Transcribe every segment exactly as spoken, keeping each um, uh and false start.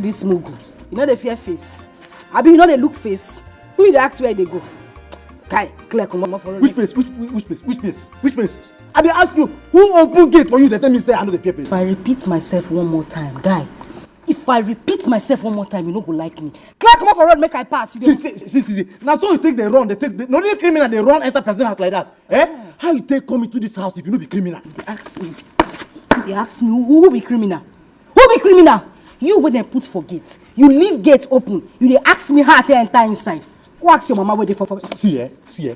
This mugu, you know the fear face. Abi you know they look face. Who you dey ask where they go? Guy, clear comot for road. Which face? Which which which face? Which face? Which face? I dey ask you, who open gate for you? They tell me say I know the fear face. If I repeat myself one more time, guy, if I repeat myself one more time, you no go like me. Clear comot for road, make I pass. You See, dey see, see, see, see. Now so you take the run, they take the, no only criminal they run enter person house like that. Eh? How you take come into this house if you no be criminal? You dey ask me. You dey ask me who, who be criminal? Who be criminal? You wey dem put for gate. You leave gate open. You dey ask me how I take enter inside. Go ask your mama where they for for. See eh, see eh.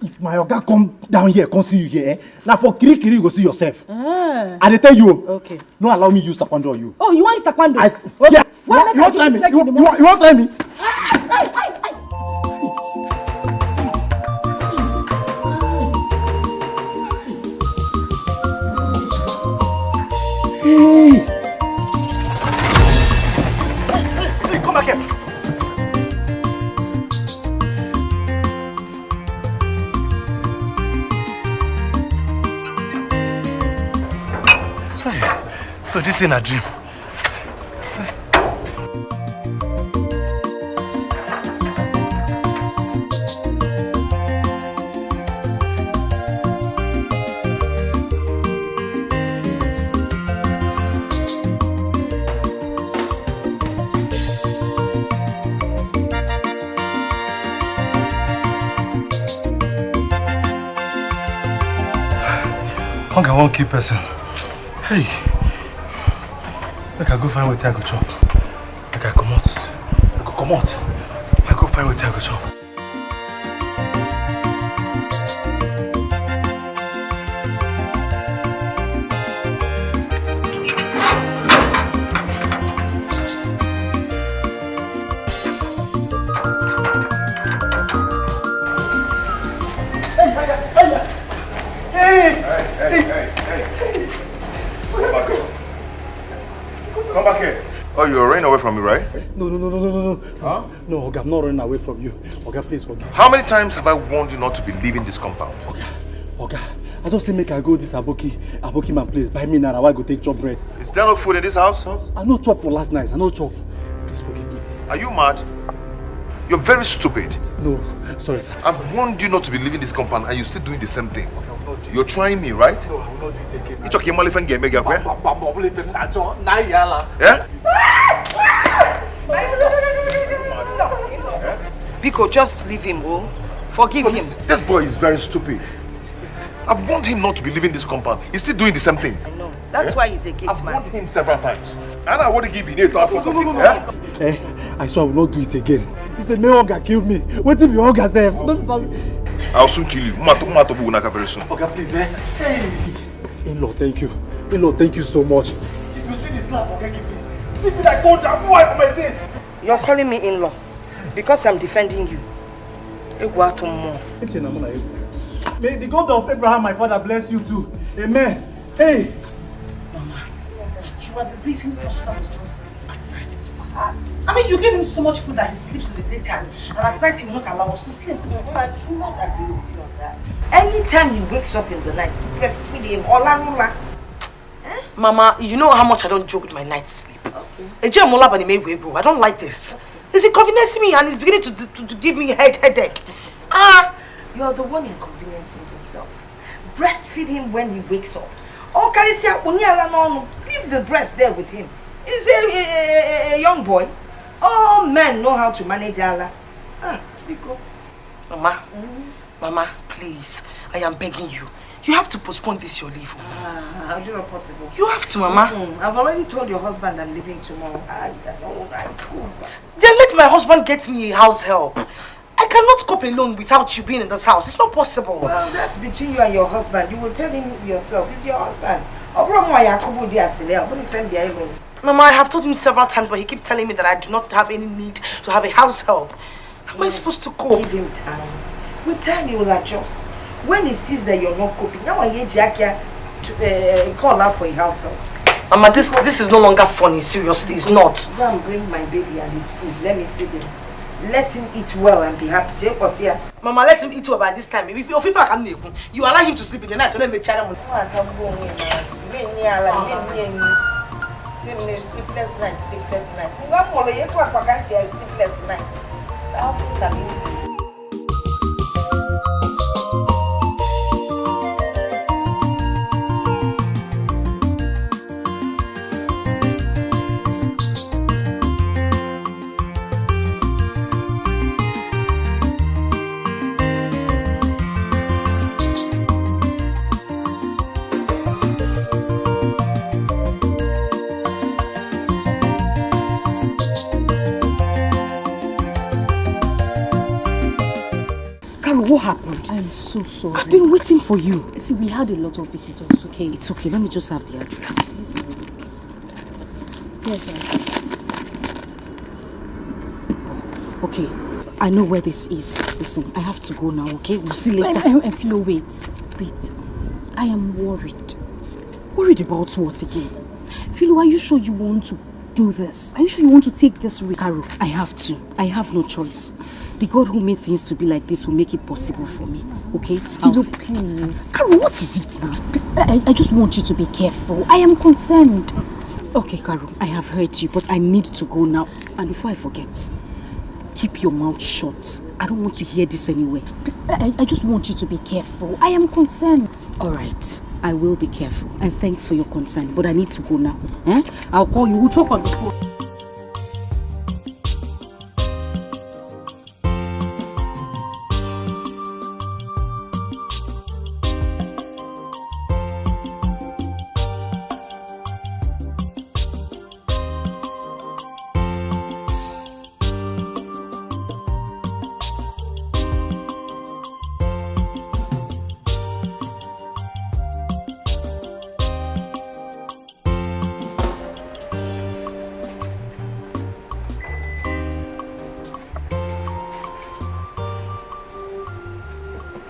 If my oga come down here, come see you here, eh? Now for kiri kiri you go see yourself. Ah. I dey tell you. Okay. No allow me use taekwondo on you. Oh, you want use taekwondo? I, okay. Yeah. Why you, you want try me? You, you, you want try me? Hey. Hey, come back here. So this in a dream. Hunger won't keep person. Hey, make I go find wetin I go chop. Make I comot. I go comot. I go find wetin I go chop. Hey, hey, hey, hey, hey, hey. Come back here. Come back here. Oh, you're running away from me, right? No, no, no, no, no, no, no. Huh? No, Oga, I'm not running away from you. Oga, please forgive me. How many times have I warned you not to be leaving this compound? Oga, Oga, I just say make I go this Aboki, Aboki man place, buy me now, I go take chop bread. Is there no food in this house? I no chop for last night, I no chop. Please forgive me. Are you mad? You're very stupid. No, sorry, sir. I've warned you not to be leaving this compound and you're still doing the same thing. You're trying me, right? No, I will not do it again. You talk your mother friend game, make up, eh? Biko, just leave him, oh. Forgive him. This boy is very stupid. I've warned him not to be leaving this compound. He's still doing the same thing. I know. That's why he's a gate man. I've warned him several times. And I want to give you a thought for something. Eh? I swear I will not do it again. It's the main hunger killed me. What if your hunger self? I'll soon kill you. Mato, mato, bu unaka very soon. Oga, please, eh? Hey. In-law, thank you. In-law, thank you so much. If you see this slap, Oga, give me. Give me that thunder, boy, for my face. You're calling me in-law because I'm defending you. Egwu atụ mmụọ. Eche na mụ na egwu. May the God of Abraham, my father, bless you too. Amen. Hey! Mama, you are the reason prosperous does at night. I mean, you gave him so much food that he sleeps in the daytime, and at night he will not allow us to sleep. I do not agree with you on that. Anytime he wakes up in the night, breastfeed him, Olanula. Eh? Mama, you know how much I don't joke with my night's sleep. Okay. Eje Mola Bani Mewe, I don't like this. It's inconveniencing me and it's beginning to, to, to give me head headache. Ah! You're the one inconveniencing yourself. Breastfeed him when he wakes up. Or Kalisia Uniala no, leave the breast there with him. He's a, a, a, a young boy. All men know how to manage Allah. Ah, Biko. Mama, Mama, please, I am begging you. You have to postpone this your leave. Oh. Ah, how do you possible? You have to, Mama. Mm-mm. I've already told your husband I'm leaving tomorrow. I, I don't want high school. Then let my husband get me a house help. I cannot cope alone without you being in this house. It's not possible. Well, that's between you and your husband. You will tell him yourself. He's your husband. Ọ bụrụ mụ ya akụgbu di asịrị ya, ọ bụrụ ife m bịa ịlụ. Mama, I have told him several times, but he keeps telling me that I do not have any need to have a house help. How am I supposed to cope? Give him time. With time, he will adjust. When he sees that you're not coping, now I hear Jackia to uh, call out for a house help. Mama, this this is no longer funny. Seriously, it's not. Go and bring my baby and his food. Let me feed him. Let him eat well and be happy. Jay Kotia. Mama, let him eat well by this time. If you if I can, you allow him to sleep in the night, so let me try him. Nwa aka gbuo onwe ya. Ime nne ya ala, ime nne ya nne. Sleepless night, sleepless night. Ngwa molo ye kwa kwa kasi ya sleepless night. How can you? Carol, what happened? I'm so sorry. I've been waiting for you. See, we had a lot of visitors, okay? It's okay. Let me just have the address. Yes, sir. Okay, I know where this is. Listen, I have to go now, okay? We'll see later. I, I, I feel wait, wait. I am worried. Worried about what again? Philo, are you sure you want to do this? Are you sure you want to take this risk? Carol, I have to. I have no choice. The God who made things to be like this will make it possible for me. Okay? Philo, please. Carol, what is it now? I, I just want you to be careful. I am concerned. Okay, Carol, I have heard you, but I need to go now. And before I forget, keep your mouth shut. I don't want to hear this anywhere. I, I just want you to be careful. I am concerned. All right, I will be careful. And thanks for your concern, but I need to go now. Eh? I'll call you. We'll talk on the phone.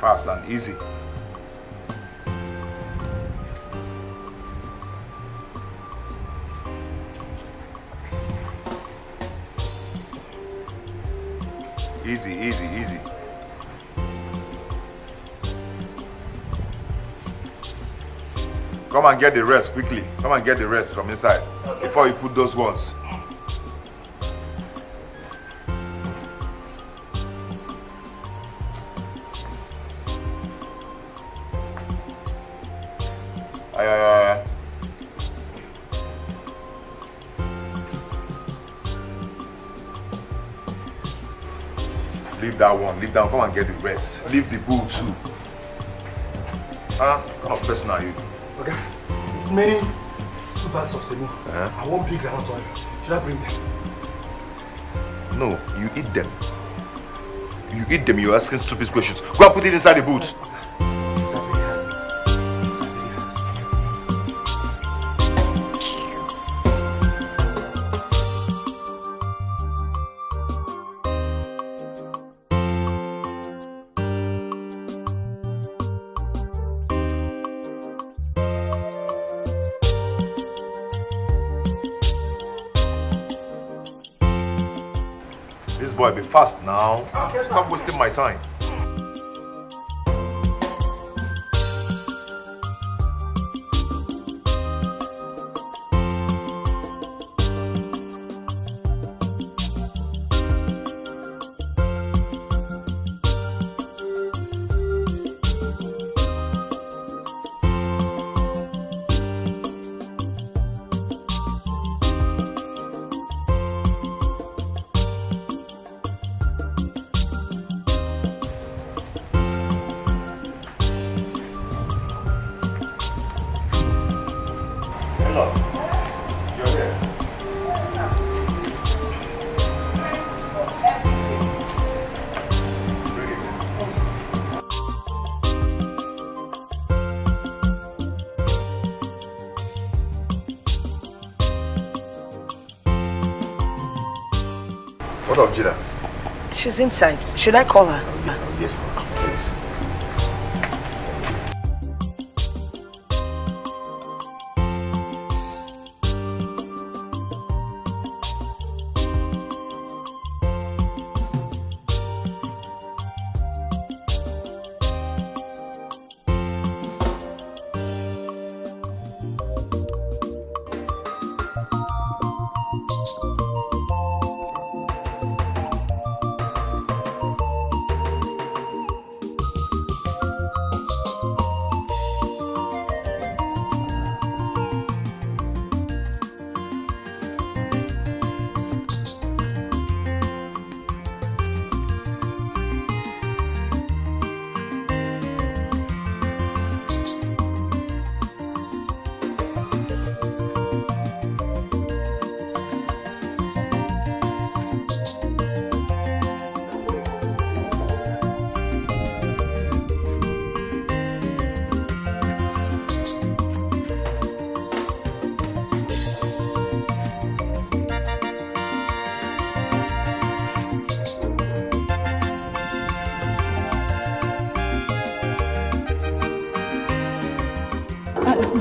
Fast and easy. Easy, easy, easy. Come and get the rest quickly. Come and get the rest from inside before you put those ones. Ay, ay, ay, ay. Leave that one. Leave that one. Come and get the rest. Leave the bull too. Ah, what kind of person are you? Okay. It's many two bags of semo. Eh? I want big groundnut oil. Should I bring them? No, you eat them. You eat them, you're asking stupid questions. Go and put it inside the boot. This boy be fast now. Stop wasting my time. Hello. You're here. Bring it. What of Jida? She's inside. Should I call her? Yes, please.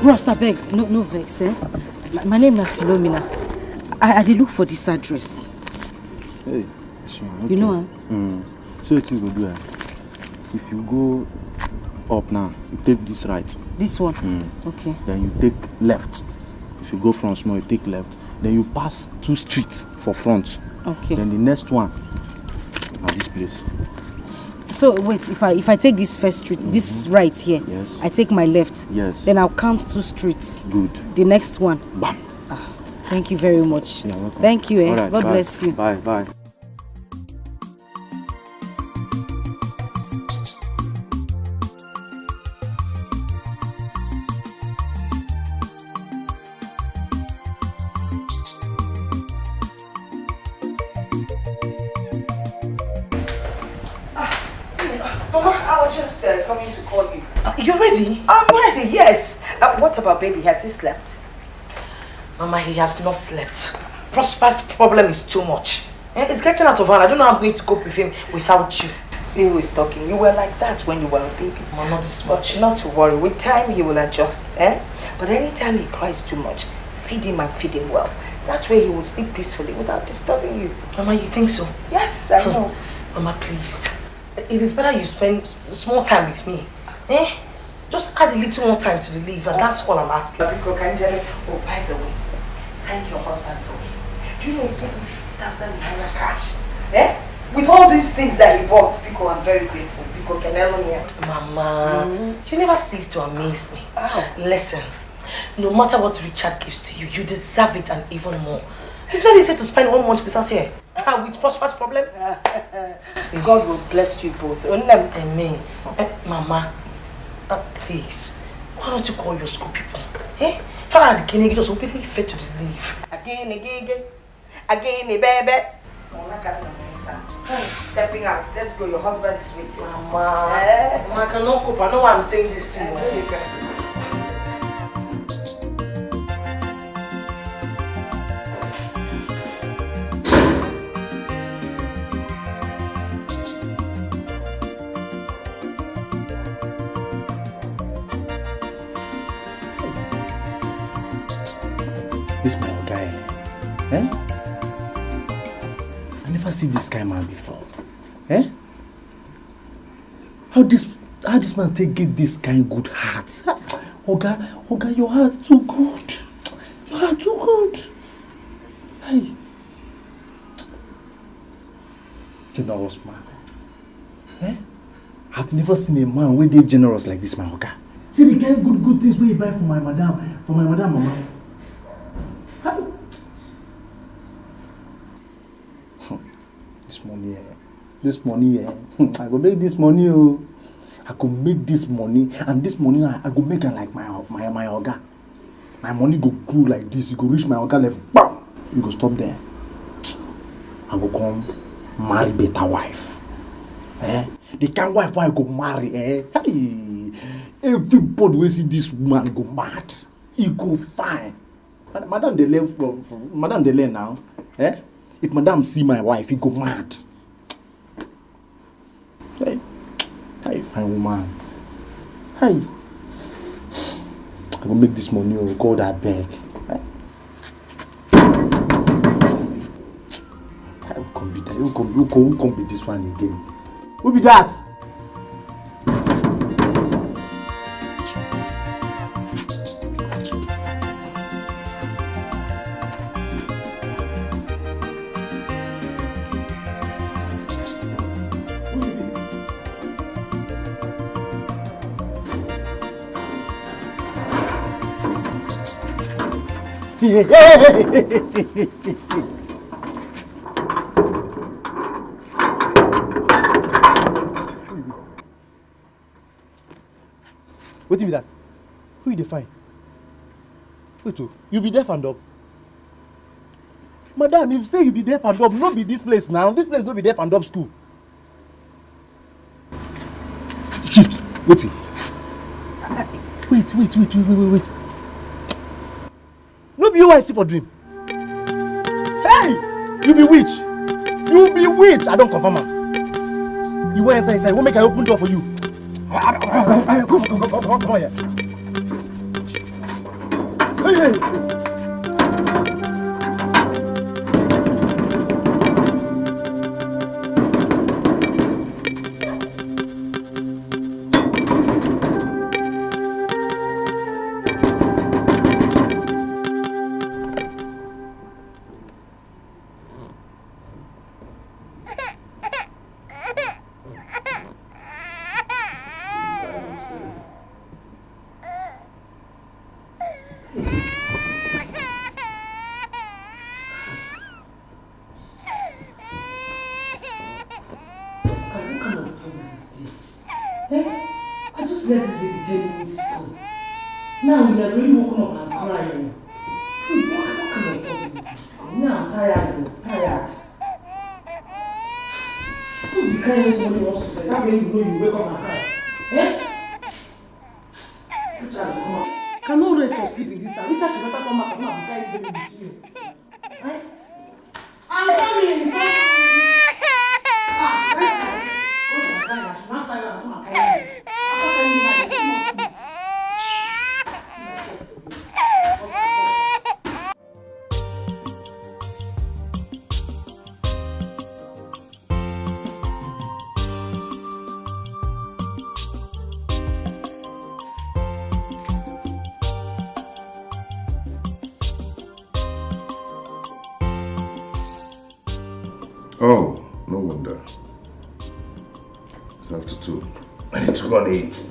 Bros, abeg, no, no vex, eh? My, my name na Philomena. I, I dey look for this address. Hey, sure, okay. You know am? Mm. So wetin you go do am? If you go up now, you take this right. This one? Mm. Okay. Then you take left. If you go from small, you take left. Then you pass two streets for front. Okay. Then the next one na this place. So wait, if I if I take this first street, this right here, Yes. I take my left. Yes. Then I'll count two streets. Good. The next one. Bam. Thank you very much. You're welcome. Thank you, eh? All right, God bye. Bless you. Bye, bye. Mama, I was just uh, coming to call you. Uh, you're ready? I'm ready, yes. Uh, what about baby? Has he slept? Mama, he has not slept. Prosper's problem is too much. Eh, it's getting out of hand. I don't know how I'm going to cope with him without you. See who is talking. You were like that when you were a baby. Mama, not this But much. Not to worry. With time, he will adjust. Eh? But anytime he cries too much, feed him and feed him well. That way, he will sleep peacefully without disturbing you. Mama, you think so? Yes, I know. Mama, please. It is better you spend s- small time with me. Eh? Just add a little more time to the leave, and that's all I'm asking. Biko Kanjere, oh, by the way, thank your husband for me. Do you know he gave me fifty thousand naira cash? Eh? With all these things that he bought, Biko, I'm very grateful. Biko Kenelo here. Mama, you never cease to amaze me. How? Listen, no matter what Richard gives to you, you deserve it and even more. It's not easy to spend one month with us here. Ah, with Prosper's problem. God will bless you both. Onem. Amen. Eh, Mama, uh, please, why don't you call your school people? Eh? Father and Kenny just openly fail to the leave. Again, again, again. Again, baby. Stepping out. Let's go. Your husband is waiting. Mama, Eh? Mama, I cannot cope. I know why I'm saying this thing. This my guy. Eh? I never see this kind man before. Eh? How this how this man take get this kind good heart? Ha! Oga, Oga, your heart too good. Your heart too good. Hey. Generous man. Eh? I've never seen a man wey dey generous like this, my Oga. See the kind good good things wey he buy for my madam, for my madam mama. How? This money, eh? This money, eh? I go make this money, oh. I go make this money, and this money now, I go make am like my my my Oga. My money go grow like this, e go reach my Oga level. Bam! You go stop there. I go come marry better wife. Eh? The kind wife wey I go marry, eh? Hey! Everybody wey see this woman go mad. E go fine. Mad- Madam dey learn from, from madam dey learn now. Eh? If madam see my wife, e go mad. Hey, hey, fine woman. Hey, I go make this money, oh God, I beg. Hey. Who come be that? Who come, who come, who come be this one again? Who be that? Wetin be that? Who you dey find? Wait, oh, you be deaf and dumb? Madam, if say you be deaf and dumb, no be this place now. This place no be deaf and dumb school. Shift. Wait. Wait, wait, wait, wait, wait, wait, wait. No be you I see for dream. Hey! You be witch. You be witch. I don confirm am. You wan enter inside. You wan make I open door for you. Come, come, come, come, come, come here. And what kind of trouble is this? Eh? I just left this baby ten minutes ago. Now he has already woken up and crying. Hmm, what, what kind of trouble is this? Me, I'm tired, oh, tired. Don't be crying when somebody wants to rest. That's when you know you wake up and cry. Eh? Richard, come on. Cannot rest or sleep in this house. Richard should better come back. Come and be carrying baby with you. Eh? I'm coming. Ah, eh? Go to the car. I should not carry am. Come and carry am. After carrying am, you must sleep. Oh, no wonder. It's after two. I need to go and eat.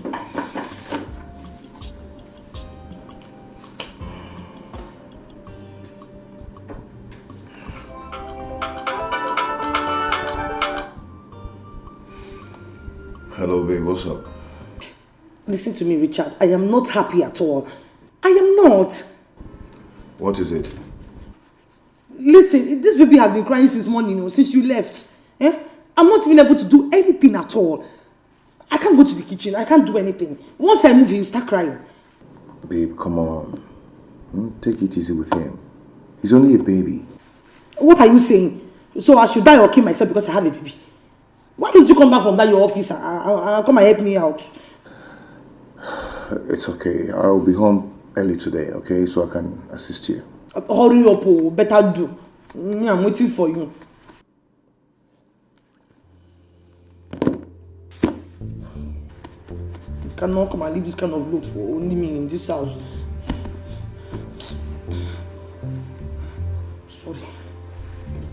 Hello, babe. What's up? Listen to me, Richard. I am not happy at all. I am not. What is it? Listen, this baby has been crying since morning, oh, since you left. Eh? I'm not even able to do anything at all. I can't go to the kitchen. I can't do anything. Once I move, he'll start crying. Babe, come on. Hmm? Take it easy with him. He's only a baby. What are you saying? So I should die or kill myself because I have a baby? Why don't you come back from that your office and, and, and come and help me out? It's okay. I'll be home early today, okay? So I can assist you. Uh, hurry up, oh, better do. Me, I'm waiting for you. You cannot come and leave this kind of load for only me in this house. Sorry.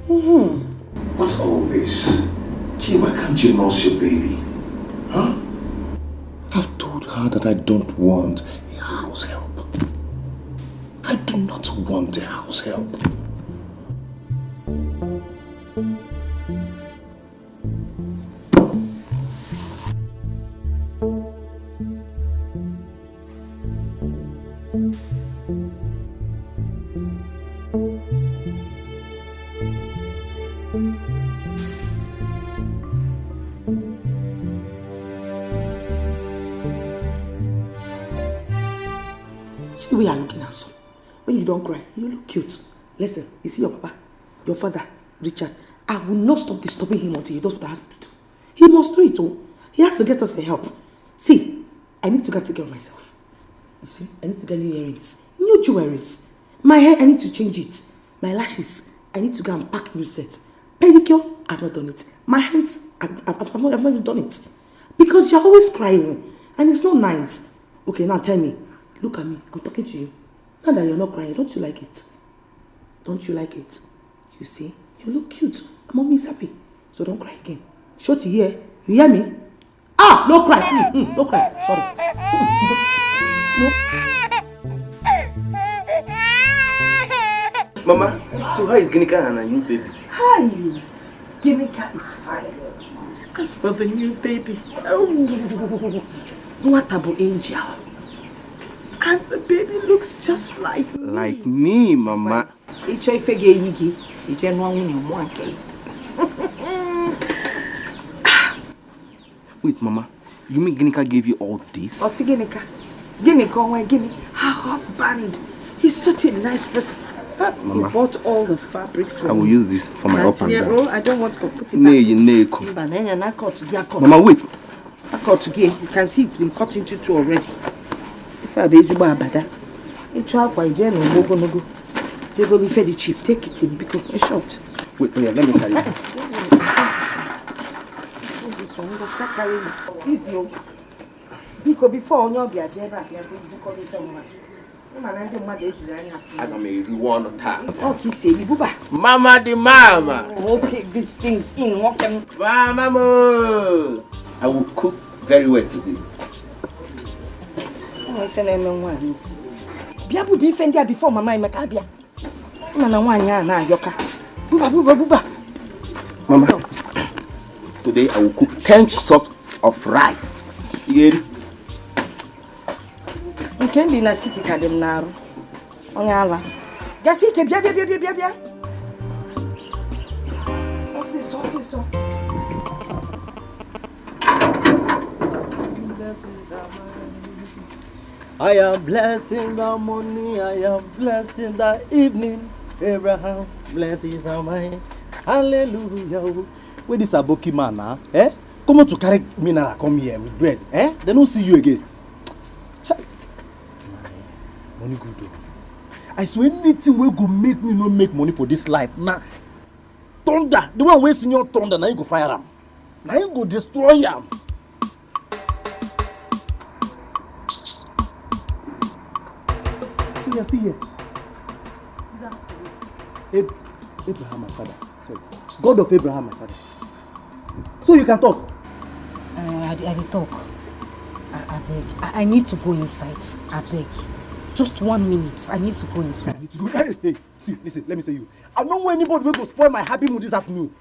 Mm-hmm. What's all this? Gee, why can't you nurse your baby? Huh? I've told her that I don't want a house help. I do not want a house help. See the way you're looking handsome. When you don't cry, you look cute. Listen, you see your papa, your father, Richard. I will not stop disturbing him until he does what he has to do. He must do it, oh. He has to get us a help. See, I need to go and take care of myself. You see, I need to get new earrings, new jewelries. My hair, I need to change it. My lashes, I need to go and pack new sets. Pedicure, I've not done it. My hands, I've, I've, I've, not, I've not even done it. Because you're always crying, and it's not nice. Okay, now tell me. Look at me. I'm talking to you. Now that you're not crying, don't you like it? Don't you like it? You see, you look cute. And mommy is happy. So don't cry again. Short, you hear? You hear me? Ah, no cry. Mm, mm, no cry. Sorry. Mm, mm, no. Mama, so how is Ginika and her new baby? Hi. Ginika is fine. As for the new baby, oh, what about Angel? And the baby looks just like me. Like me, Mama. Ị chọọ ife ga-eyi gị, i jee nụọ nwunye mụọ nke gị. Wait, Mama. You mean Ginika gave you all this? Ọ sị Ginika? Ginika, onwe gịnị? Her husband. He's such a nice person. He Mama, bought all the fabrics for me. I will use this for my up and down. Tinyere, I don't want to put it back. Nay, nay, ko. Mba, na ya na cut gị cut. Mama, wait. I cut gị. You can see it's been cut into two already. If I be ezigbo abada. Ịchọ akwa ije na ụgbọ ogologo. Jegoro ife dị cheap, take it with biko, in short. Wait, wait, let me carry it. This one, you go start carrying. Easy o. Biko, before onye ọbịa bịa ebe a bịa bukọrọ ife mmadụ. Ịma na ndị mmadụ ejiri anya afụ. Aga m eriwe ọnụ taa. Ọ ka isi eri buba. Mama the mama. We'll take these things in, nwoke m. Mama mo. I will cook very well today. Ọ ife na-eme nwaanyị isi. Bịa buba ife ndị a before mama Emeka abịa. Ịma na nwaanyị a na-ayọka. Buba, buba, buba. Mama, today I will cook ten cups of rice. Ị ga-eri? Nke ndị na city ka dị m n'arụ. Onye ala. Gasi ike, bịa, bịa, bịa, bịa, bịa, bịa. Ọsịsọ, ọsịsọ. I am blessing the morning, I am blessing the evening. Abraham, blessings are mine. Hallelujah. Where this Aboki man now? Eh? Come on to carry mineral, come here with bread. Eh? They don't see you again. Chai. Money good though. I swear anything will go make me not make money for this life. Now, thunder, the one wey senior thunder, now you go fire am. Now you go destroy am. Still here, still here. Ab- Abraham, my father. Sorry. God of Abraham, my father. So you can talk. Uh, I, dey- I dey talk. I, I beg. I, I need to go inside. I beg. Just one minute. I need to go inside. You need to go. Hey, hey, see, listen, let me tell you. I don't want anybody wey go spoil my happy mood this afternoon.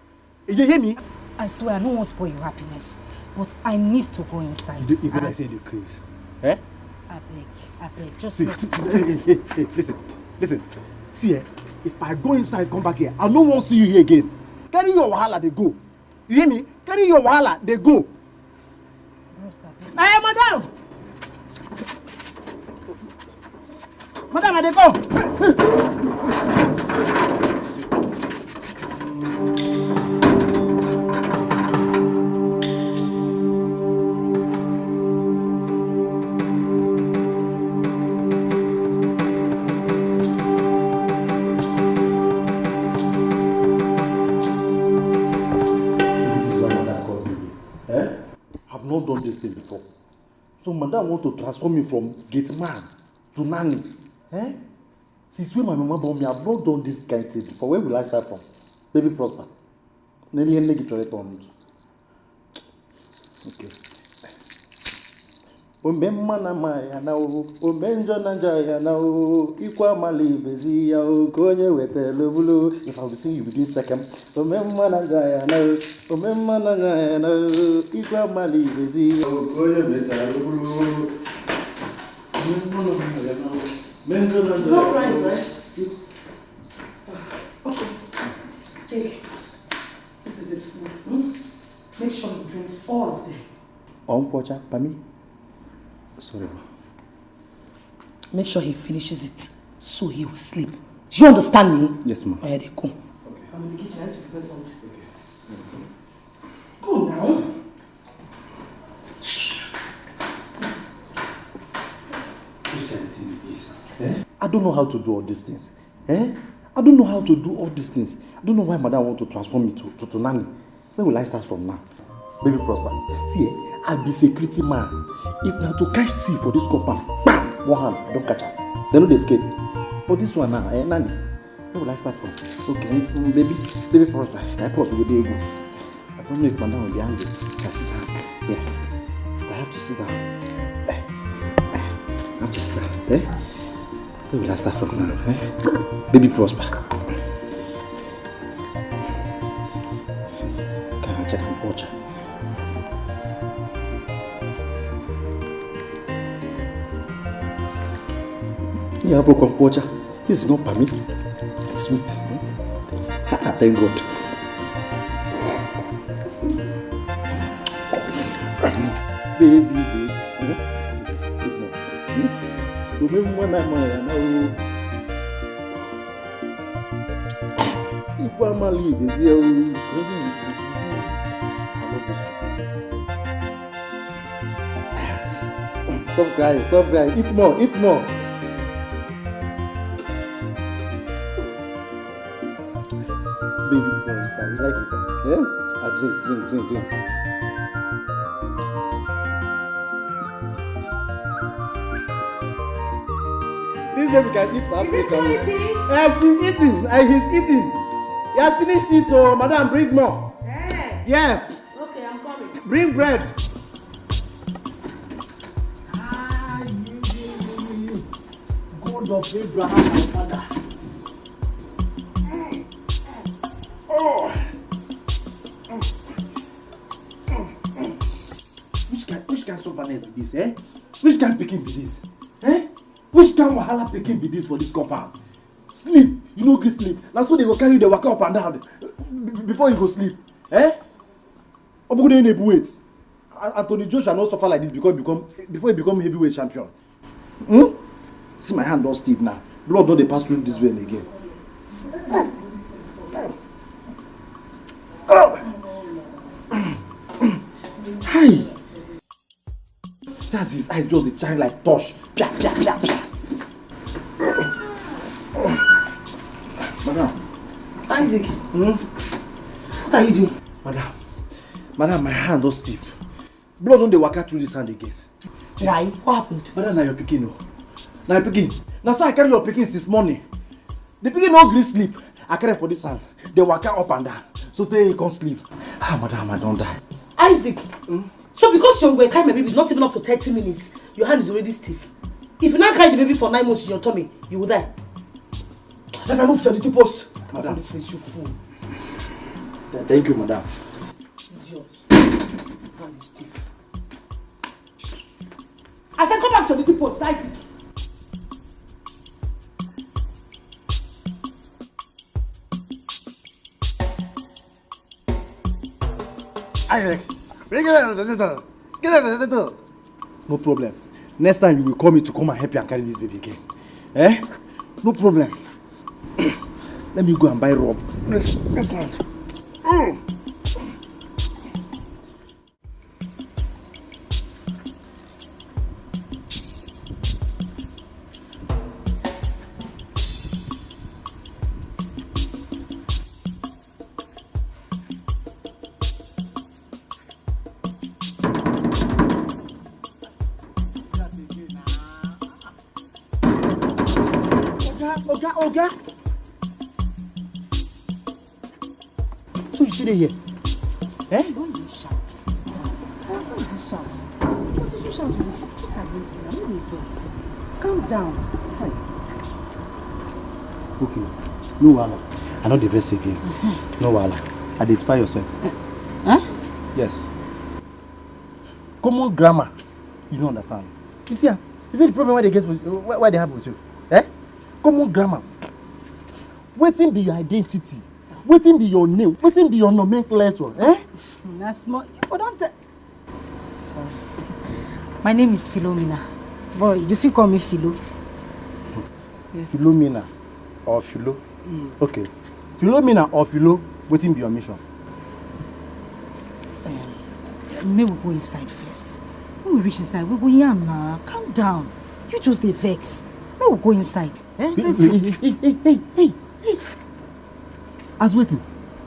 You dey hear me? I swear, I don't want to spoil your happiness, but I need to go inside. You dey, you better I say the craze. Eh? I beg, I beg, just See, let see, see, hey, hey, hey, hey, listen, listen. See, eh? If I go inside, come back here, I no wan see you here again. Carry your wahala, dey go. You hear me? Carry your wahala, dey go. Bros, I beg. Eh, madam! Madam, I dey come. This is what madam called me. Eh? I've not done this thing before. So madam want to transform me from gate man to nanny. Eh? Since when my mama born me, I've not done this kind thing before. Where will I start from? Baby Prosper. Nene nene get your turn. Okay. Ome mma na mma ya na o, ome njọ na njọ ya na o, ikwa mali bezi ya o, ka onye wetara bulu. If I will sing you within second. Ome mma na njọ ya na o, ome mma na njọ ya na o, ikwa mali bezi ya o, ka onye wetara bulu. Ome mma na mma ya na o, ome njọ na njọ ya na o. It's not right, right? Okay. Take. This is his food. Hmm? Make sure he drinks all of them. Uncle Ocha, pami. Sorry, ma. Make sure he finishes it so he will sleep. Do you understand me? Yes, ma. Oh, yeah, they go. Okay. I'm in the kitchen. I need to prepare something. Okay. Go now. Which kind of thing be this? Eh? I don't know how to do all these things. Eh? I don't know how to do all these things. I don't know why madam want to transform me to, to, to nanny. Where will I start from now? Baby Prosper, see, eh, I be security man. If na to catch thief for this compound, bam, one hand, I don't catch am. They no dey escape. But this one now, eh, nanny, where will I start from? Okay, mm, mm, baby, baby Prosper, can I pause with the ego? I don't know if madam will be angry. Can I sit down? Yeah. I have to sit down. Eh, eh, I have to sit down. Eh? Where will I start from now? Eh? Baby Prosper. Can I check and watch? Yeah, broken culture. This is not permit. It's sweet. Ah, thank God. Baby, baby. Remember when I'm on now. If I'm a leave, is here. I love this children. Stop crying, stop crying. Eat more, eat more. Eh? I drink, drink, drink, drink. This baby can eat for Africa. Eating? Eh, she's eating. Eh, he's eating. He has finished it, oh, madam, bring more. Eh. Yes. Okay, I'm coming. Bring bread. Ah, you, you, you, you. God of Abraham, my father. Oh. Which kind, which kind sufferness be this, eh? Which kind pikin be this? Eh? Which kind wahala pikin be this for this compound? Sleep, you no gree sleep. Na so they go carry you dey waka up and down b-, before you go sleep. Eh? Obugude na-ebu weight. A-, Anthony Joshua no suffer like this because he become, before he become heavyweight champion. Hmm? See, my hand don stiff now. Blood no dey pass through this vein again. Hi! See as his eyes just dey shine like torch. Pia, pia, pia, pia. Madam. Isaac. Hmm? What are you doing? Madam. Madam, my hand don stiff. Blood don dey waka through this hand again. Why? What happened? Madam, na your pikin o. Na your pikin. Na so I carry your pikin since morning. The pikin no gree sleep. I carry for this hand. Dey waka up and down. So tey he come sleep. Ah, madam, I don die. Isaac. Hmm? So because you were carrying my baby, not even up to thirty minutes, your hand is already stiff. If you now carry the baby for nine months in your tummy, you will die. If I move to the two post. Madam. This place, you fool. Th-, thank you, madam. Idiot. Hand is stiff. I said go back to the two post, Isaac. Isaac, bring it out of the door. Get out of the door. No problem. Next time you will call me to come and help you and carry this baby again. Eh? No problem. Let me go and buy rub. Yes, yes, sir. Mm. Oga, oga, oga. So you still dey here? Eh? Why you dey shout? Why you dey shout? Just so shout, you dey shout. Look at this now. No dey vex. Calm down. Hi. Okay. No wahala. I no dey vex again. Mm-hmm. No wahala. Identify yourself. Eh? Huh? Yes. Common grammar. You no understand. You see, ah, you see the problem wey dey get with, wey, wey dey happen with you? Eh? Common grammar. Wetin be your identity? Wetin be your name? Wetin be your nomenclature? Eh? Na small. You for don tell. Sorry. My name is Philomena. But you fit call me Philo. Yes. Philomena or Philo? Mm. Okay. Philomena or Philo, wetin be your mission? Um, make we go inside first. When we reach inside, we go yarn na. Calm down. You just dey vex. Make we go inside. Eh? Let's go. Hey, hey, hey, hey, hey, hey. As wetin?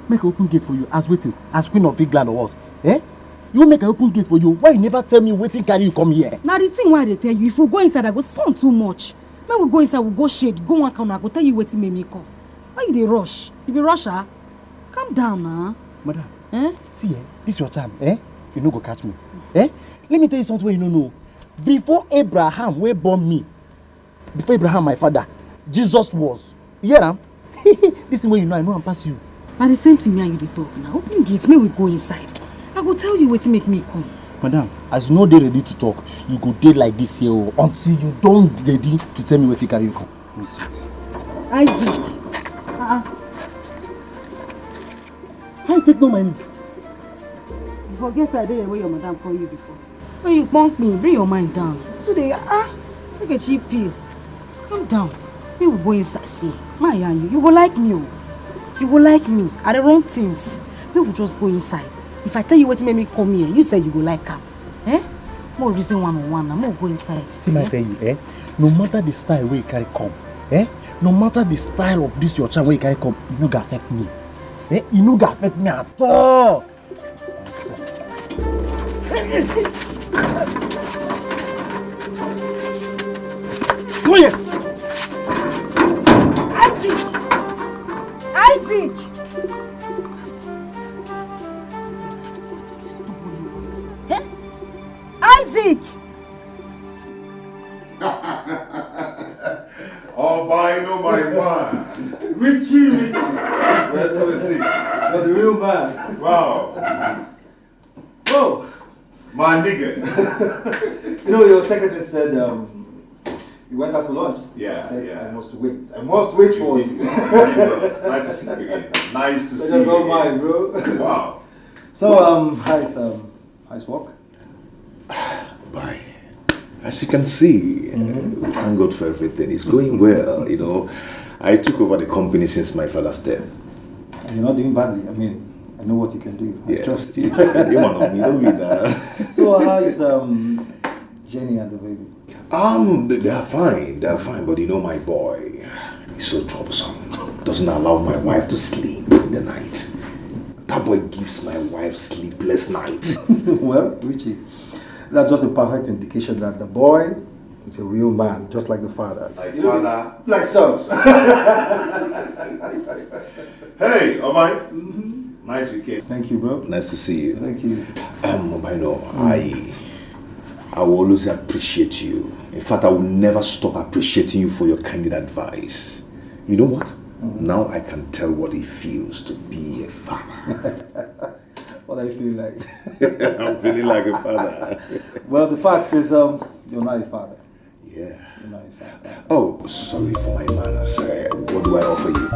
Make I open gate for you. As wetin? As Queen of England or what? Eh? You make I open gate for you. Why you never tell me wetin carry you come here? Na the thing wey I dey tell you. If we go inside, I go sound too much. Make we go inside, we go shade, go one corner, I go tell you wetin make me come. Why you dey rush? You be rusher? Calm down na. Madam, eh? See, eh? This your time, eh? You no go catch me. Eh? Let me tell you something wey you no know. Before Abraham wey born me, before Abraham, my father, Jesus was. You hear am? This thing wey you know, I know am pass you. Na the same thing me and you dey talk now. Open gate, make we go inside. I go tell you wetin make me come. Madam, as you no dey ready to talk, you go dey like this here o, until you don ready to tell me wetin carry you come. Nonsense. Isaac. Uh-uh. How you take know my name? You forget say I dey here wey your madam call you before. When you punk me, bring your mind down. Today, ah, take a cheap pill. Calm down. Make we go inside. See, my and you, you go like me o. You go like me. I dey run things. Make we just go inside. If I tell you wetin make me come here, you say you go like am. Eh? More reason one on one now. Make we go inside. See, my, eh? Tell you, eh? No matter the style wey you carry come, eh? No matter the style of this your charm wey you carry come, e no go affect me. Eh, e no go affect me at all. Come here. Isaac! Isaac! Eh? Isaac! Albino, my man. Richie, Richie. Welcome to six. You're the real man. Wow. Oh, my nigga. You know, your secretary said um, you went out for lunch. Yeah, I said, yeah. I must wait. I must wait you for you. Nice to see you again. Nice to see you. That's all mine, bro. Wow. So, um, how's, um, how's work? Bye. As you can see, mm -hmm. We thank God for everything. It's going well, you know. I took over the company since my father's death. And you're not doing badly. I mean, I know what you can do. I yes. Trust you. You want me, don't be that. So how is um, Jenny and the baby? Um, they are fine. They are fine, but you know my boy, he's so troublesome. Doesn't allow my wife to sleep in the night. That boy gives my wife sleepless nights. Well, Richie, that's just a perfect indication that the boy is a real man, just like the father. Like father. Like sons. Hey, Omai. Mm -hmm. Nice weekend. Thank you, bro. Nice to see you. Thank you. Um, Obaino, mm. I I will always appreciate you. In fact, I will never stop appreciating you for your candid advice. You know what? Mm. Now I can tell what it feels to be a father. What are you feeling like? I'm feeling like a father. Well, the fact is, um, you're not a father. Yeah. You're not a father. Oh, sorry for my manners. Uh, what do I offer you?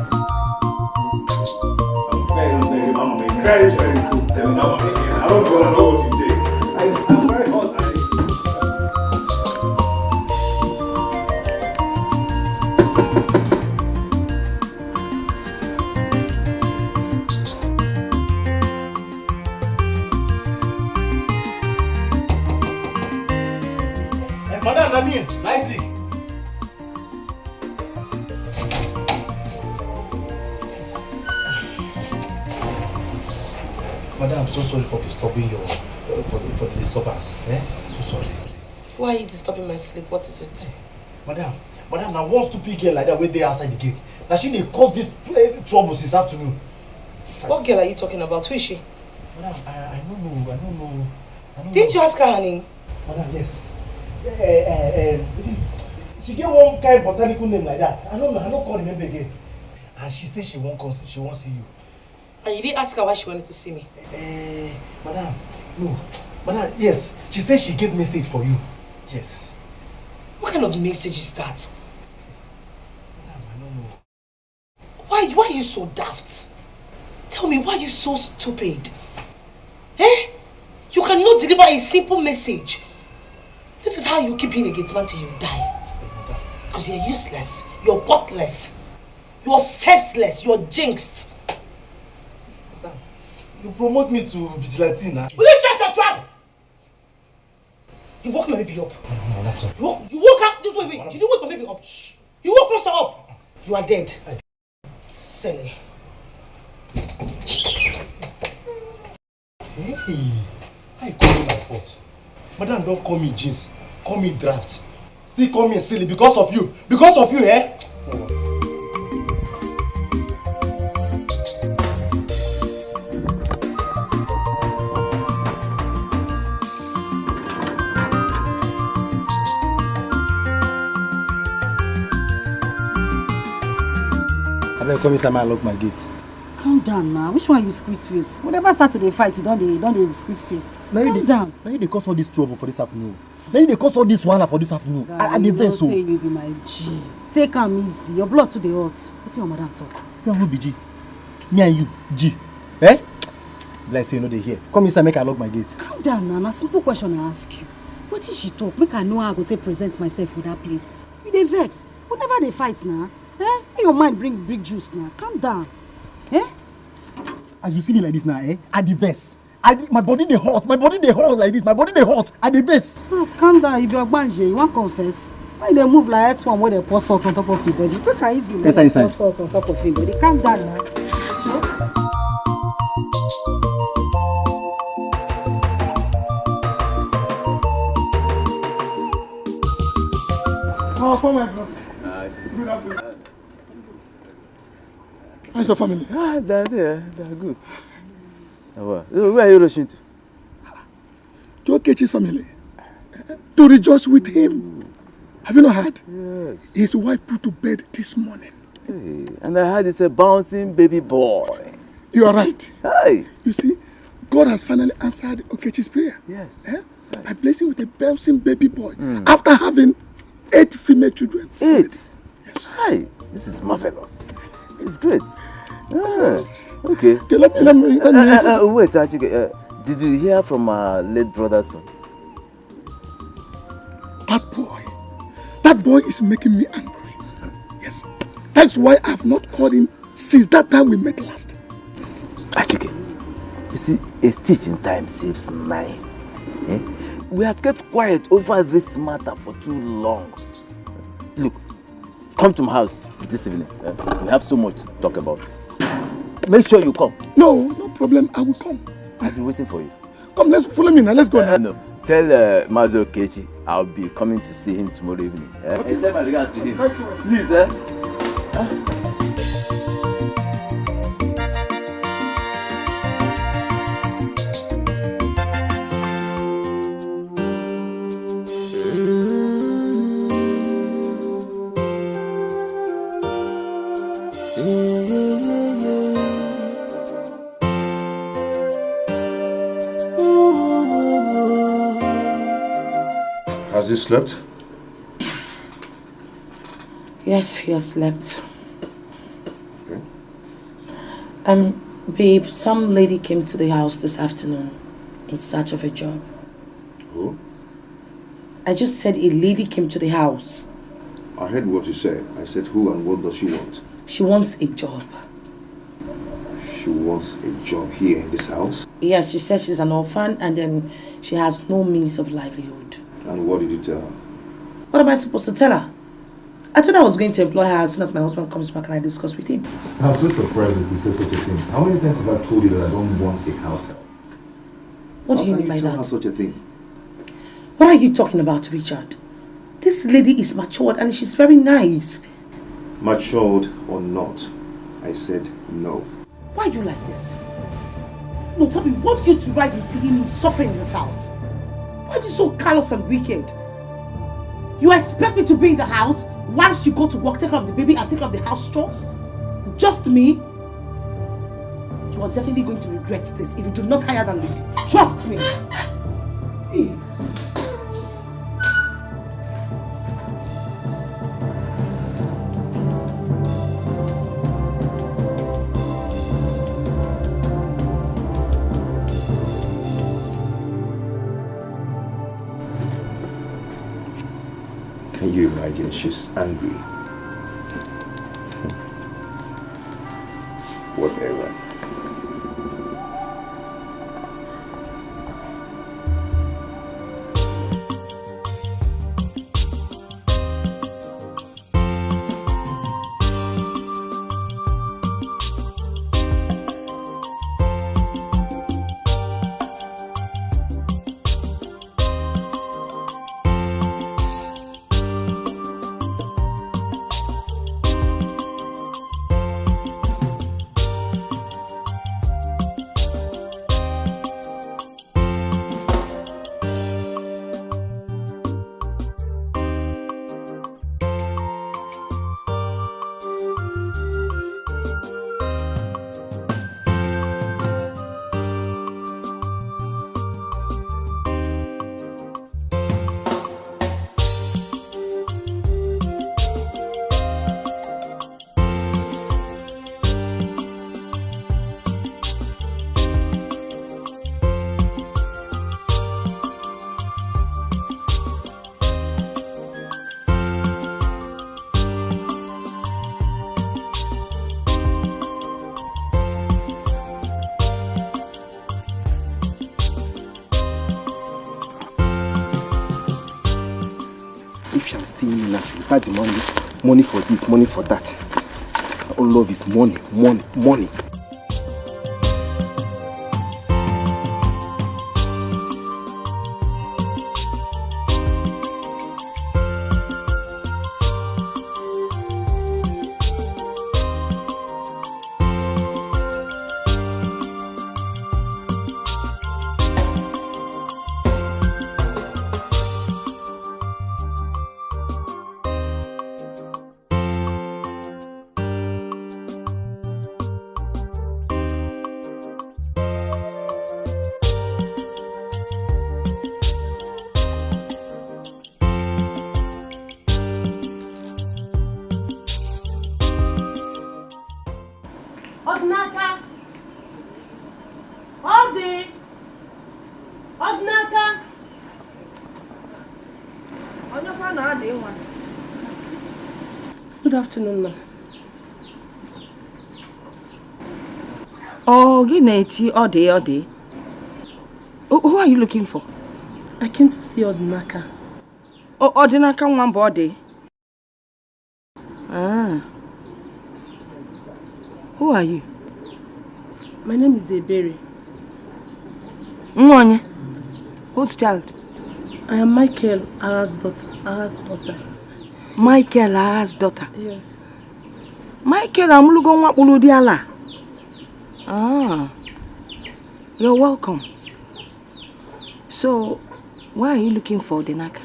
I'm very, very, I'm very, very good. I don't know, I know what you take. I, I'm very hot. Madam, na me, Isaac. Madam, I'm so sorry for disturbing you, uh, for, the, for the disturbance. Eh? So sorry. Why are you disturbing my sleep? What is it? Madam, madam, now one stupid girl like that wey dey outside the gate. Now she dey cause this uh, trouble since afternoon. What girl are you talking about? Who is she? Madam, I, I don't know, I don't know. I don't Didn't know. You ask her her name? Madam, yes. Uh, uh, uh, she get one kind botanical name like that. I don't know, I don't call remember again. And she said she won't come, she won't see you. And you didn't ask her why she wanted to see me? Eh, madam, no. Madam, yes. She said she gave message for you. Yes. What kind of message is that? Madam, I don't know. Why, why are you so daft? Tell me, why are you so stupid? Eh? You cannot deliver a simple message. This is how you keep being a gate man till you die. Because you're useless, you're worthless. You're senseless. You're jinxed. You promote me to vigilante now. Will you shut your trap? You woke my baby up. No, that's all. You woke, you woke up. This way, wait. Did you wake my baby up? You woke Pastor up. You are dead. Silly. Hey, I call you my fault. Madam don't call me jeans, call me draft. Still call me silly because of you. Because of you, eh? Abeg come inside, make I lock my gate. Calm down now. Which one you squeeze face? Whenever start to dey fight, you don dey don dey squeeze face. Calm down. Now you dey cause all this trouble for this afternoon. Now you dey cause all this wahala for this afternoon. I, I dey vex o. Guy, you know say you be my G. Take am easy. Your blood too dey hot. Wetin your madam talk? Me and who be G? Me and you, G. Eh? Be like say you no dey hear. Come inside, make I lock my gate. Calm down now. Na simple question I ask you. Wetin she talk? Make I know how I go take present myself for that place. You dey vex. Whenever dey fight na, eh? Make your mind bring big juice na. Calm down. Eh? As you see me like this now, eh? I dey vex. I dey, my body dey hot. My body dey hot like this. My body dey hot. I dey vex. Bros, calm down. You be ogbanje. You wan confess? Why you dey move like earthworm wey dey pour salt on top of your body? Take am easy. Enter inside. Pour salt on top of your body. Calm down na. Sure. Papa, my brother. Good afternoon. How's your family? Ah, they're there. They're good. Ah, well, where are you rushing to? To Okechi's family. To rejoice with him. Have you not heard? Yes. His wife put to bed this morning. Hey, and I heard it's a bouncing baby boy. You are right. Hey. You see, God has finally answered Okechi's prayer. Yes. Eh? Hey. By blessing with a bouncing baby boy after having eight female children. Eight? Yes. Hi, this is marvelous. It's great. Ah, okay. Okay, let me, let me, let me. Uh, uh, uh, wait, actually, uh, did you hear from our late brother's son? That boy, that boy is making me angry. Yes. That's why I've not called him since that time we met last. Achike, you see, a stitch in time saves nine. Eh? We have kept quiet over this matter for too long. Look, come to my house this evening. Eh? We have so much to talk about. Make sure you come. No, no problem. I will come. I'll be waiting for you. Come, let's follow me now. Let's go now. Uh, no. Tell uh, Mazi Okechi I'll be coming to see him tomorrow evening. Eh? Okay. Tell my regards to him. Thank you. Please, eh? Has he slept? Yes, he has slept. Okay. Um, babe, some lady came to the house this afternoon in search of a job. Who? I just said a lady came to the house. I heard what you said. I said, "Who and what does she want?" She wants a job. She wants a job here in this house? Yes, she says she's an orphan and then she has no means of livelihood. And what did you tell her? What am I supposed to tell her? I thought I was going to employ her as soon as my husband comes back and I discuss with him. I'm so surprised that you say such a thing. How many times have I told you that I don't want a house help? What do you mean by that? How can you tell her such a thing? What are you talking about, Richard? This lady is matured and she's very nice. Matured or not, I said no. Why are you like this? No, tell me, what do you derive in seeing me suffering in this house? Why are you so callous and wicked? You expect me to be in the house whilst you go to work, take care of the baby, and take care of the house chores? Just me? You are definitely going to regret this if you do not hire that lady. Trust me. Please. Can you imagine? She's angry. Whatever. If you are seeing me now, you start demanding money for this, money for that. All love is money, money, money. Ọdịnaka. Onye kwa na adị nwa. Good afternoon, ma. Oh, gị na-eti ọ dị, ọ dị. Who who are you looking for? I came to see Ọdịnaka. Oh, Ọdịnaka nwa mbụ ọ dị. Ah. Who are you? My name is Ebere. Nwa onye? Whose child? I am Michael Agha's daughter. Agha's daughter. Michael Agha's daughter. Yes. Michael amụlugo nwa kpụrụ ụdị ala. Ah. You're welcome. So, why are you looking for Ọdịnaka?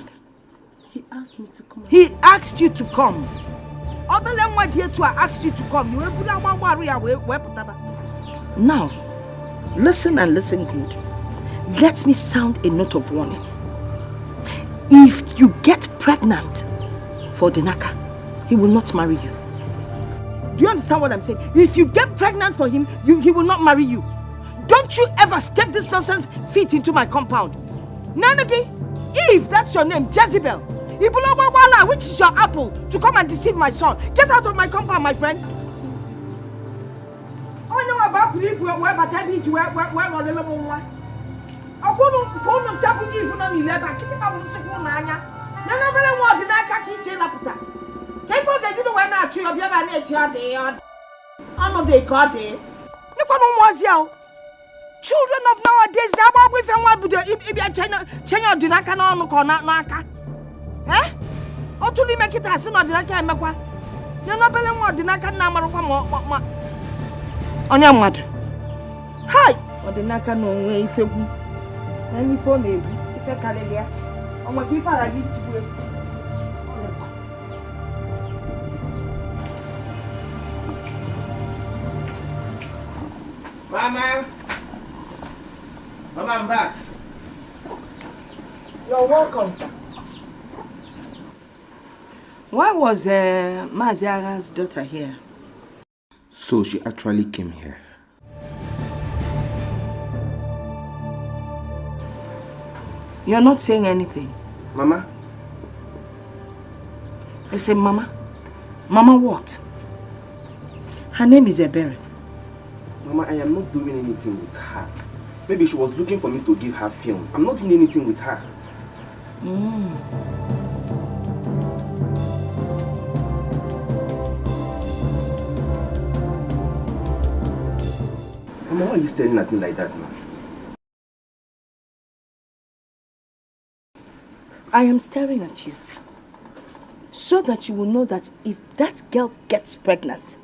He asked me to come. He asked you to come. Obele nwa dị etu a asked you to come. You wee bulu agbagbarụ ya wee wee pụtaba. Now, listen and listen good. Let me sound a note of warning. If you get pregnant for Ọdịnaka, he will not marry you. Do you understand what I'm saying? If you get pregnant for him, you, he will not marry you. Don't you ever step this nonsense feet into my compound. Nenegi, if that's your name, Jezebel, Ibulogwagwala, which is your apple, to come and deceive my son. Get out of my compound, my friend. Onye nwa bụ apụl ibu wee bata ebe iji wee wee wee ghọrịrị m nwa. Ọkwa unu mfe unu ncha bụ Eve nọ n'ile ebe a, kịtịkpa bụ nsịkwa ụlọ anya. Nene obere nwa Ọdịnaka ka iche ịlapụta. Ka ife ọ ga-eji wee na-achụ ya, ọbịa ebe a na-eche ọ dị ya, ọ dị. Ọnụ dị ka ọ dị. Nekwanụ ụmụazị ahụ. Children of nowadays na-agba ọgwụ ife nwa bido ib- ịbịa chenye chenye Ọdịnaka n'ọnụ ka ọ na- n'aka. Eh? Otu n'ime kịta asị na Ọdịnaka emekwa. Nene obere nwa Ọdịnaka na-amarakwa ma ọ- ma- ma- onye mmadụ. Hai! Ọdịnaka na onwe ifegwu. Na ife ọ na-ebu, ife karịrị ya. Ọ nwekwa ife ara gị tigbu egwu. Mama! Mama, I'm back. You're welcome, sir. Why was uh, Mazi Agha's daughter here? So she actually came here. You're not saying anything. Mama. I say, Mama. Mama what? Her name is Ebere. Mama, I am not doing anything with her. Maybe she was looking for me to give her films. I'm not doing anything with her. Mm. Mama, why are you staring at me like that now? I am staring at you so that you will know that if that girl gets pregnant,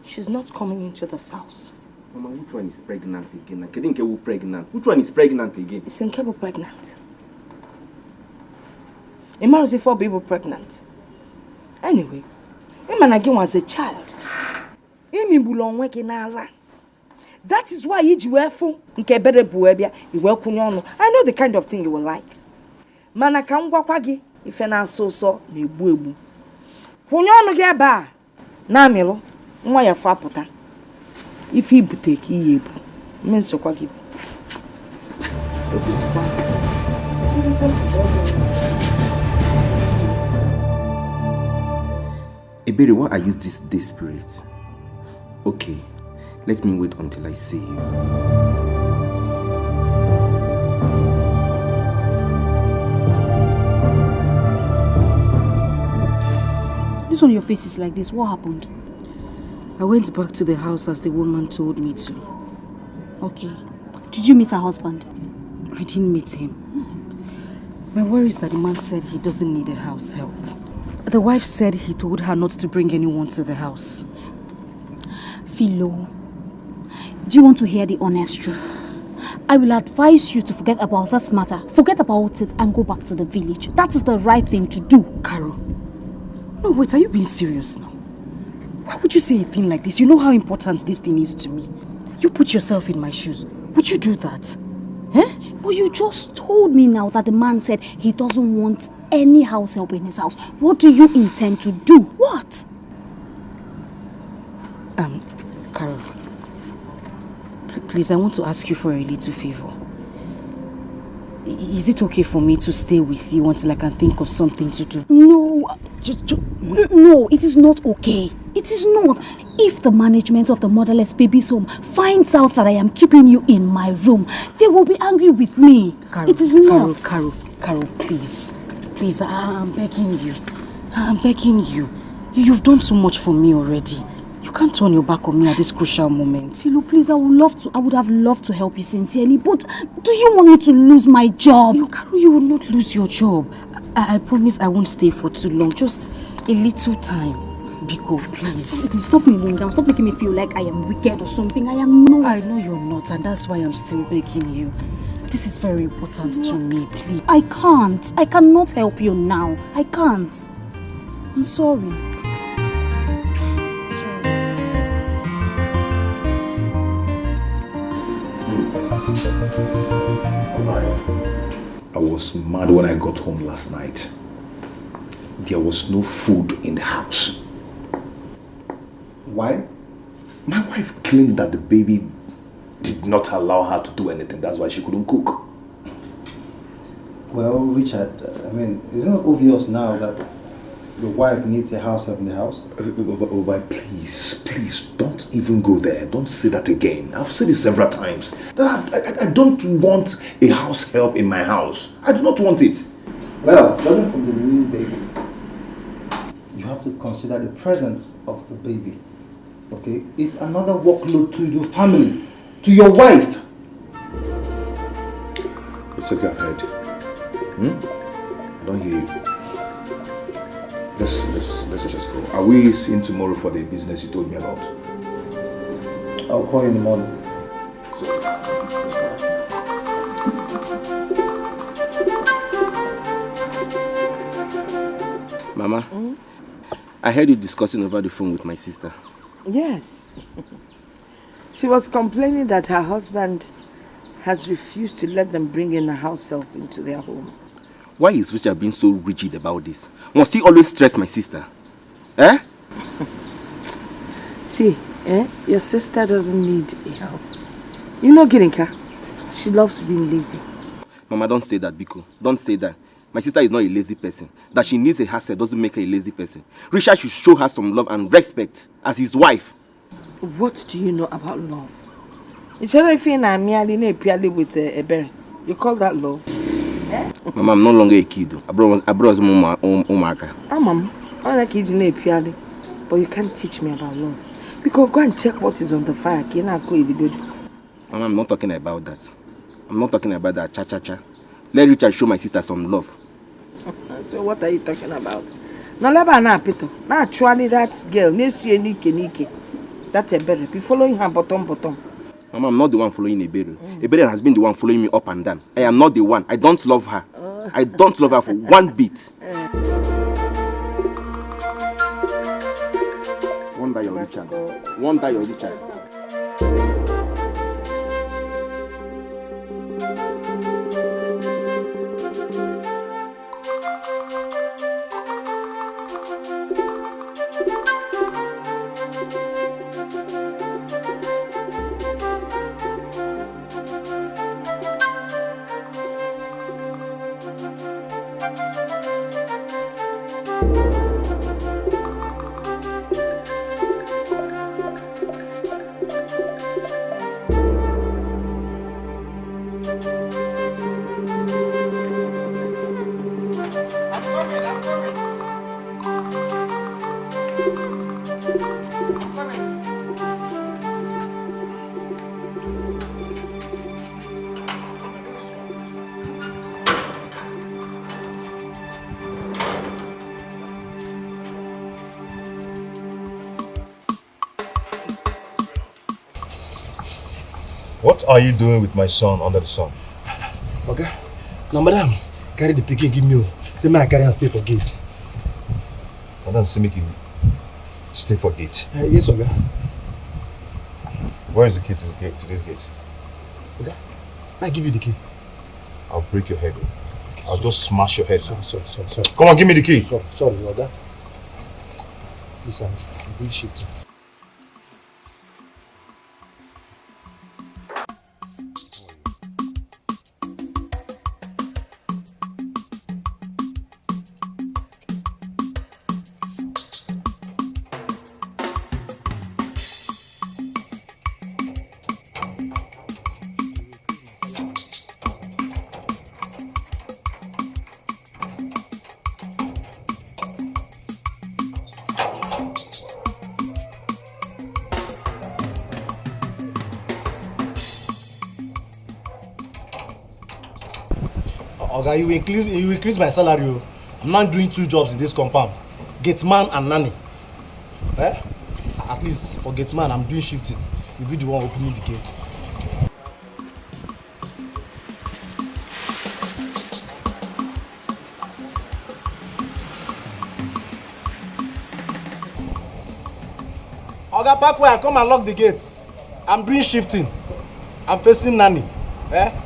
she's not coming into this house. Mama, which one is pregnant again? Kedu nke wụ pregnant? Which one is pregnant again? It's Nkebo pregnant. Imaruzi for people pregnant. Anyway, Imana gị was a child. Imigbula onwe gị n'ala. That is why iji wee fụ nke Ebere bu wee bịa, i wee kwụnye ọnụ. I know the kind of thing you will like. Mana ka m gwakwa gị, ife na-asọ ụsọ na-egbu egbu. Kwụnye ọnụ gị ebe a, na-amịlụ, nwa ya fụ apụta. Ife ibute ka iyi ebu. Mme nsokwa gị bụ. Ekwesịkwa. Ebere, why are you this desperate? Okay, let me wait until I see you. This one, your face is like this. What happened? I went back to the house as the woman told me to. Okay. Did you meet her husband? I didn't meet him. My worry is that the man said he doesn't need a house help. The wife said he told her not to bring anyone to the house. Philo, do you want to hear the honest truth? I will advise you to forget about this matter. Forget about it and go back to the village. That is the right thing to do. Carol, no, wait, are you being serious now? Why would you say a thing like this? You know how important this thing is to me. You put yourself in my shoes. Would you do that? Eh? But you just told me now that the man said he doesn't want any house help in his house. What do you intend to do? What? Um, Carol, pl- please, I want to ask you for a little favor. I- Is it okay for me to stay with you until I can think of something to do? No, ju- ju- n- no, it is not okay. It is not. If the management of the motherless babies home finds out that I am keeping you in my room, they will be angry with me. Carol, it is Carol, not. Carol, Carol, please. Please, I- I'm begging you. I'm begging you. You- You've done too much for me already. You can't turn your back on me at this crucial moment. Tilo, please, I would love to. I would have loved to help you sincerely, but do you want me to lose my job? You, Carol, you will not lose your job. I, I promise I won't stay for too long. Just a little time. Biko, please. Please stop me laying down. Stop making me feel like I am wicked or something. I am not. I know you're not, and that's why I'm still begging you. This is very important to me, please. I can't. I cannot help you now. I can't. I'm sorry. I was mad when I got home last night. There was no food in the house. Why? My wife claimed that the baby did not allow her to do anything. That's why she couldn't cook. Well, Richard, I mean, isn't it obvious now that your wife needs a house help in the house? Uh, uh, uh, uh, please, please don't even go there. Don't say that again. I've said it several times that I, I, I don't want a house help in my house. I do not want it. Well, judging from the new baby, you have to consider the presence of the baby. Okay? It's another workload to your family, to your wife. It's okay, I've heard. Hmm? I don't hear you. Let's, let's, let's just go. Are we seeing tomorrow for the business you told me about? I'll call you in the morning. Mama, I heard you discussing over the phone with my sister. Yes. She was complaining that her husband has refused to let them bring in a house help into their home. Why is Richard being so rigid about this? Must he always stress my sister? Eh? See, eh? Your sister doesn't need a help. You know Girinka? She loves being lazy. Mama, don't say that, Biko. Don't say that. My sister is not a lazy person. That she needs a house help doesn't make her a lazy person. Richard should show her some love and respect as his wife. What do you know about love? You tell if you na merely na purely with uh, a bear. You call that love? Mama, I'm no longer a kid. Abroad, abroad, ụmụaka. Ama m, ọ na ka iji na-epiali, but you can't teach me about love. Because go and check what is on the fire. Ka ị na-akụ idigodo. Mama, I'm not talking about that. I'm not talking about that. Cha cha cha. Let Richard show my sister some love. So what are you talking about? Now, Leba na Peter. Now, actually, that girl, Nesu Nike Nike. That Ebere. Be following her bottom bottom. Mama, I'm not the one following Ebere. Ebere has been the one following me up and down. I am not the one. I don't love her. I don't love her for one bit. Wonder your Richard. Wonder your Richard. What are you doing with my son under the sun? Okay. Now, madam, carry the pikin give me. Say make I carry and stay for gate. Madam say make you stay for gate. Uh, yes, okay. Where is the key to, the gate, to this gate? Okay. I give you the key. I'll break your head. I'll just smash your head. Sorry, sorry, sorry, sorry. Come on, give me the key. Sorry, sorry, okay. This one, big shift. Oga, you increase, you increase my salary o. I'm now doing two jobs in this compound. Gate man and nanny. Eh? At least for gate man, I'm doing shifting. You be the one opening the gate. Oga, park where I come and lock the gate. I'm doing shifting. I'm facing nanny. Eh?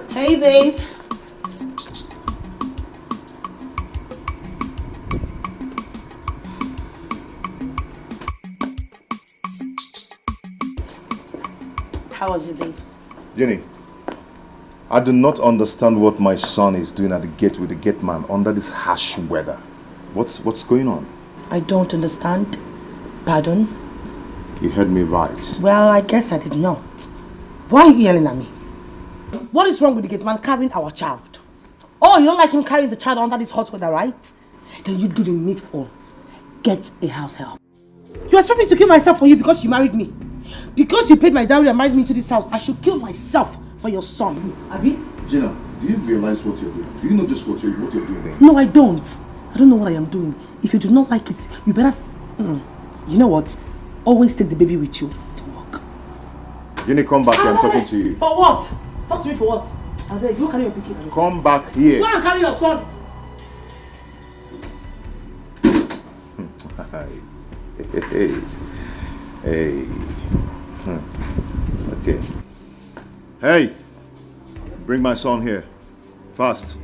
Hey, babe. How was your day? Jenny, I do not understand what my son is doing at the gate with the gate man under this harsh weather. What's, what's going on? I don't understand. Pardon? You heard me right. Well, I guess I did not. Why are you yelling at me? What is wrong with the gate man carrying our child? Oh, you don't like him carrying the child under this hot weather, right? Then you do the needful. Get a house help. You expect me to kill myself for you because you married me? Because you paid my dowry and married me into this house, I should kill myself for your son. Abi? Gina, do you realize what you're doing? Do you know just what you're, what you're doing? No, I don't. I don't know what I am doing. If you do not like it, you better. S- mm. You know what? Always take the baby with you to work. Jenny, come back here. I'm talking to you. For what? Talk to me for what? I beg, you carry your pikin. Come back here. Go and carry your son. Hey. Hey. Hmm. Okay. Hey, bring my son here. Fast.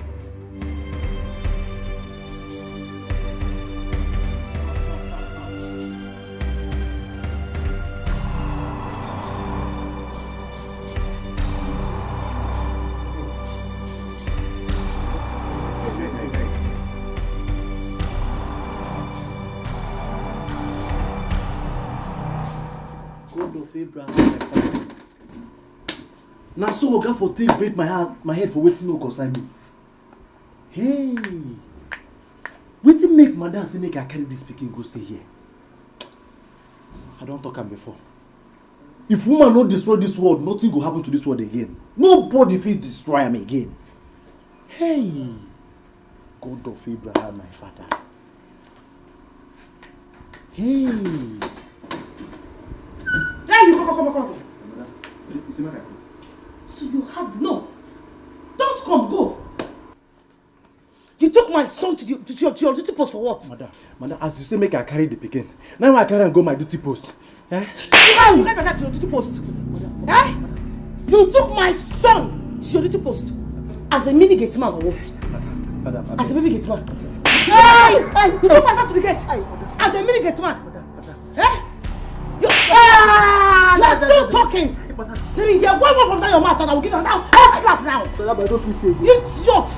God of Abraham, my father. Na so oga for take break my heart, my head for wetin no concern me. Hey, wetin make madam say make I carry this pikin go stay here? I don talk am before. If woman no destroy this world, nothing go happen to this world again. Nobody fit destroy am again. Hey, God of Abraham, my father. Hey. Hey, you come, come, come, come. You see my car? So you have no. Don't come, go. You took my son to, the, to, your, to your duty post for what? Madam, madam, as you say, make I carry the pikin. Now I carry and go my duty post. Eh? How you carry my child to your duty post? Eh? You took my son to your duty post as a mini gate man or what? Madam, madam, As a baby gate man. Hey! Hey! You took my son to the gate as a mini gate man. Eh? You, ah, you are still talking. Let me hear one word from that your mouth and I will give you another hot slap now. Madam, I don't feel safe. You idiot!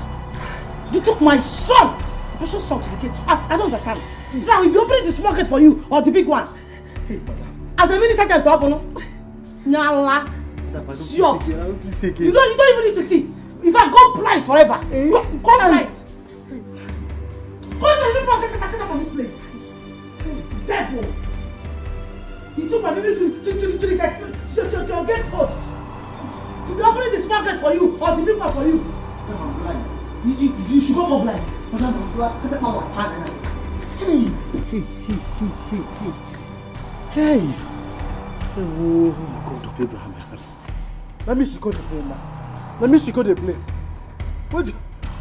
You took my son, my precious son to the gate. As I don't understand. Now, if you open the small gate for you or the big one, Hey, madam. As a minister, can talk, no? Nyala. Madam, I don't Shut. feel safe. I don't feel safe. You don't, you don't even need to see. If I go blind forever, go, go blind. Go to the people get kata from this place. Devil. You took my baby to, to, to, to the gate, to, to, to your gate post. To be opening the small gate for you or the big one for you. Madam, I'm blind. You, you, you should go for blind. Madam, I'm blind. Take my child. Hey, hey, hey, hey, hey, hey. Hey! Oh, God of Abraham, my father. Let me she go the blame now. Let me she go the blame. What do,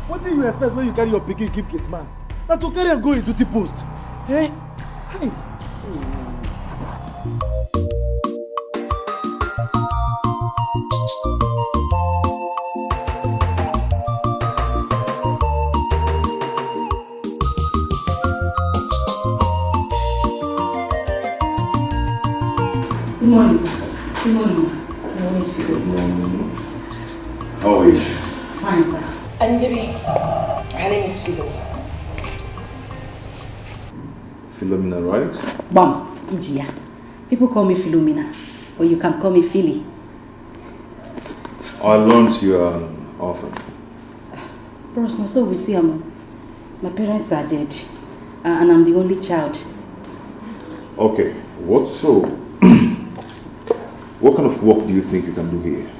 what do you expect when you carry your pikin give gate man? Now to carry and go in duty post. Eh? Hey! Good morning, sir. Good morning, ma. Good morning, sir. Good morning. How are you? Fine, sir. And baby, her name is Philo. Philomena, right? Bam, Ijiya. People call me Philomena, but you can call me Philly. I learned you are an orphan. Bros, na so we see am. My parents are dead, uh, and I'm the only child. Okay, what so? What kind of work do you think you can do here?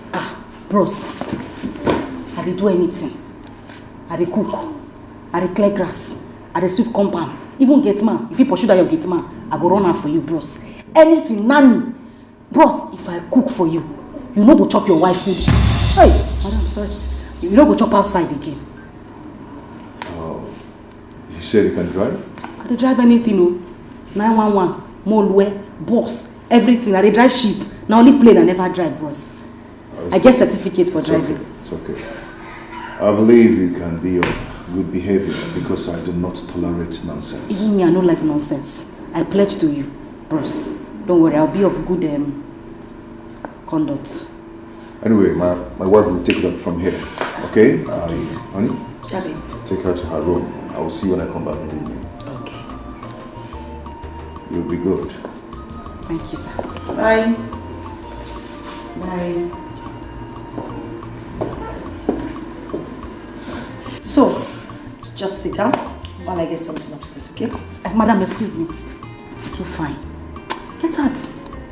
Bros, I dey do anything. I dey cook, I dey clear grass, I dey sweep compound. Even gate man, if you pursue that your gate man, I go run am for you, bros. Anything, nanny. Bros, if I cook for you, you no go chop your wife food. Hey, madam, sorry. You no go chop outside again. You said you can drive? I dey drive anything o. nine one one, molue, bus, everything. I dey drive ship. Na only plane I never drive, bros. I get certificate for It's okay. driving. It's okay. I believe you can be of good behavior because I do not tolerate nonsense. Even me, I no like nonsense. I pledge to you, bros. Don't worry, I'll be of good um, conduct. Anyway, my, my wife will take it up from here. Okay? Okay, sir. Honey, Daddy. Take her to her room. I will see you when I come back in the evening. Okay. You'll be good. Thank you, sir. Bye. Bye. So, just sit down while I get something upstairs, okay? Uh, madam, excuse me. You too fine. Get out.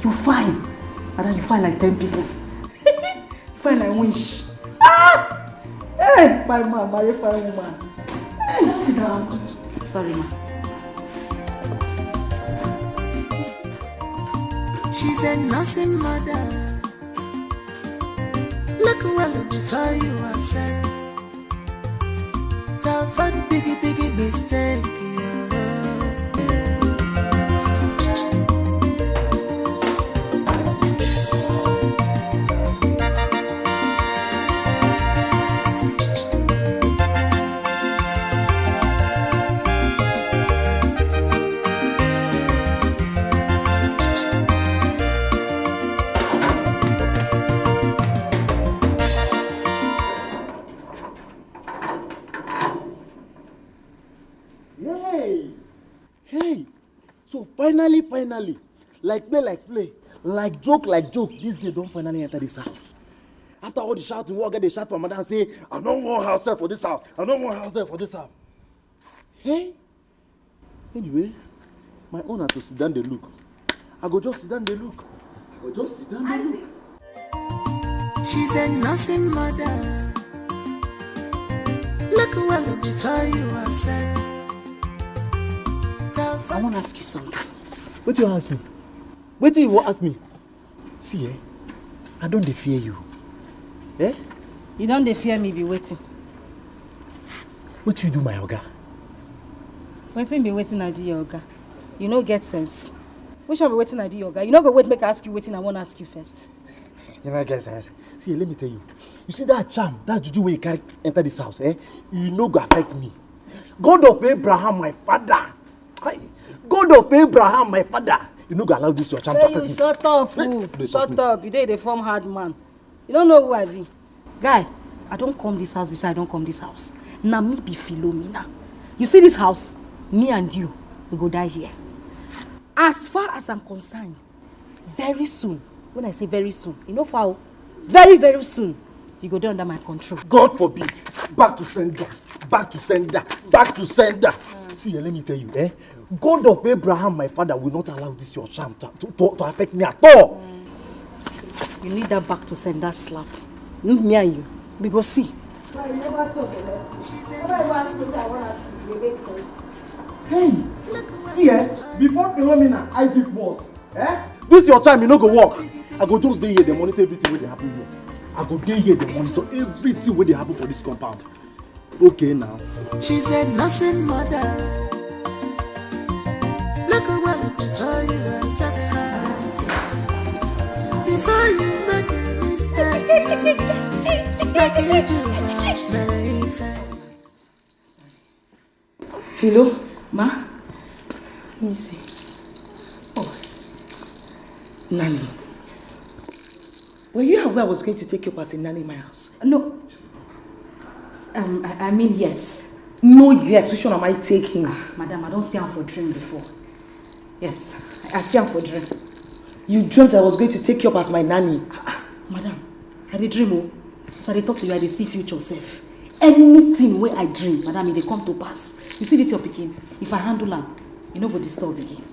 You fine. Madam, you fine like ten people. You fine like winch. Ah! Hey, fine man, marry fine woman. Hey, just sit down. Sorry, ma. She's a nursing mother. Look well before you accept. Avoid biggie, biggie mistake. Yeah. Hey! Hey! So finally, finally, like play, like play, like joke, like joke, this girl don finally enter this house. After all the shouting, we all get the shout for madam say, "I no wan house help for this house. I no wan house help for this house." Hey! Anyway, my own na to sit down dey look. I go just sit down dey look. I go just sit down dey look. She's a nursing mother. Look well before you accept. I wan ask you something. Wetin you wan ask me? Wetin you wan ask me? See, eh? I don dey fear you. Eh? You don dey fear me be wetin? Wetin you do my oga? Wetin be wetin I do your oga? You no get sense. Which one be wetin I do your oga? You no go wait make I ask you wetin I wan ask you first. You no get sense. See, let me tell you. You see that charm, that juju wey you carry enter this house, eh? You no go affect me. God of Abraham, my father. Hi. God of Abraham, my father. You no go allow this your charm to Hey, affect you me. Shut up, Hey, oh. dey touch Shut me. Up. You dey dey form hard man. You don't know who I be. Guy, I don't come this house beside I don't come this house. Na me be Philomena. You see this house? Me and you, we go die here. As far as I'm concerned, very soon, when I say very soon, you know how? Very, very soon, you go dey under my control. God forbid. Back to sender. Back to sender. Back to sender. See, eh, let me tell you, eh? God of Abraham, my father, will not allow this your charm to, to, to, to affect me at all. You need that back to sender slap. Mm, me and you, we go see. Hey, see, eh? Before Philomena, Isaac was, eh? This your time, you no go work. I go just dey here, dey monitor everything wey dey happen here. I go dey here, dey monitor everything wey dey happen for this compound. Okay now. She's a nursing mother. Look well before you accept her. Before you make a mistake, make it do right, baby. Philo, Ma? Let me see. Oh, nanny. Yes. Were you aware I was going to take you up as a nanny in my house? No. Um, I, I mean, yes. No, yes. Which one am I taking? Ah, madam, I don't see am for dream before. Yes, I, I see am for dream. You dreamt I was going to take you up as my nanny. Ah, madam, I dey dream o. So I dey talk to you, I dey see future sef. Anything wey I dream, madam, e dey come to pass. You see this your pikin, if I handle am, e no go disturb again.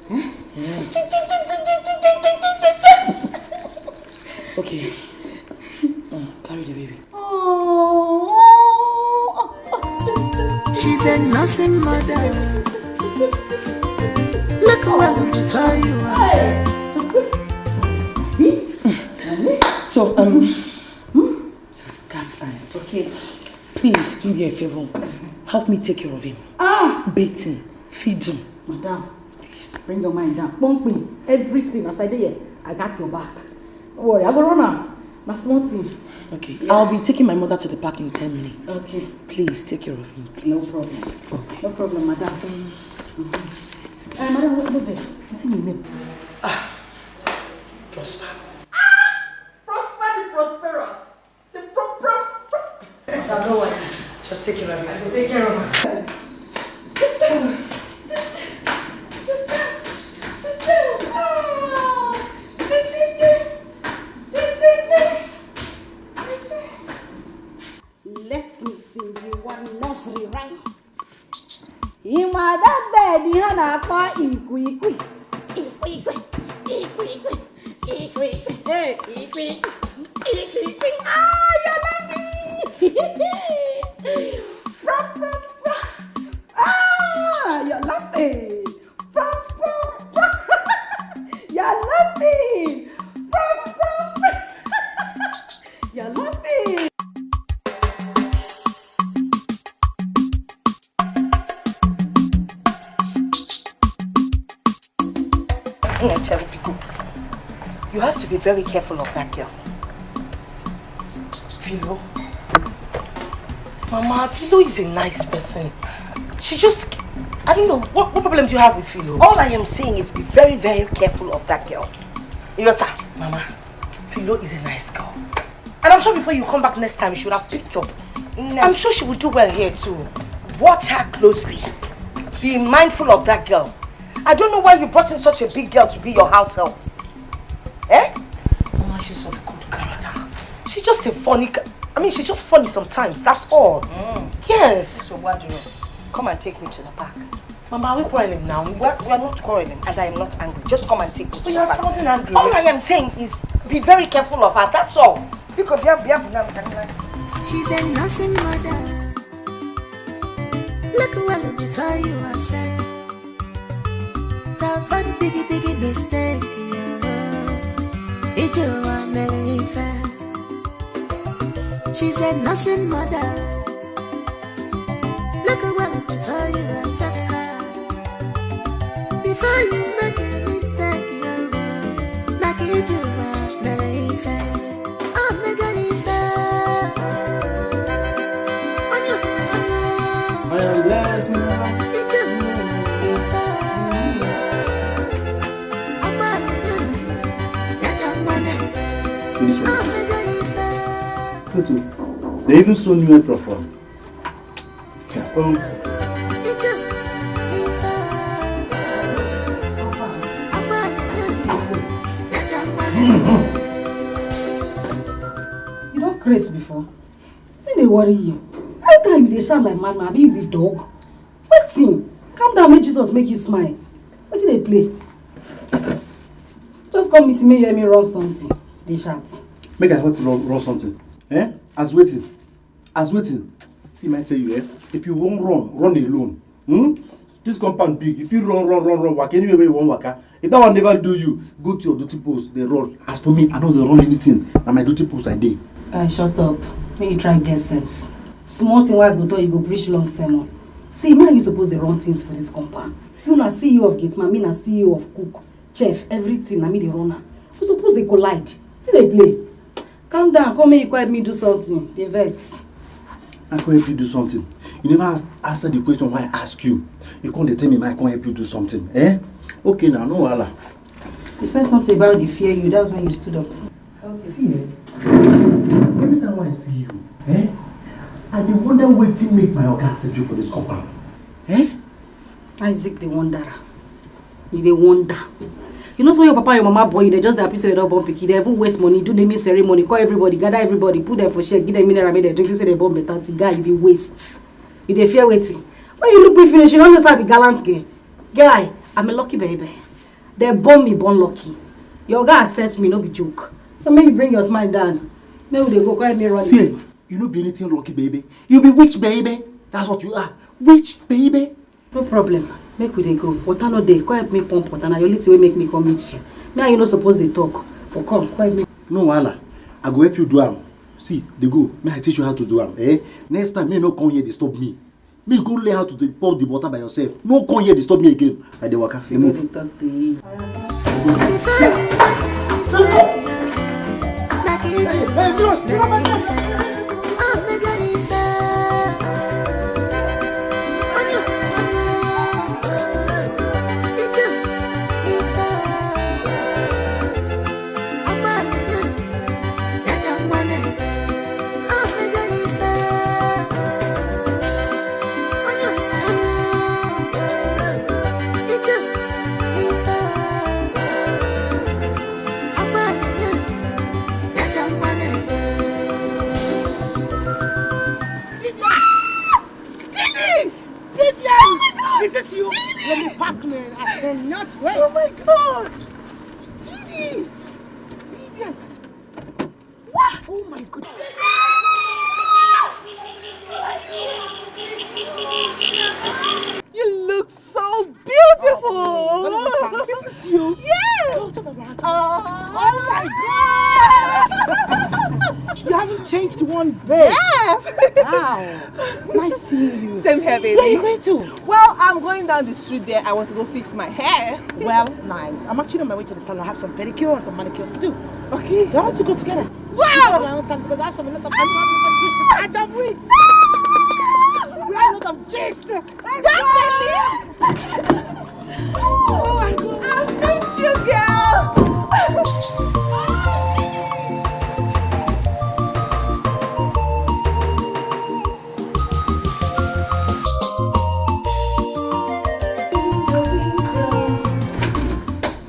Okay. Uh, carry the baby. She's a nursing mother. Look well before you are set. So, um, hmm? Sis, calm down. Okay. Please do me a favor. Help me take care of him. Ah! Bathe him, feed him. Madam, please, bring your mind down. Pumping, everything as I dey here, I got your back. Don't worry, I go run am. Na small thing. Okay, I'll be taking my mother to the park in ten minutes. Okay. Please take care of him, please. No problem. Okay. No problem, madam. Mm-hmm. Eh, madam, what, what vex? Wetin you mean? Ah, Prosper. Prosper the prosperous. The pro pro pro. Madam, don't worry. Just take care of it. I will take care of her. Let me sing you one nursery rhyme. Ị ma that bed ha na-akpọ ikwikwi. Ikwikwi, ikwikwi, ikwikwi, hey, ikwikwi, ikwikwi. Ah, you're laughing. From, from, from. Ah, you're laughing. From, from, from. You're laughing. From, from, from. You're laughing. Hey, Cherry Pico, you have to be very careful of that girl. Philo? Mama, Philo is a nice person. She just, I don't know, what, what problem do you have with Philo? All I am saying is be very, very careful of that girl. Iota, Mama, Philo is a nice girl. And I'm sure before you come back next time, you should have picked up. I'm sure she will do well here too. Watch her closely. Be mindful of that girl. I don't know why you brought in such a big girl to be your house help. Eh? Mama, she's of good character. She's just a funny. I mean, she's just funny sometimes. That's all. Mm. Yes. So what do you? Come and take me to the park. Mama, are we quarreling now? We're, we're not quarreling, and I am not angry. Just come and take me. But you're sounding angry. All I am saying is be very careful of her. That's all. Because bia bia bia. She's a nursing mother. Look well before you are set. Tavan biggie biggie mistake. She's a nursing mother. Look well before you accept her. Before you make a mistake, you know, make it you are very fair. Oh, make it fair. I am blessed now. This one. They even saw new apron for. You don craze before? Wetin dey worry you? How time you dey shout like madman? Abi you be dog? Wetin? Calm down, make Jesus make you smile. Wetin dey play? Just come meet me, hear me run something. Dey shout. Make I help you run, run something. Eh? As wetin? As wetin? See, I tell you, eh? If you wan run, run alone. Hmm? This compound big. If you run, run, run, run, walk anywhere where you wan waka. If that one never do you, go to your duty post, dey run. As for me, I no dey run anything. Na my duty post I dey. Uh, shut up. Make you try get sense. Small thing wey I go talk, you go preach long sermon. See, me and you suppose dey run things for this compound. You na C E O of gate man, me na C E O of cook, chef, everything. Na me dey run am. We suppose dey collide. Wetin dey play? Calm down, come make you come help me do something. Dey vex. I come help you do something. You never ask, answer the question why I ask you. You come dey tell me, I come help you do something. Eh? Okay now, no wahala. You said something about the fear you. That's when you stood up. Okay. See, eh? Every time when I see you, eh? I dey wonder wetin make my oga accept you for this compound. Eh? Isaac the Wanderer. You dey wonder. You know, so your papa and your mama born you, they just dey happy say they don born pikin. They even waste money, do naming ceremony, call everybody, gather everybody, put them for share, give them mineral, make them drink, say they born better thing. Guy, you dey waste. You dey fear wetin? When you look me finish, you no know say I be gallant girl. Guy, I'm a lucky baby. They born me, born lucky. Your guy accepts me, no be joke. So make you bring your smile down. Make we dey go, go help me run. See, you no be anything lucky, baby. You be witch, baby. That's what you are. Witch, baby. No problem. Make we dey go. Water no dey. Come help me pump water. Na the only thing wey make me come meet you. Me and you no suppose dey talk. But come, come help me. No wahala. I go help you do am. See, dey go. Me, I teach you how to do am. Eh? Next time, me no come here disturb me. Me go learn how to dey pour the water by yourself. No come here disturb me again. I dey waka. Dey move. Talk to you. Vivian! Oh my God! Is this you? Let me pack, man. I cannot wait. Oh my God! Genie! Vivian! What? Oh my God! You look so beautiful! Oh, this is you? Yes! Oh, turn around. Oh my God! You haven't changed one bit. Yes! Wow. Nice seeing you. Same here, baby. Where are you going to? Well, I'm going down the street there. I want to go fix my hair. Well, nice. I'm actually on my way to the salon. I have some pedicure and some manicures to do. Okay. So I want to go together. Wow! My own salon because I have some, a lot of, I have a lot of gist to catch up with. We have a lot of gist. Definitely. Oh my God. I miss you, girl.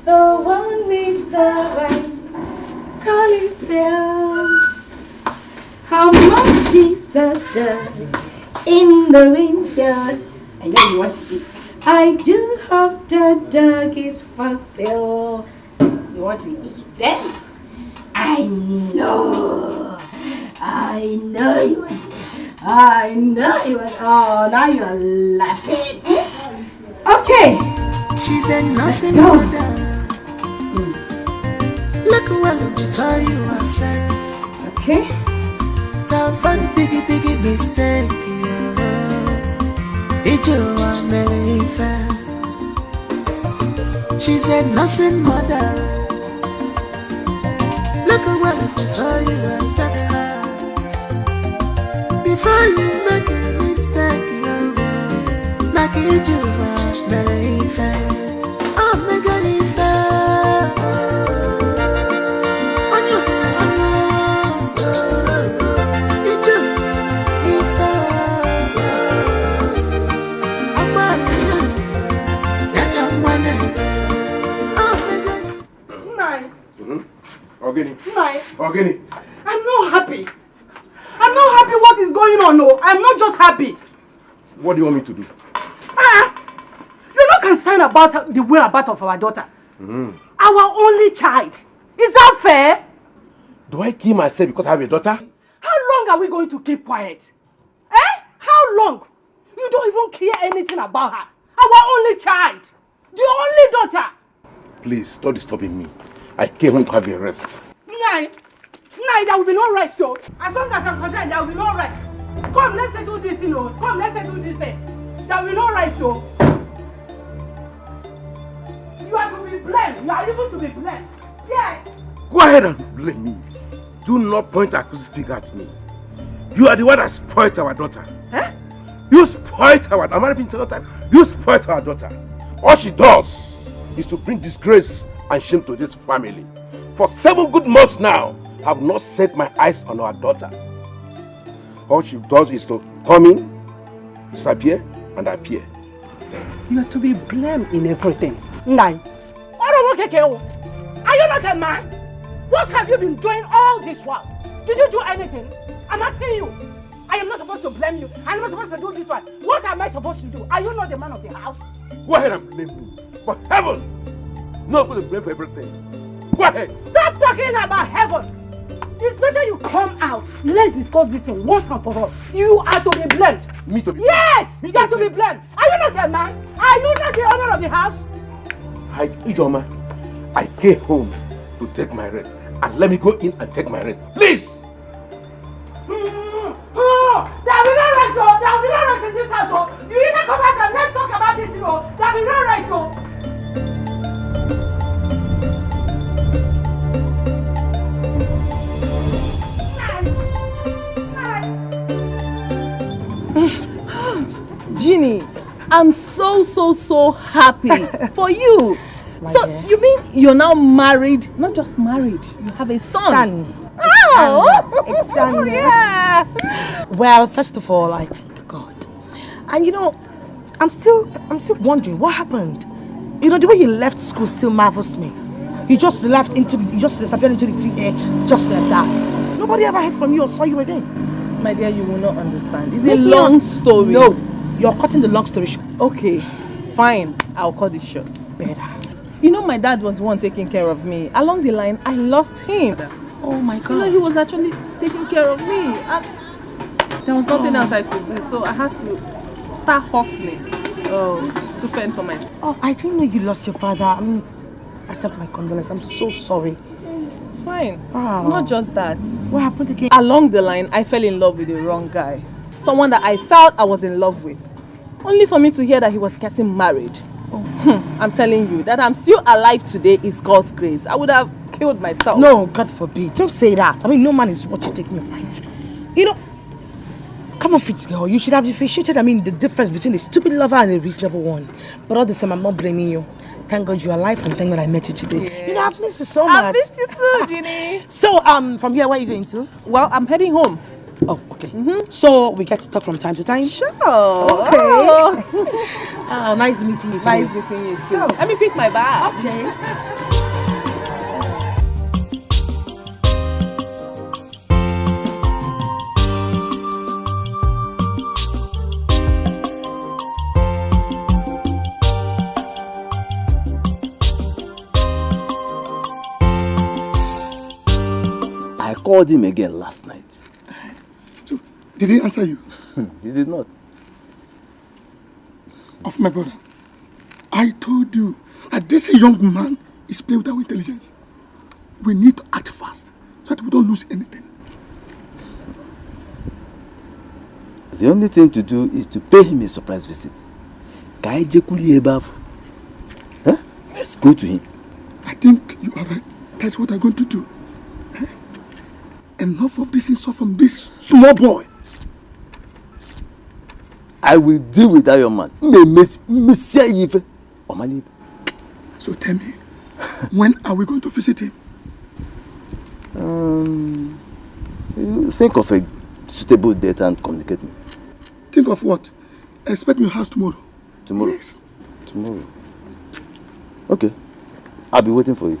The one with the white, call it out. How much is the dog in the window? I know you want to eat. I do hope the dog is for sale. You want to eat them? I know. I know you want. I know you want. Oh, now you are laughing. Okay. She's a nursing mother. Look well before you accept. Okay. Tough and biggie, biggie mistake. Yeah. Ijo wa mere ife. She's a nursing mother. Look well before you accept her. Before you make a mistake, you know, like you do, uh, better if I, oh, make a if I, oh, no, oh, no, you do, if I, I'm a, let them want it. Oh, make a Nine. Mm-hmm. Ogini. Nine. Ogini. I'm not happy. I'm not happy what is going on. No, I'm not just happy. What do you want me to do? Ah, you no concern about the whereabouts of our daughter. Mm-hmm. Our only child. Is that fair? Do I kill myself because I have a daughter? How long are we going to keep quiet? Eh? How long? You don't even care anything about her. Our only child. The only daughter. Please, stop disturbing me. I came home to have a rest. Nine. Nine, there will be no rest, though. As long as I'm concerned, there will be no rest. Come, let's settle this thing, oh. Come, let's settle this thing. There will be no rest, though. You are to be blamed. You are even to be blamed. Yes. Go ahead and blame me. Do not point accusing finger at me. You are the one that spoiled our daughter. Eh? You spoiled our, am I repeating the time? You spoiled our daughter. All she does is to bring disgrace and shame to this family. For seven good months now, I have not set my eyes on our daughter. All she does is to come in, disappear, and appear. You are to be blamed in everything. Nine. Ọ̀rọ̀ wọn kékeré o. Are you not a man? What have you been doing all this while? Did you do anything? I'm asking you. I am not supposed to blame you. I'm not supposed to do this one. What am I supposed to do? Are you not the man of the house? Go ahead and blame me. But heaven! No go dey blame for everything. Go ahead. Stop talking about heaven. It's better you come out. Let's discuss this thing once and for all. You are to be blamed. Me to be Yes, blamed? Me you are to be blamed. Are you not a man? Are you not the owner of the house? Hi, Ijoma. I came home to take my rent. And let me go in and take my rent. Please! There will be no rest, oh. There will be no rest in this house, oh. You either come out and let's talk about this, you know. There will be no rest, oh. Jeannie, I'm so, so, so happy for you. My So, dear. You mean you're now married? Not just married, you have a son. Son. Oh! Son. A son. Yeah. Well, first of all, I thank God. And you know, I'm still, I'm still wondering what happened. You know, the way he left school still marvels me. He just left into the, he just disappeared into the thin air, just like that. Nobody ever heard from you or saw you again. My dear, you will not understand. It's a Make me long un- story. No, you're cutting the long story short. Okay, fine. I'll cut it short. Better. You know, my dad was the one taking care of me. Along the line, I lost him. Oh my God. You know, he was actually taking care of me. And there was nothing else I could do, so I had to start hustling Oh. to fend for myself. Oh, I didn't know you lost your father. I mean, accept my condolence. I'm so sorry. It's fine. Ah. Not just that. What happened again? Along the line, I fell in love with the wrong guy. Someone that I felt I was in love with. Only for me to hear that he was getting married. Oh. Hmm, I'm telling you, that I'm still alive today is God's grace. I would have killed myself. No, God forbid. Don't say that. I mean, no man is what you take in your life. You know, come on, fit girl. You should have differentiated, I mean, the difference between a stupid lover and a reasonable one. But all the same, I'm not blaming you. Thank God you're alive and thank God I met you today. You know, I've missed you so much. I missed you too, Jeannie. So, um, from here, where are you going to? Well, I'm heading home. Oh, okay. Mm-hmm. So we get to talk from time to time? Sure. Okay. Oh, nice meeting you too. Nice meeting you too. So, let me pick my bag. Okay. I called him again last night. So, did he answer you? He did not. Of my brother, I told you that this young man is playing with our intelligence. We need to act fast so that we don't lose anything. The only thing to do is to pay him a surprise visit. Ka anyị jekwuru ya ebe ahụ. Eh? Let's go to him. I think you are right. That's what I'm going to do. Eh? Enough of this insult from this small boy. I will deal with that young man. Mme- mme- Mmesia ya ife. Ọ mara ife. So tell me, when are we going to visit him? Um, you think of a suitable date and communicate me. Think of what? Expect me in house tomorrow. Tomorrow. Yes. Tomorrow. Okay. I'll be waiting for you.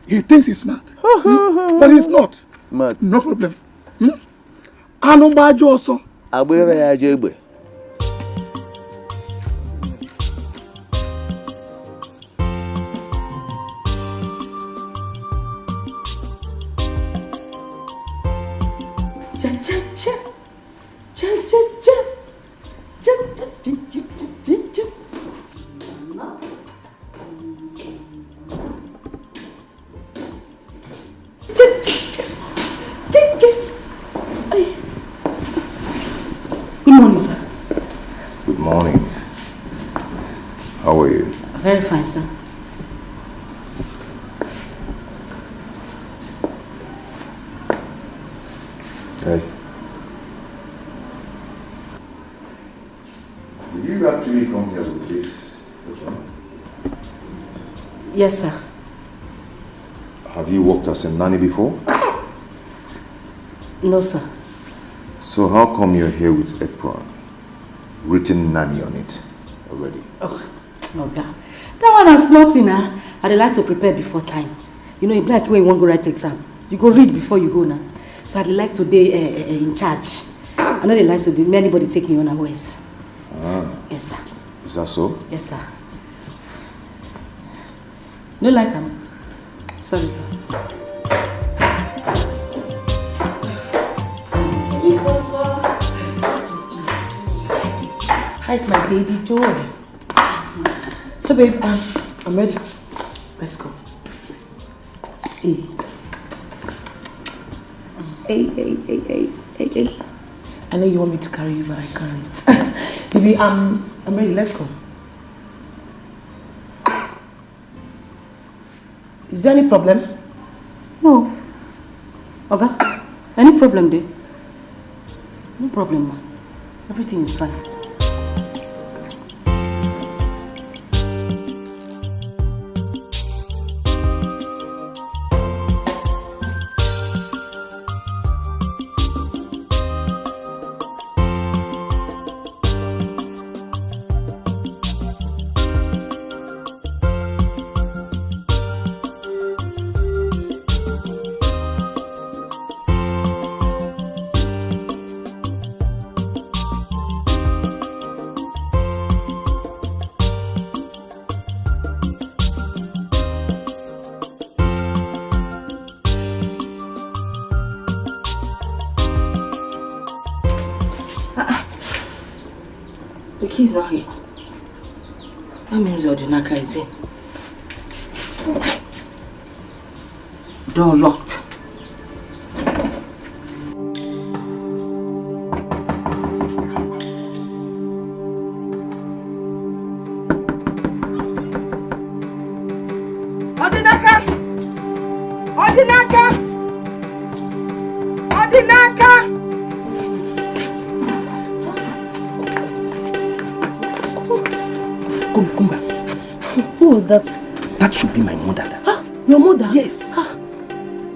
He thinks he's smart. Hmm? But he's not. Smart. No problem. Hmm? Anụ mgba ajọ ọsọ. Agbara ya ajọ egbe. Cha cha cha. Cha cha cha. Cha cha cha cha cha cha. Cha cha cha. Cha cha. Ay. Good morning, sir. Good morning. How are you? Very fine, sir. Hey. Did you actually come here with this apron? Yes, sir. Have you worked as a nanny before? No, sir. So how come you're here with apron? Written nanny on it already. Oh, Oga. That one is nothing, ah. I dey like to prepare before time. You know, e be like when you wan go write exam. You go read before you go now. So I dey like to dey uh, uh, in charge. I no dey like to dey make anybody take me unawares. Ah, Yes, sir. Is that so? Yes, sir. No like am. Sorry, sir. How's my baby doing? So, babe, um, I'm ready. Let's go. Hey. Hey, hey, hey, hey, hey, hey. I know you want me to carry you, but I can't. Baby, um, I'm ready. Let's go. Is there any problem? No. Oga, any problem dey? No problem, ma. Everything is fine. Ah, ah. The key is not here. That means Odinaka is in. Door locked. Odinaka! Odinaka! Odinaka! Come, come back. Who was that? That should be my mother. Ah, your mother? Yes. Ah,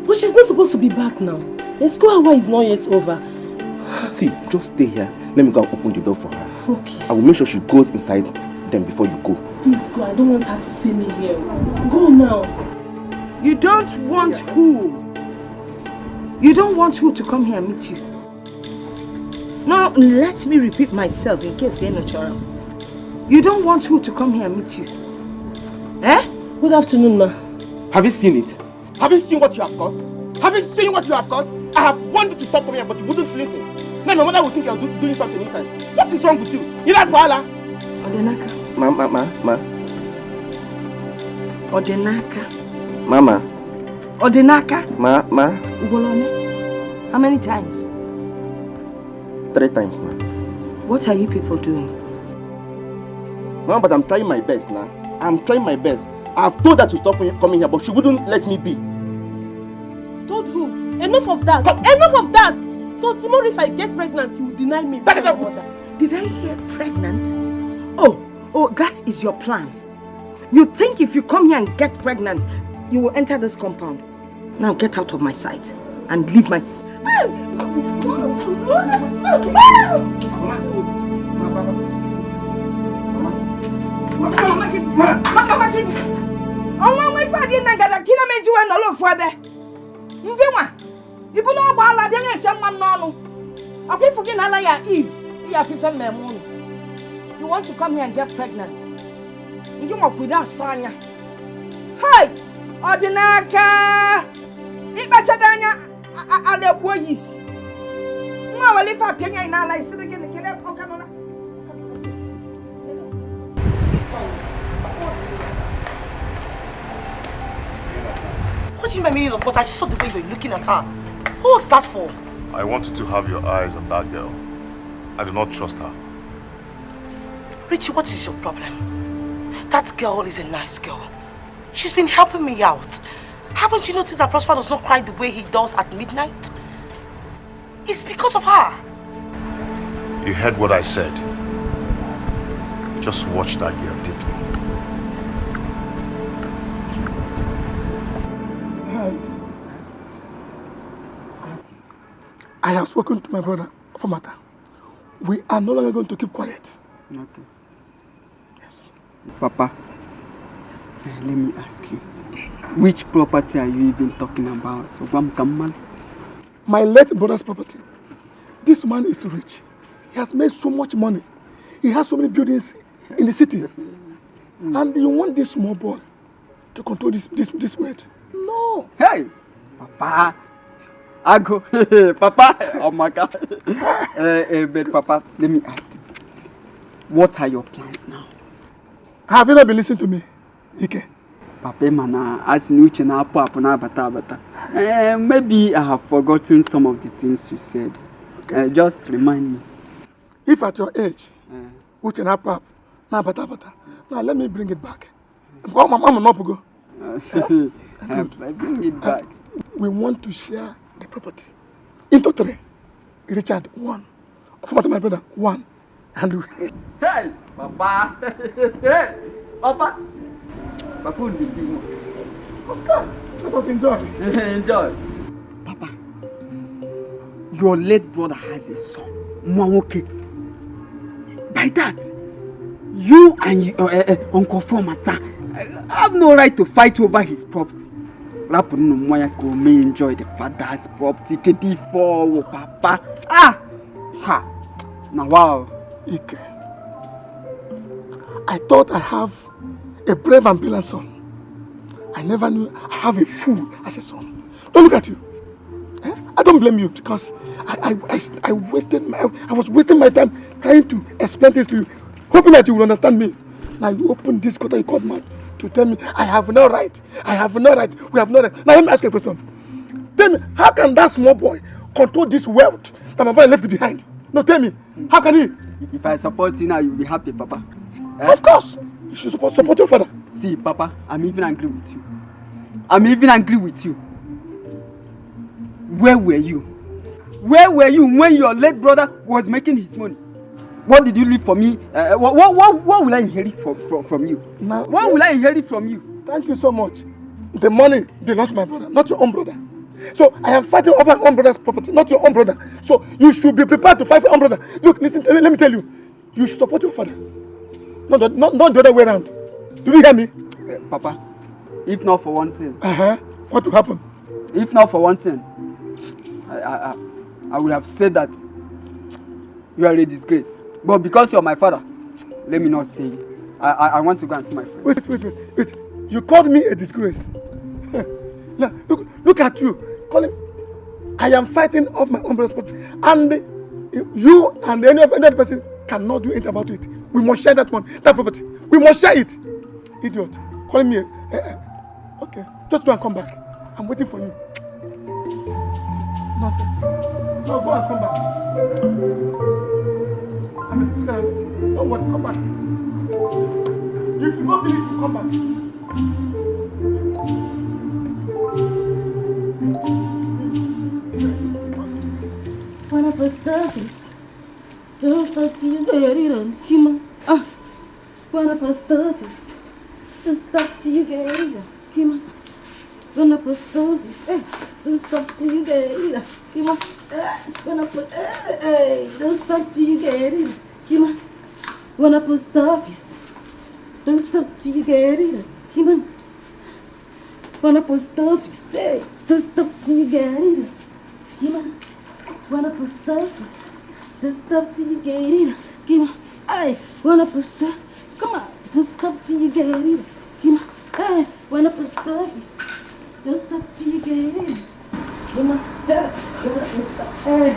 but she's not supposed to be back now. The school hour is not yet over. See, just stay here. Let me go and open the door for her. Okay. I will make sure she goes inside them before you go. Please go. I don't want her to see me here. Go now. You don't want who? You don't want who to come here and meet you? No, let me repeat myself in case you know Chara. You don't want who to come here and meet you? Eh? Good afternoon, ma. Have you seen it? Have you seen what you have caused? Have you seen what you have caused? I have warned you to stop coming here, but you wouldn't listen. Now my mother will think you're do- doing something inside. What is wrong with you? You like Fala? Odinaka. Ma, ma, ma, ma. Odinaka. Mama. Odinaka. Ma, ma. Ugolone. How many times? Three times, ma. What are you people doing? Ma, but I'm trying my best now. I'm trying my best. I've told her to stop me coming here, but she wouldn't let me be. Told who? Enough of that. Enough of that. So tomorrow if I get pregnant, you will deny me. Did I hear pregnant? Oh, oh, that is your plan. You think if you come here and get pregnant, you will enter this compound? Now get out of my sight and leave my... Ọnwa nwa ife adị na ngada kina meji wee nọrọ ofu ebe. Ndị nwa, ibu n'ọgba ala bịa na-eche nwa m n'ọnụ. Ọkwa ifu gị na ala ya Eve, ya fife mmemme unu. You want to come here and get pregnant? Ndị nwa kwudo asọ anya. Hey! Ọ dị n'aka! Ịkpachado anya, a- a- ala egbuo ya isi. Nwa were ife apịa anya n'ala isi dị gịnị kere ọka nọ na... What do you mean of what? I saw the way you were looking at her. What was that for? I want you to have your eyes on that girl. I do not trust her. Richie, what is your problem? That girl is a nice girl. She's been helping me out. Haven't you noticed that Prosper does not cry the way he does at midnight? It's because of her. You heard what I said. Just watch that girl deeply. I have spoken to my brother for matter. We are no longer going to keep quiet. Okay. Yes. Papa, eh, let me ask you, which property are you even talking about? Ogwa m ka m mara. My late brother's property. This man is rich. He has made so much money. He has so many buildings in the city. And you want this small boy to control this this this wealth. No. Hey, Papa. Ago. Papa. Oh my God. Eh, eh, but Papa, let me ask you. What are your plans now? Have you not been listening to me, Ike? Papa, mana as ni uche na-apụ apụ na-abata abata. Eh, maybe I have forgotten some of the things you said. Eh, just remind me. If at your age, Eh, uche na-apụ apụ na-abata abata, now let me bring it back. Mama, mama, no go. eh, I bring it back. We want to share the property into three. Richard, one. Former my brother, one. And we, Hey, Papa. Hey, Papa. Papa, you see. Of course, let us enjoy. Enjoy. Papa, your late brother has a son. Nwa nwoke. By that, you and you, uh, uh, Uncle Formata, uh, have no right to fight over his property. Rapụrụ nwa ya ka o mee enjoy the father's property. Kedu ife ọwụ, Papa? Ah! Ha! Na wow. Ike, I thought I have a brave and brilliant son. I never knew I have a fool as a son. Don't look at you. Eh? I don't blame you because I, I, I, I wasted my, I was wasting my time trying to explain things to you, hoping that you will understand me. Now you open this quarter, you called mouth to tell me I have no right. I have no right. We have no right. Now let me ask you a question. Tell me, how can that small boy control this wealth that my boy left behind? No, tell me, how can he? If I support you now, you'll be happy, Papa. Eh? Of course, you should support, support your father. See, Papa, I'm even angry with you. I'm even angry with you. Where were you? Where were you when your late brother was making his money? What did you leave for me? Uh, what, what, what, what will I inherit from, from, from you? Now, What will I inherit from you? Thank you so much. The money belongs to my brother, not your own brother. So I am fighting over my own brother's property, not your own brother. So you should be prepared to fight for your own brother. Look, listen, let, let me tell you. You should support your father. Not the, not, not the other way around. Do you hear me? Uh, Papa, if not for one thing, Uh-huh. What will happen? If not for one thing, I, I, I, I would have said that you are a disgrace. But because you're my father, let me not say it. I, I, I want to go and see my friend. Wait, wait, wait, wait. You called me a disgrace. Now, look, look at you. Calling, I am fighting off my own brother's property. And you and any of any other person cannot do anything about it. We must share that one, that property. We must share it. Idiot. Calling me a, a, a- okay. Just go and come back. I'm waiting for you. Nonsense. No, go and come back. I'm a disgrace. Don't worry, come back. If you don't believe, you come back. When I post office, don't stop till you get it on Kima. Ah, when I post office, don't stop till you get it on Kima. When I post office, eh, don't stop till you get it on Kima. Eh, when I post, eh, eh, don't stop till you get it on Kima. When I post office, don't stop till you get it on Kima. When I post office, hey, don't stop till you get it. Come on. When I post office, don't stop till you get it. Come on. Hey, when I post office, come on, don't stop till you get it. Come on. Hey, when I post office, don't stop till you get it. Come on. Hey, when I post office, hey,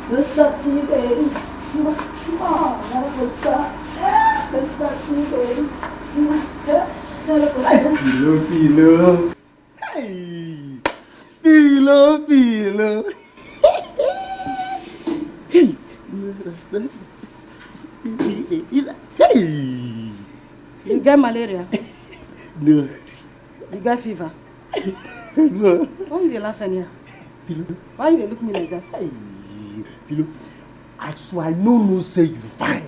don't stop till you get it. Come on. Come on. When I post office, hey, don't stop till you get it. Come on. Hey, when I post office. Filo, filo. Hey! Filo, filo. Hey! Hey! You get malaria? No, You get fever? no. Why you dey laugh anyhow? Filo, Why you dey look me like that? Hey! Filo, as I no know say you fine.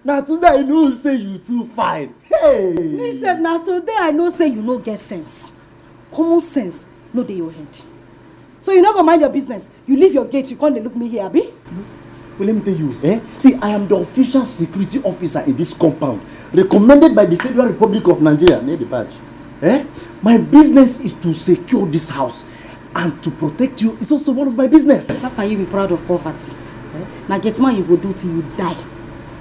Na today I know say you too fine. Hey! Me sef, na today I know say you no get sense. Common sense no dey your head. So you no go mind your business. You leave your gate, you come dey look me here, abi? Well, let me tell you, eh? See, I am the official security officer in this compound, recommended by the Federal Republic of Nigeria. Need the badge. Eh? My business is to secure this house, and to protect you is also one of my business. How can you be proud of poverty? Na gate man you go do till you die.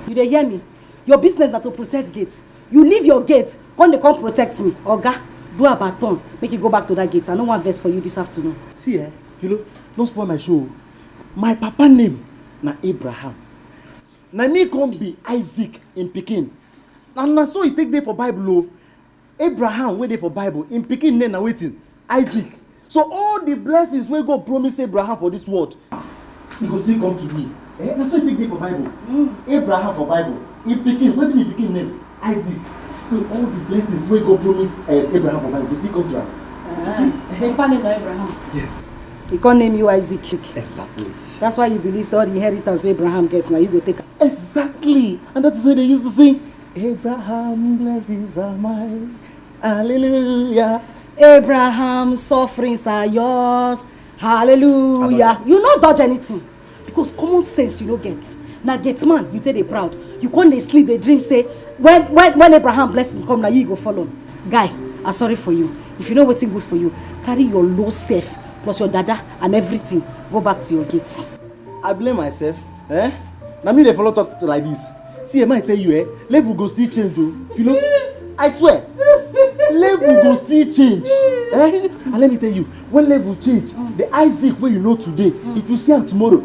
You dey hear me? Your business na to protect gate. You leave your gate, come dey come protect me. Oga, Do about turn, make you go back to that gate. I no wan vex for you this afternoon. See, eh, Philo, don't spoil my show. My papa name na Abraham. Na me come be Isaac in pikin. And na so e take dey for Bible o. Abraham wey dey for Bible, in pikin name na wetin? Isaac. So all the blessings wey God promise Abraham for this world, e go still come to me. Eh? Na so e take dey for Bible. Mm. Abraham for Bible, in pikin, wetin be pikin name? Isaac. So all the blessings wey God promise, eh, Abraham for Bible go still come to am. Ah. You see? Your papa name na Abraham. Yes. He come name you Isaac. Exactly. That's why you believe say all the inheritance wey Abraham get, na you go take am. Exactly. And that is why they used to sing, "Abraham blessings are mine. Hallelujah. Abraham sufferings are yours. Hallelujah." You no dodge anything. Because common sense you no get. Na gate man you take dey proud. You come dey sleep, dey dream say when, when, when Abraham blessings come, na you go follow. Guy, I sorry for you. If you know wetin good for you, carry your low self plus your dada and everything, go back to your gate. I blame myself. Eh? Na me dey follow talk like this. See, eh, I tell you, eh, level go still change o. Philo, I swear, level go still change. Eh? And let me tell you, when level change, the Isaac wey you know today, if you see am tomorrow,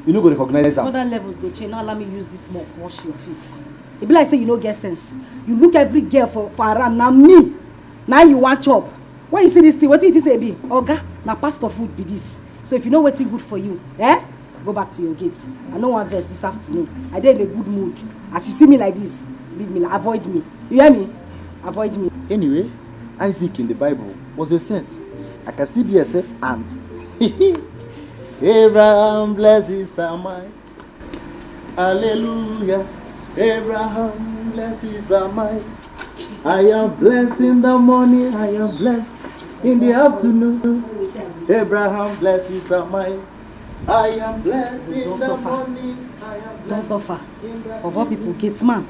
you no go recognize am. Other levels go change. No allow me use this mop wash your face. E be like say you no get sense. You look every girl for, for around. Na me, na you wan chop. When you see this thing, wetin you think say e be? Oga, na pastor food be this. So if you know wetin good for you, eh? Go back to your gate. I no wan vex this afternoon. I dey in a good mood. As you see me like this, leave me, avoid me. You hear me? Avoid me. Anyway, Isaac in the Bible was a saint. I can still be a saint and Abraham blessings are mine. Hallelujah. Abraham blessings are mine. I am blessed in the morning. I am blessed in the afternoon. Abraham blessings are mine. I am blessed in the morning. I am blessed. Don't suffer. Of all people, gate man.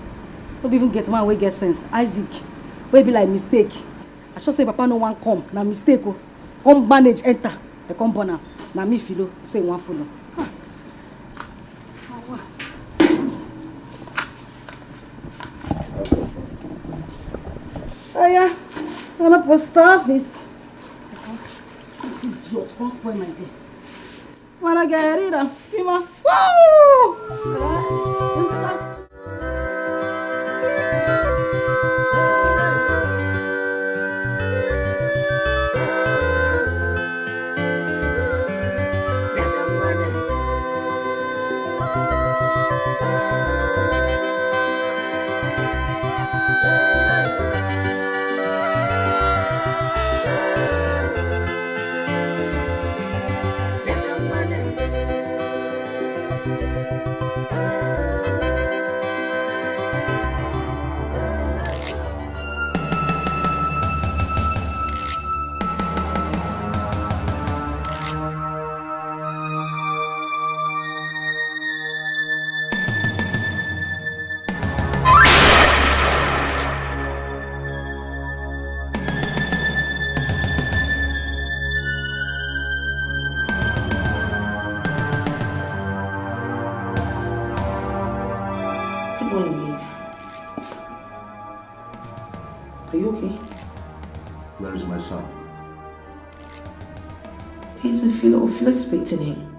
No be even gate man wey get sense. Isaac, wey be like mistake. I sure say papa no wan come. Na mistake o. Come manage enter. They come born am. Na me Philo say e wan follow. Ah. Oh yeah, on a post office. This idiot come spoil my day. Wanna get rid of Pima. Woo! Good morning, babe. Are you okay? Where is my son? He's with Philo. Philo is expecting him.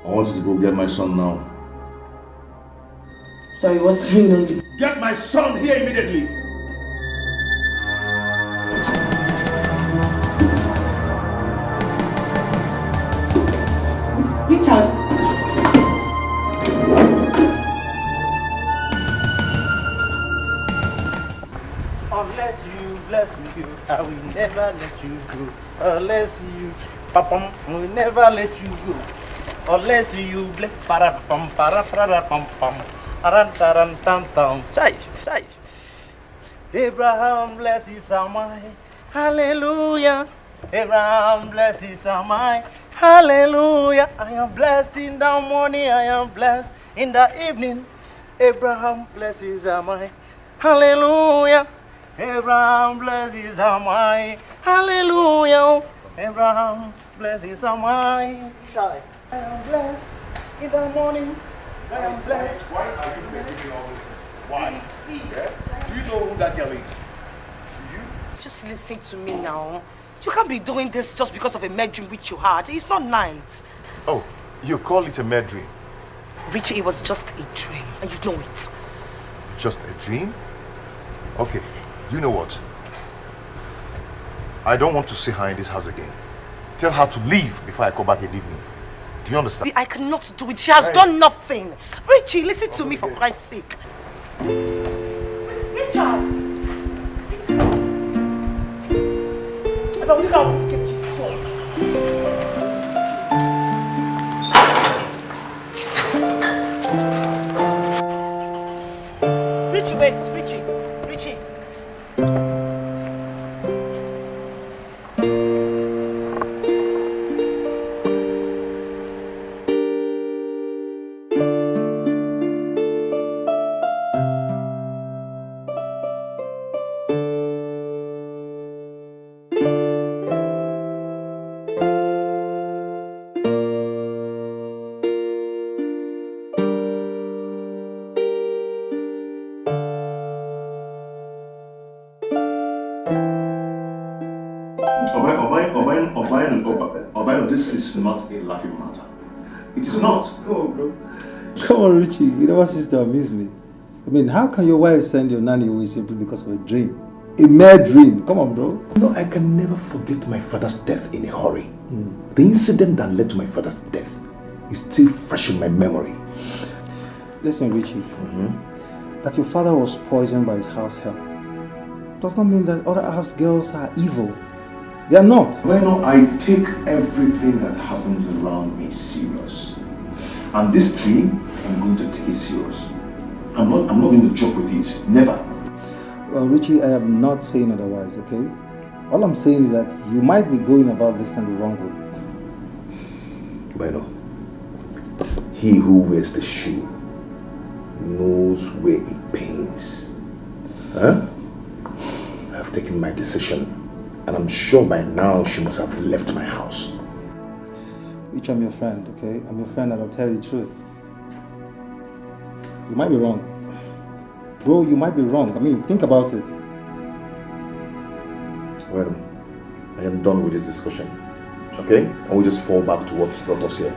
I want you to go get my son now. Sorry, what's going on? Get my son here immediately. Richard. Unless you bless me, I will never let you go. Unless you, papam, I will never let you go. Unless you bless, para pam, para para pam pam, aran taran tan tan. Chai, chai. Abraham bless his amai. Hallelujah. Abraham bless his amai. Hallelujah. I am blessed in the morning. I am blessed in the evening. Abraham bless his amai. Hallelujah. Abraham bless his amai. Hallelujah. Abraham bless his amai. Chai. I am blessed in the morning. I am blessed. Why are you making me all these things? Why? Yes? Do you know who that girl is? Do you? Just listen to me now. You can't be doing this just because of a mad dream which you had. It's not nice. Oh, you call it a mad dream? Richie, it was just a dream, and you know it. Just a dream? Okay, you know what? I don't want to see her in this house again. Tell her to leave before I come back and leave me. Do you understand? I cannot do it. She has done nothing. Richie, listen to me for Christ's sake. Richard! I will get you. Richie, wait, Richie, Richie. Obaino, this is not a laughing matter. It is not. Come on, bro. Come on, Richie. You never cease to amuse me. I mean, how can your wife send your nanny away simply because of a dream? A mere dream. Come on, bro. No, I can never forget my father's death in a hurry. Mm. The incident that led to my father's death is still fresh in my memory. Listen, Richie. Mm -hmm. That your father was poisoned by his house help does not mean that other house girls are evil. They are not. Well, no, I take everything that happens around me serious. And this dream, I'm going to take it serious. I'm not, I'm not going to joke with it. Never. Well, Richie, I am not saying otherwise, okay? All I'm saying is that you might be going about this thing the wrong way. Bueno, he who wears the shoe knows where it pains. Huh? I've taken my decision, and I'm sure by now she must have left my house. Which I'm your friend, okay? I'm your friend and I'll tell you the truth. You might be wrong. Bro, you might be wrong. I mean, think about it. Well, I am done with this discussion. Okay? And we just fall back to what brought us here.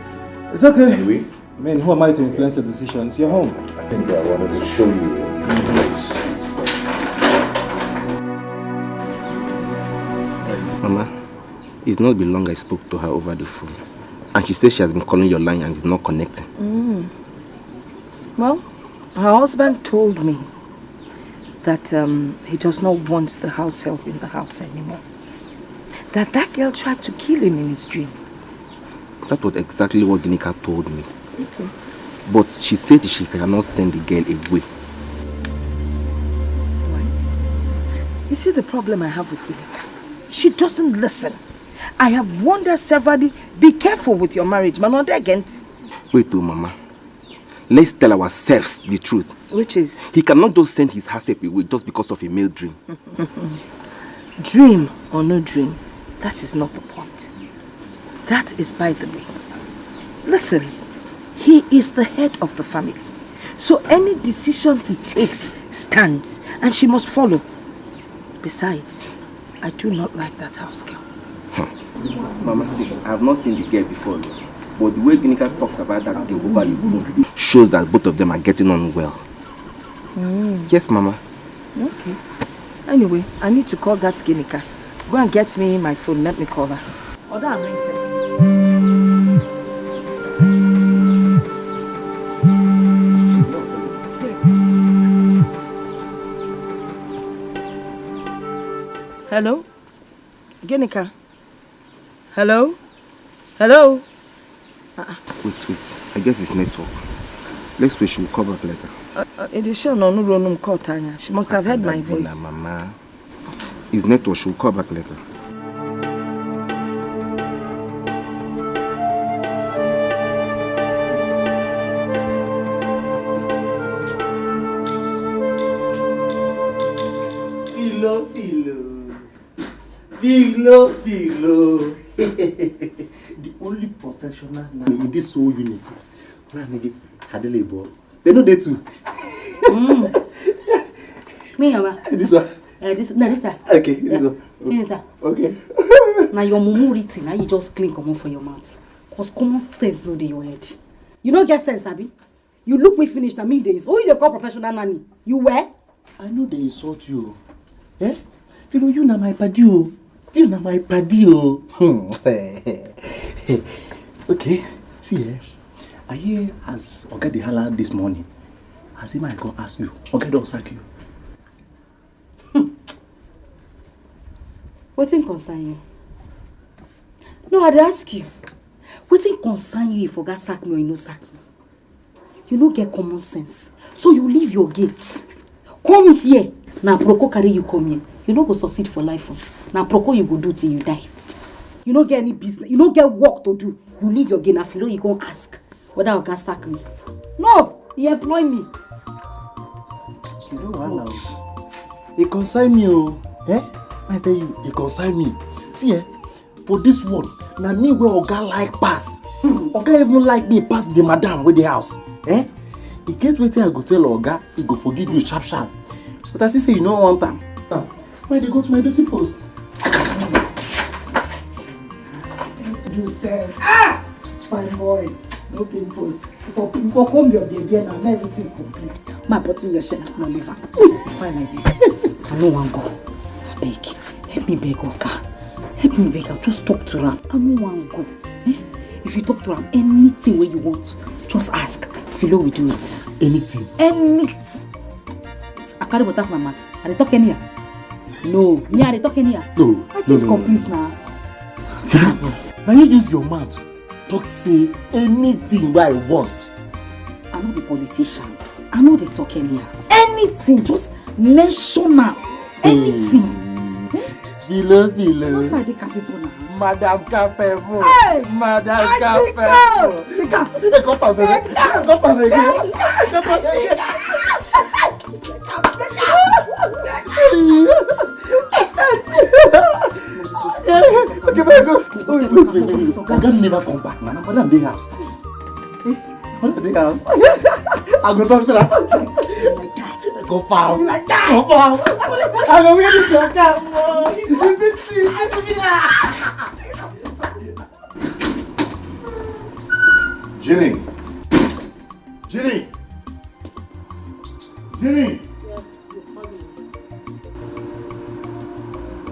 It's okay. Anyway. I mean, who am I to influence your decisions? You're home. I think I wanted to show you. Mama, it's not been long I spoke to her over the phone. And she says she has been calling your line and it's not connecting. Mm. Well, her husband told me that um, he does not want the house help in the house anymore. That that girl tried to kill him in his dream. That was exactly what Ginika told me. Okay. But she said she cannot send the girl away. Why? You see the problem I have with Ginika? She doesn't listen. I have warned her severally, be careful with your marriage, man. Wait, though, Mama. Let's tell ourselves the truth. Which is? He cannot just send his herself away just because of a male dream. Dream or no dream, that is not the point. That is by the way. Listen, he is the head of the family. So any decision he takes stands and she must follow. Besides, I do not like that house girl. Mama, see, I have not seen the girl before, but the way Ginika talks about that girl over the phone shows that both of them are getting on well. Mm. Yes, Mama. Okay. Anyway, I need to call that Ginika. Go and get me my phone. Let me call her. Order and ring. Hello? Ginika? Hello? Hello? Uh -uh. Wait, wait. I guess it's network. Let's wait. She will call back later. Uh, uh, it is sure no no no call Tanya. She must have heard my voice. Mama. It's network. She will call back later. Philo, philo. Filo, filo. The only professional now in this whole universe. Now, nigga, Adelebo. They know they too. Mm. Me, Mama. This one. Eh, this, no, this side. Okay, this one. This side. Okay. Na your mumu written, na you just clean comot for your mouth. Cause common sense no dey your head. You no get sense, abi? You look me finish, na me dey insult. Who you dey call professional nanny? You were? I no dey insult you o. Eh? You know, you na my padi o. You na my padi o. Hmm. Okay, see, eh? I hear as Oga dey holla this morning. I say, "My God, ask you. Oga don sack you." Wetin concern you? No, I dey ask you. Wetin concern you if Oga sack me or he no sack me? You no get common sense. So you leave your gate. Come here. Na proko carry you come here. You no go succeed for life o. Na proko you go do till you die. You no get any business. You no get work to do. You leave your gate. Na Filo you go ask whether Oga sack me. No, he employ me. You know what now? E concern me o. Eh? I tell you, e concern me. See, eh? For this world, na me wey Oga like pass. Oga even like me pass the madam wey dey house. Eh? E get wetin I go tell Oga, he go forgive you sharp sharp. But I see say you no want am. Now, I dey go to my duty post. Do sef. Ah! Fine boy. No pimples. For, for comb your baby and everything complete. My button your shell, no liver. Fine like this. I no wan go. Abeg, help me beg Oga. Help me beg am. Just talk to am. I no wan go. Eh? If you talk to am, anything wey you want, just ask. Filo will do it. Anything. Anything. I carry water for my mouth. I dey talk anyhow. No, me I dey talk anyhow. No. That is complete now. Now you use your mouth talk say anything wey I want. I no be politician. I no dey talk anyhow. Anything, just mention am. Anything. Filo, Filo. No side dey capable now. Madam Capable. Hey! Madam I think Capable. Take am. Cut am, baby. Cut am again. Cut am again. Okay, baby, go. Wait, wait, wait, wait, wait. Oga never come back, man. Madam dey house. Eh, madam dey house. I go talk to her. Go foul. Go foul. I go wear this your cap. You beat me. You beat me. Jenny. Jenny. Jenny.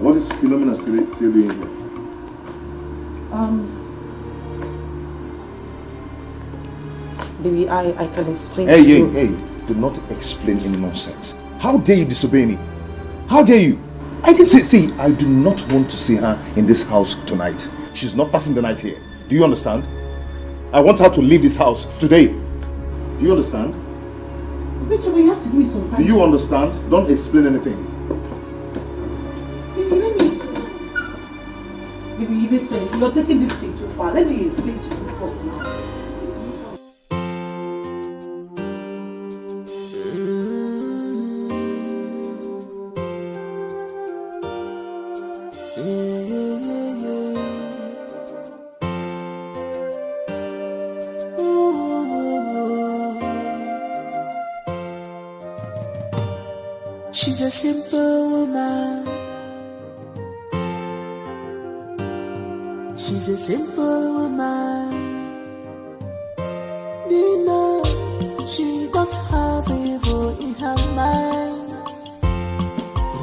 What is Philomena still, still doing here? Um, baby, I, I can explain Hey, to hey, you. Hey, do not explain any nonsense. How dare you disobey me? How dare you? I did see, see, I do not want to see her in this house tonight. She's not passing the night here. Do you understand? I want her to leave this house today. Do you understand? Rachel, you have to give me some time. Do you understand? Don't explain anything. Baby, let me. Baby, listen. You're taking this thing too far. Let me explain to you first now. She's a simple woman. She's a simple woman. Dina, she don't have evil in her mind.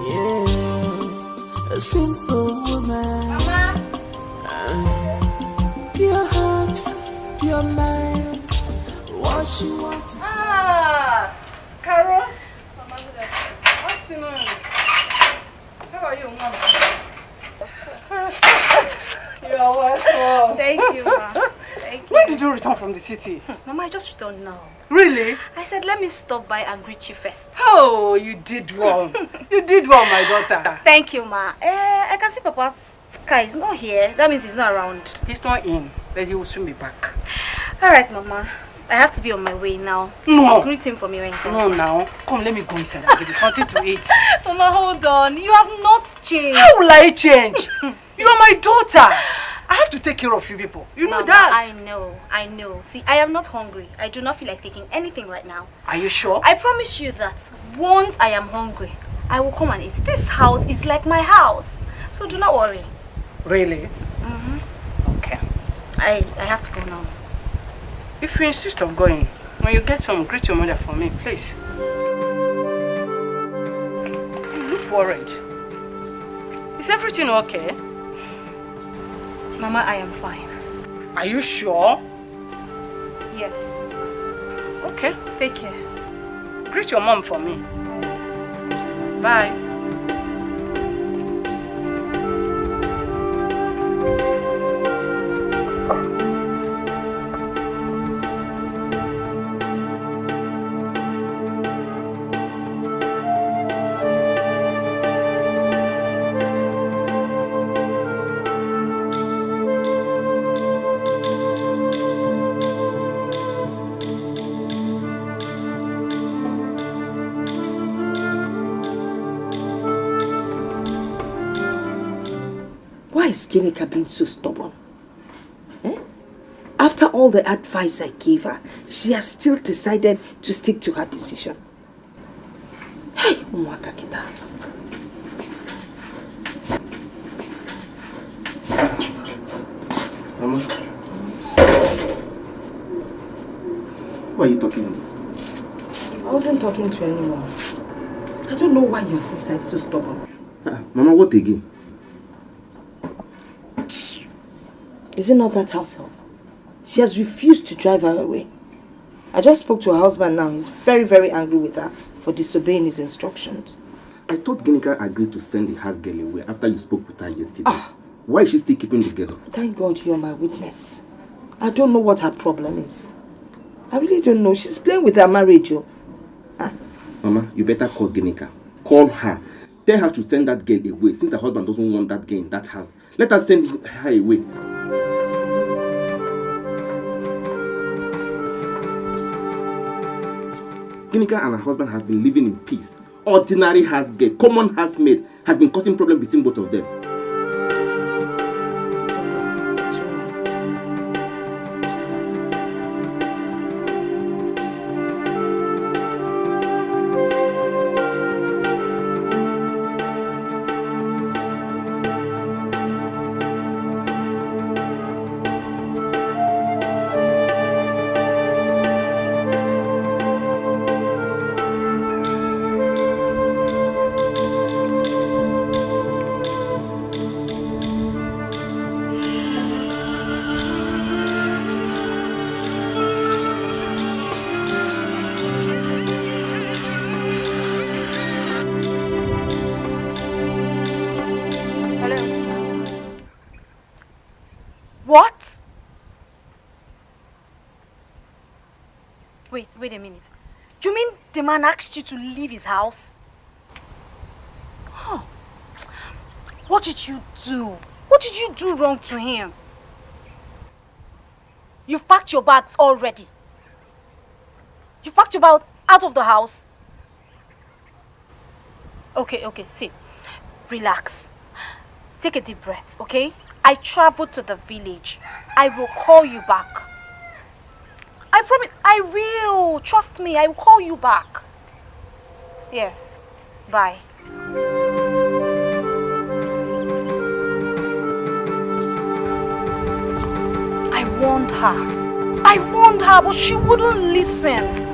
Yeah, a simple woman. Mama. Pure heart, pure mind. What she wants is Ah, Carol. Mama, good afternoon. Afternoon. How are you, Mama? You are welcome. Thank you, ma. Thank you. When did you return from the city? Mama, I just returned now. Really? I said, let me stop by and greet you first. Oh, you did well. You did well, my daughter. Thank you, ma. Eh, I can see Papa's car is not here. That means he's not around. He's not in, but he will soon be back. All right, Mama. I have to be on my way now. No. Greet him for me when he comes No, back. Now. Come, let me go inside and give you something to eat. Mama, hold on. You have not changed. How will I change? You are my daughter. I have to take care of you people. You know Mama, that. I know. I know. See, I am not hungry. I do not feel like taking anything right now. Are you sure? I promise you that once I am hungry, I will come and eat. This house is like my house. So do not worry. Really? Mm-hmm. Okay. I, I have to go now. If you insist on going, when you get home, greet your mother for me, please. You look worried. Is everything okay? Mama, I am fine. Are you sure? Yes. Okay. Take care. Greet your mom for me. Bye. Why is Ginika being so stubborn? Eh? After all the advice I gave her, she has still decided to stick to her decision. Hey, Mwakakita. Mama, who are you talking about? I wasn't talking to anyone. I don't know why your sister is so stubborn. Ah, Mama, what again? Is it not that house help? She has refused to drive her away. I just spoke to her husband now. He's very, very angry with her for disobeying his instructions. I thought Ginika agreed to send the house girl away after you spoke with her yesterday. Ah. Why is she still keeping the girl? Thank God you're my witness. I don't know what her problem is. I really don't know. She's playing with her marriage. Oh. Ah. Mama, you better call Ginika. Call her. Tell her to send that girl away since her husband doesn't want that girl in that house. Let us send her away. Ginika and her husband have been living in peace. Ordinary house girl, common housemaid, has been causing problem between both of them. What? Wait, wait a minute. You mean the man asked you to leave his house? Huh. What did you do? What did you do wrong to him? You've packed your bags already. You've packed your bag out of the house. Okay, okay, see. Relax. Take a deep breath, okay? I traveled to the village. I will call you back. I promise I will. Trust me, I will call you back. Yes. Bye. I warned her. I warned her, but she wouldn't listen.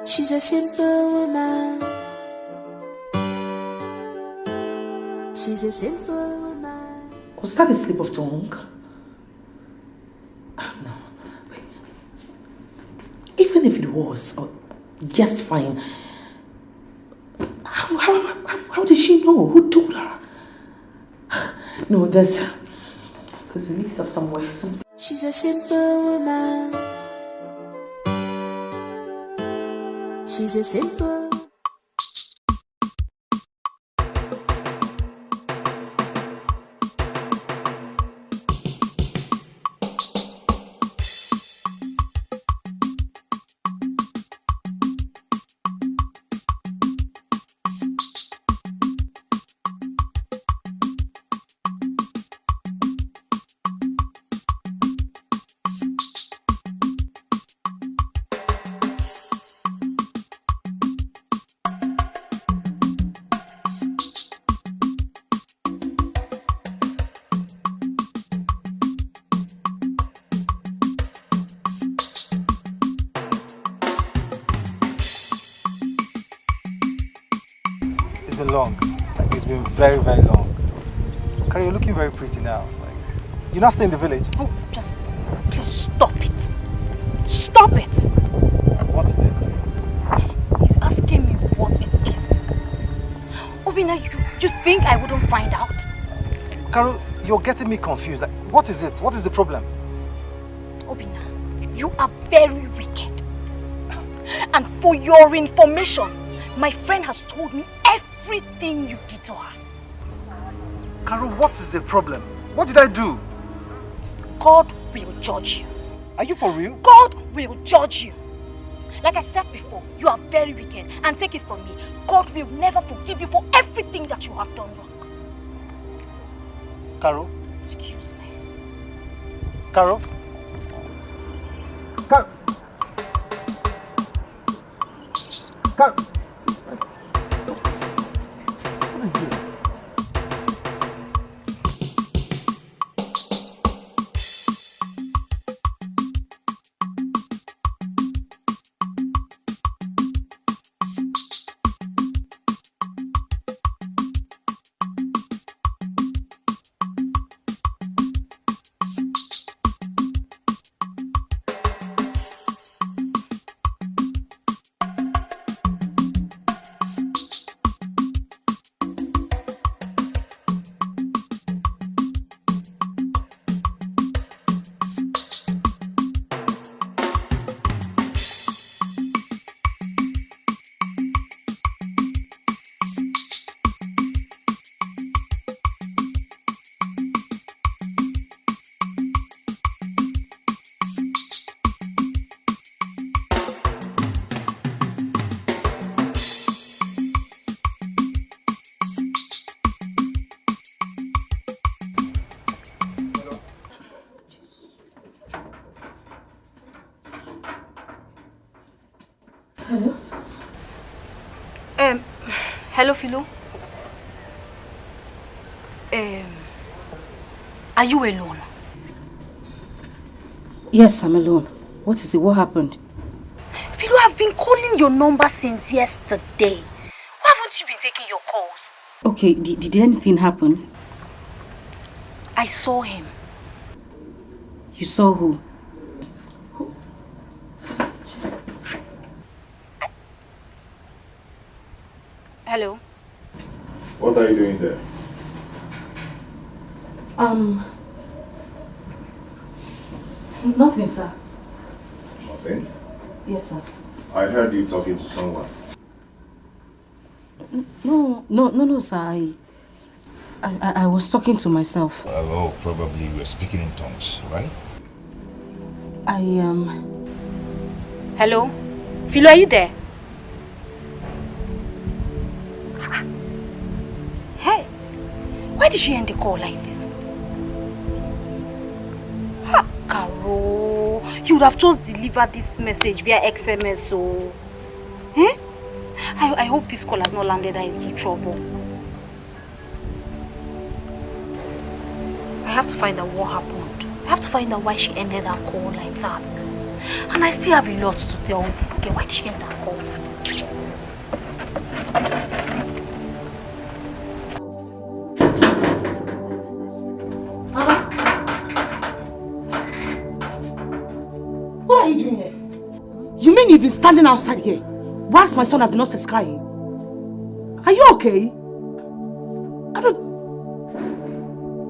She's a simple woman. She's a simple woman. Was that a slip of tongue? Ah, no. Wait. Even if it was, oh, yes, fine. How, how, how, how did she know? Who told her? No, there's, there's a mix-up somewhere. Something. She's a simple woman. She's a simple. It's been long. Like, it's been very, very long. Kari, you're looking very pretty now. Like, you not stay in the village? Oh, just please stop it. Stop it. What is it? He's asking me what it is. Obina, you, you think I wouldn't find out? Carol, you're getting me confused. Like, what is it? What is the problem? Obina, you are very wicked. And for your information, my friend has told me everything you did to her. Carol, what is the problem? What did I do? God will judge you. Are you for real? God will judge you. Like I said before, you are very wicked, and take it from me, God will never forgive you for everything that you have done wrong. Carol? Excuse me. Carol? Carol? Carol? Hello? Um, hello, Philo. Um, are you alone? Yes, I'm alone. What is it? What happened? Philo, I've been calling your number since yesterday. Why haven't you been taking your calls? Okay, did, did anything happen? I saw him. You saw who? Hello? What are you doing there? Um, nothing, sir. Nothing? Yes, sir. I heard you talking to someone. N-, no, no, no, no, sir. I, I, I, I was talking to myself. Hello, probably you were speaking in tongues, right? I, um, Hello? Philo, are you there? Ah, hey, why did she end the call like this? Ha, Carol, you would have just delivered this message via X M S, so. Eh? I, I hope this call has not landed her into trouble. I have to find out what happened. I have to find out why she ended her call like that. And I still have a lot to tell this girl. Why did she end her call? What are you doing here? You mean you've been standing outside here whilst my son has been upstairs crying? Are you okay? I don't.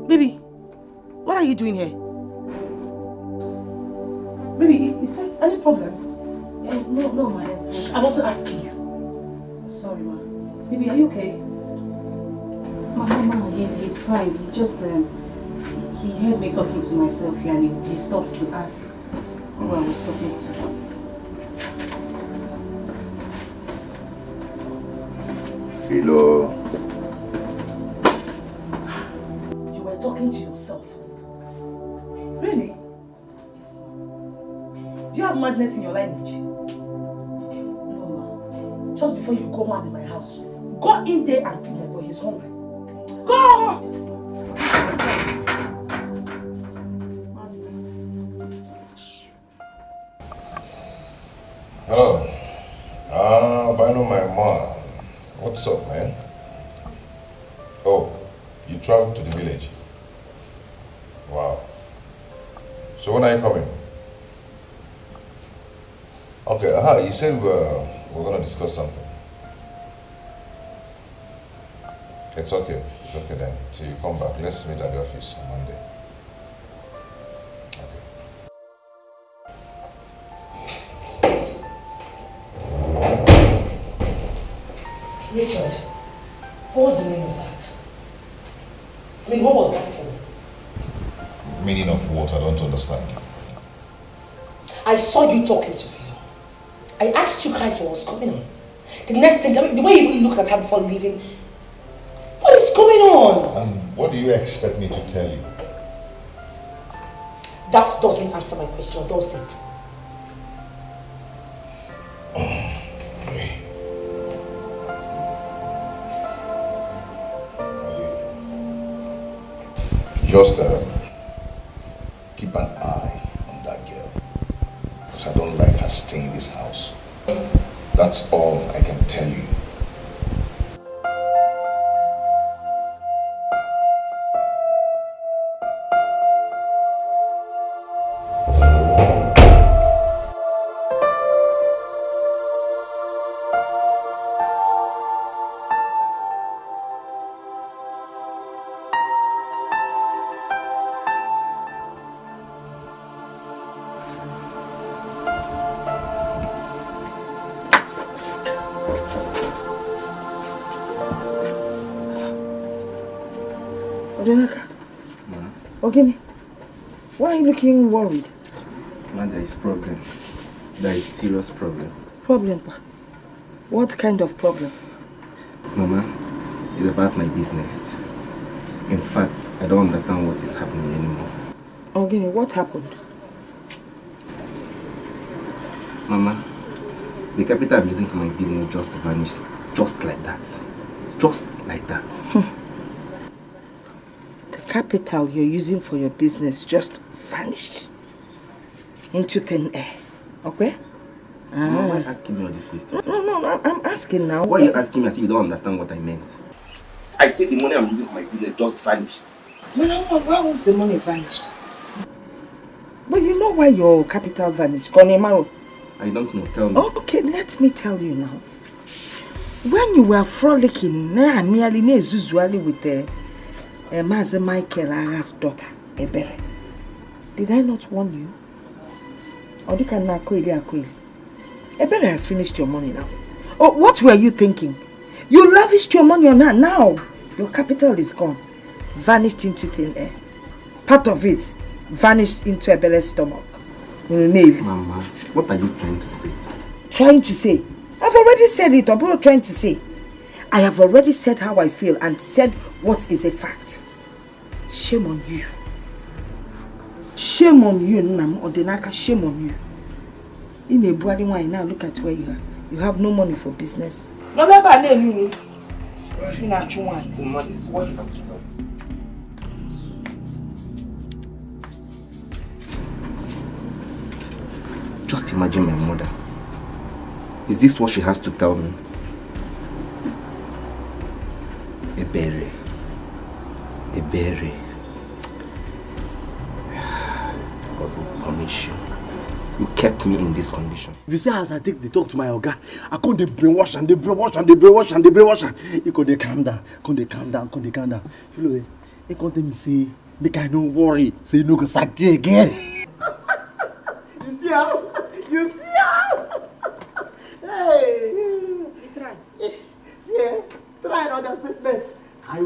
Baby, what are you doing here? Baby, i- is there any problem? No, no, no, my husband. I wasn't asking you. Sorry, ma. Baby, are you okay? Ma, ma, ma, he, he's fine. He just, um, he heard me talking to myself here and he, he stopped to ask who I was talking to. Philo. You were talking to yourself. Really? Yes, ma. Do you have madness in your lineage? No, ma. Just before you go mad in my house, go in there and feed my boy. He's hungry. Go! Yes, ma. Hello. Ah, Bano, my man. What's up, man? Oh, you traveled to the village? Wow. So when are you coming? Okay, aha, you said we're, we're gonna discuss something. It's okay, it's okay then. Till you come back, let's meet at the office on Monday. Okay. Richard, what was the meaning of that? I mean, what was that for? Meaning of what? I don't understand. I saw you talking to Philo. I asked you guys what was going on. The next thing, the way you even looked at her before leaving, what is going on? And what do you expect me to tell you? That doesn't answer my question, does it? Okay. Just um, keep an eye on that girl. Because I don't like her staying in this house. That's all I can tell you. Odinaka. Ma? Ogini, why are you looking worried? Ma, there is problem. There is serious problem. Problem, pa? What kind of problem? Mama, it's about my business. In fact, I don't understand what is happening anymore. Ogini, what happened? Mama, the capital I'm using for my business just vanished. Just like that. Just like that. The capital you're using for your business just vanished into thin air. Okay? Mama, why asking me all these questions? No, no, no, I'm, I'm asking now. Why are you asking me as if you don't understand what I meant? I said the money I'm using for my business just vanished. Mama, why won't the money vanish? But you know why your capital vanished, Konemaro? I don't know. Tell me. Okay, let me tell you now. When you were frolicking, na merely na zuzuali with the uh, Mazi Michael Ara's daughter, Ebere, did I not warn you? Odika na akweli akweli. Ebere has finished your money now. Oh, what were you thinking? You lavished your money on her. Now, your capital is gone. Vanished into thin air. Part of it vanished into Ebere's stomach. Nail. Mama, what are you trying to say? Trying to say? I've already said it, Obro, trying to say. I have already said how I feel and said what is a fact. Shame on you. Shame on you, Nam Odinaka. Shame on you. In a bloody wine now, look at where you are. You have no money for business. No, never name you. You not you want. What is what you have to do? Just imagine my mother. Is this what she has to tell me? Ebere. Ebere. God will punish you. You kept me in this condition. If you see as I take the talk to my oga, I come dey brainwash and dey brainwash and dey brainwash and dey brainwash and he come dey calm down, come dey calm down, come dey calm down. Philo, eh, he come tell me say make I no worry, say he no go sack you again. You see how? You see how?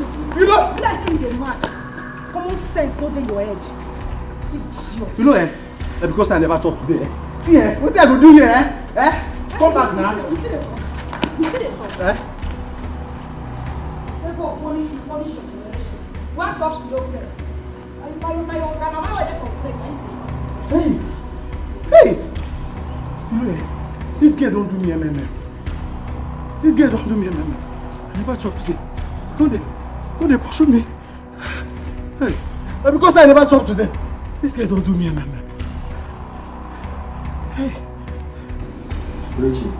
this? You know, Be like say you dey mad. Common sense no dey your head. Idiot. You know, eh? Eh, because I never chop today, eh? See, eh? What I go do here, eh? Eh? Come back now. You still dey talk. You still dey talk. Eh? Make God punish you, punish your generation. Wan stop to low place. Na you, na you, na your grandmama wey dey complain, na you dey suffer. Hey! Hey! You know, eh? This girl don do me M M M. This girl don do me M M M. I never chop today. Come dey, come dey pursue me. Hey! Na because I never chop today. This girl don do me M M M. Hey! Richie,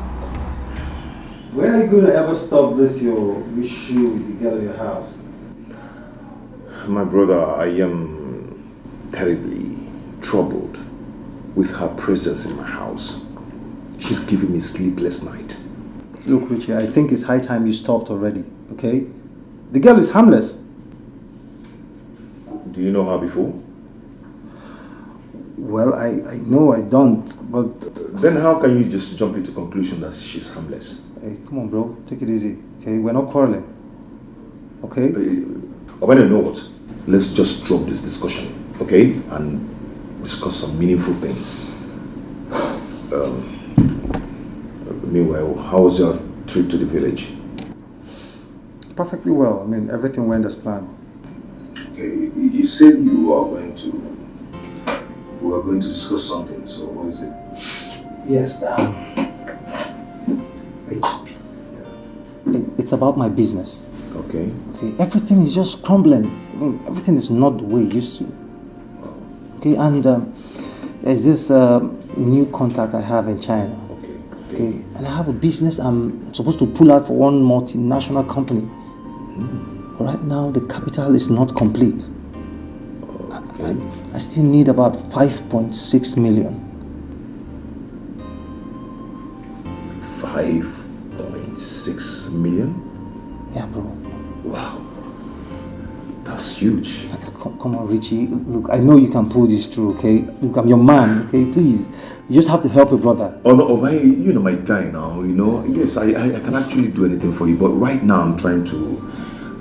when are you going to ever stop this your issue with the girl in your house? My brother, I am terribly troubled with her presence in my house. She's giving me sleepless night. Look, Richie, I think it's high time you stopped already, okay? The girl is harmless. Do you know her before? Well, I, I know I don't, but Then how can you just jump into conclusion that she's harmless? Hey, come on, bro. Take it easy, okay? We're not quarreling, okay? Uh, Obana, you know what? Let's just drop this discussion, okay? And discuss some meaningful thing. Um, meanwhile, how was your trip to the village? Perfectly well. I mean, everything went as planned. Okay, you, you said you are going to we are going to discuss something. So what is it? Yes, um, Rich, it, it's about my business. Okay. Okay, everything is just crumbling. I mean, everything is not the way it used to. Okay, and um, there's this uh, new contact I have in China. Okay. Okay, and I have a business I'm supposed to pull out for one multinational company. But right now, the capital is not complete. Okay. I still need about five point six million. Five point six million. Yeah, bro. Wow. That's huge. Come, come on, Richie. Look, I know you can pull this through, okay? Look, I'm your man, okay? Please, you just have to help a brother. Oh no, Obana, you know my guy now. You know, yes, I, I, I can actually do anything for you, but right now I'm trying to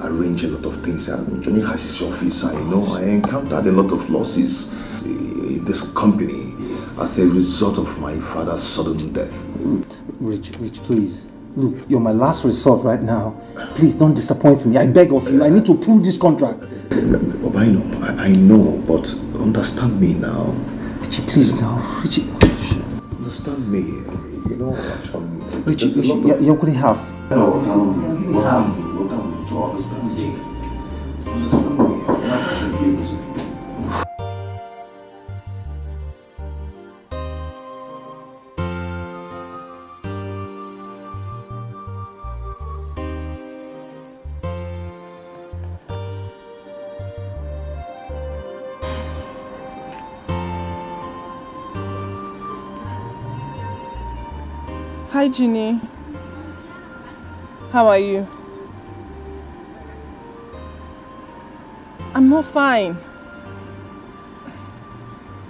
arrange a lot of things. Um, Johnny has his office, and you know, I encountered a lot of losses in this company as a result of my father's sudden death. Rich, Rich, please. Look, you're my last resort right now. Please don't disappoint me. I beg of you. I need to pull this contract. Obana, I, I know, but Understand me now. Richie, please now. Richie. Understand me. You know, actually, Richie, there's a Richie, lot of you're, you're gonna have. No, what happened? What happened? To understand me. Understand me. What happened? Hi, Jeannie. How are you? I'm not fine.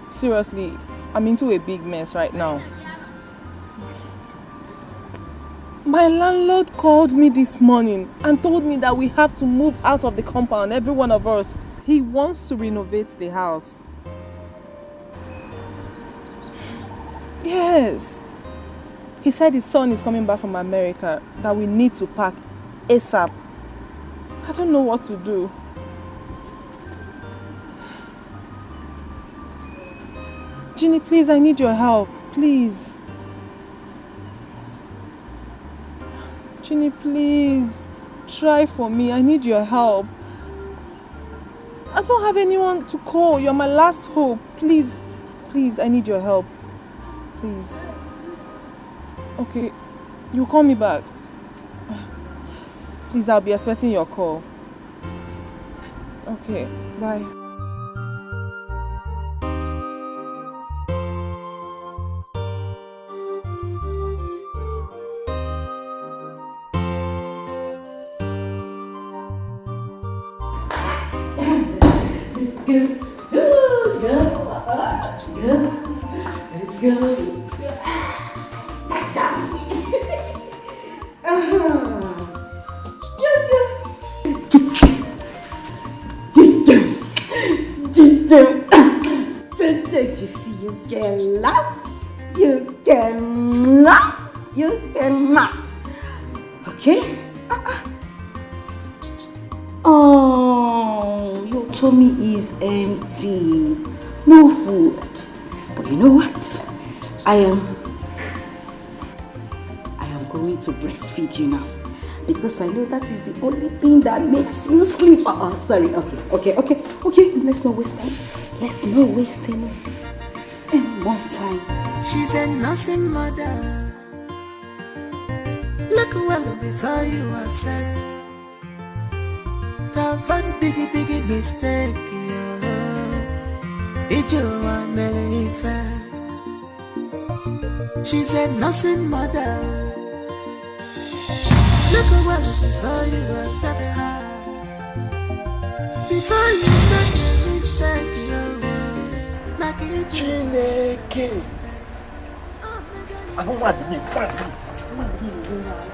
Seriously, I'm into a big mess right now. My landlord called me this morning and told me that we have to move out of the compound, every one of us. He wants to renovate the house. Yes. He said his son is coming back from America, that we need to pack ASAP. I don't know what to do. Jeannie, please, I need your help. Please. Jeannie, please. Try for me. I need your help. I don't have anyone to call. You're my last hope. Please, please, I need your help. Please. Okay, you call me back. Please, I'll be expecting your call. Okay, bye. Good, good, good. Let's go. Today, you see, you can laugh, you can laugh, you can laugh. Okay? Uh-uh. Oh, your tummy is empty. No food. But you know what? I am I am going to breastfeed you now. Because I know that is the only thing that makes you sleep. Oh, sorry. Okay, okay, okay, okay. Let's not waste time. Let's not waste any, any more time. She's a nursing mother. Look well before you are set. Tavan biggie biggie mistake, yeah. Ijeoma mere ife. She's a nursing mother. Look well before you accept her. Before you make a mistake, yeah. Chineke. Ahụ mmadụ gị, mmadụ gị, mmadụ gị na-ere ahụ.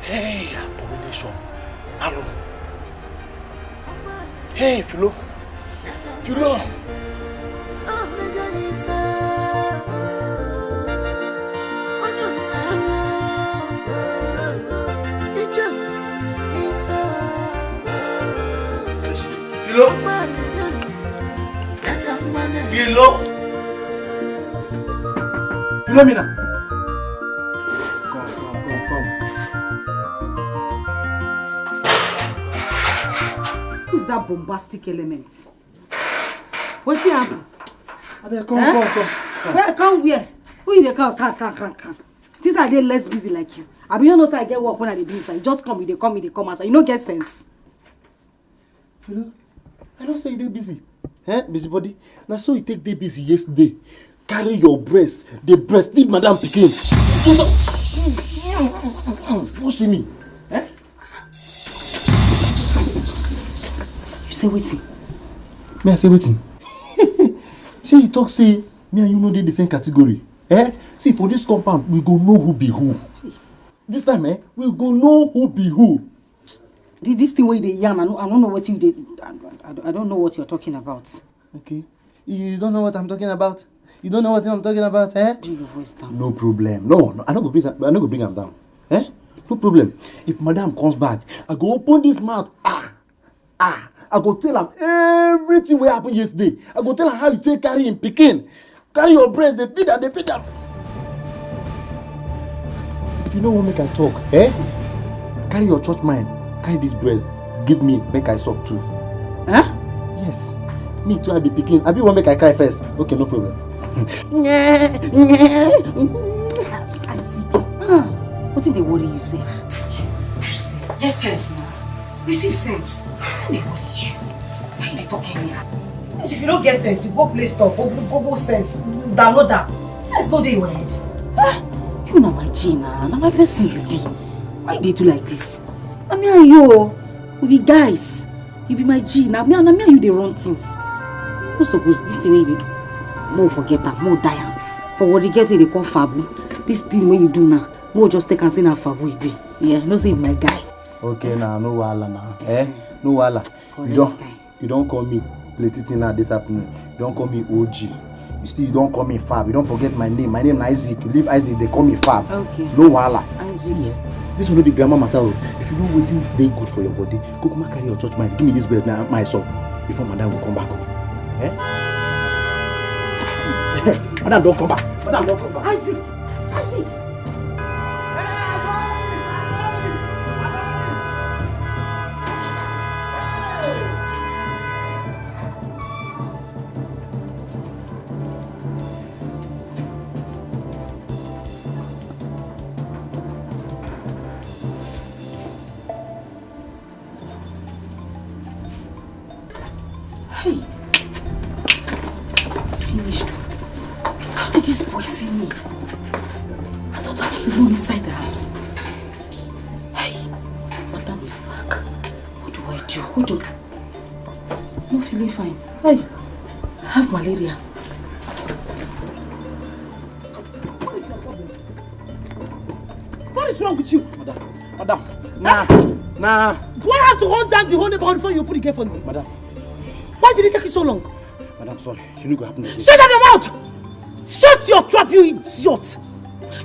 Hey, abomination. Alụ. Hey, Philo. Philo. Philo. Philo. Philomena. Come, come, come, come. Who's that bombastic element? Wetin happen? Abeg, come, eh? Come, come, come. Where, come where? Who you dey call? Come, come, come, come. Since I dey less busy like you. I be no know say I get work when I dey do inside. You just come, you dey come, you dey come outside. You no get sense. Hello? I know say you dey busy. Eh? Busybody? Na so you take dey busy yesterday. Carry your breast, dey breastfeed madam pikin. What shame me? Eh? You say wetin? Me, I say wetin? Shey you talk say me and you no dey the same category? Eh? See, for this compound, we go know who be who. This time, eh, we go know who be who. Thi-, this thing wey you dey yarn, I no, I no know wetin you dey, I, I, I don't know what you're talking about. Okay. You don't know what I'm talking about? You don't know what I'm talking about, eh? Bring your voice down. No problem. No, no, I no go bring am, I no go bring am down. Eh? No problem. If madam comes back, I go open this mouth. Ah! Ah, I go tell am everything wey happen yesterday. I go tell am how you take carry him pikin, carry your breast, dey beat am, dey beat am. If you no wan make I talk, eh? Carry your church mind, carry this breast, give me make I suck too. Huh? Yes. Me too, I be pikin. Abi you wan make I cry first? Okay, no problem. Isaac, ah, wetin dey worry you sef? Get sense now. Receive sense. Wetin dey worry you? Why you dey talk anyhow? Yes, if you no get sense, you go play store, go go go sense, download am. Sense no dey your head. Ah, you na my G na, na my person you be. Why you dey do like this? Na me and you o, we be guys. You be my G, na me, na me and you dey run things. You no suppose this thing wey you dey do. Mo forget am, mo die am. For what you get wey dey call fabu. This thing wey you do now, mo just take am say na fabu you be. Yeah, you know say you be my guy. Okay na, no wahala na. Eh? No wahala. You don, you don call me plenty thing now this afternoon. You don call me O G. You still, you don call me Fab. You don forget my name. My name na Isaac. You leave Isaac, dey call me Fab. Okay. No wahala. Isaac. See, eh, this one no be grammar matter o. If you know wetin dey good for your body, kukuma carry your church mind. Give me this bread now, my son. Before madam go come back o. Eh? Madam don come back. Madam don come back. Isaac! Isaac! Hey! Finished. How did this boy see me? I thought I was alone inside the house. Hey! Madam is back. What do I do? What do? I'm not feeling fine. Hey! I have malaria. What is your problem? What is wrong with you? Madam, madam, nah, nah. Do I have to hunt down the whole neighborhood before you open the gate for me? Madam. Why did it take you so long? Madam, sorry. You no go happen again. Shut up your mouth! Shut your trap, you idiot!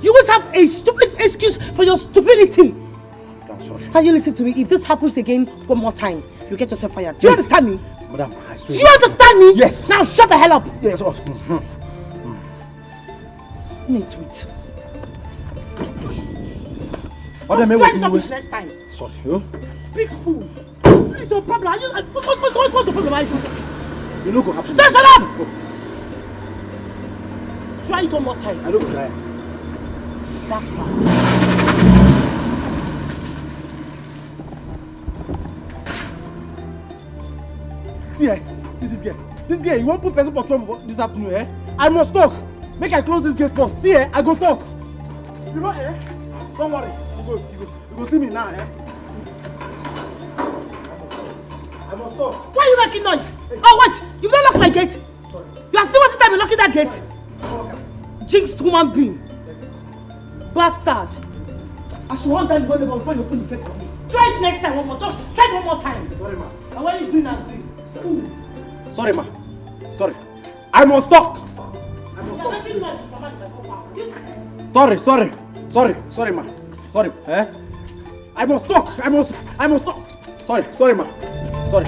You always have a stupid excuse for your stupidity. Madam, sorry. Can you listen to me? If this happens again one more time, you get yourself fired. Do you understand me? Madam, I swear. Do you understand me? Yes. Now shut the hell up. Yes. Oh. Mm-hmm. Wait, wait. Madam, what's the rubbish next time? Sorry, oh. Big fool. What is your problem? Are you, uh, what, what, what, what's your problem, Isaac? You no go happen. Just shut up! Oh. Try it one more time. I no go try. That's fine. See, eh? See this girl. This girl, you wan put person for trouble for this afternoon, eh? I must talk. Make I close this gate first. See, eh? I go talk. You know, eh? Don't worry. You go, you go, you go see me now, eh? I must talk. Why are you making noise? Hey. Oh, wait! You've not locked my gate. Sorry. You are still wasting time in locking that gate. Jinxed human being. Bastard. I should want that one before you open the gate for me. Try it next time one more. Just try it one more time. Sorry, ma. And when you green, I'm green. Fool. Sorry, ma. Sorry. I must talk. I must talk. You're making noise, Mister Man, in my compound. Sorry, sorry. Sorry, sorry, ma. Sorry. Eh? I must talk. I must, I must talk. Sorry, sorry, ma. Sorry.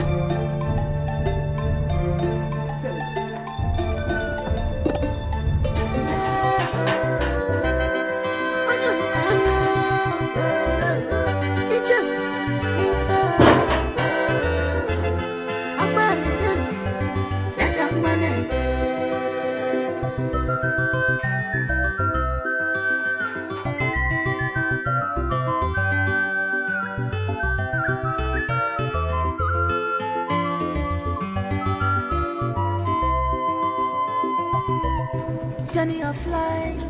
Journey of life.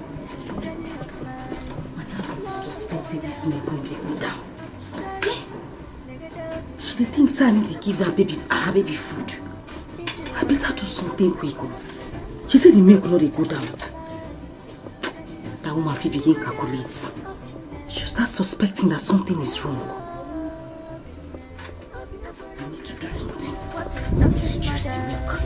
Madam, I suspect say this milk no dey go down. Eh? She dey think say I no dey give that baby, her baby food. I better do something quick o. She say the milk no dey go down. That woman fit begin calculate. She'll start suspecting that something is wrong. I need to do something. Reduce the milk.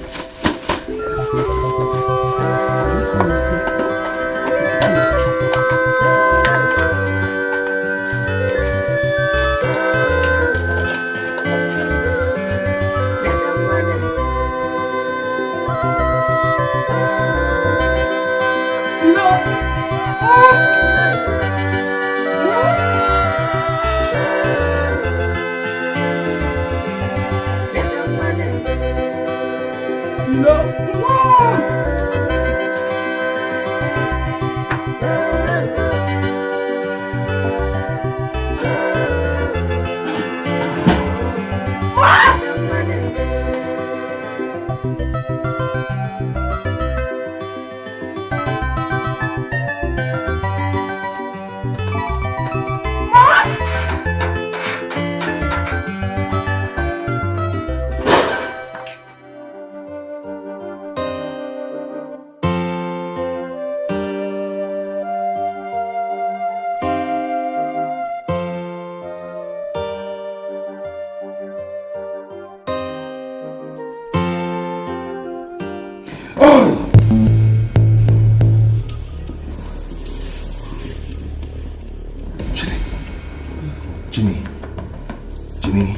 Jenny.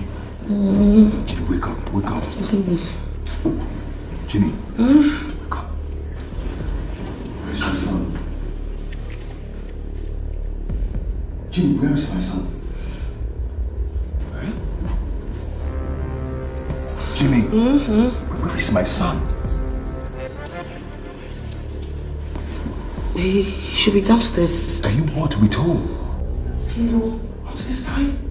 Jenny, wake up, wake up. Jenny, wake up. Where's my son? Jenny, where is my son? Eh? Jenny, where is my son? He should be downstairs. Are you what with who? Philo. What's this time?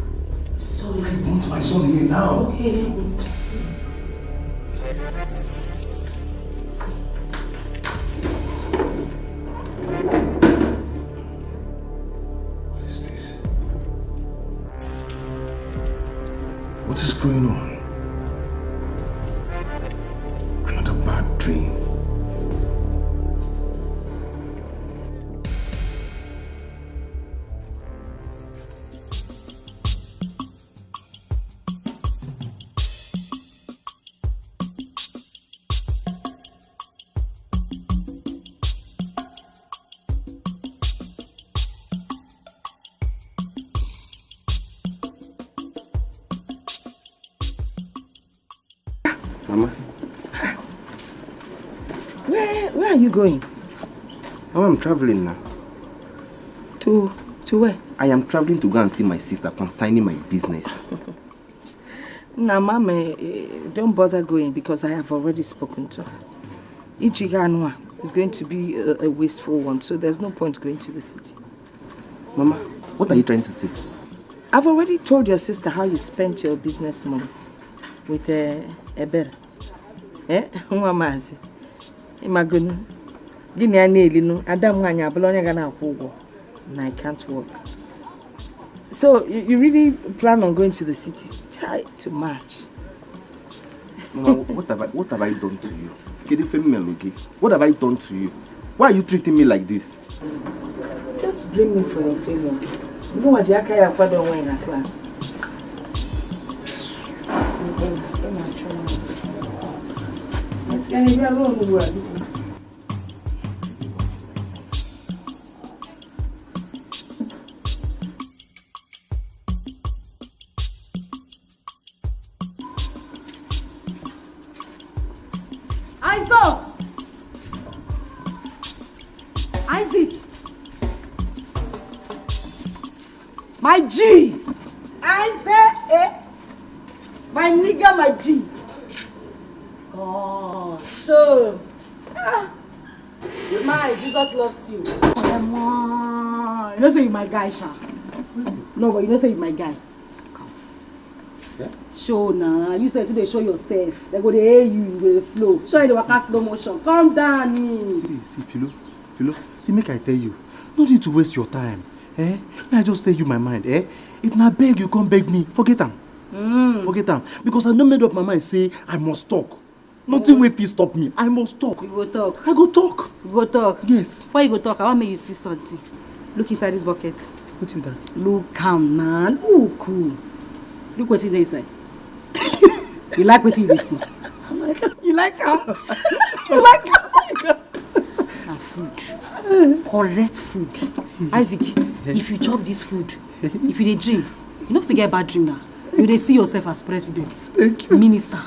Sorry. I want my son here now. Okay. What is this? What is going on? Another bad dream. Mama, where where are you going? Mama, I'm traveling now. To to where? I am traveling to go and see my sister concerning my business. Nah, mama, eh, eh, don't bother going because I have already spoken to her. Ichiganwa is going to be a, a wasteful one, so there's no point going to the city. Mama, what are you trying to say? I've already told your sister how you spent your business money with uh, Ebere. Eh? Nwa maazị. Imagine. Gịnị a na-eli nụ? Ada m nwaanyị abụla onye ga na-akwụ ụgwọ. And I can't work. So, you, you really plan on going to the city? Try to match. Mama, what have I, what have I done to you? Kedu ife m melụ gị? What have I done to you? Why are you treating me like this? Don't blame me for your failure. Mụnwa ji aka ya akwado onwe ya na class. Esi anyị bịa ruo ugbu a, biko. Isaac! Isaac! My G! Isaac! Eh? My nigga, my G! God! So, ah, smile, Jesus loves you. Come on. You know say you my guy, sha. No, but you know say you my guy. Come. Yeah? Show now. You said to dey show yourself. They go dey hail you, you go dey slow. Show you the waka slow motion. Calm down. See, see, Philo, Philo. See, make I tell you. No need to waste your time. Eh? May I just tell you my mind, eh? If na beg you come beg me, forget am. Mm. Forget am. Because I no made up my mind say I must talk. Nothing wey fit stop me. I must talk. You go talk. I go talk. You go talk. Yes. Before you go talk, I want make you see something. Look inside this bucket. Wetin be that? Look am now. Look. Oh. Look wetin dey inside. You like wetin you dey see? You like am? You like am? Na food. Correct food. Isaac, if you chop this food, if you dey dream, you no fit get bad dream now. You dey see yourself as president, thank you, minister,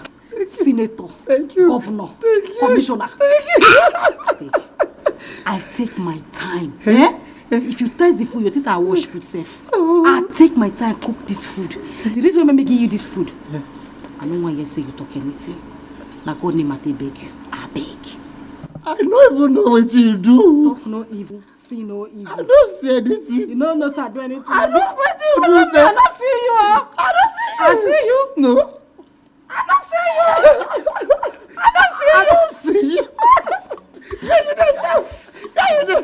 senator, thank you, governor, thank you, commissioner. Thank you. Take. I take my time. Eh? Eh? If you taste the food, you think I wash put self. Oh. I take my time cook this food. The reason why I give you this food, yeah, I no want you say you talk anything. Na God name I take beg you. I beg. I no even know wetin you do. Talk no evil, see no evil. I don't see anything. You no know say I do anything. I don't wetin you do, sir. I don't see you. Oh. I don't see you. I see you. No. I don't see you. I don't see you. I don't see you. Where you dey, sir? Where you dey?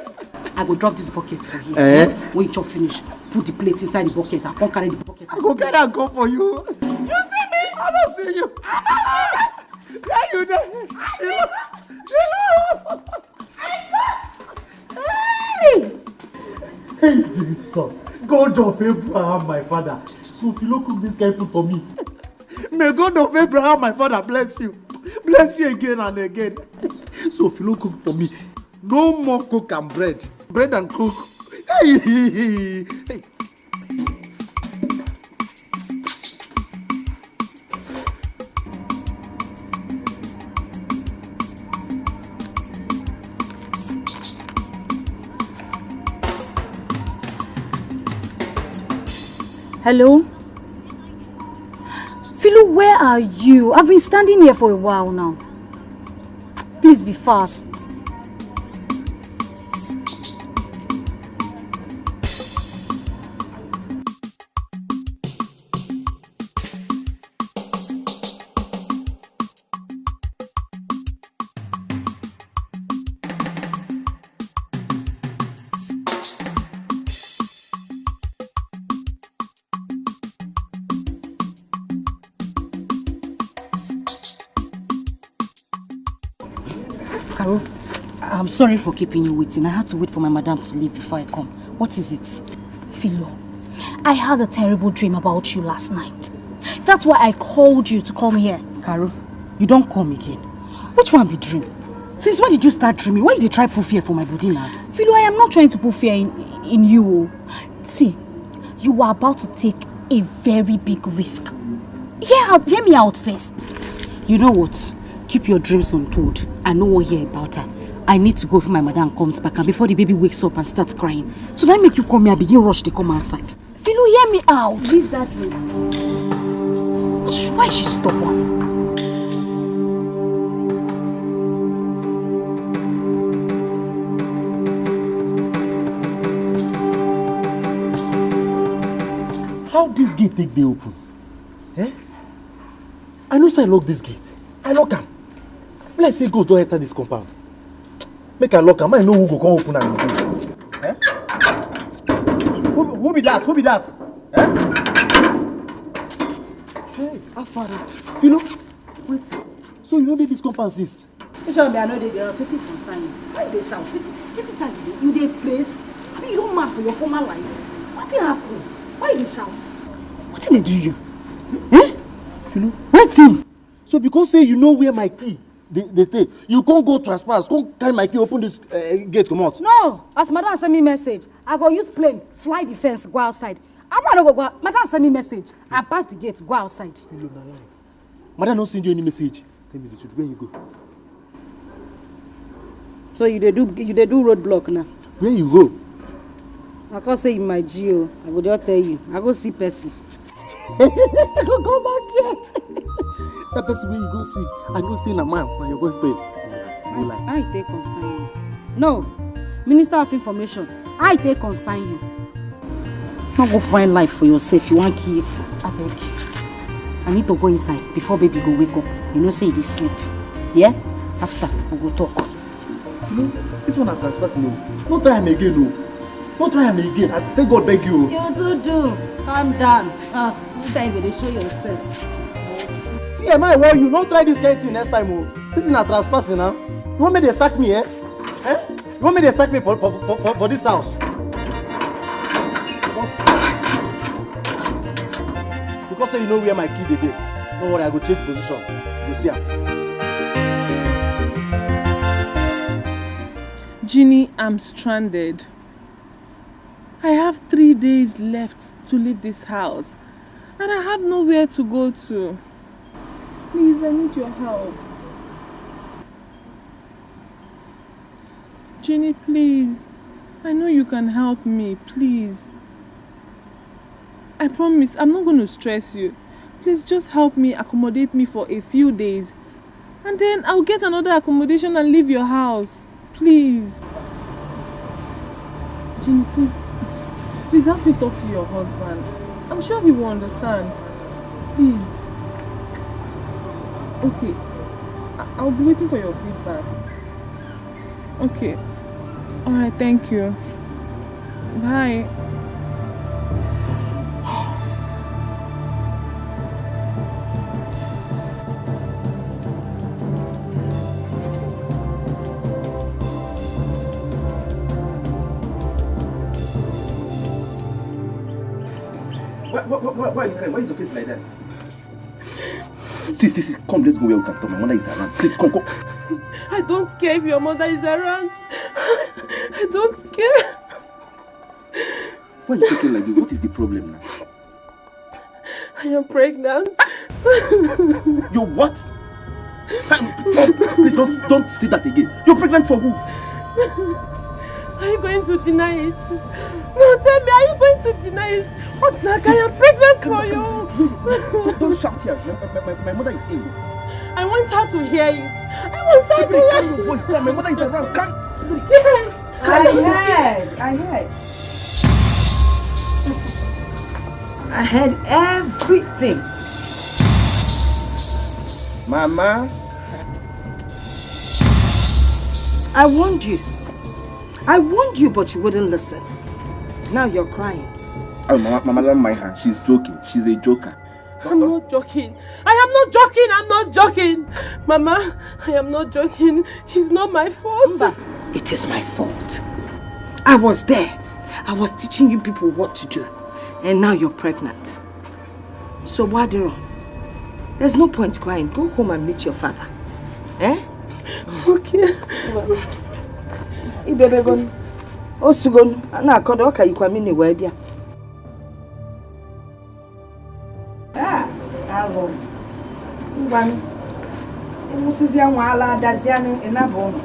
I go drop this bucket for here. Eh? When you chop finish, put the plate inside the bucket. I come carry the bucket. I go carry am come for you. You see me? I don't see you. I don't see you. Where you dey? Hello? Hello? Hey! Hey, Jesus. God of Abraham, my father. So if you no cook this kind food for me. May God of Abraham, my father, bless you. Bless you again and again. So if you no cook for me, no more cook and bread. Bread and cook. Hey, hey, hey, hey. Hello? Philo, where are you? I've been standing here for a while now. Please be fast. Carol, I'm sorry for keeping you waiting. I had to wait for my madam to leave before I come. What is it? Philo, I had a terrible dream about you last night. That's why I called you to come here. Carol, you don't come again. Which one be dream? Since when did you start dreaming? Why you dey try put fear for my body now? Philo, I am not trying to put fear in, in you. Oh. See, you are about to take a very big risk. Hear out, hear me out first. You know what? Keep your dreams untold. I no wan hear about am. I need to go before my madam comes back and before the baby wakes up and starts crying. So that make you come here, begin rush, they come outside. Philo, hear me out. Leave that room. Why is she stubborn? How this gate take dey open? Eh? I know say I lock this gate. I lock am. Bless say ghost don enter this compound. Make I lock am. I know who go come open am again. Eh? Who, who be that? Who be that? Eh? Hey, how far? Philo, wait. So you no dey this compound since? Which one be I no dey the house? Wetin concern you? Why you dey shout? Wetin? Every time you dey, you dey praise. I mean, you don mad for your former life. Wetin happen? Why you dey shout? Wetin dey do you? Eh? Philo. Wetin? So because say you know where my key dey dey stay, you come go trespass, come carry my key, open this uh, gate comot. No, as madam send me message, I go use plane, fly the fence, go outside. How I no go go out? Madam send me message. I pass the gate, go outside. Philo, na lie. Madam no send you any message. Tell me the truth. Where you go? So you dey do you dey do roadblock now? Where you go? I can't say in my G O. I go just tell you. I go see person. I go come back here. That person wey you go see, I know say na man, na your boyfriend. No lie. I take concern you. No, Minister of Information, I take concern you. No go find life for yourself. You wan kill? Abeg, I need to go inside before baby go wake up. You know say e dey sleep. Yeah? After, we go talk. You know, this one na trespassing o. No try am again o. No try am again. I take God beg you o. You too do. Calm down. Ah, next time you go dey show yourself. See, am I warn you? No try this kind thing next time o. This thing na trespassing na. You want make dem sack me, eh? Eh? You want make dem sack me for for for for, for this house? Because, because say you know where my key dey dey. No worry, I go change position. You go see am. Jeannie, I'm stranded. I have three days left to leave this house, and I have nowhere to go to. Please, I need your help. Jeannie, please. I know you can help me, please. I promise I'm not going to stress you. Please just help me, accommodate me for a few days. And then I'll get another accommodation and leave your house. Please. Jeannie, please. Please help me talk to your husband. I'm sure he will understand. Please. Okay. I- I'll be waiting for your feedback. Okay. All right, thank you. Bye. Why, why, why, why are you crying? Why is your face like that? See, see, see, come, let's go where we can talk. My mother is around. Please, come, come. I don't care if your mother is around. I don't care. Why are you talking like this? What is the problem now? I am pregnant. You're what? Please don't, don't say that again. You're pregnant for who? Are you going to deny it? No, tell me, are you going to deny it? What, like, I am pregnant for you. Don't, don't shout here. My, my, my, my mother is ill. I want her to hear it. I want her to Baby, hear calm your it. Voice down. My mother is around. Calm. Yes. I heard. I heard. I heard everything. Mama. I warned you. I warned you, but you wouldn't listen. Now you're crying. Oh, Mama, Mama, don't mind her. She's joking. She's a joker. I'm not joking. I am not joking. I'm not joking. Mama, I am not joking. It's not my fault. It is my fault. I was there. I was teaching you people what to do. And now you're pregnant. So what do you want? There's no point crying. Go home and meet your father. Eh? Okay. Ibebegonu. Osugonu. Na-akodo ọka ikwa mini wee bịa. Ah, alụ. Ngwanụ. Ịmụsịzịa nwa ala adazianụ ịnaba ụlọ.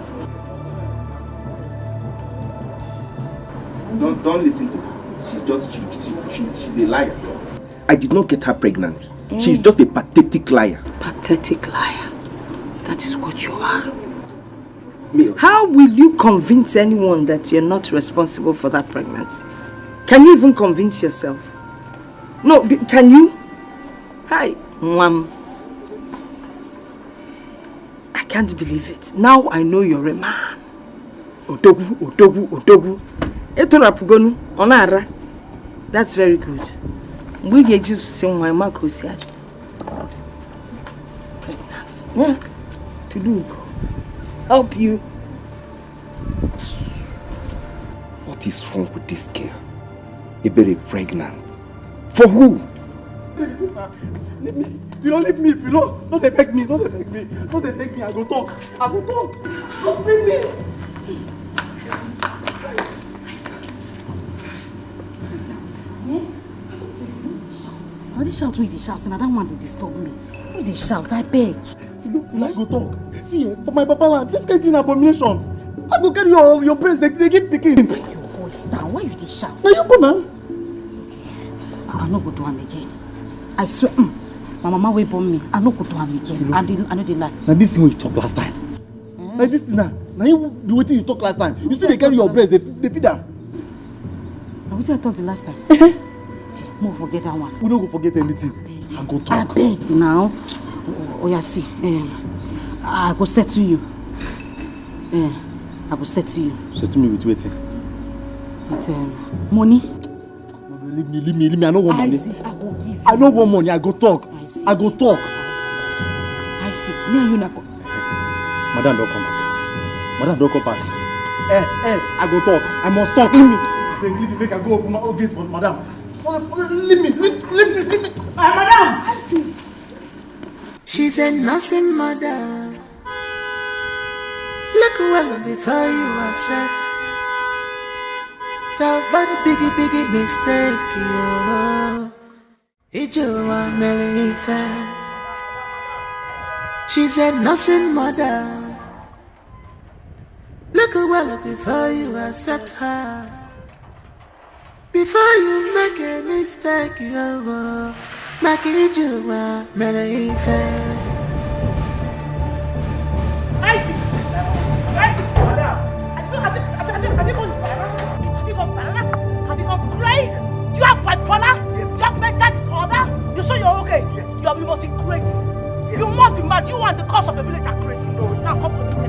Don't, don't listen to her. She's just, she, she, she's, she's a liar. I did not get her pregnant. She's just a pathetic liar. Pathetic liar. That is what you are. Me, How will you convince anyone that you're not responsible for that pregnancy? Can you even convince yourself? No, b- can you? Hi, Mom. I can't believe it. Now I know you're a man. Odogwu, odogwu, odogwu. Etorapugonu, onara. That's very good. Mgbe ị ga-eji zụsị nwa, ị ma ka o si adị. Pregnant. Yeah. To do help you. What is wrong with this girl? Ebere pregnant. For who? Leave me. If you don't leave me, if you don't, don't dey beg me, don't dey beg me, don't dey beg me. I go talk. I go talk. Just bring me. Na this shout wey you dey shout, say na that one dey disturb me. No dey shout, I beg. If you don't, I go talk. See, eh, for my papa land, this kind thing abomination. I go carry your your brains, they, they give pikin. Your voice down. Why you dey shout? Now you go now. I, I no go do am again. I swear, mm, my mama wey born me, I no go do am again. I dey, I no dey lie. Now this thing wey you talk last time. Now this thing now, now you do wetin you talk last time. You still dey carry your brains, they, they feed am. Na wetin I talk the last time? Okay, mo forget that one. We no go forget anything. I go talk. Abeg now. Oya see, um, I go settle you. Eh, I go settle you Settle me with wetin? with um, money. No, no, leave me, leave me, leave me. I no want money. Isaac, I go give you. I no want money. I go talk. Isaac. I go talk. Isaac, me and you na go. Madam don come back. Madam don come back. Eh, eh, I go talk. I must talk. Leave me. Abeg, leave me. Make I go open my own gate for madam. Oh, oh, leave me. Leave, leave me. Leave me. Ah, madam. Isaac. She's a nursing mother. Look well before you accept. To avoid biggie, biggie mistake, yo. Ijewa mere ife. She's a nursing mother. Look well before you accept her. Before you make a mistake, yo, make Ijewa mere ife. Isaac! Isaac! Madam! Have you, have you, have you, have you, have you gone bananas? Have you gone bananas? Have you gone crazy? Do you have bipolar? Do you have mental disorder? You sure you're okay? You, are, you must be crazy. You must be mad. You and the cause of the village are crazy. No, now come to me.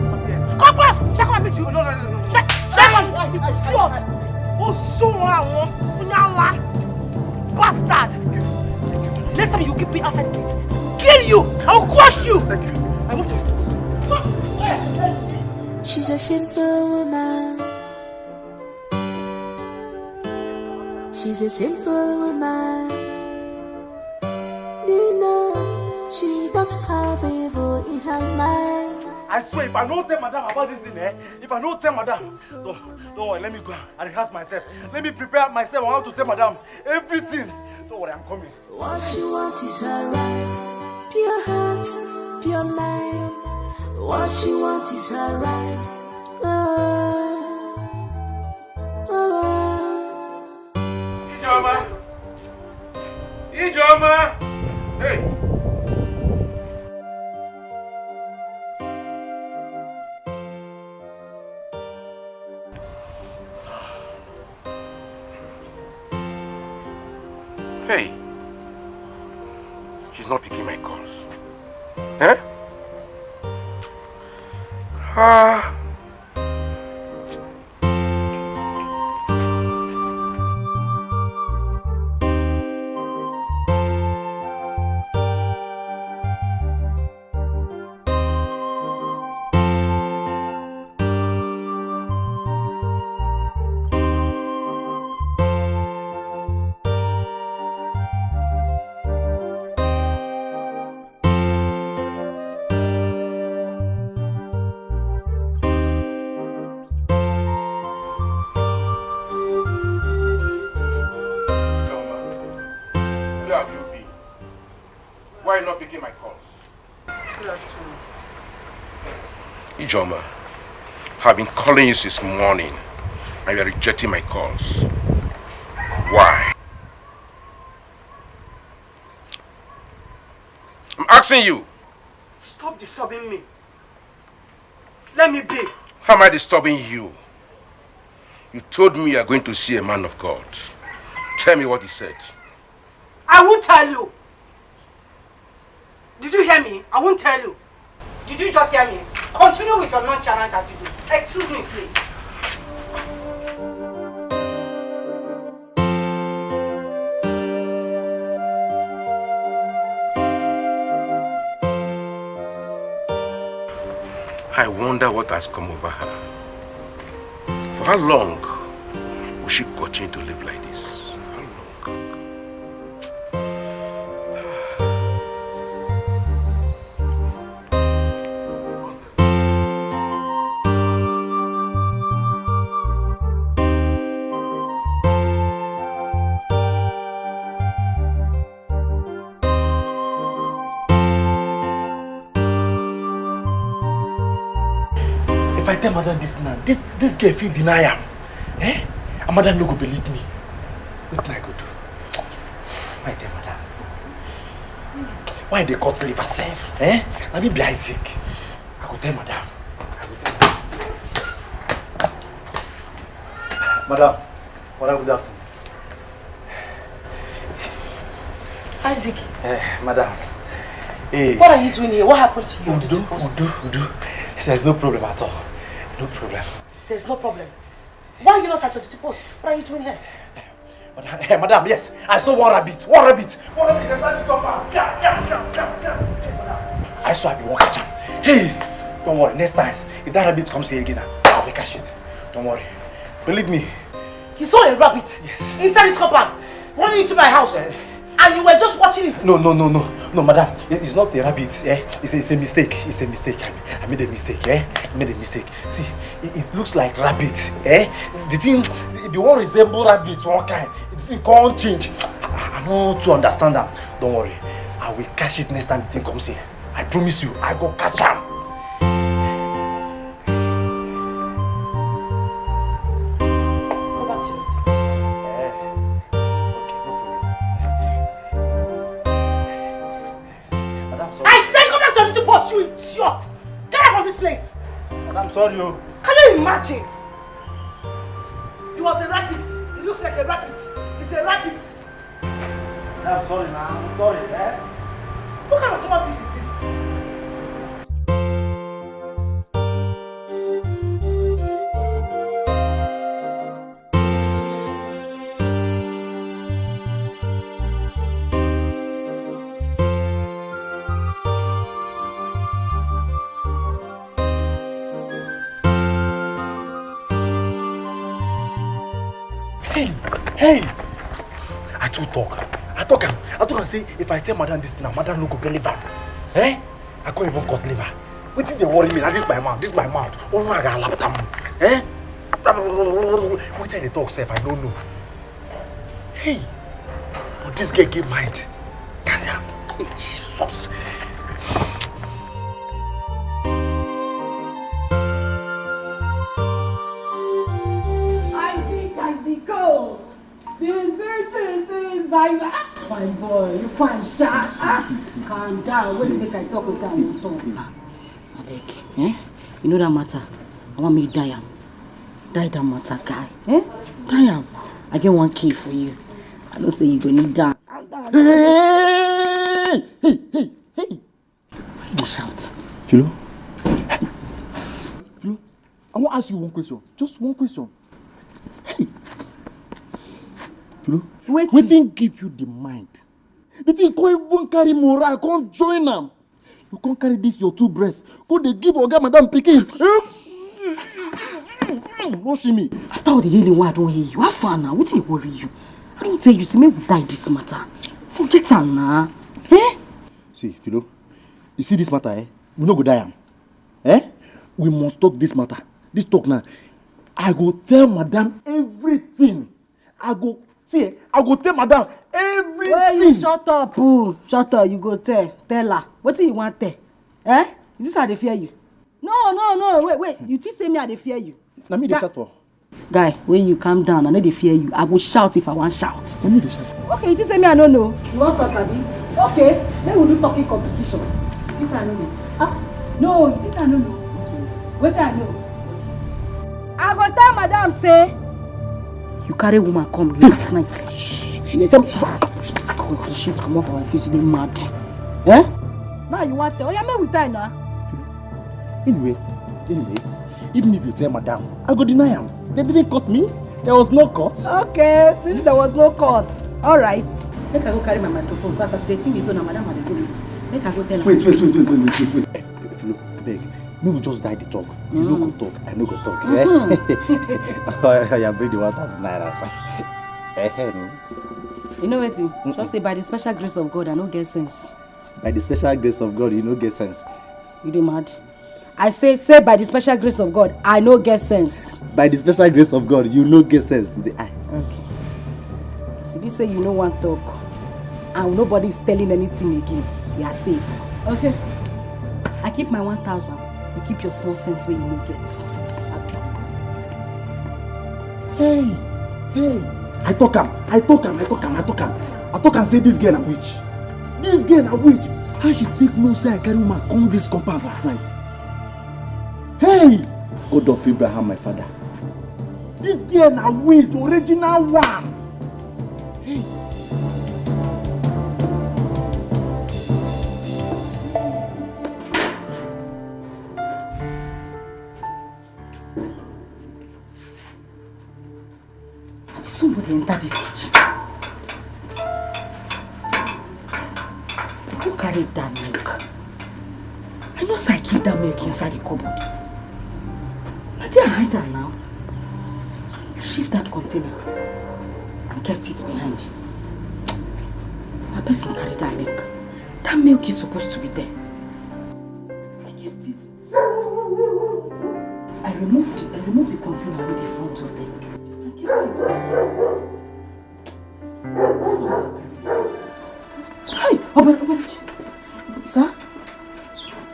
Come, boss. Check on me too. No, no, no, no. Check, check on me. Idiot. Osuwa, Unyala. Bastard. Next time you keep me outside gate, kill you. I will crush you. Thank you. I want you. She's a simple woman. She's a simple woman. You know, she don't have evil in her mind. I swear, if I no tell madam about this thing, eh? If I no tell madam, don't, don't worry, let me go and rehearse myself. Let me prepare myself on how to tell madam everything. Don't worry, I'm coming. What she want is her right. Pure heart, pure mind. What she want is her right. Oh, oh, oh. Hey! Hey! She's not picking my calls. Eh? Ah. Chioma, where have you been? Why are you not picking my calls? Good afternoon. Ijeoma, I've been calling you since morning and you are rejecting my calls. Why? I'm asking you. Stop disturbing me. Let me be. How am I disturbing you? You told me you are going to see a man of God. Tell me what he said. I won't tell you. Did you hear me? I won't tell you. Did you just hear me? Continue with your nonchalant attitude. Excuse me, please. I wonder what has come over her. For how long will she continue to live like this? How long? If I tell madam this now, this this girl fit deny am. Eh? And madam no go believe me. Wetin I go do? I tell madam. Why they cut liver sef? Eh? Na me be Isaac. I go tell madam. I go tell madam. Madam, madam, good afternoon. Isaac, Eh, madam. Hey. What are you doing here? What happened to you? Did Udo, you post? Udo, Udo. There's no problem at all. No problem. There's no problem. Why are you not at your duty post? What are you doing here? Madam, hey, madam, yes. I saw one rabbit. One rabbit. One rabbit. Dem try to stop am. Yeah, yeah, yeah, yeah, yeah. Hey, madam. I saw I be wan catch am. Hey, don't worry. Next time, if that rabbit comes here again, I will catch it. Don't worry. Believe me. You saw a rabbit Yes. inside this compound, running into my house, Eh. and you were just watching it. No, no, no, no, no, madam. It- It's not a rabbit. Eh? It's a, it's a mistake. It's a mistake. I, I made a mistake. Eh? I made a mistake. See, it, it looks like rabbit. Eh? The thing, the, the one resemble rabbit one kind. The thing can't change. I, I, I don't too understand that. Don't worry. I will catch it next time the thing comes here. I promise you, I go catch am. Go back to your duty post. Eh, okay, no problem. Madam, sorry. I said go back to your duty post, you idiot! Get out from this place! Madam, sorry o. Can you imagine? It was a rabbit. It looks like a rabbit. It's a rabbit. Madam, sorry na. I'm sorry, eh? What kind of human being is this? Hey, hey! I too talk. I talk am. I talk am say if I tell madam this now, madam no go believe am. Eh? I can't even cut liver. Wetin dey worry me na this my mouth, this my mouth. Oh no, I got lap am. Eh? Wetin I dey talk sef, I no know. Hey, but this girl get mind. Carry am. Hey, Jesus. Isaac, Isaac, go. This is, this is, I, ah, my boy, you Calm down. Wait, make I talk with you. Abeg, eh? You know that matter. I want me die am. Die that matter, guy. Eh? Die am. I get one key for you. I know say you go need that. Calm down. Hey, hey, hey, hey, hey. Why you dey shout? Philo. Philo, I wan ask you one question. Just one question. Hey. Philo, wetin give you the mind? The thing come even carry morale, come join am. You come carry this your two breasts, come dey give oga madam pikin. No see me. After all the healing wey I don heal you, how far now? Wetin dey worry you? I don tell you, say make we die this matter. Forget am na. Eh? See, Philo, you see this matter, eh? We no go die am. Eh? We must talk this matter. This talk now. I go tell madam everything. I go, see, eh, I go tell madam everything. Wey you shut up, oh. Shut up, you go tell, tell her. Wetin you wan tell? Eh? Is this how I dey fear you? No, no, no, wait, wait. You think say me I dey fear you? Na me dey shout for. Guy, wey you calm down, I no dey fear you. I go shout if I wan shout. Na me dey shout for. Okay, you think say me I no know? You wan talk, abi? Okay, make we do talking competition. You think say I no know? Ah, no, you think say I no know? Wetin I know? I go tell madam say you carry woman come last night. You dey tell me, come, shift comot for my face, you dey mad. Eh? Now you wan tell? Oya, make we tie na. Anyway, anyway, even if you tell madam, I go deny am. They didn't cut me. There was no cut. Okay, since there was no cut, all right. Make I go carry my microphone, 'cause as she dey sing this song, na madam I dey go meet. Make I go tell her. Wait, wait, wait, wait, wait, wait, wait. Eh, Philo, abeg, make we just die the talk. You no go talk, I no go talk. Eh? Oya, bring the one thousand naira. Ehem. You know wetin? Just say by the special grace of God, I no get sense. By the special grace of God, you no get sense. You dey mad? I say, say by the special grace of God, I no get sense. By the special grace of God, you no get sense. The eye. Okay. As e be say you no wan talk, and nobody is telling anything again, you are safe. Okay. I keep my one thousand. You keep your small sense wey you no get. Hey, hey. I talk am, I talk am, I talk am, I talk am. I talk am say this girl na witch. This girl na witch. How she take know say I carry woman come this compound last night? Hey! God of Abraham, my father. This girl na witch, original one. Hey! Abi somebody enter this kitchen? Who carry that milk? I know say I keep that milk inside the cupboard. Na there I hide am now. I shift that container and kept it behind. Na person carry that milk. That milk is supposed to be there. I kept it. I removed the, I removed the container with the front of them. I kept it behind. So, hi, Obere, Obere. S-, sir?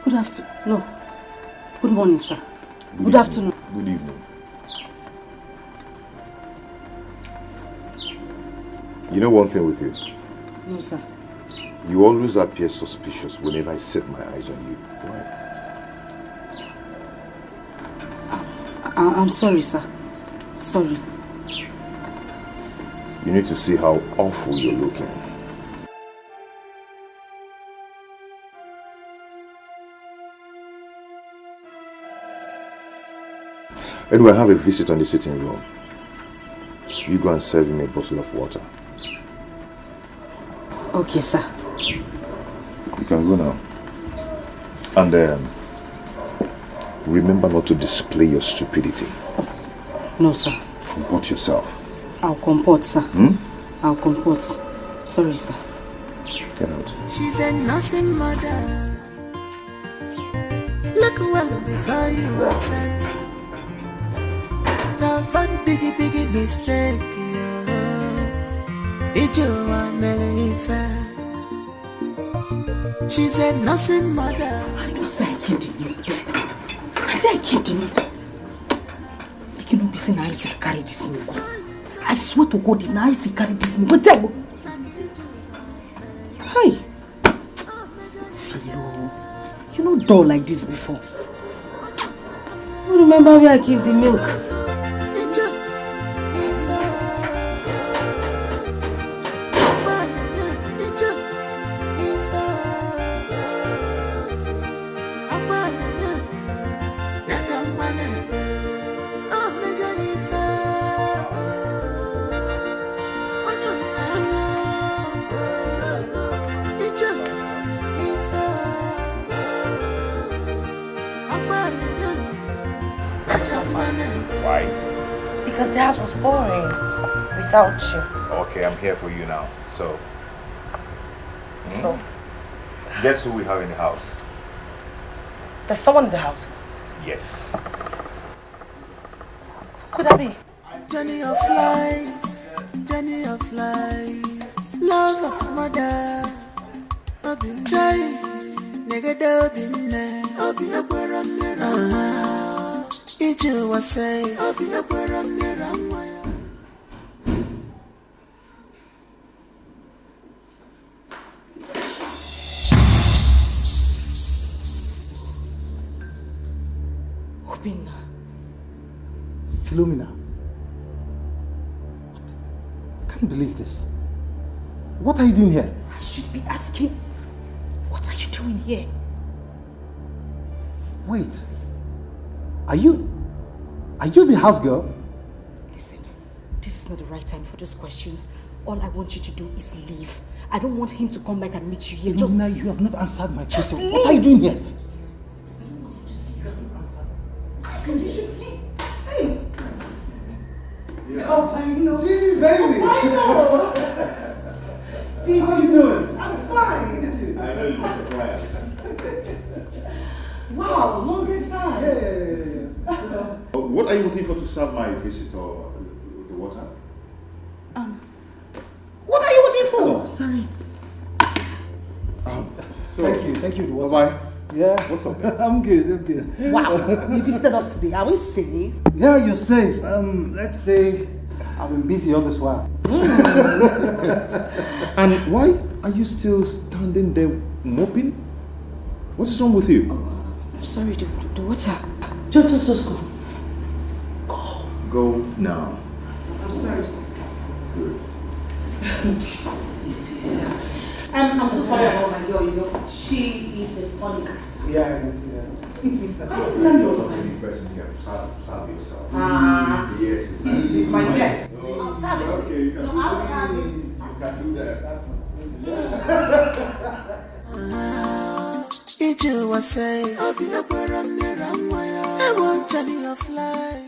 Good afternoon. No. Good morning, sir. Good afternoon. Good evening. You know one thing with you? No, sir. You always appear suspicious whenever I set my eyes on you. Why? I, I'm sorry, sir. Sorry. You need to see how awful you're looking. Anyway, I have a visit on the sitting room. You go and serve him a bottle of water. Okay, sir. You can go now. And um, remember not to display your stupidity. No, sir. Comport yourself. I'll comport, sir. Hmm? I'll comport. Sorry, sir. Get out. She's a nursing mother. Look well before you accept. Avoid biggie, biggie mistake, yeah. Ijo wa mere ife. She's a nursing mother. I know say I keep the milk there. I say I keep the milk. Make you no be say na Isaac carry this milk. I swear to God, if na Isaac carry this milk, go tell. You no dull like this before. I no remember where I keep the milk. Why? Because the house was boring without you. Okay, I'm here for you now. So, So, guess who we have in the house? there's someone in the house. Yes. Who could that be? Journey of life, journey of life. Love of mother, Obin Chai, Negada Obin, Obin Akwara Mera. Ije Wasai, Obin Akwara Mera. Obinna. Philomena. What? I can't believe this. What are you doing here? I should be asking, what are you doing here? Wait. Are you. Are you the house girl? Listen, this is not the right time for those questions. All I want you to do is leave. I don't want him to come back and meet you here. Just Philomena, you have not answered my Just question. leave. What are you doing here? I said you should leave. Hey! Jimmy, baby! How you doing? I'm fine. I know you surprised. Wow, longest time. What are you waiting for to serve my visitor the water? Um, what are you waiting for? Sorry. Um, Thank you, thank you. The water. Bye bye. Yeah. What's up? I'm good, I'm good. Wow, you visited us today. Are we safe? Yeah, you're safe. Um, let's say I've been busy all this while. And why are you still standing there moping? What is wrong with you? I'm sorry, the, the water. Just, just, just go. Go now. I'm sorry, sir. Good. I'm, I'm so sorry about my girl, you know. She is a funny character. Yeah, I can see that. I need to tell you You're something. not the person here. Serve, serve yourself. Ah, Yes. he's, he's my guest. No, I'll serve it. okay, you can No, do I'll that. serve it. You can do that. Ije Wasai, Obin Akwara Mera. I want journey of life.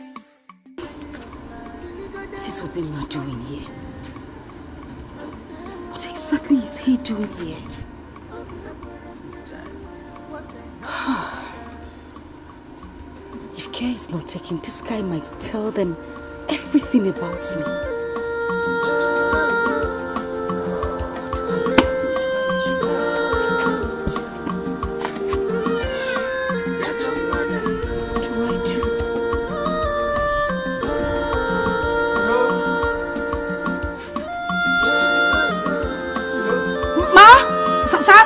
What is Obinna doing here? What exactly is he doing here? If care is not taken, this guy might tell them everything about me. What do I do? Ma! Sa, sa?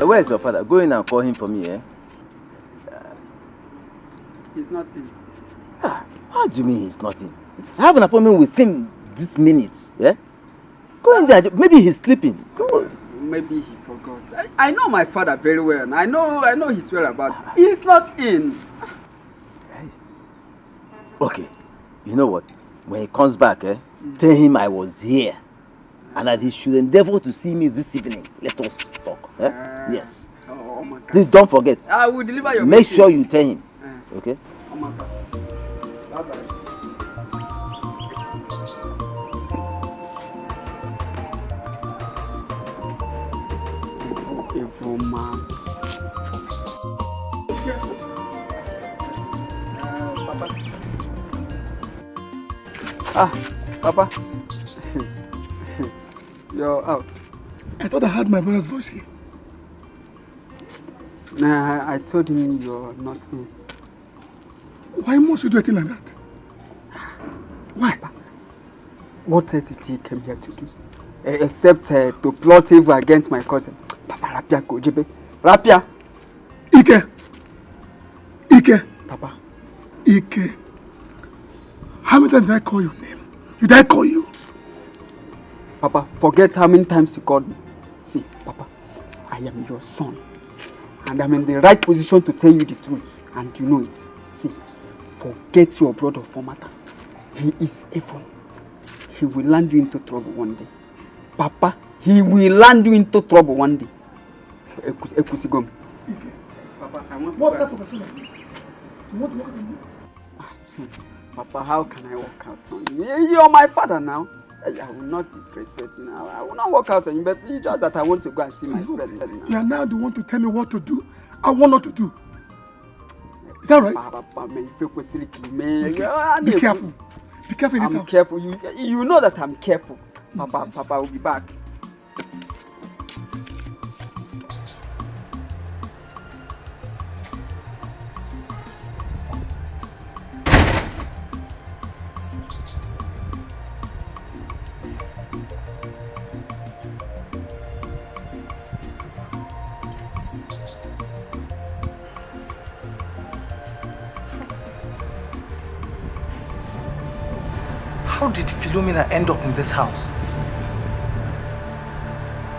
Where is your father? Go in and call him for me, eh? He's not in. Ah, how do you mean he's not in? I have an appointment with him this minute, eh? Go in there. Maybe he's sleeping. Go. Maybe he forgot. I, I know my father very well. I know I know his whereabouts. He's not in. Okay, you know what? When he comes back, eh, tell him I was here and that he should endeavor to see me this evening. Let us talk. Eh? Yes. Oh, oh my God. Please don't forget. I will deliver your Make message. Sure you tell him. Eh, Okay? oh my God. Bye bye. Evil, evil man. Ah, Papa. You're out. I thought I heard my brother's voice here. Nah, I, I told him you're not in. Why must you do a thing like that? Why? What else did he came here to do? Eh, except uh, to plot evil against my cousin. Papa Rapia Kojebe. Rapia! Ike! Ike! Papa. Ike! How many times did I call your name? Did I call you? Papa, forget how many times you called me. See, Papa, I am your son. And I'm in the right position to tell you the truth. And you know it. See, forget your brother for matter. He is evil. He will land you into trouble one day. Papa, he will land you into trouble one day. Ekwusigo m. Papa, I want to... What type of person are you? You want to work with me? Papa, how can I work out on you? You're my father now. I will not disrespect you now. I will not work out on you, but it's just that I want to go and see my friend now. You are now the one to tell me what to do. I want not to do. Is that right? Papa, man, you feel kwesịrị ka ime. Be careful. Be careful in this house. I'm careful. You, you know that I'm careful. Papa, Papa, I will be back. How did Philomena end up in this house?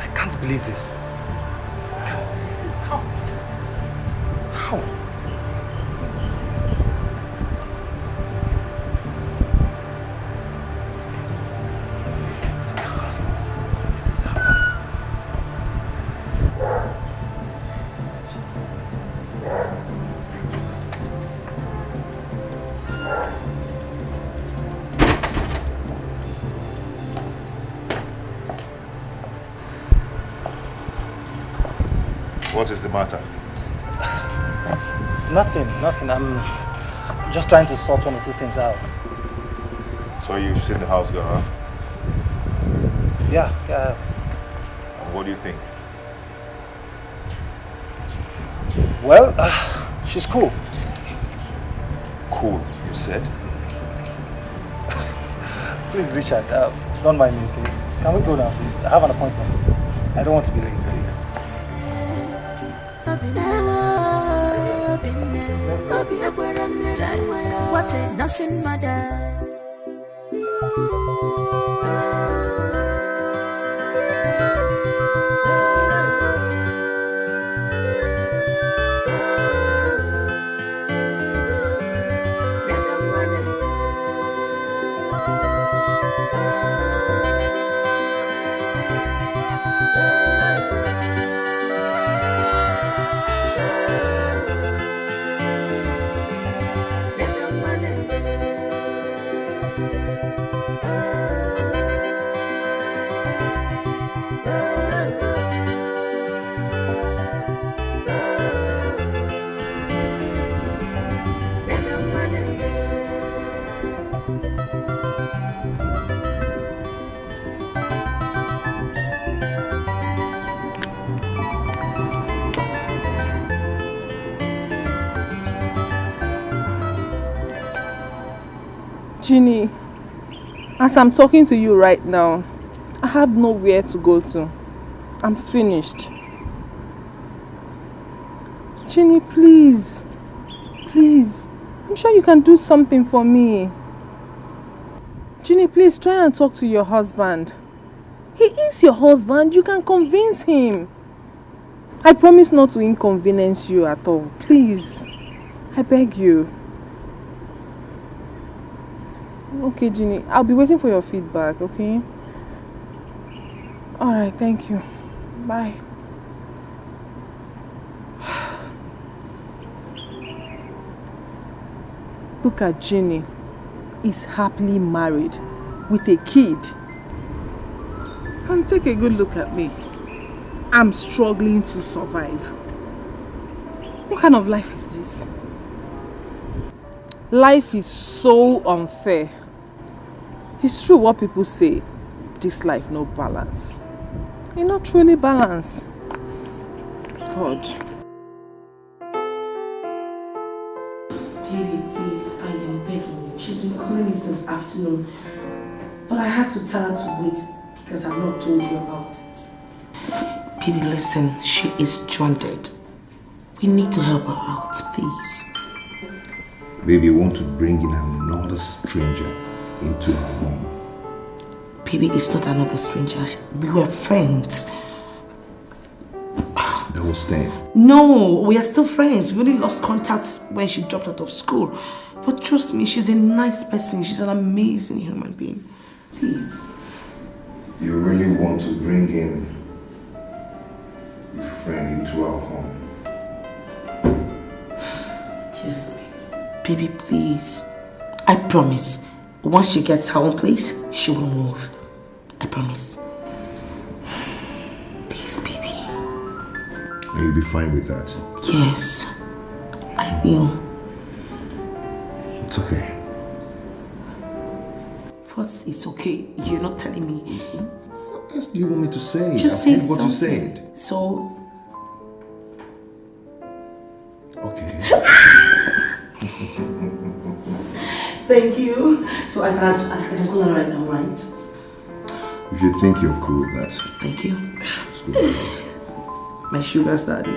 I can't believe this. I can't believe this. How? How? What is the matter? Nothing, nothing. I'm just trying to sort one or two things out. So you've seen the house girl, huh? Yeah, yeah. And what do you think? Well, uh, she's cool. Cool, you said? Please, Richard, uh, don't mind me, okay? Can we go now, please? I have an appointment. I don't want to be late, please. What a nursing mother. Jeannie, as I'm talking to you right now, I have nowhere to go to. I'm finished. Jeannie, please. Please. I'm sure you can do something for me. Jeannie, please try and talk to your husband. He is your husband. You can convince him. I promise not to inconvenience you at all. Please. I beg you. Okay, Jeannie. I'll be waiting for your feedback, okay? Alright, thank you. Bye. Look at Jeannie. Is happily married with a kid. And take a good look at me. I'm struggling to survive. What kind of life is this? Life is so unfair. It's true what people say, this life no balance. It's not truly balance. God. Baby, please, She's been calling me since afternoon, but I had to tell her to wait because I've not told you about it. Baby, listen, she is stranded. We need to help her out, please. Baby, you want to bring in another stranger into our home? Baby, it's not another stranger. We were friends. That was then. No, we are still friends. We only lost contact when she dropped out of school. But trust me, she's a nice person. She's an amazing human being. Please. You really want to bring in a friend into our home? Yes, baby. Baby, please. I promise. Once she gets her own place, she will move. I promise. Please, baby. And you'll be fine with that? Yes, I will. It's okay. What is okay? You're not telling me. What else do you want me to say? Just I've say heard what you something. Said. So, Okay. Thank you. So I can, I can call her right now, right? If you think you're cool with that. Thank you. Let's go. My sugar daddy.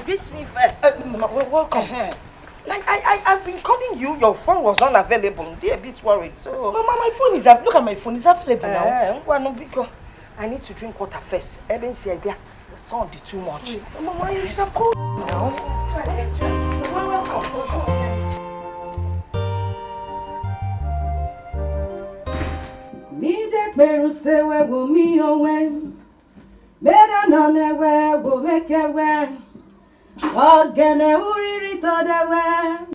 Beat me first. Uh, Mama, wel- welcome. Uh-huh. I, I, I, I've been calling you. Your phone was unavailable. I'm a bit worried. So. Mama, my phone is av- look at my phone. It's available now. Eh, ngwa no, biko. I need to drink water first. Ebe nsi ebia. The sun is too much. Mama, you should have called. Now. Well, welcome. Midekperusewe wo mi owe. Mera nọ n'ewe wo mekewe. Ogene uriri todewe.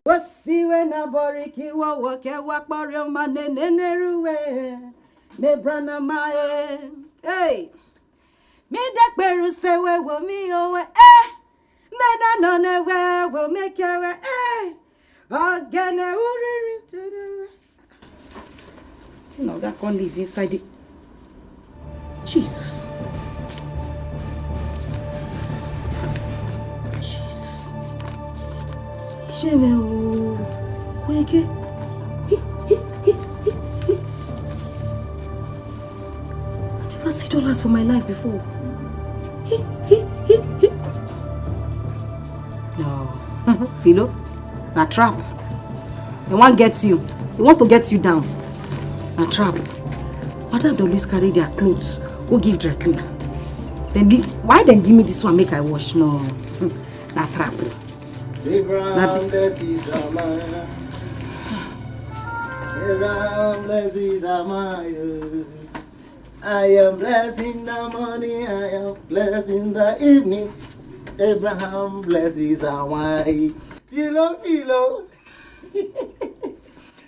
Wosiwe na boriki wo woke wa kpọrọ ma neneneruwe. Me brana ma e. Hey. Midekperusewe wo mi owe. Eh. Mera nọ n'ewe wo mekewe. Eh. Ogene uriri todewe. See, now that can't live inside the Jesus. Jesus. Shame o. Wege. I never see dollars for my life before. No. Philo, na trap. They want get you. They want to get you down. Na trap. Madam dey always carry their clothes go give dry cleaner. Then the, why dem give me this one make I wash? No. Na trap. Abraham bless his Amaya. Abraham bless his Amaya. I am blessed in the morning, I am blessed in the evening. Abraham bless his Amaya. Philo, Philo.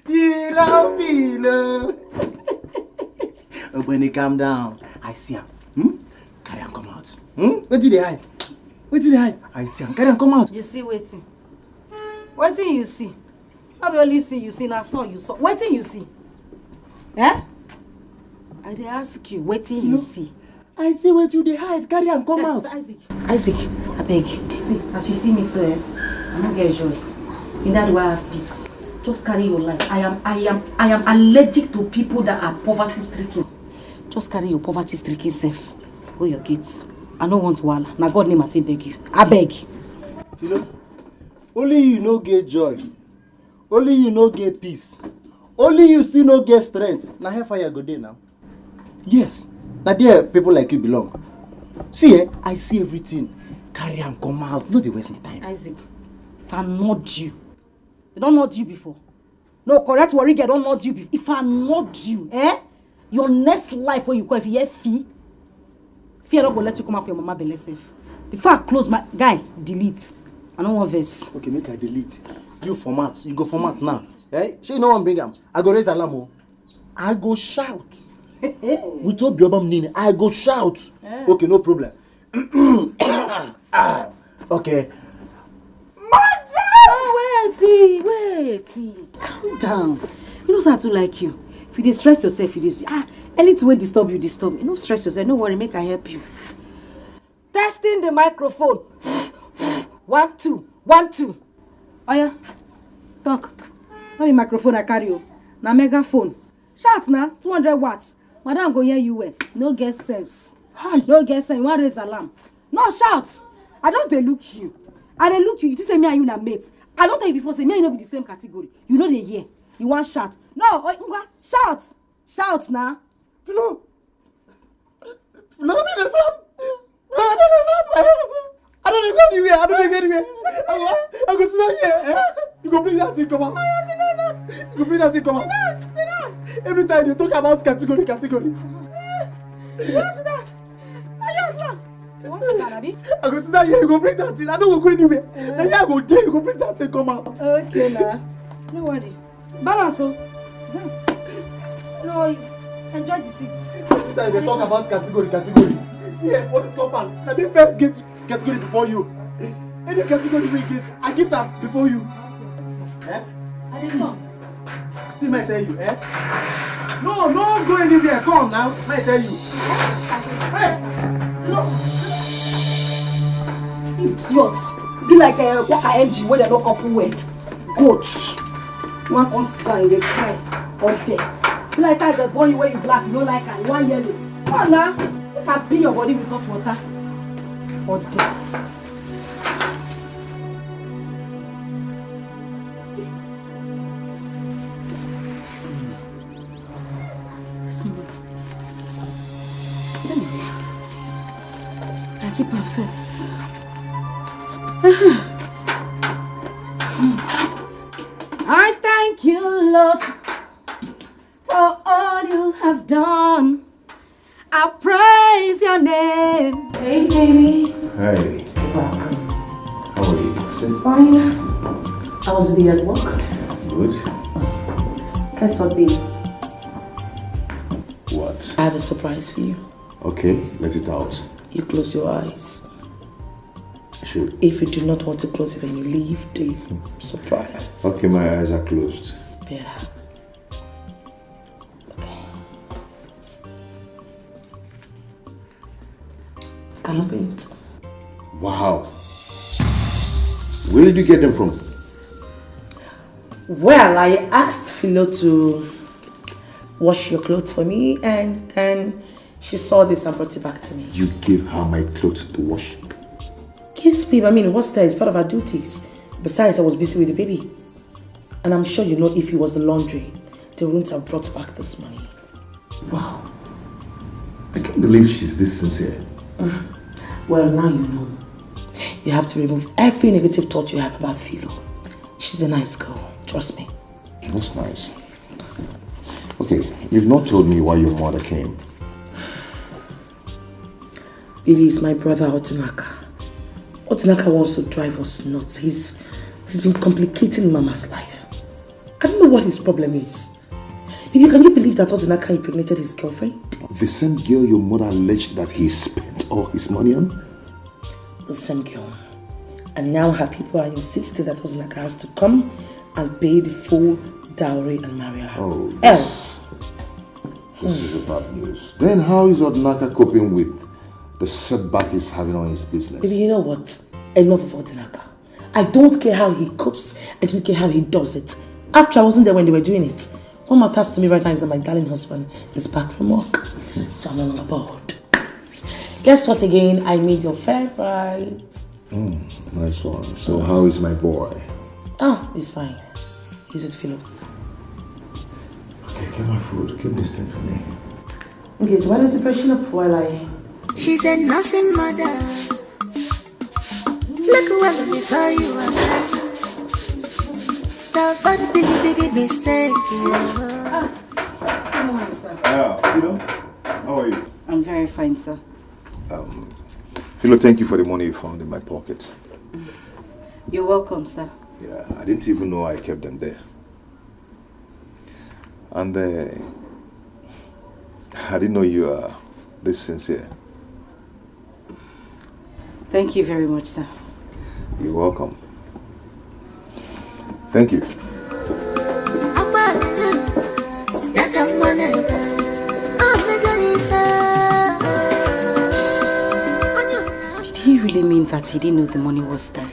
Philo, Philo. Ogbeni, calm down. I see am. Hmm? Carry am come out. Hmm? Wetin you dey hide? Wetin you dey hide? I see am. Carry am come out. You see wetin? Wetin you see? No be only see you see, na so you saw. Wetin you see? Eh? I dey ask you, wetin you see? I see wetin you dey hide. Carry am come out. Isaac. Isaac, abeg. See, as you see me so, eh, I no get joy. In that way, I have peace. Just carry your life. I am, I am, I am allergic to people that are poverty stricken. Just carry your poverty stricken self. Go your kids. I no want wahala. Na God name I take beg you. Abeg. You know, only you no get joy. Only you no get peace. Only you still no get strength. Na hellfire go dey now. Yes, na there people like you belong. See, eh, I see everything. Carry am come out. No dey waste my time. Isaac, if I nod you, they don nod you before. No, correct worry girl don nod you before. If I nod you, eh? Your next life when you call, if you hear fee, fear not go let you come out for your mama belle self. Before I close my guy, delete. I don't want verse. Okay, make I delete. You format, you go format now. Eh? Shey you no wan bring am? I go raise alarm o. I go shout. With Obiobam Nini, I go shout. Eh. Okay, no problem. Ah, okay. Mother! Oh, wait, wait. Calm down. You know say I too like you. If you dey stress yourself, you dey see. Ah, anything wey disturb you, disturb. You no stress yourself. No worry, make I help you. Testing the microphone. One, two, one, two. Oya, talk. No be microphone I carry o. Na megaphone. Shout na, two hundred watts. Madam go hear you well. No get sense. Hi. No get sense. You wan raise alarm? No, shout. I just dey look you. I dey look you. You think say me and you na mate? I don tell you before say me and you no be the same category. You no dey hear. You wan shout? No, oh, ngwa, shout. Shout na. Filo. Filo, no be the same. Filo, no be the same. I don't go anywhere. I don't go anywhere. I go, I go sit down here. Eh? You go bring that thing come out. You go bring that thing come out. Every time you talk about category, category. You wan sit down, abi? I go sit down here. You go bring that thing. I don't go anywhere. Now here I go there. You go bring that thing come out. Okay, na. No worry. Balance o. Sit down. No, enjoy the seat. Every time they talk about category, category. See, eh, for this compound, na me first get category before you. Any category we get, I get am before you. Eh? I dey come. See, me tell you, eh? No, no go anywhere. Come now, me tell you. Hey, no. Idiot. Be like a worker engine wey dem no couple well. Goat. You wan come sit down, you dey cry all day. Be like say I dey born you wey you black, you no like am, you wan yellow. Come on na, make I pee your body with hot water. All day. This money. This money. Let me, I keep am first. I thank you, Lord, for all you have done. I praise your name. Hey, Jamie. Hey. Welcome. How are you? Fine. How was the day at work? Good. Guess what, babe? What? I have a surprise for you. Okay, let it out. You close your eyes. I should. If you do not want to close it, then you leave the surprise. Okay, my eyes are closed. Better. Okay. Can open it. Wow. Where did you get them from? Well, I asked Philo to wash your clothes for me, and then she saw this and brought it back to me. You gave her my clothes to wash? Yes, babe. I mean, what's that? It's part of her duties. Besides, I was busy with the baby. And I'm sure you know if it was the laundry, they wouldn't have brought back this money. Wow. I can't believe she's this sincere. Well, now you know. You have to remove every negative thought you have about Philo. She's a nice girl. Trust me. That's nice. Okay, you've not told me why your mother came. Baby, it's my brother Otunaka. Otunaka wants to drive us nuts. He's he's been complicating Mama's life. I don't know what his problem is. Baby, can you believe that Otunaka impregnated his girlfriend? The same girl your mother alleged that he spent all his money on? The same girl. And now her people are insisting that Otunaka has to come and pay the full dowry and marry her. Oh, else. This is a bad news. Then how is Otunaka coping with the setback he's having on his business? Baby, you know what? Enough of Otunaka. I don't care how he copes. I don't care how he does it. After I wasn't there when they were doing it. What matters to me right now is that my darling husband is back from work. So I'm no longer bored. Guess what again? I made your favorite. Mm, nice one. So how is my boy? Ah, he's fine. He's with Philo. Okay, get my food. Keep this thing for me. Okay, so why don't you freshen up while I... She's a nursing mother. Look well before you are set. Avoid big, big mistake. Yeah. Ah, good morning, sir. Ah, Philo, how are you? I'm very fine, sir. Um, Philo, thank you for the money you found in my pocket. You're welcome, sir. Yeah, I didn't even know I kept them there. And uh, I didn't know you are this sincere. Thank you very much, sir. You're welcome. Thank you. Did he really mean that he didn't know the money was there?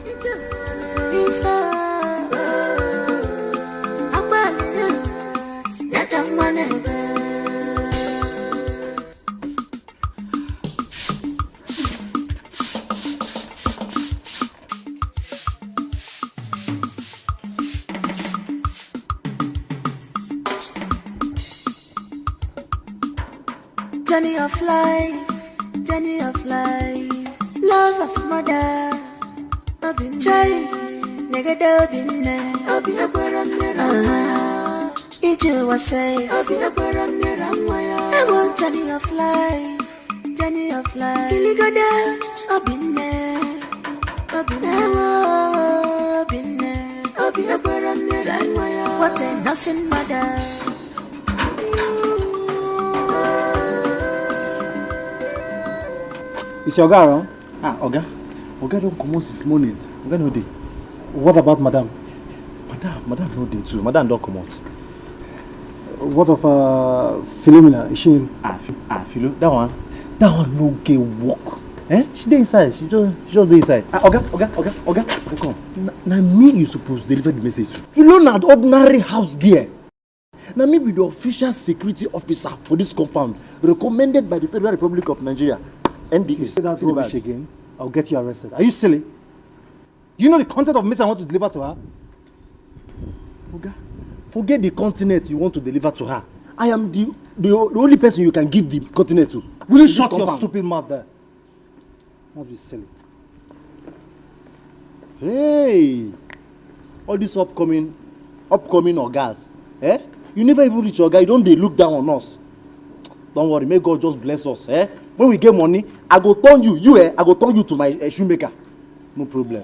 Journey of life, journey of life. Love of mother, I've been child, nigga, I've been there. I'll be a brother, I'll be a brother. Ije wa say, I'll be a brother, I'll be a brother. I want journey of life, journey of life. Kiligoda, I've been there, I've been there, I've been there. I'll be a brother, I'll be a brother. What a nursing mother. Is your guy around? Ah, Oga. Oga don comot since morning. Oga no dey. What about madam? Madam, madam no dey too. Madam don comot. What of uh, Philomena? Is she in? Ah, Phi- ah, Philo, that one, that one no get work. Eh? She dey inside. She just, she just dey inside. Ah, Oga, Oga, Oga, Oga, Oga, come. Na, na me you suppose deliver the message to. Philo na ordinary house girl. Na me be the official security officer for this compound, recommended by the Federal Republic of Nigeria, N D A. You say that rubbish again, I'll get you arrested. Are you silly? Do you know the content of message I want to deliver to her? Oga, forget the continent you want to deliver to her. I am the, the, the only person you can give the continent to. Will you shut your stupid mouth there? Not be silly. Hey! All these upcoming, upcoming ogas, eh? You never even reach oga, you don dey look down on us. Don't worry, may God just bless us, eh? When we get money, I go turn you, you, eh? I go turn you to my uh, shoemaker. No problem.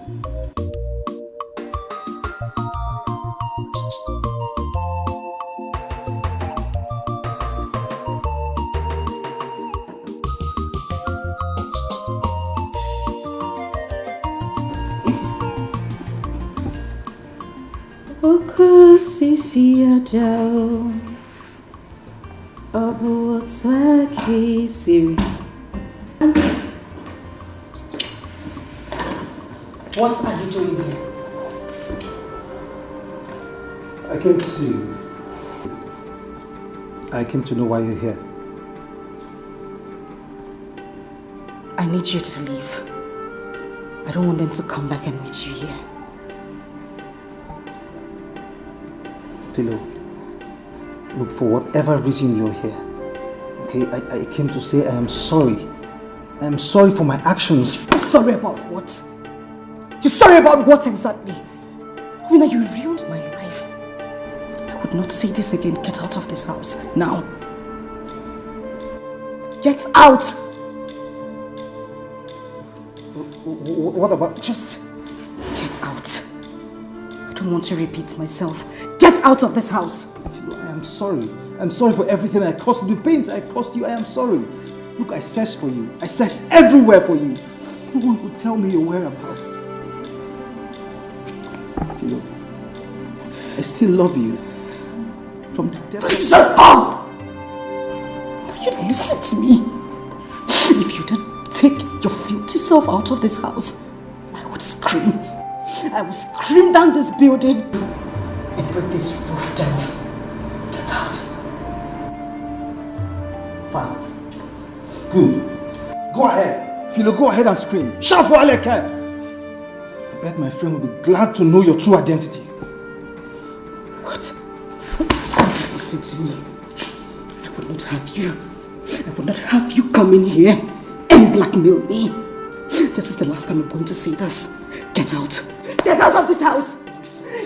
Oku sisi adao. Ọ bụ otu aka i siri. What are you doing here? I came to see you. I came to know why you're here. I need you to leave. I don't want them to come back and meet you here. Philo, look, for whatever reason you're here, okay, I, I came to say I am sorry. I am sorry for my actions. You're sorry about what? You're sorry about what exactly? Wina, you ruined my life. I would not say this again. Get out of this house now. Get out! Wh- wh- What about? Just get out. I don't want to repeat myself. Get out of this house. Philo, I am sorry. I'm sorry for everything I caused you, the pains I caused you. I am sorry. Look, I searched for you. I searched everywhere for you. No one could tell me your whereabouts. Philo, I still love you. From the depth. Shut up! Now you listen to me. If you don't take your filthy self out of this house, I would scream. I will scream down this building and break this roof down. Get out. Fine. Good. Go ahead. Philo, go ahead and scream. Shout for Aleke. I bet my friend will be glad to know your true identity. What? Listen to me. I would not have you. I would not have you come in here and blackmail me. This is the last time I'm going to say this. Get out. Get out of this house.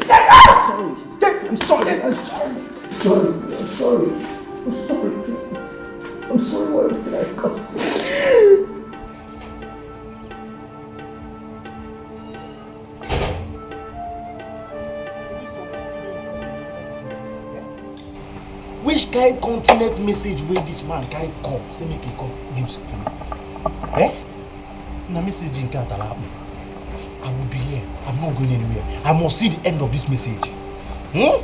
Get out! Sorry. Get, I'm sorry. I'm sorry. Sorry. I'm sorry. I'm sorry, please. I'm sorry for everything I caused you. Kind continent message wey this man carry come, say make he come give me. Eh? Na message in Katalapu. I will be here. I'm not going anywhere. I must see the end of this message. Hmm?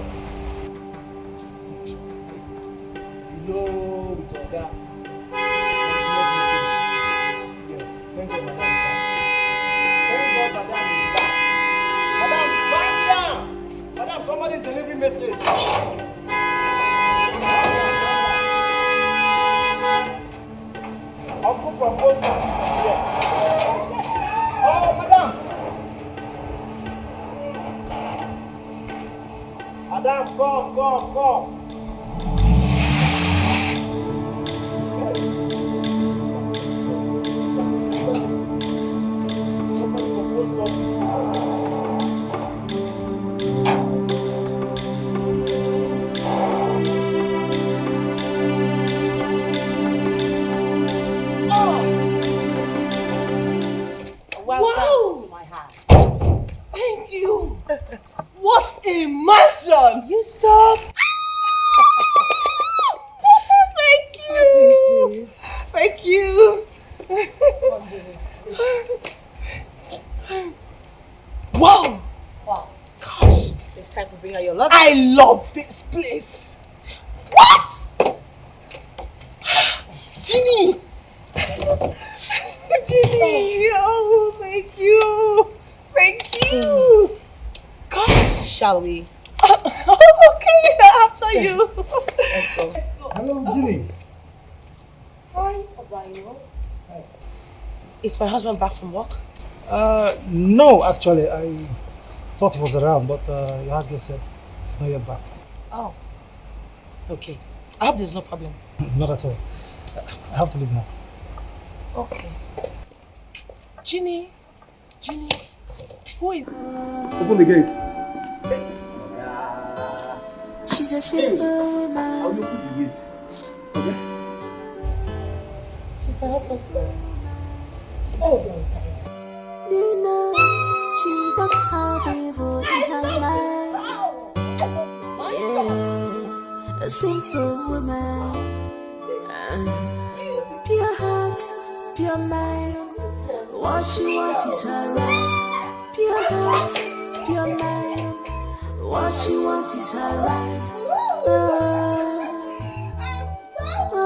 Hello, with Oga. Yes, thank God, madam is back. Thank God, madam is back. Madam, calm down. Madam, somebody is delivering message. Uncle from post office is here. Oh, madam. Madam, come, come, come. Somebody from post office. Welcome to my house. Thank you. What a mansion! You stop. Thank you. Thank you. Wow. Wow. Gosh. It's time to bring out your love. I love this place. What? Jeannie! Jeannie! Oh, thank you! Thank you! Gosh! Shall we? Okay, after you. Let's go. Hello, Jeannie. Hi, Abayo. Is my husband back from work? Uh, no, actually, I thought he was around, but uh, your husband said he's not yet back. Oh, okay. I hope there's no problem. Not at all. I have to leave now. Okay. Jeannie, Jeannie, who is? Open the gate. She's a simple woman. How you open the gate? Okay. She's a simple woman. Oh, Dina, she don't have evil in her mind. Yeah, a simple woman. Pure heart, pure mind. What she want is her right. Pure heart, pure mind. What she want is her right. Oh, oh.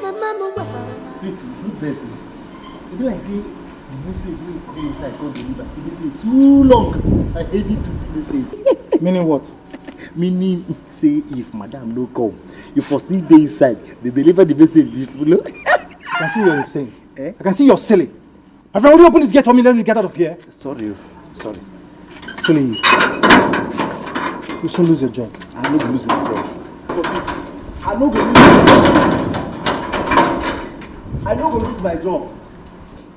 My mama, wait, who vex me? E be like say the message wey come inside come deliver. E be say too long. A heavy duty message. Meaning what? Meaning say if madam no come, you for still dey inside. They deliver the message with flow. I can see you're insane. Eh? I can see you're silly. My friend, will you open this gate for me? Let me get out of here. Sorry, oh. Sorry. Silly. You soon lose your job. I no go lose my job. I no go lose. I no go lose my job.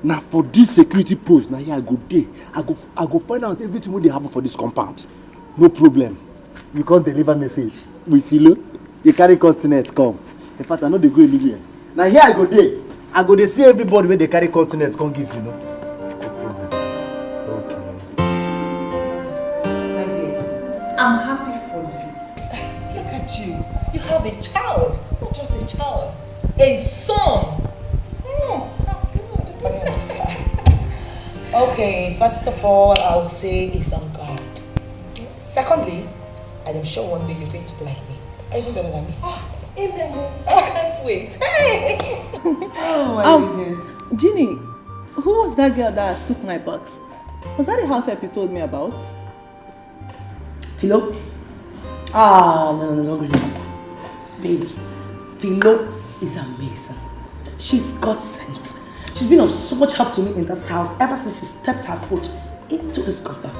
Na for this security post, na here I go dey. I go, I go find out everything wey dey happen for this compound. No problem. You come deliver message with filo. You carry continent come. In fact, I no dey go anywhere. Na here I go dey. I go dey see everybody wey dey carry continent come give you, no? No problem. Okay. My dear, I'm happy for you. Look at you. You have a child. Not just a child. A son. Hmm, that's good. I understand. Okay, first of all, I'll say it's on God. Secondly, and I'm sure one day you're going to be like me, even better than me. Ah, amen. I can't wait. Hey! Oh my Um, goodness. Jeannie, who was that girl that took my box? Was that the house help you told me about? Philo? Ah, no, no, no, no, no. Babes, Philo is amazing. She's God sent. She's been of so much help to me in this house ever since she stepped her foot into this compound.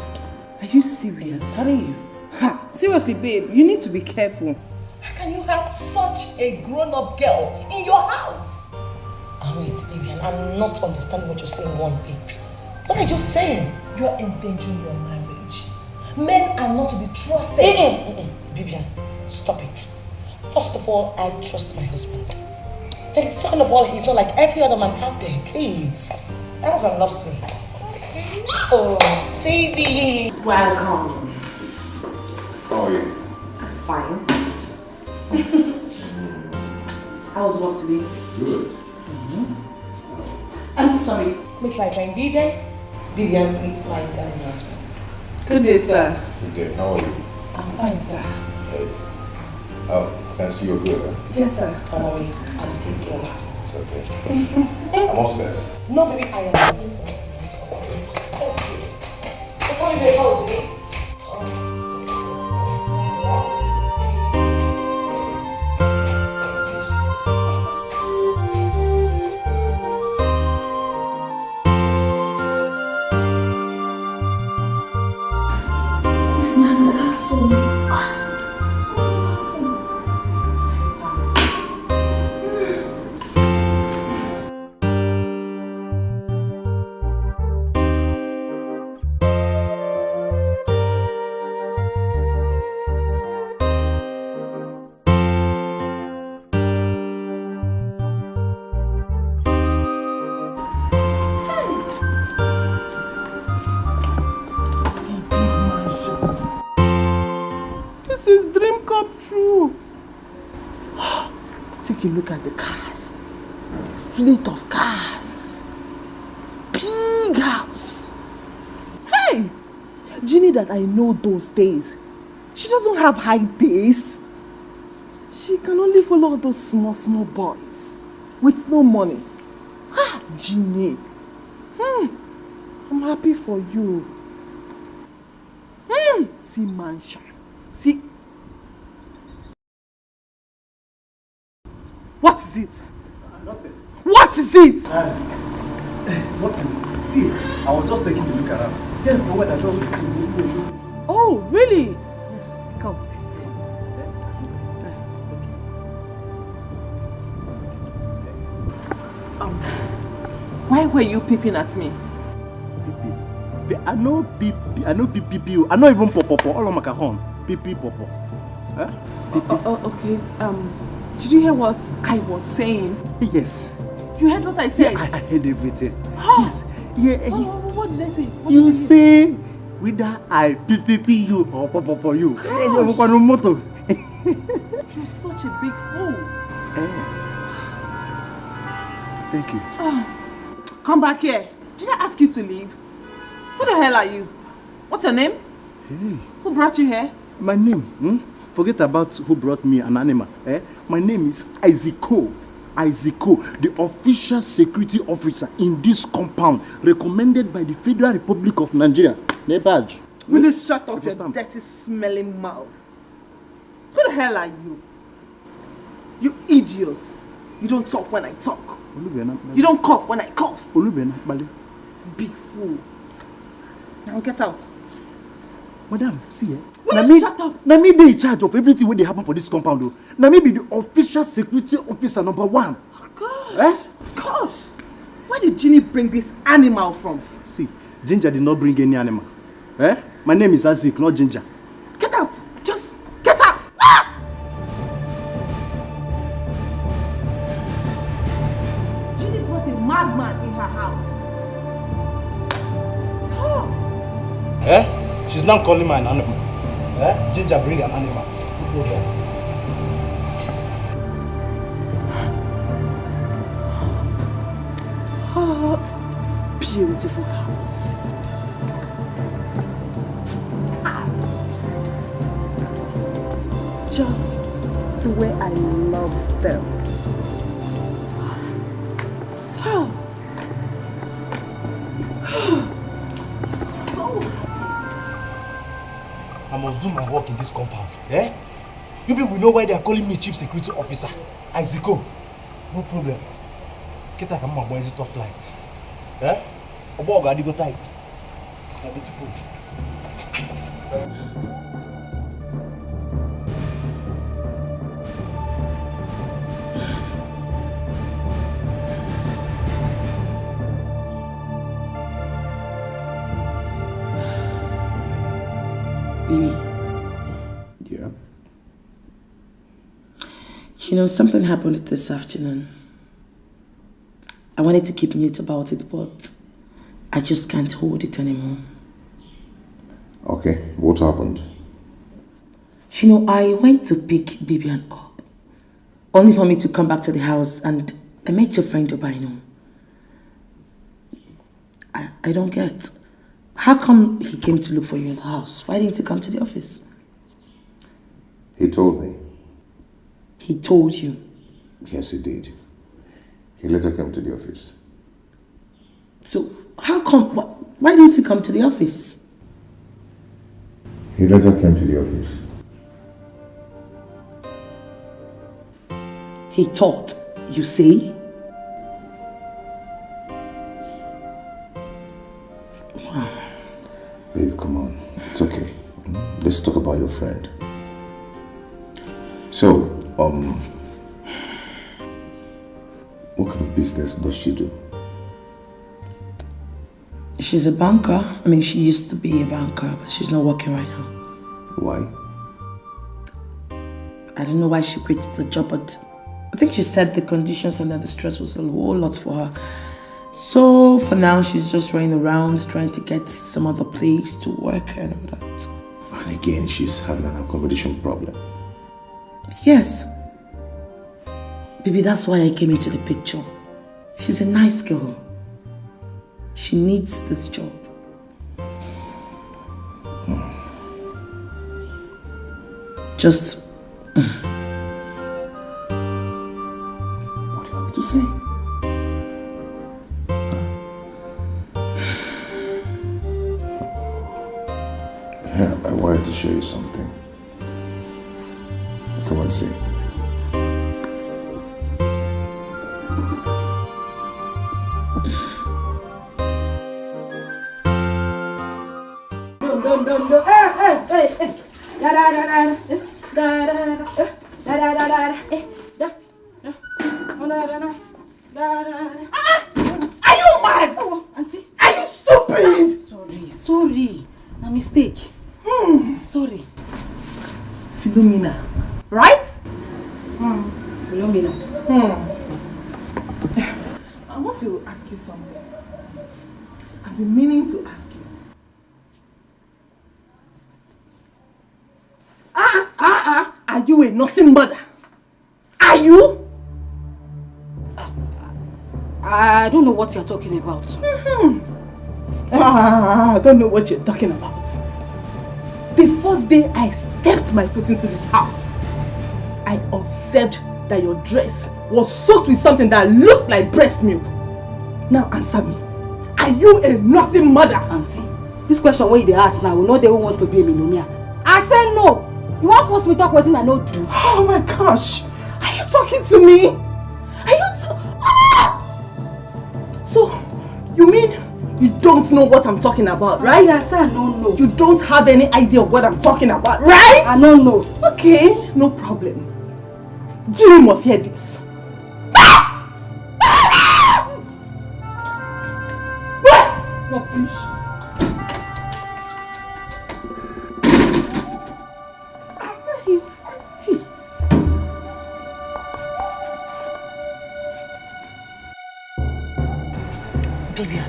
Are you serious? I'm telling you. Ha! Seriously, babe, you need to be careful. How can you have such a grown-up girl in your house? Ah, wait, Vivian, I'm not understanding what you're saying one bit. What are you saying? You're endangering your marriage. Men are not to be trusted. Mm-mm, mm-mm. Vivian, stop it. First of all, I trust my husband. Then, second of all, he's not like every other man out there. Please. My husband loves me. Oh, baby. Welcome. How are you? I'm fine. How's work today? Good. I'm sorry. Make my friend Vivian. Vivian, meet my darling husband. Good day, sir. Good day. How are you? I'm fine, sir. Hey. Oh, I can see you're good, huh? Yes, sir. Don't worry. I'll take care of her. It's okay. I'm upstairs. No, baby, I am. Okay. What time you house, eh? This man is handsome. Ah, this man is handsome. This is dream come true. Take a look at the cars. Fleet of cars. Big house. Hey! Jeannie that I know those days, she doesn't have high taste. She can only follow all those small, small boys with no money. Ah, Jeannie. Hmm. I'm happy for you. Hmm. See mansion. See. What is it? Nothing. What is it? Nothing. See, I was just taking a look around. Since the weather just. Oh, really? Come. Um, why were you peeping at me? Peeping. Pe- I know peep. I know peep peep you. I know even pop pop. All of my horn. Peep peep pop pop. Huh? Oh, oh, oh, okay. Um, did you hear what I was saying? Yes. You heard what I said? Yeah, I, I heard everything. Huh? Yes. Yeah. Oh, what did I say? What did I say? You say whether I P P P you or pop pop you. Gosh. Eh, you have a motor. You're such a big fool. Eh. Thank you. Ah, come back here. Did I ask you to leave? Who the hell are you? What's your name? Hey. Who brought you here? My name? Hmm? Forget about who brought me an animal. Eh? My name is Isiko. Isiko, the official security officer in this compound, recommended by the Federal Republic of Nigeria. Nebaj. Will you shut up your dirty, smelling mouth? Who the hell are you? You idiot. You don't talk when I talk. Olubena. You don't cough when I cough. Olubena, Bali. Big fool. Now get out. Madam, see, eh? Will you shut up? Na me dey in charge of everything wey dey happen for this compound o. Na me be the official security officer number one. Oh, gosh. Eh? Gosh. Where did Jeannie bring this animal from? See, Ginger did not bring any animal. Eh? My name is Isaac, not Ginger. Get out! Just get out! Ah! Jeannie brought a madman in her house. Oh. Eh? She's now calling me an animal. Eh? Ginger, bring an animal. Who told her? Oh, beautiful house. Just the way I love them. Wow. So happy. I must do my work in this compound. Eh? You people know why they are calling me chief security officer. Isiko. No problem. Kita ka mma gbaezi top flight. Eh? Ọgbọ ọgụ adịgo tight. Na beautiful. Baby. Yeah? You know, something happened this afternoon. I wanted to keep mute about it, but I just can't hold it anymore. Okay, what happened? You know, I went to pick Bibian up, Only for me to come back to the house and I met your friend Obaino. I, I don't get. How come he came to look for you in the house? Why didn't he come to the office? He told me. He told you? Yes, he did. He later came to the office. So, how come? Wh- why didn't he come to the office? He later came to the office. He thought, you say? Baby, come on. It's okay. Hmm? Let's talk about your friend. So, um, what kind of business does she do? She's a banker. I mean, she used to be a banker, but she's not working right now. Why? I don't know why she quit the job, but I think she said the conditions and the stress was a whole lot for her. So for now, she's just running around trying to get some other place to work and all that. And again, she's having an accommodation problem. Yes. Baby, that's why I came into the picture. She's a nice girl. She needs this job. Just. What do you want me to say? Yeah, I wanted to show you something. Come and see. No, no, no, no. Hey, hey, hey, hey. Da, da, da, da, da. Da, da, da, da, da. Da, da, da, da, da. Eh, da, da. Da, da, da, da. Da, da, da. Ah! Are you mad? Oh, auntie. Are you stupid? Sorry, sorry. A mistake. Hmm. Sorry. Philomena. Right? Hmm. Philomena. Hmm. I want to ask you something. I've been meaning to ask you. Ah, ah, ah, ah. Are you a nursing mother? Are you? I don't know what you're talking about. Mm-hmm. Ah, I don't know what you're talking about. The first day I stepped my foot into this house, I observed that your dress was soaked with something that looked like breast milk. Now answer me. Are you a nursing mother? Auntie, this question wey you dey ask now, we no dey who wants to be a millionaire. I say no. You wan force me talk wetin I no do? Oh my gosh. Are you talking to me? Are you t- ah! So, you mean you don't know what I'm talking about, right? Auntie, I say I no know. You don't have any idea of what I'm talking about, right? I no know. Okay, no problem. Jimmy must hear this. Rubbish. Vivian,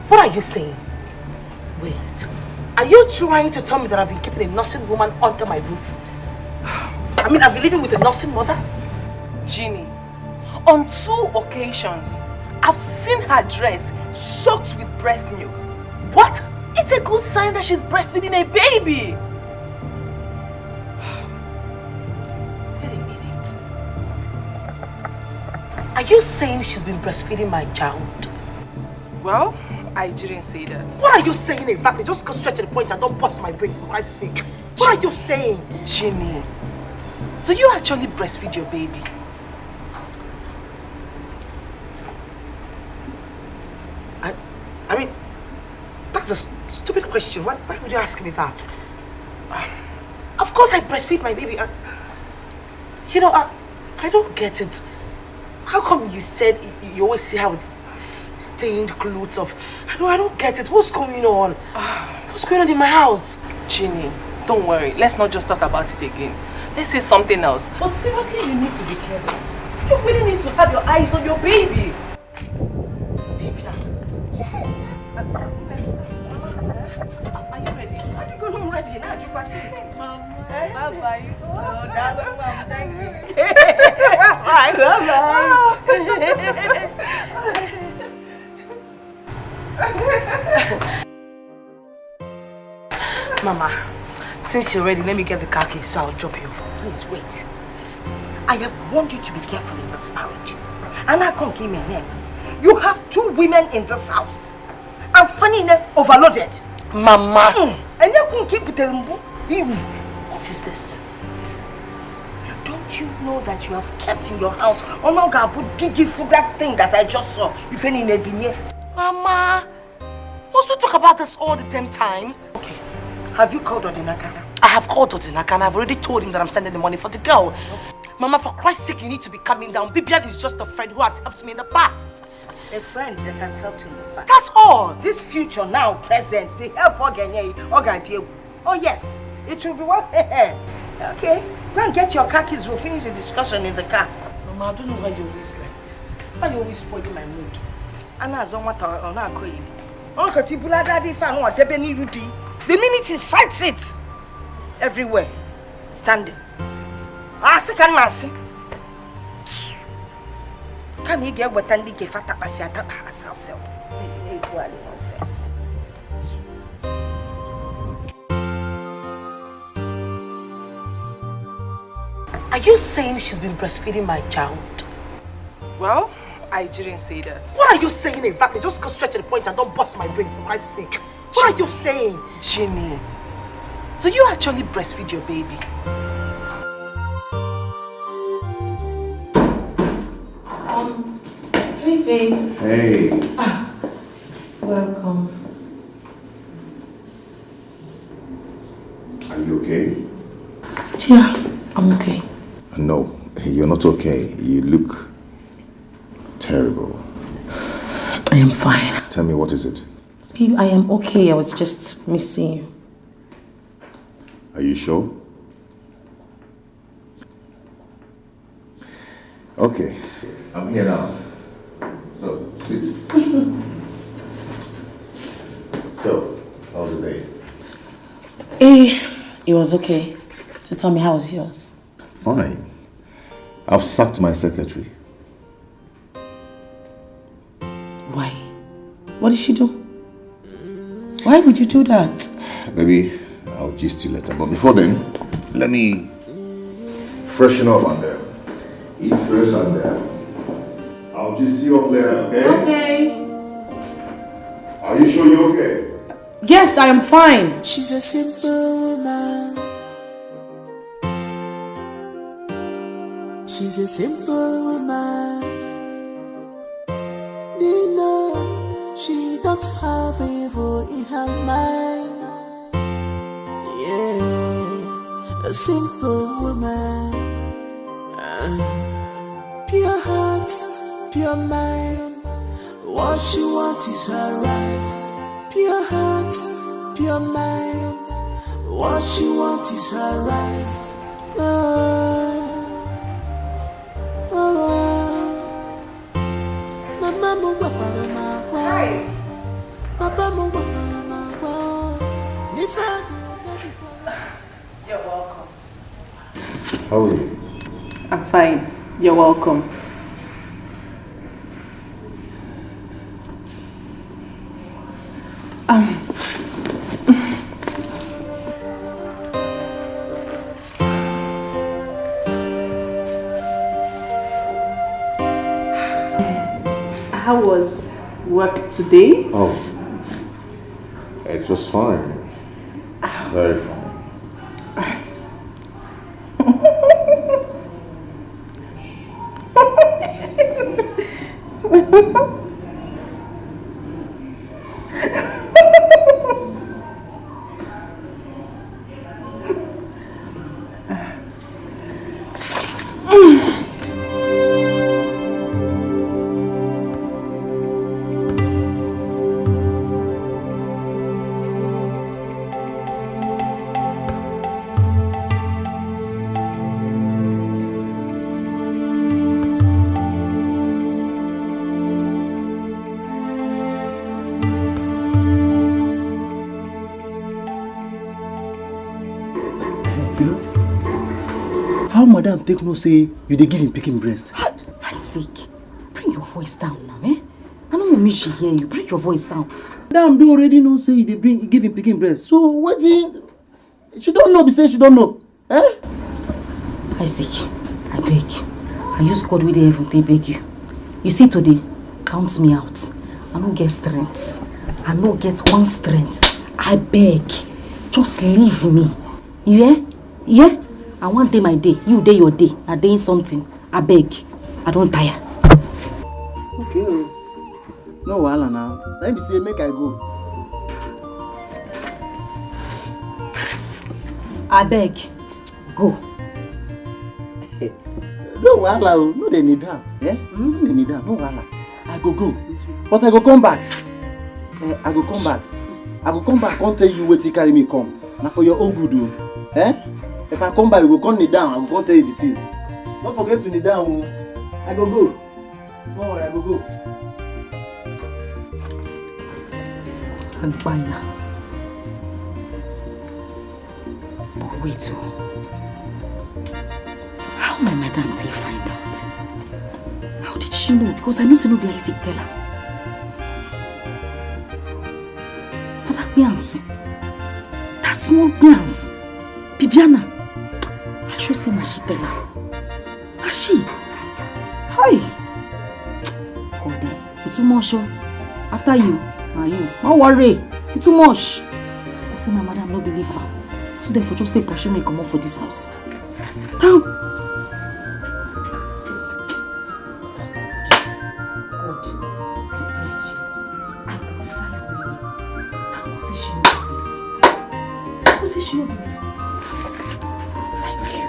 what are you saying? Wait, are you trying to tell me that I've been keeping a nursing woman under my roof? I mean, I've been living with a nursing mother? Jeannie, on two occasions, I've seen her dress soaked with breast milk. What? It's a good sign that she's breastfeeding a baby. Wait a minute. Are you saying she's been breastfeeding my child? Well, I didn't say that. What are you saying exactly? Just go straight to the point and don't bust my brain, for Christ's sake. What are you saying? Jeannie, do you actually breastfeed your baby? I, I mean, that's a s- stupid question. Why, why would you ask me that? Of course I breastfeed my baby. I, you know, I, I don't get it. How come you said y- you always see her with stained clothes of... I don't, I don't get it. What's going on? What's going on in my house? Jeannie, don't worry. Let's not just talk about it again. Let's say something else. But seriously, you need to be careful. You really need to have your eyes on your baby. Baby, are you ready? Are you going home ready? Now you pass it. Mama, bye bye. Oh, that one, Mama, thank you. I love her. Mama, since you're ready, let me get the car keys so I'll drop you off. Please wait. I have warned you to be careful in this marriage. And I can't give me a name. You have two women in this house. I'm funny enough overloaded. Mama. Mm. And you can keep the limbo. What is this? Don't you know that you have kept in your house? Onoga food, digi food, that thing that I just saw. If any nebinye. Mama, must we talk about this all the damn time? Okay. Have you called Odinaka? I have called Odinaka and I've already told him that I'm sending the money for the girl. Mama, for Christ's sake, you need to be calming down. Bibian is just a friend who has helped me in the past. A friend that has helped you in the past. That's all. This future now, present, the help Ogenye, Ogadie. Oh yes, it will be one. Okay, go and get your car keys. We'll finish the discussion in the car. Mama, I don't know why you always like this. Why you always spoiling my mood? Ana azọ nwata ọ na-akụ ili. Uncle Tibula daddy fan wa debe n'iru di. The minute he sights it, everywhere, standing. Asị ka m na-asị. Kama ị ga-eweta ndị nke fa takpasị atakpa as ourselves. Na-ekwugharị nonsense. Are you saying she's been breastfeeding my child? Well, I didn't say that. What are you saying exactly? Just go straight to the point and don't bust my brain for Christ's sake. What are you saying? Jeannie, do you actually breastfeed your baby? Um, hey, babe. Hey. Ah, welcome. Are you okay? Yeah, I'm okay. No, you're not okay. You look terrible. I am fine. Tell me, what is it? Babe, I am okay. I was just missing you. Are you sure? Okay, I'm here now. So, sit. So, how was the day? Eh, it was okay. So tell me, how was yours? Fine. I've sacked my secretary. Why? What did she do? Why would you do that? Baby, I'll gist you later. But before then, let me freshen up and uh, eat fresh and uh, I'll gist you up later, okay? Okay. Are you sure you're okay? Yes, I am fine. She's a simple woman. She's a simple woman. Nina, she don't have evil in her mind. Yeah, a simple woman. Uh, pure heart, pure mind. What you want is her right. Pure heart, pure mind. What you want is her right. Oh, oh, oh. Mama mo gbakwara m agwa. Hi. Papa mo gbakwara m agwa. N'ife a ga-emebikwara. You're welcome. How are you? I'm fine. You're welcome. Um, how was work today? Oh, it was fine. Very fine. How madam take know say you dey give him picking breast? Isaac, bring your voice down now, eh? I don't want me she hear you. Bring your voice down. Madam do already know say you dey bring give him picking breast. So wetin? She don't know be say she don't know. Eh? Isaac, I beg. I use God wey dey heaven take beg you. You see today, count me out. I no get strength. I no get one strength. I beg. Just leave me. You hear? Yeah? I want day my day. You day your day. I dey in something. I beg. I don't tire. Okay. Oh. No wahala now. Let me say make I go. I beg. Go. No wahala o, no dey kneel down. Eh? No dey kneel down, no wahala. I go go. But I go come back. Eh, I go come back. I go come back, come tell you wetin carry me come. Na for your own good o. Eh? If I come back, you go come kneel down, I go come tell you the thing. Don't forget to kneel down o. I go go. No worry, I go go. Agbaya. But wait o. How my madam take find out? How did she know? Because I know say no be Isaac tell her. Na that Bians. That small Bians. Bibiana. I sure say na she tell her. Na she. Hi. God eh. You too much o. After you, na you. No worry. You too much. Go say my madam no believe her. So therefore just take pursue me comot for this house. Down. God, I bless you. I glorify your name. That go say she no believe. That go say she no believe. Thank you.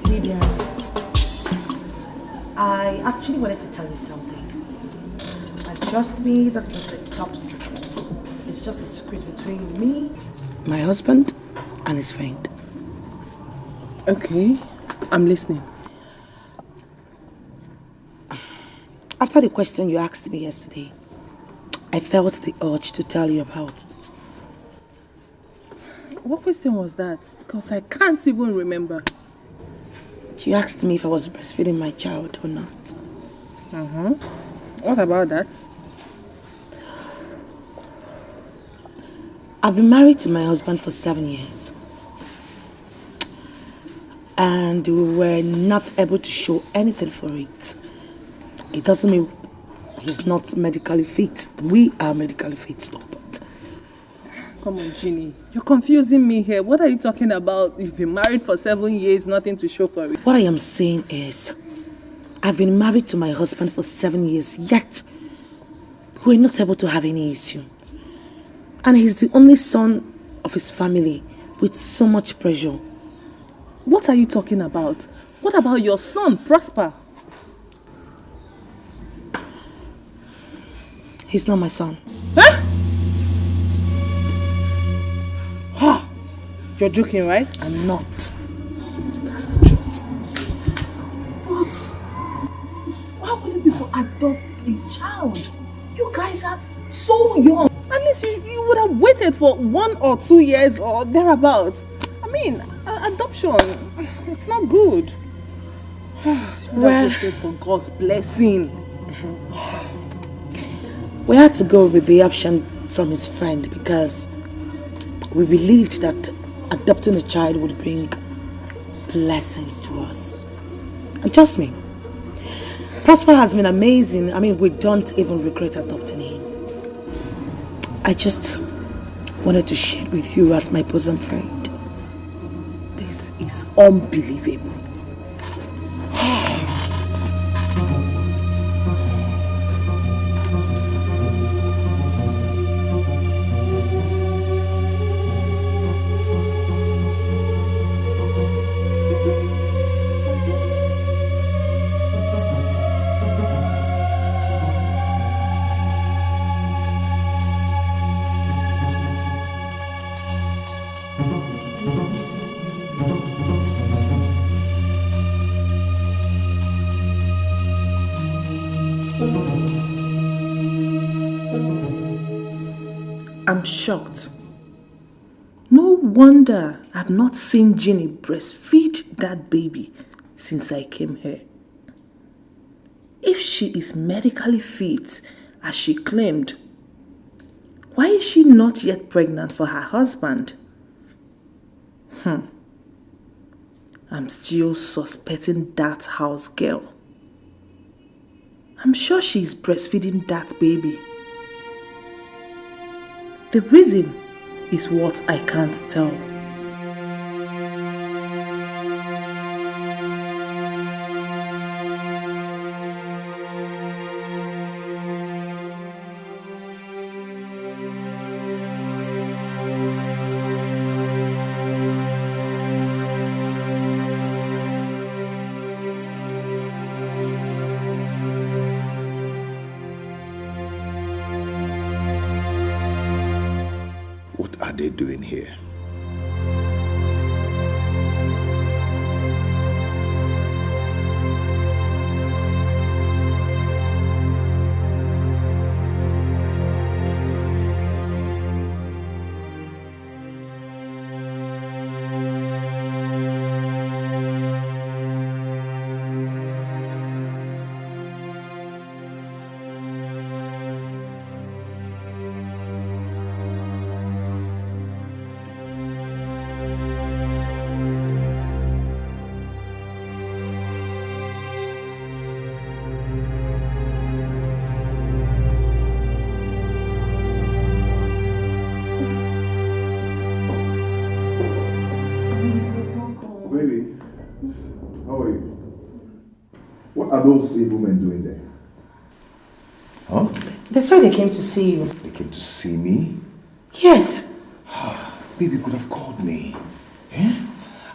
Lydia, I actually wanted to tell you something. But trust me, this is a top secret. It's just a secret between me, my husband, and his friend. Okay, I'm listening. After the question you asked me yesterday, I felt the urge to tell you about it. What question was that? Because I can't even remember. You asked me if I was breastfeeding my child or not. Mm-hmm. What about that? I've been married to my husband for seven years. And we were not able to show anything for it. It doesn't mean he's not medically fit. We are medically fit, stop it. Come on, Jeannie. You're confusing me here. What are you talking about? You've been married for seven years, nothing to show for it. What I am saying is, I've been married to my husband for seven years, yet we're not able to have any issue. And he's the only son of his family with so much pressure. What are you talking about? What about your son, Prosper? He's not my son. Huh? Ha! You're joking, right? I'm not. That's the truth. But why would you people adopt a child? You guys are so young. At least you, you would have waited for one or two years or thereabouts. I mean, a- adoption, it's not good. Well, waited for God's blessing. We had to go with the option from his friend because we believed that adopting a child would bring blessings to us. And trust me, Prosper has been amazing. I mean, we don't even regret adopting him. I just wanted to share it with you as my bosom friend. This is unbelievable. I'm shocked. No wonder I've not seen Jeannie breastfeed that baby since I came here. If she is medically fit, as she claimed, why is she not yet pregnant for her husband? Hmm. I'm still suspecting that house girl. I'm sure she is breastfeeding that baby. The reason is what I can't tell. What are they doing here? Baby, how are you? What are those evil men doing there? Huh? They said they came to see you. They came to see me? Yes. Baby, you could have called me. Eh?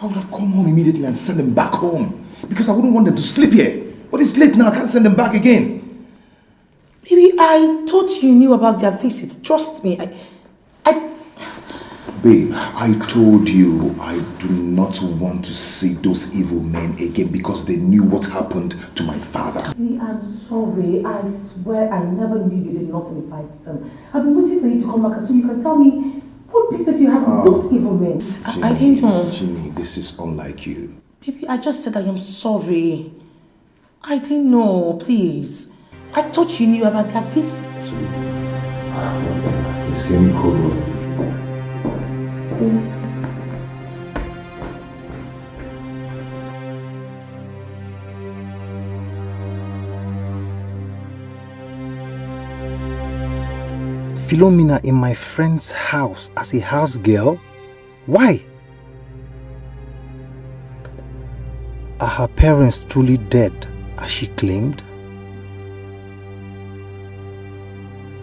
I would have come home immediately and sent them back home because I wouldn't want them to sleep here. But it's late now, I can't send them back again. Baby, I thought you knew about their visit. Trust me, I, I... Babe, I told you I do not want to see those evil men again because they knew what happened to my father. Baby, I'm sorry. I swear I never knew you did not invite them. I've been waiting for you to come back so you can tell me what business you have with those evil men. I, I didn't know. Jeannie, this is unlike you. Baby, I just said I am sorry. I didn't know, please. I thought you knew about their visit. Please give me cold water. Philomena in my friend's house as a house girl? Why? Are her parents truly dead, as she claimed?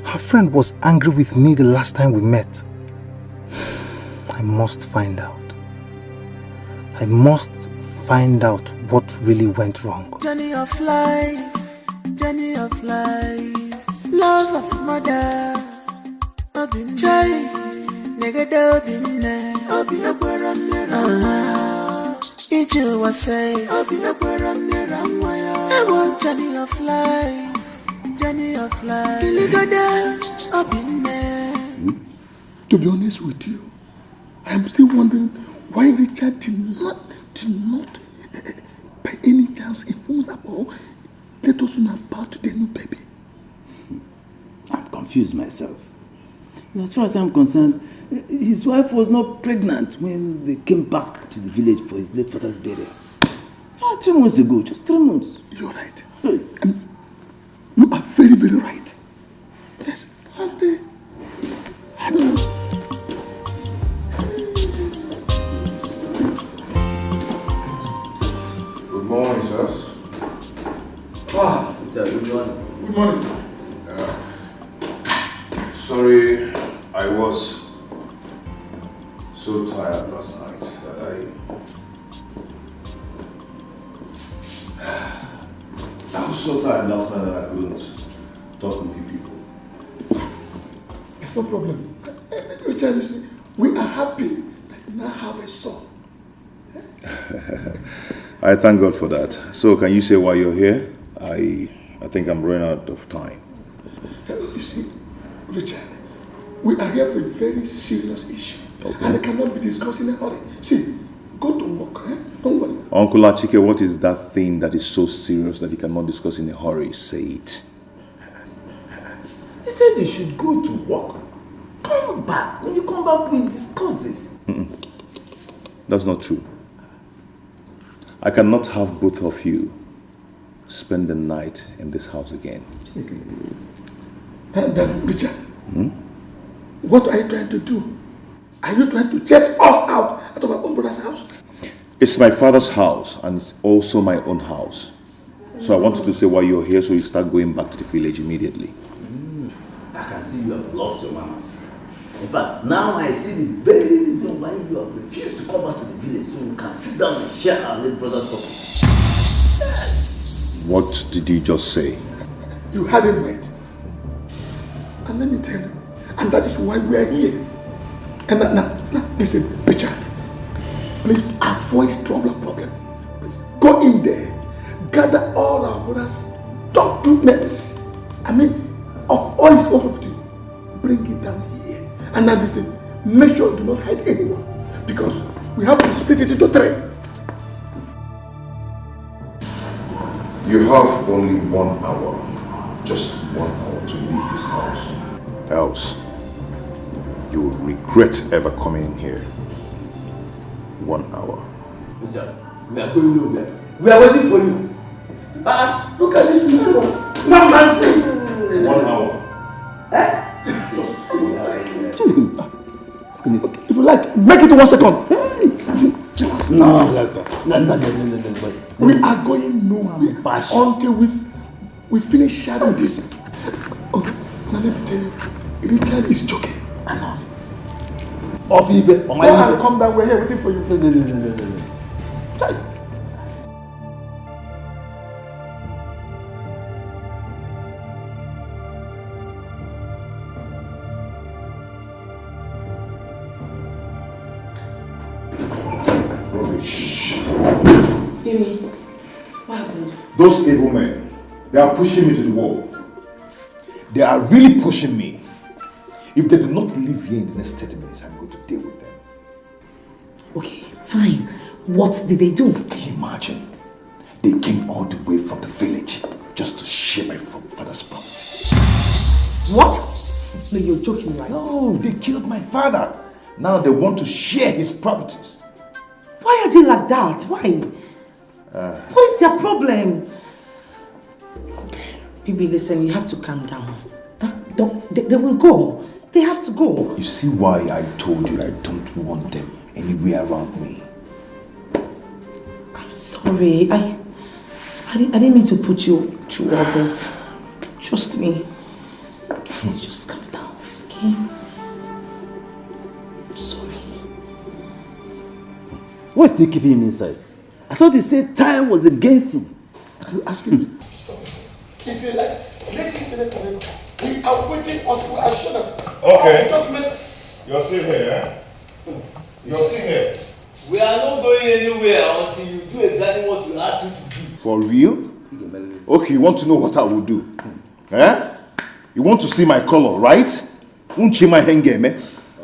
Her friend was angry with me the last time we met. I must find out. I must find out what really went wrong. Journey of life, journey of life, love of mother. Chai, negede obinne, obi ekwere mmiri. Ije ụwa say, obi ekwere mmiri nwa ya. Ewo, journey of life, journey of life. Iligede obinne. To be honest with you, I am still wondering why Richard did not, did not, eh, eh, by any chance inform us about, let us know about the new baby. I'm confused myself. As far as I'm concerned, his wife was not pregnant when they came back to the village for his late father's burial. Ah, three months ago, just three months. You're right. Hey. Um, you are very, very right. Yes. And, uh, Good morning. Sorry, I was so tired last night that I. I was so tired last night that I couldn't talk with you people. That's no problem. Richard, you see, we are happy that you now have a son. I thank God for that. So, can you say why you're here? I, I think I'm running out of time. You see, Richard, we are here for a very serious issue. Okay. And it cannot be discussed in a hurry. See, go to work. Eh? Don't worry. Uncle Achike, what is that thing that is so serious that you cannot discuss in a hurry? Say it. He said you should go to work. Come back. When you come back, we discuss this. Mm-mm. That's not true. I cannot have both of you spend the night in this house again. And then, Richard, hmm? What are you trying to do? Are you trying to chase us out, out of our own brother's house? It's my father's house, and it's also my own house. So I wanted to say why you're here, so you start going back to the village immediately. Mm, I can see you have lost your manners. In fact, now I see the very reason why you have refused to come back to the village, so we can sit down and share our late brother's property. Yes! What did you just say? You had it right. And let me tell you, and that is why we are here. And now, now, now listen, Richard, please avoid trouble and problem. Please go in there, gather all our brothers' documents. I mean, of all his own properties, bring it down here. And now listen, make sure you do not hide anyone, because we have to split it into three. You have only one hour, just one hour to leave this house. Else, you will regret ever coming in here. One hour. Richard, we are going nowhere. We are waiting for you. Ah, look at this man. Now, man, see. One hour. Eh? Just one hour. If you like, make it one second. No, no, no, no, no, no. We are going nowhere until we've, we finish sharing this. Okay, now let me tell you, Richard is joking. Enough. Off even. Go and come down. We're here waiting for you. No, no, no, no, no, no. Rubbish. Baby, what happened? Those evil men, they are pushing me to the wall. They are really pushing me. If they do not leave here in the next thirty minutes, I'm going to deal with them. Okay, fine. What did they do? Can you imagine? They came all the way from the village just to share my father's property. What? No, you're joking, right? No, they killed my father. Now they want to share his properties. Why are they like that? Why? Uh, what is their problem? Okay. Baby, listen, you have to calm down. Huh? Don't, they, they will go. They have to go. You see why I told you I don't want them anywhere around me? I'm sorry. I, I, didn't, I didn't mean to put you through all this. Trust me. Please just calm down, okay? I'm sorry. What's still keeping him inside? I thought he said time was against him. Are you asking me? If you like, let him finish forever. We are waiting until we are sure that okay. All the documents. You're still here, eh? You're still here. We are not going anywhere until you do exactly what we ask you to do. For real? Okay, you want to know what I will do? Eh? You want to see my color, right? Unchi my henge me.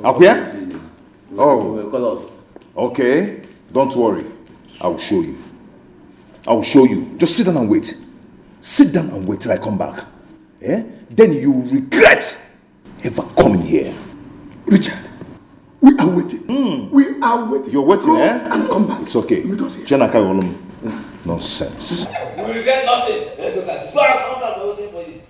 Akuya? Oh. Okay. Don't worry. I will show you. I will show you. Just sit down and wait. Sit down and wait till I come back. Eh? Then you regret ever coming here. Richard, we are waiting. Mm. We are waiting. You're waiting, Go eh? And come back. It's okay. Chenaka Olum. Nonsense. You regret nothing. Go and come back. Waiting for you.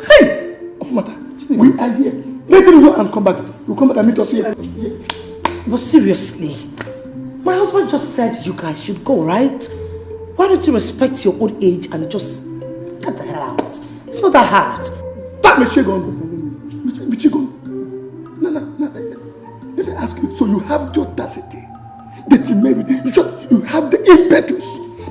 Hey! Of matter. We are here. Let him go and come back. You come back and meet us here. But seriously, my husband just said you guys should go, right? Why Why don't you respect your old age and just get the hell out? It's not that hard. That Michigan. Michigan. No, no, no. Let me ask you. So you have the audacity, the temerity, you should, you have the impetus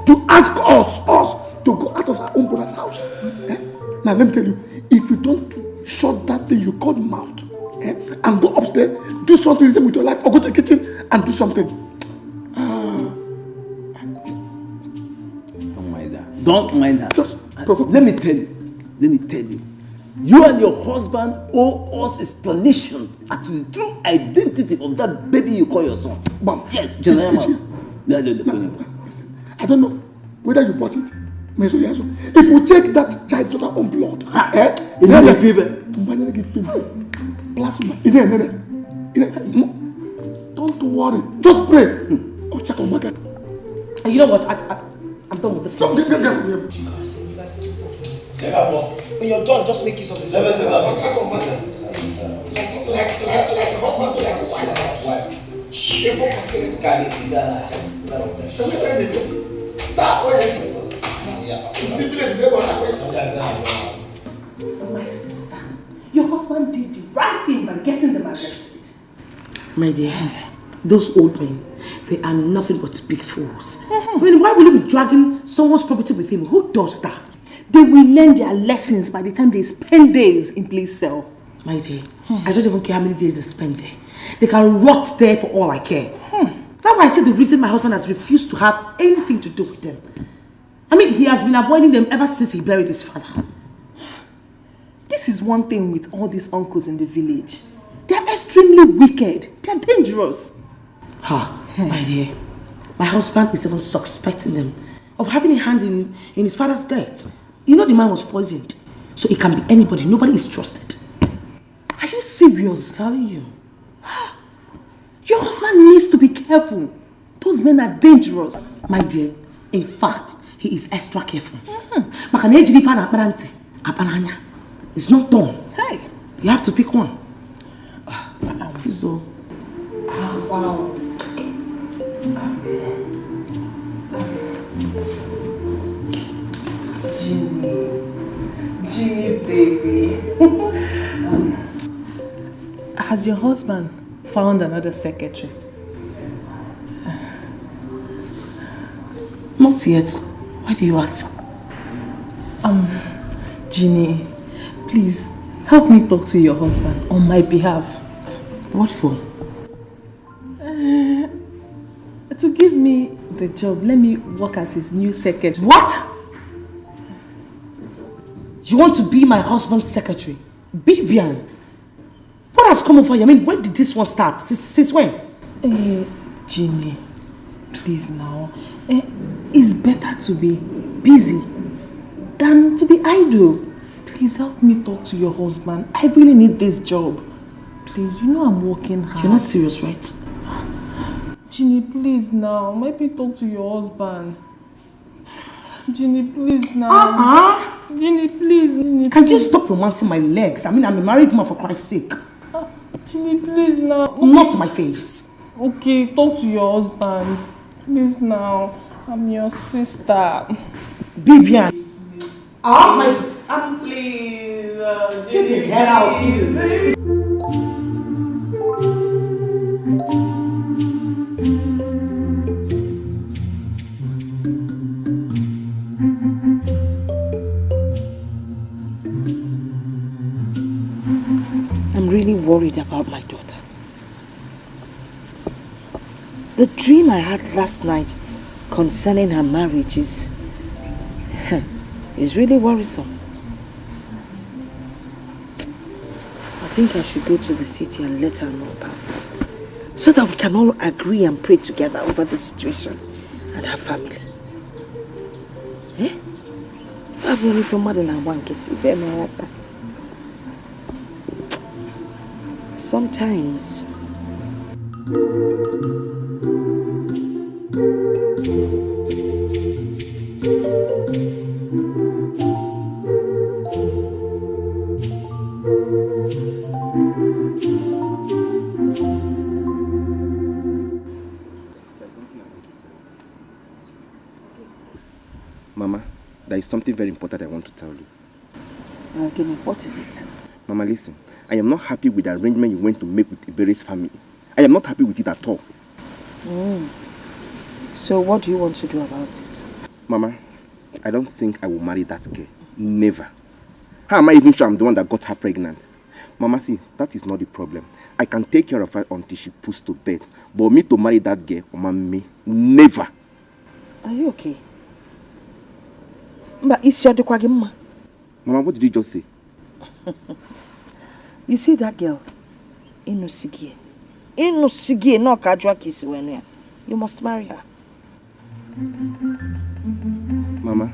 to ask us, us to go out of our own brother's house. Eh? Now let me tell you, if you don't shut that thing you call mouth, eh, and go upstairs, do something with your life, or go to the kitchen and do something. Ah. Don't mind her. Don't mind her. Just provoke. Let me tell you. Let me tell you. You and your husband owe us explanation as to the true identity of that baby you call your son. Bam. Yes, General. Listen, I don't know whether you bought it. If we take that child's daughter own blood, eh? Don't worry. Just pray. Oh, check on my God. You know what? I, I, I'm done with this. Stop this. When you're done, just make use of this. Like, like, like, like a husband, like a wife. If you can, can you do that? Can we play the game? That way. You see, play the game. My sister, your husband did the right thing by getting them arrested. My dear, those old men, they are nothing but big fools. I mean, why will you be dragging someone's property with him? Who does that? They will learn their lessons by the time they spend days in police cell. My dear, I don't even care how many days they spend there. They can rot there for all I care. That's why I say the reason my husband has refused to have anything to do with them. I mean, he has been avoiding them ever since he buried his father. This is one thing with all these uncles in the village. They are extremely wicked. They are dangerous. Ha, my dear. My husband is even suspecting them of having a hand in, in his father's death. You know the man was poisoned. So it can be anybody. Nobody is trusted. Are you serious? I'm telling you. Your husband needs to be careful. Those men are dangerous. My dear, in fact, he is extra careful. Maka na ejiri ife a na-akpara ntị, akpara anya. It's not done. Hey. You have to pick one. Ah, please, oh. Ah, wow. Jeannie. Jeannie, baby. Um, has your husband found another secretary? Not yet. Why do you ask? Um, Jeannie, please help me talk to your husband on my behalf. What for? Uh, to give me the job, let me work as his new secretary. What? You want to be my husband's secretary? Bibian, what has come over you? I mean, when did this one start? Since, since when? Eh, Jeannie, please now. Eh, it's better to be busy than to be idle. Please help me talk to your husband. I really need this job. Please, you know I'm working hard. You're not serious, right? Jeannie, please now. Let me talk to your husband. Jeannie, please now. Uh-uh. Jeannie, please. Jeannie, please. Can you stop romancing my legs? I mean, I'm a married woman, for Christ's sake. Uh, Jeannie, please now. Not my face. Okay, talk to your husband. Please now. I'm your sister. Bibian. Ah, my, um, please. Uh, get the hell out, please. I'm really worried about my daughter. The dream I had last night concerning her marriage is, is really worrisome. I think I should go to the city and let her know about it, so that we can all agree and pray together over the situation and her family. Eh? If I worry for mother and one kid, if I may ask her. Sometimes. Mama, there is something very important I want to tell you. Uh, Gini, what is it? Mama, listen. I am not happy with the arrangement you went to make with Ibere's family. I am not happy with it at all. So what do you want to do about it? Mama, I don't think I will marry that girl. Never. How am I even sure I'm the one that got her pregnant? Mama, see, that is not the problem. I can take care of her until she puts to bed. But me to marry that girl, Mama, me, never. Are you okay? Mba, isi ọ dịkwa gị mma? Mama, what did you just say? You see that girl? Inusigie. Inusigie, no ka ajụọ ka isi wee nụ ya. You must marry her. Mama,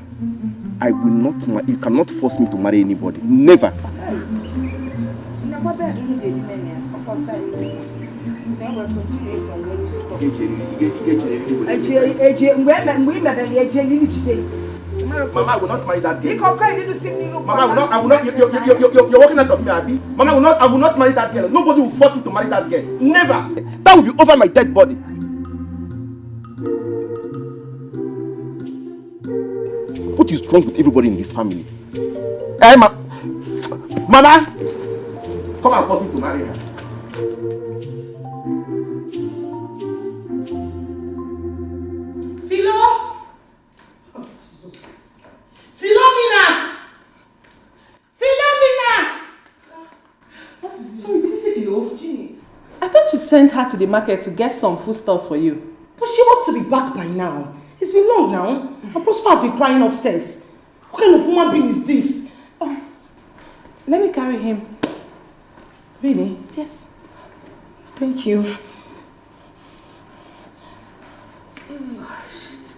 I will not ma- you cannot force me to marry anybody. Never. Eji eji mgbe eme mgbe i mebere ya eji elili jide. Mama, I will not marry that girl. Ike ọkọ iri dusi m n'iru Mama, I will not, I will not, you, you, you, you, you, you're working out of me, Abi. Mama, I will not, I will not marry that girl. Nobody will force me to marry that girl. Never. That will be over my dead body. What is wrong with everybody in this family? Eh, ma- Mama, come and force me to marry her. Philo! Philomena! Philomena! What is it? Sorry, did you see Philo? Jeannie. I thought you sent her to the market to get some foodstuffs for you. But she ought to be back by now. It's been long now. And Prosper has been crying upstairs. What kind of human being is this? Oh, let me carry him. Really? Yes. Thank you. Oh, shit.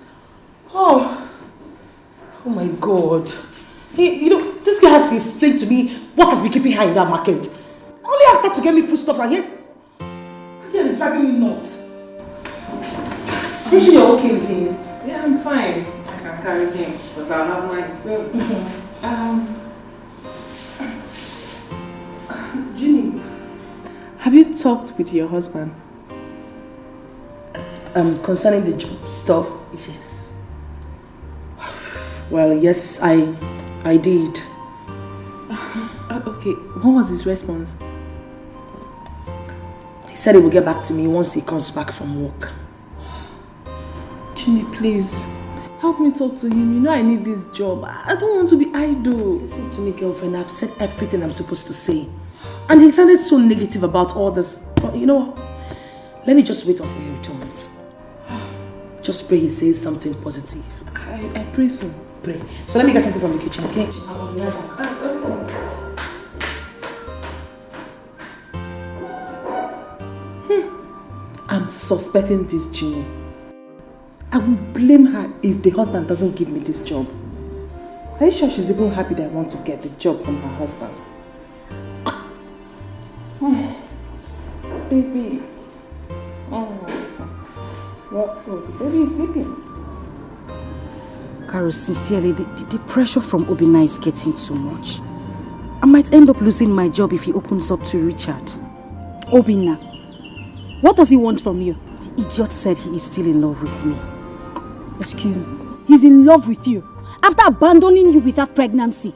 Oh. Oh my God. Hey, you know, this girl has to explain to me what has been keeping her in that market. I only asked her to get me foodstuffs and yet, this girl is driving me nuts. Are you sure you're okay with him? Yeah, I'm fine. I can carry him because I'll have mine soon. Um, Jeannie. Have you talked with your husband? Um, concerning the job stuff? Yes. Well, yes, I, I did. Uh, okay, what was his response? He said he will get back to me once he comes back from work. Jimmy, please. Help me talk to him. You know I need this job. I I don't want to be idle. Listen to me, girlfriend. I've said everything I'm supposed to say. And he sounded so negative about all this. But you know what? Let me just wait until he returns. Just pray he says something positive. I, I pray so. Pray. So let me get something from the kitchen, okay? I'll be right back. I'm suspecting this Jeannie. I will blame her if the husband doesn't give me this job. Are you sure she's even happy that I want to get the job from her husband? Baby. Oh. Well, oh, the baby is sleeping. Carol, sincerely, the, the, the pressure from Obinna is getting too much. I might end up losing my job if he opens up to Richard. Obinna, what does he want from you? The idiot said he is still in love with me. Excuse me. He's in love with you after abandoning you with that pregnancy.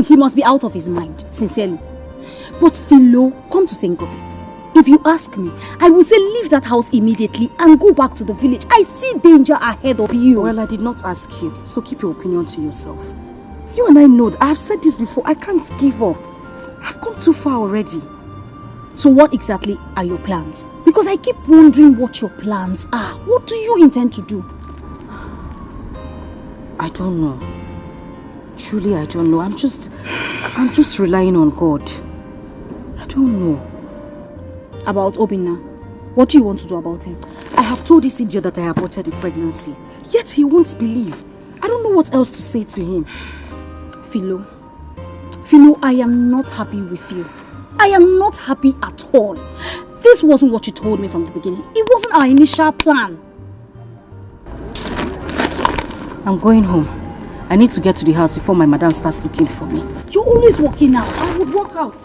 He must be out of his mind, sincerely. But Philo, come to think of it, if you ask me, I will say leave that house immediately and go back to the village. I see danger ahead of you. Well, I did not ask you, so keep your opinion to yourself. You and I know, I have said this before, I can't give up. I've come too far already. So what exactly are your plans? Because I keep wondering what your plans are. What do you intend to do? I don't know. Truly, I don't know. I'm just, I'm just relying on God. I don't know. About Obinna, what do you want to do about him? I have told this idiot that I aborted the pregnancy. Yet he won't believe. I don't know what else to say to him. Philo, Philo, I am not happy with you. I am not happy at all. This wasn't what you told me from the beginning. It wasn't our initial plan. I'm going home. I need to get to the house before my madam starts looking for me. You're always walking out. I would walk out.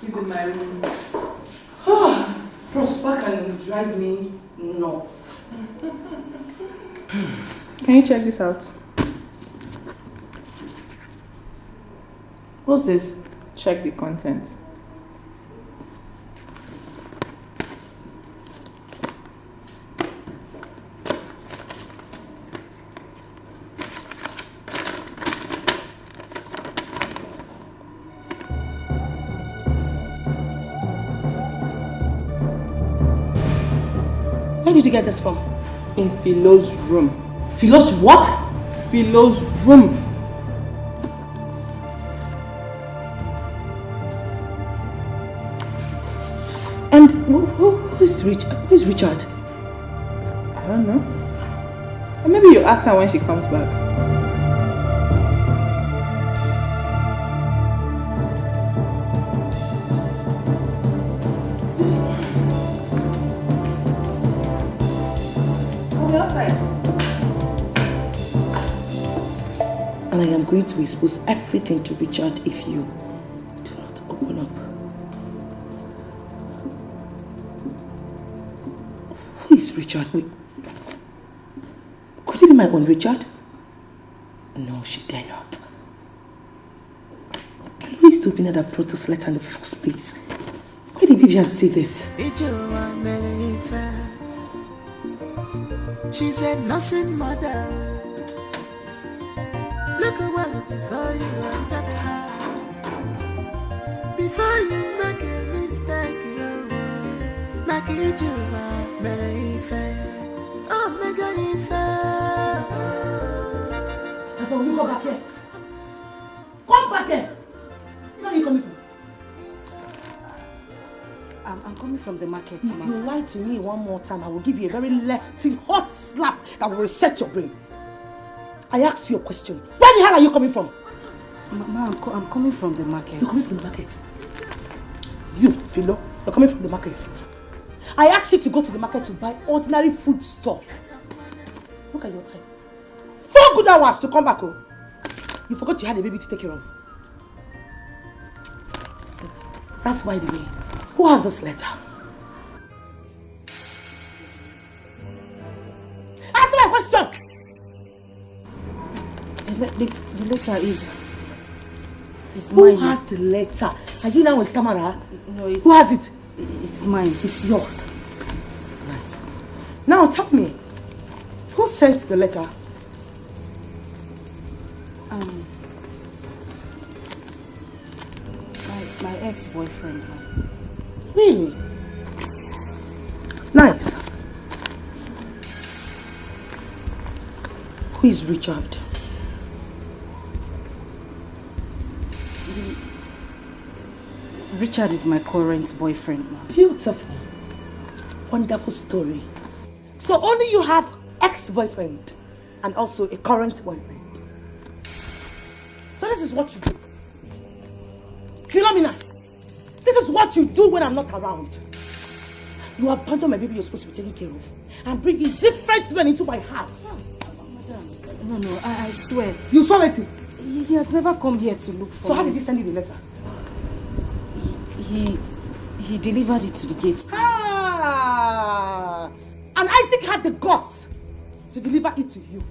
He's in my room. Prosper can drive me nuts. Can you check this out? What's this? Check the content. Where did you get this from? In Philo's room. Philo's what? Philo's room. And who, who, who is Rich? Who is Richard? I don't know. Or maybe you ask her when she comes back. On the outside. And I am going to expose everything to Richard if you do not open up. Who is Richard? Wait. Could it be my own Richard? No, she dare not. And who is to open that protest letter in the first place? Why did Vivian say this? She said nothing mother. Look well before you accept her. Before you make a mistake, you make it you mere ife. Oh, mega ife. Come back here. Come back here. Where are you coming from? I'm, I'm coming from the market, If ma. You lie to me one more time, I will give you a very lefty hot slap that will reset your brain. I asked you a question. Where the hell are you coming from? Ma, ma, I'm, co- I'm coming from the market. You're coming from the market. You, Philo, you're coming from the market. I asked you to go to the market to buy ordinary food stuff. Look at your time. Four good hours to come back. Oh, you forgot you had a baby to take care of. That's why the way. Who has this letter? Answer my question. The, le- the, the letter is. Is Who mine. Has the letter? Are you now a stammerer? No, it's. Who has it? It's mine. It's yours. Right. Now tell me, who sent the letter? Um. My, my ex-boyfriend. Really? Nice. Who is Richard? Richard is my current boyfriend, ma. Beautiful. Wonderful story. So only you have ex-boyfriend and also a current boyfriend. So this is what you do. Philomena, this is what you do when I'm not around. You abandon my baby you're supposed to be taking care of and bring in different men into my house. No, no, I, I swear. You swear it? He, he has never come here to look for So how me. Did he send you the letter? He, he delivered it to the gate. Ah! And Isaac had the guts to deliver it to you.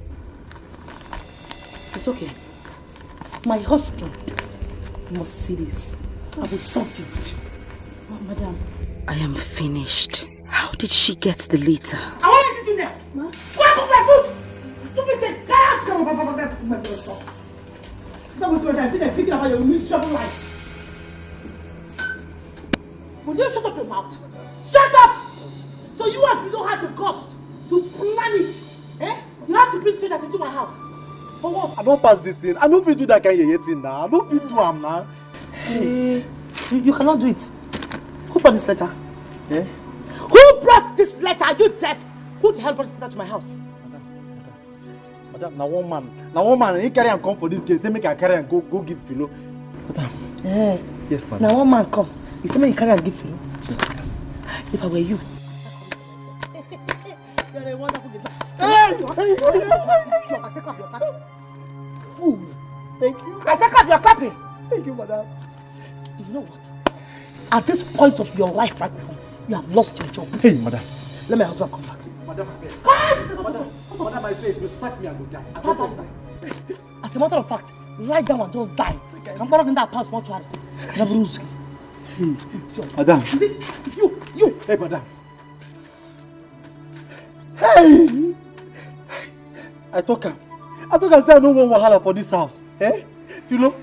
It's okay. My husband must see this. I will something with you. Ma- Madam. I am finished. How did she get the letter? I want to sit in there. Go and cook my food. Stupid thing. Get out. Go and cook my food. That was what I said. Thinking about your miserable life. Will you shut up your mouth? Shut up! So you have you don't have the cost to plan it. Eh? You have to bring strangers into my house. For what? I don't pass this thing. I don't fit do that kind of thing now. I don't fit do am now. Hey, you, you cannot do it. Who brought this letter? Eh? Who brought this letter? Are you deaf? Who the hell brought this letter to my house? Madam, na one man. Na one man. He carry am come for this gate. Say make I carry am go go give Philo. Madam. Eh. Yes, madam. Now one man come. He said, "Make you carry and give Philo." If I were you, you're a wonderful guy. Hey! Hey! Hey! Hey! Fool. Thank you. I said, "Clap your clapping." Thank you, madam. You know what? At this point of your life right now, you have lost your job. Hey, madam. Let my husband come back. Madam, abeg. Madam, madam, I say if you sack me, I go die. I go just die. As a matter of fact, lie down and just die. Ka m kpọrọ gị ndị akpa mortuary. Madam. You see, you, you. Hey, madam. Hey! I talk am. I talk am say I no wan wahala for this house. Eh? Philo,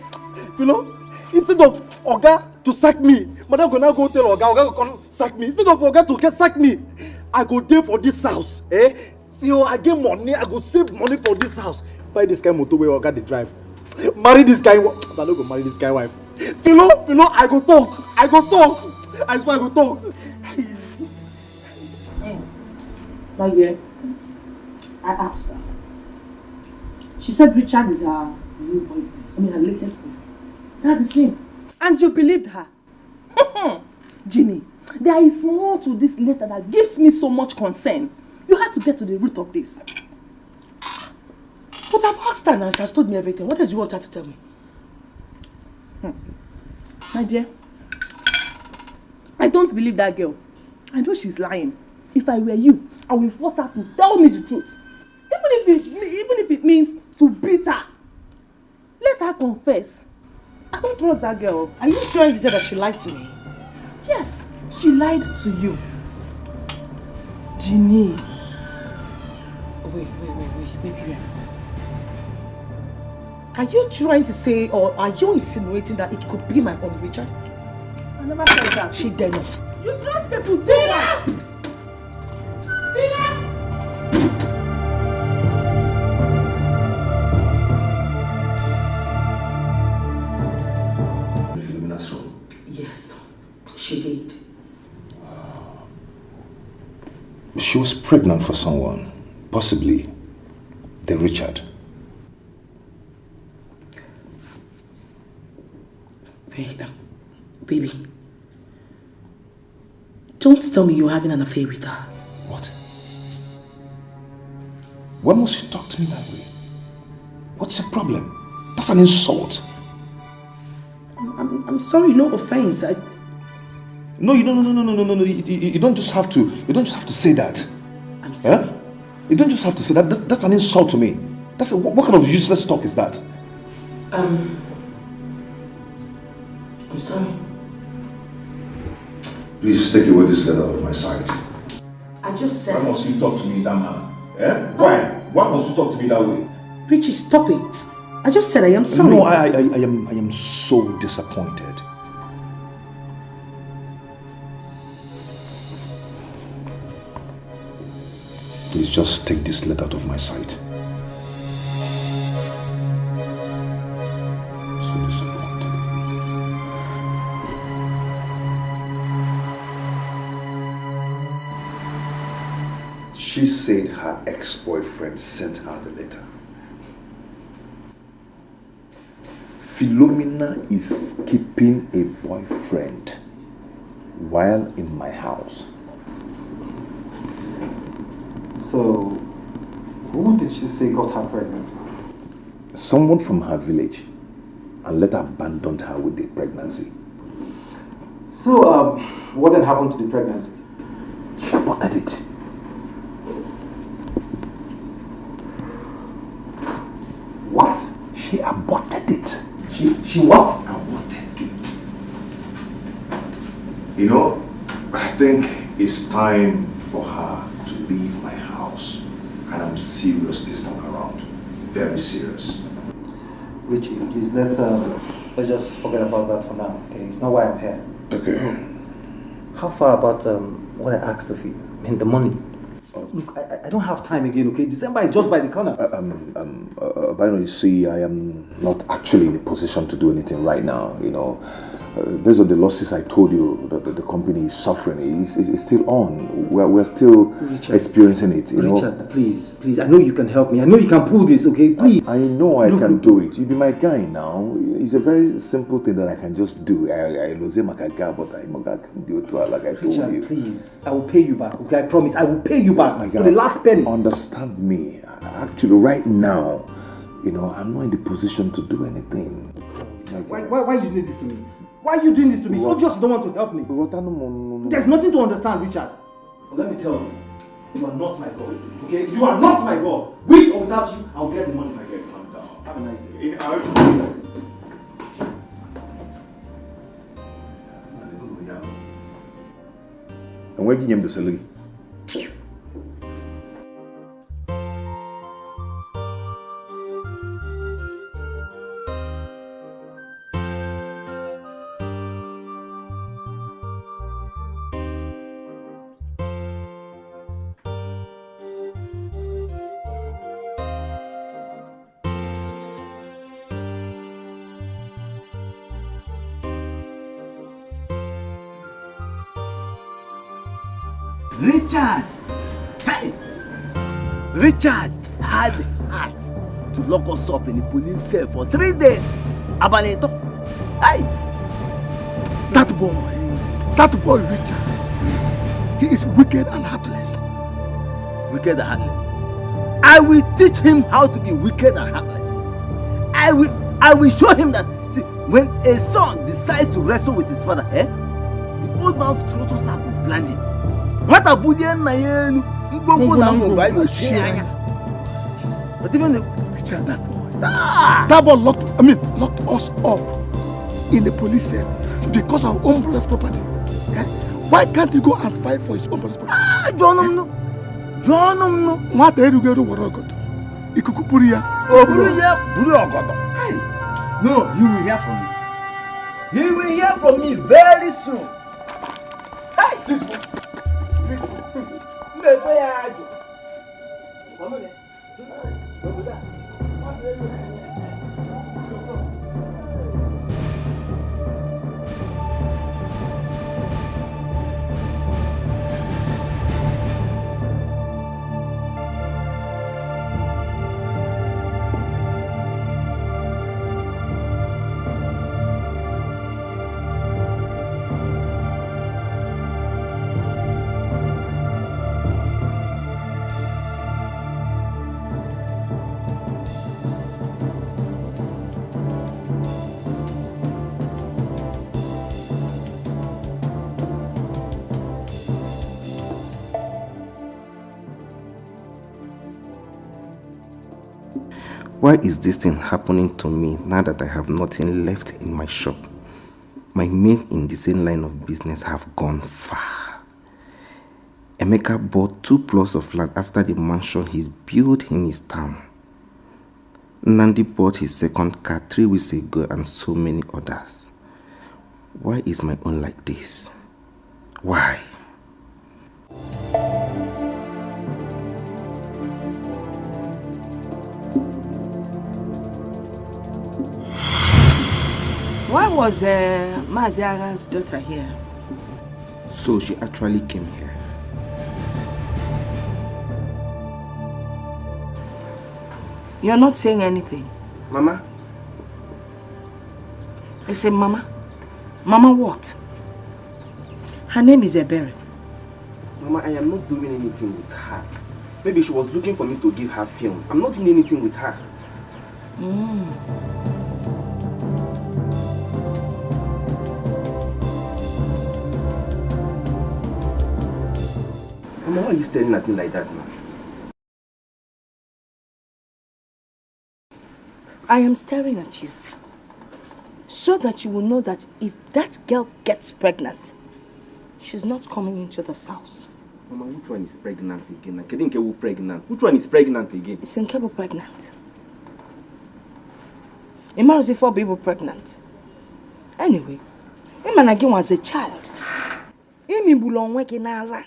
Philo, instead of oga to sack me, madam go now go tell oga, oga go come sack me. Instead of oga to get sack me, I go dey for this house. Eh? Till I get money, I go save money for this house. Buy this kind motor wey oga dey drive. Marry this kind wife. I no go marry this kind wife. Philo, Philo, I go talk. I go talk. I swear I go talk. My dear, I asked her. She said Richard is her new boyfriend. I mean, her latest boyfriend. That's his name. And you believed her? Jeannie, there is more to this letter that gives me so much concern. You have to get to the root of this. But I've asked her now, she has told me everything. What else do you want her to tell me? Hmm. My dear, I don't believe that girl. I know she's lying. If I were you, I will force her to tell me the truth. Even if it, even if it means to beat her. Let her confess. I don't trust that girl. Are you trying to say that she lied to me? Yes, she lied to you. Jeannie. Wait, wait, wait, wait, wait, wait. Are you trying to say, or are you insinuating that it could be my own Richard? I never said that. She dare not. You trust people too much. Yes, she did. She was pregnant for someone, possibly the Richard. Wait, um, baby, don't tell me you're having an affair with her. What? Why must you talk to me that way? What's your problem? That's an insult. I'm, I'm, I'm sorry, no offense. I... No, you don't. No, no, no, no, no, no. You, you, you don't just have to. You don't just have to say that. I'm sorry. Huh? You don't just have to say that. That's, that's an insult to me. That's a, what, what kind of useless talk is that? Um, I'm sorry. Please take away this letter out of my sight. I just said. Why must you talk to me in that manner? Eh? Why? Why must you talk to me that way? Richie, stop it. I just said I am sorry. No, I, I, I am, I am so disappointed. Please just take this letter out of my sight. She said her ex-boyfriend sent her the letter. Philomena is keeping a boyfriend while in my house. So, who did she say got her pregnant? Someone from her village, and later abandoned her with the pregnancy. So, um, what then happened to the pregnancy? She aborted it. What? She aborted it. She, she what? Aborted it. You know, I think it's time for her to leave my house. And I'm serious this time around. Very serious. Richie, please, let's, um, let's just forget about that for now, okay? It's not why I'm here. Okay. How far about um, what I asked of you? I mean, the money. Look, I, I don't have time again, okay? December is just by the corner. Uh, um, um, uh, uh Bino, you see, I am not actually in a position to do anything right now, you know. Uh, based on the losses I told you, the, the, the company is suffering. It's, it's, it's, still on. We're, we're still Richard, experiencing it, you Richard, know. Richard, please, please. I know you can help me. I know you can pull this, okay? Please. I, I know I Look, can do it. You be my guy now. It's a very simple thing that I can just do. I, I lose him, I can, but I, I can do it like I told Richard, you. Please. I will pay you back, okay? I promise. I will pay you back. My God. To the last penny. Understand me. Actually, right now, you know, I'm not in the position to do anything. Why, why, why you need this to me? Why are you doing this to me? It's obvious you don't want to help me. There's nothing to understand, Richard. But let me tell you, you are not my God. Okay? You are not my God. With or without you, I'll get the money my girl. Calm down. Have a nice day. Enweghị ihe m dosere gị. Richard! Hey! Richard had heart to lock us up in the police cell for three days. Abalị ịtọ. Hey! That boy, that boy Richard, he is wicked and heartless. Wicked and heartless. I will teach him how to be wicked and heartless. I will, I will show him that. See, when a son decides to wrestle with his father, eh, the old man's scrotum sack will blind him. Nwata bulie nna ya elu, mkpomkpo na ngwongwo anyị ochie anya. But even the Richard, that boy. Ah! That boy locked, I mean, locked us up in the police cell because of our own brother's property. Eh? Why can't he go and fight for his own brother's property? Ah, jụọnụ m nụ. Jụọnụ m nụ. Nwata erughị eru were ọgọdọ. Ikuku buru ya. O buru ya, buru ọgọdọ. Hey. No, he will hear from me. He will hear from me very soon. Hey, this one. This one. Mmepe ya ajụ. Mama ya. Why is this thing happening to me now that I have nothing left in my shop? My men in the same line of business have gone far. Emeka bought two plots of land after the mansion he's built in his town. Nandi bought his second car three weeks ago and so many others. Why is my own like this? Why? Why was uh, Mazi Agha's daughter here? So she actually came here. You're not saying anything. Mama. I say, Mama. Mama what? Her name is Ebere. Mama, I am not doing anything with her. Maybe she was looking for me to give her films. I'm not doing anything with her. Mm. Mama, why are you staring at me like that now? I am staring at you so that you will know that if that girl gets pregnant, she's not coming into this house. Mama, which one is pregnant again? Like, I think who pregnant? Which one is pregnant again? It's Nkebo pregnant. Imagine if people pregnant. Anyway, Imana was a child. Imi bulonwe kinala.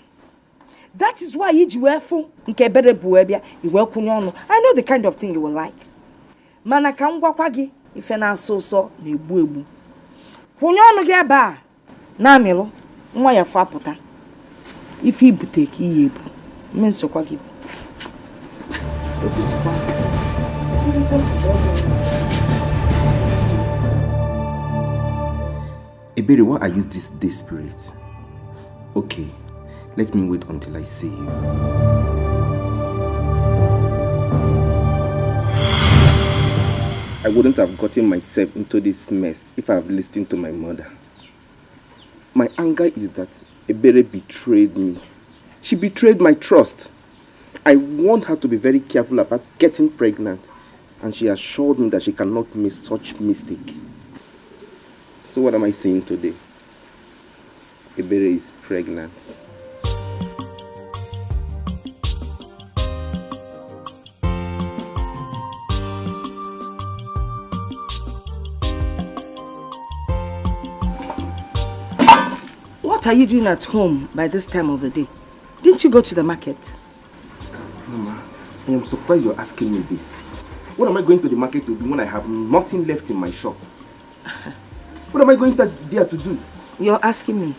That is why iji wee fụ nke Ebere bu wee bịa, i wee kwụnye ọnụ. I know the kind of thing you will like. Mana ka m gwakwa gị, ife na-asọ ụsọ na-egbu egbu. Kwụnye ọnụ gị ebe a, na-amịlụ, nwa ya fụ apụta. Ife ibute ka ihe ebu. Mme nsokwa gị bụ. Ekwusịkwa. Ebere, why are you this desperate? Okay, let me wait until I see you. I wouldn't have gotten myself into this mess if I have listened to my mother. My anger is that Ebere betrayed me. She betrayed my trust. I warned her to be very careful about getting pregnant, and she assured me that she cannot make such mistake. So what am I seeing today? Ebere is pregnant. What are you doing at home by this time of the day? Didn't you go to the market? Mama, I am surprised you're asking me this. What am I going to the market to do when I have nothing left in my shop? What am I going to, there to do? You're asking me.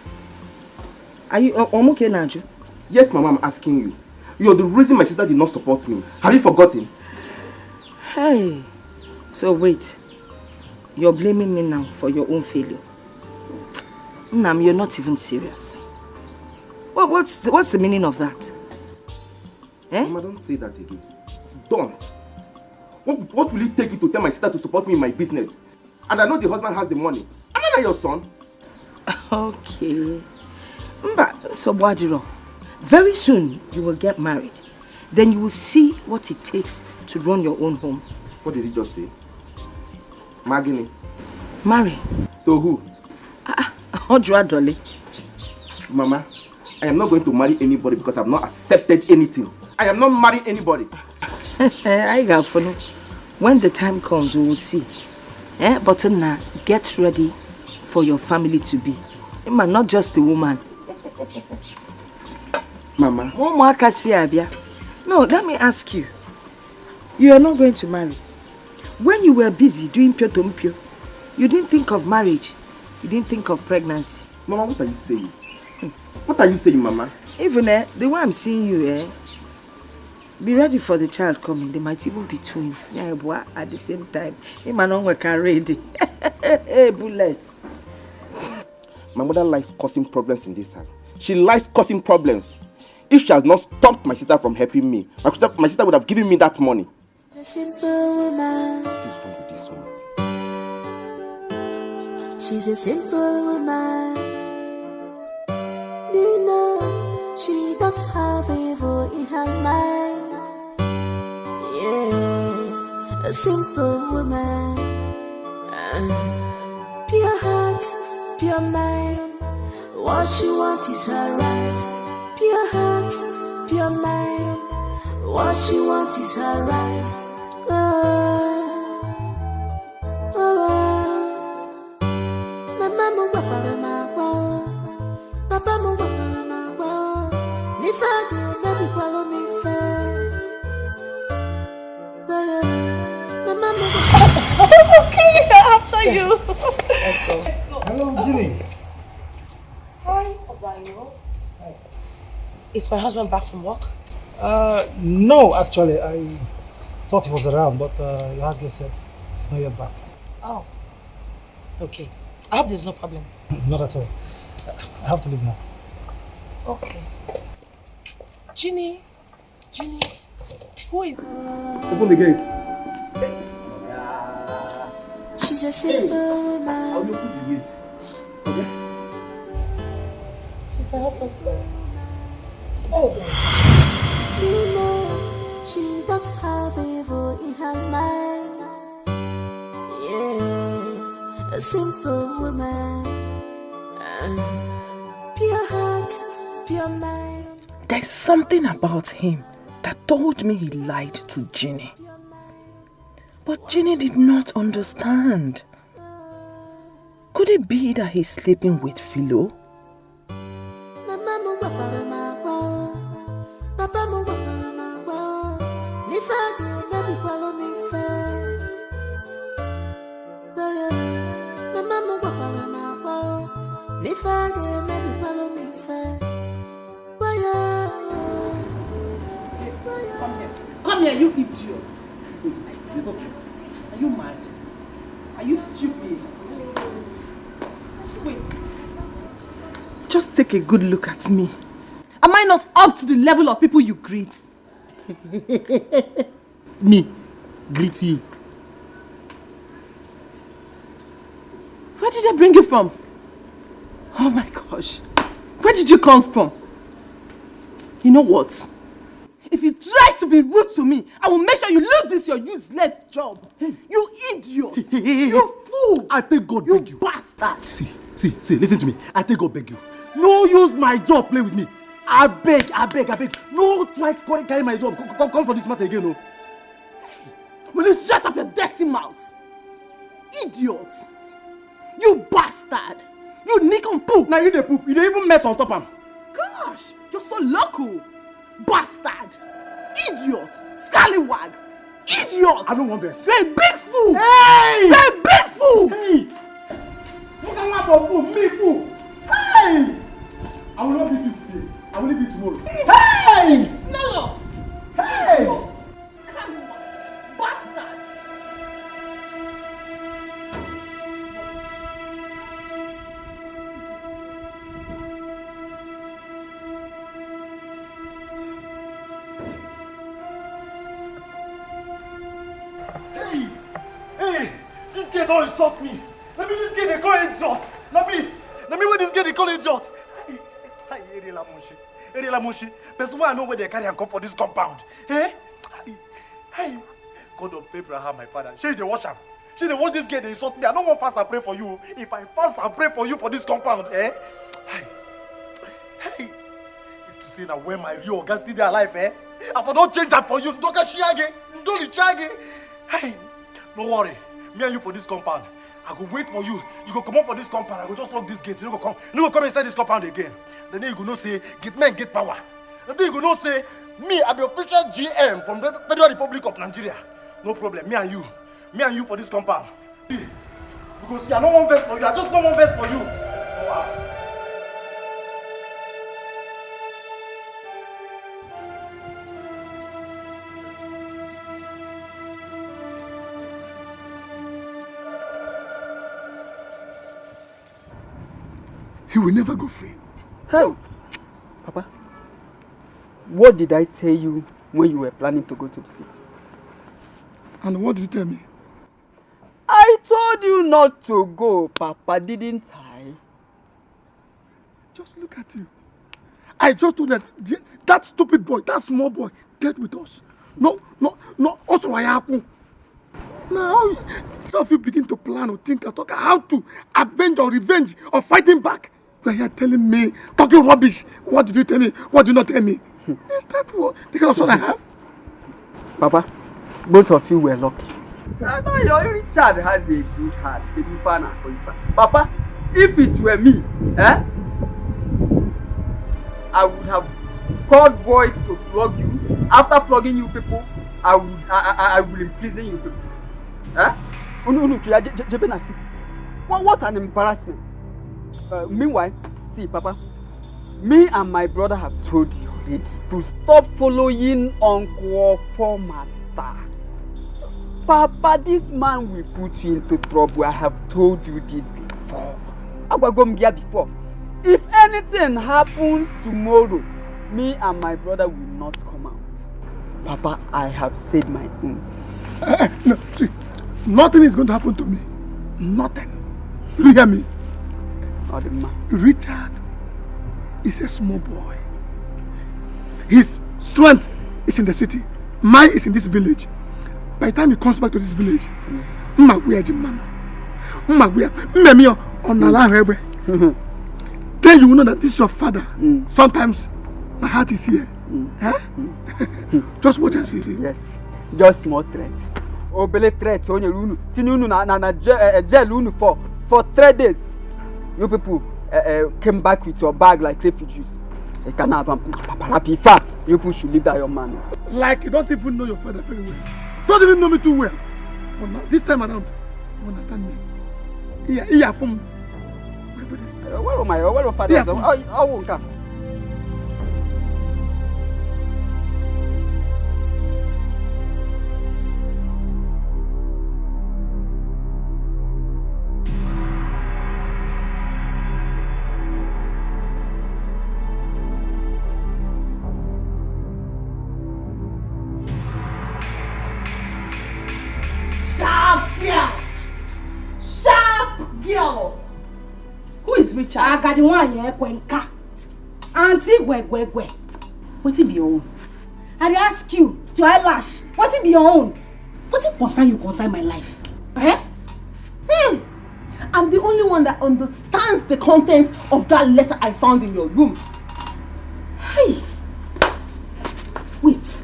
Are you o- Omuke Naju? Yes, Mama, I'm asking you. You're the reason my sister did not support me. Have you forgotten? Hey. So wait. You're blaming me now for your own failure. Nam, you're not even serious. What, what's, what's the meaning of that? Eh? Mama, don't say that again. Don't. What, what will it take you to tell my sister to support me in my business? And I know the husband has the money. Am I not your son? Okay. Mba, so Bwadiro, very soon you will get married. Then you will see what it takes to run your own home. What did he just say? Magini. Marry. To who? Ah, Ojua Dolly. Mama, I am not going to marry anybody because I've not accepted anything. I am not marrying anybody. I got for no. When the time comes, we will see. Eh? But now, get ready for your family to be. Emma, not just the woman. Mama. Ụmụaka si abịa. No, let me ask you. You are not going to marry. When you were busy doing pio to mpio, you didn't think of marriage. You didn't think of pregnancy. Mama, what are you saying? What are you saying, Mama? Even eh, the way I'm seeing you, eh, be ready for the child coming. They might even be twins. Yeah, boy, at the same time. Him and Onwe can ready. Hey, bullet. My mother likes causing problems in this house. She likes causing problems. If she has not stopped my sister from helping me, my sister, my sister would have given me that money. A simple woman. What is wrong with this one? She's a simple woman. You know, she don't have evil in her mind. Yeah, a simple woman. Uh, pure heart, pure mind. What she want is her right. Pure heart, pure mind. What she want is her right. Oh, oh, oh. Mama m gwakwara m agwa o. Papa m gwakwara m agwa o. N'ife a ga-emebikwala m ife. Mama m gwakwara Okay, after you. Hello, Jimmy. Hi, Obayo. Is my husband back from work? Uh, no, actually, I thought he was around, but uh, your husband said he's not yet back. Oh. Okay. I hope there's no problem. Not at all. I have to leave now. Okay. Ginny, Ginny, who is? Open the gate. She's a simple I'll woman. open the gate. Okay? She's my husband's wife. Oh. You know, she don't have evil in her mind. Yeah, a simple woman. Uh, pure heart, pure mind. There's something about him that told me he lied to Ginny. But Ginny did not understand. Could it be that he's sleeping with Philo? Mama m gwakwara m agwa o. Papa m gwakwara m agwa o. N'ife a ga-emebikwala m ife. Mama m gwakwara m agwa o. N'ife a ga-emebikwala m ife. Come here. Come here, you idiot. Are you mad? Are you stupid? Wait. Just take a good look at me. Am I not up to the level of people you greet? Me greet you. Where did they bring you from? Oh my gosh. Where did you come from? You know what? If you try to be rude to me, I will make sure you lose this your useless job. You idiot. You fool. I take God You beg you. bastard. See, see, see, listen to me. I take God beg you. No use my job play with me. I beg, I beg, I beg. No try carry carry my job. Come, come, come for this matter again, no. Will you shut up your dirty mouth? Idiot. You bastard. You nick and poop. Now you dey poop. You dey even mess on top am. Gosh, you're so local. Bastard. Idiot. Scallywag. Idiot. I don't want this. You're a big fool. Hey! You're a big fool. Hey! Look at my fool. Me fool. Hey! I will not beat you today. I will beat you tomorrow. Hey! Smell of. Hey! Idiot. Scallywag. Bastard. Hey! Hey! This girl don insult me. Na me this girl dey call insult. Na me, na me wey this girl dey call insult. Hey, hey, Erela Munshi. Erela Munshi. Person wey I know wey dey carry am come for this compound. Eh? Hey, hey. God of Abraham, my father. Shey you dey watch am? Shey you dey watch this girl dey insult me? I no wan fast and pray for you. If I fast and pray for you for this compound, eh? Hey, hey. If to say na when my real oga still dey alive, eh? I for don change am for you. Ndoka shiage, ndoli chage. Hey, no worry. Me and you for this compound. I go wait for you. You go comot for this compound. I go just lock this gate. You no go come. You no go come inside this compound again. Then you go know say gate men get power. Then you go know say me, I be official G M from the Federal Republic of Nigeria. No problem. Me and you. Me and you for this compound. Because see, I no wan vex for you. I just no wan vex for you. He will never go free. Hey, Papa, what did I tell you when you were planning to go to the city? And what did you tell me? I told you not to go, Papa, didn't I? Just look at you. I just told that the, that stupid boy, that small boy, dead with us. No, no, no, also I happen. Now, some of you begin to plan or think and talk how to avenge or revenge or fighting back. You are here telling me, talking rubbish. What did you tell me? What did you not tell me? Is that what? The kind of son I have? Papa, both of you were lucky. Sir, your Richard has a good heart. Baby fan and Papa, if it were me, eh, I would have called boys to flog you. After flogging you people, I would I, I, I will imprison you people. Eh? Unu unu chuya jebe na city. What, what an embarrassment. Uh, meanwhile, see, Papa, me and my brother have told you already to stop following Uncle Ofo matter. Papa, this man will put you into trouble. I have told you this before. Agwago m gị ya before. If anything happens tomorrow, me and my brother will not come out. Papa, I have said my own. Eh, eh, no, see, nothing is going to happen to me. Nothing. You hear me? Odima. Richard is a small boy. His strength is in the city. Mine is in this village. By the time he comes back to this village, mma gwa ya ji mmanụ. Mma gwa ya, mmemi ya, ọ nala ahụ egbe. Then you will know that this is your father. Mm. Sometimes my heart is here. Mm. Eh? Mm. Just watch and see. Yes. Just small threat. Obele threat, onye unu, tinye unu na, na, na jail, eh, eh, jail unu for, for three days. You people, eh, eh, came back with your bag like refugees. You can have, um, Papa Rapi, far. You people should leave that young man. Like you don't even know your father very well. Don't even know me too well. But now, this time around, you understand me. Iya, iya, from Where my, where father? Yeah. Oh, oh, okay. Sharp girl! Sharp girl! Who is Richard. Agadi one yẹn kwenka. Auntie Gwegwegwe. Wetin be your own? I dey ask you, to eyelash. Wetin be your own? Wetin concern you concern my life? Eh? Hmm. I'm the only one that understands the content of that letter I found in your room. Hey! Wait.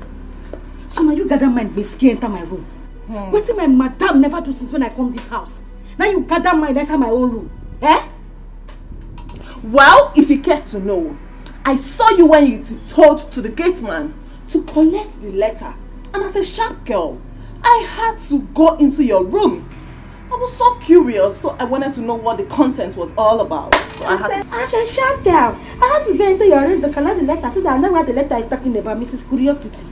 So now you gather mind basically enter my room. Hmm. Wetin my madam never do since when I come this house. Now you gather mind enter my own room. Eh? Well, if you care to know, I saw you when you tiptoed to the gate man to collect the letter. And as a sharp girl, I had to go into your room. I was so curious, so I wanted to know what the content was all about. So I had to... As a sharp girl, I had to go into your room to collect the letter so that I know what the letter is talking about, Missus Curiosity.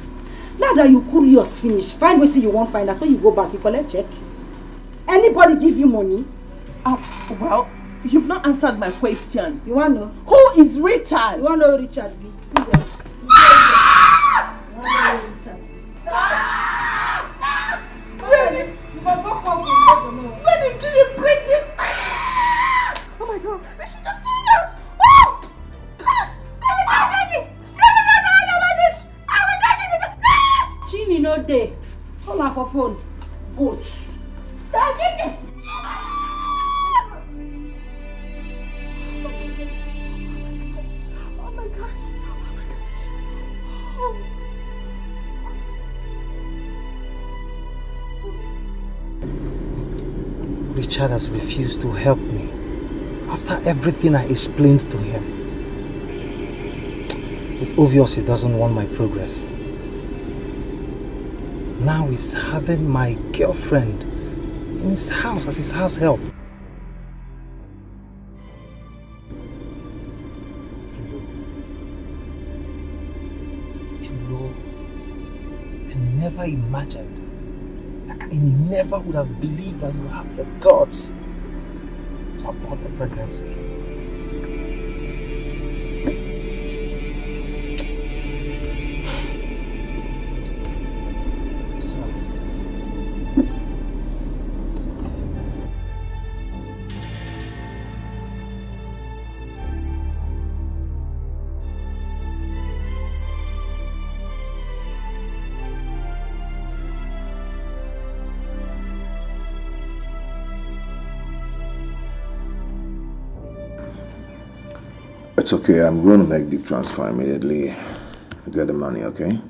Now that you curious finish, find wetin you wan find out. When you go back, you collect check. Anybody give you money? Uh, well, you've not answered my question. You wan know? Who is Richard? You wan know who Richard be? See there. You wan know who Richard be? Where did, where did you bring this? Oh my God! We should not see that. Oh! Gosh! Chini no dey. Call her for phone. Goat. Oh my gosh. Oh my gosh. Oh. Richard has refused to help me after everything I explained to him. It's obvious he doesn't want my progress. Now he's having my girlfriend in his house as his house help. Philo. Philo. I never imagined. Like, I never would have believed that you have the guts to abort the pregnancy. It's okay, I'm going to make the transfer immediately. Get the money, okay?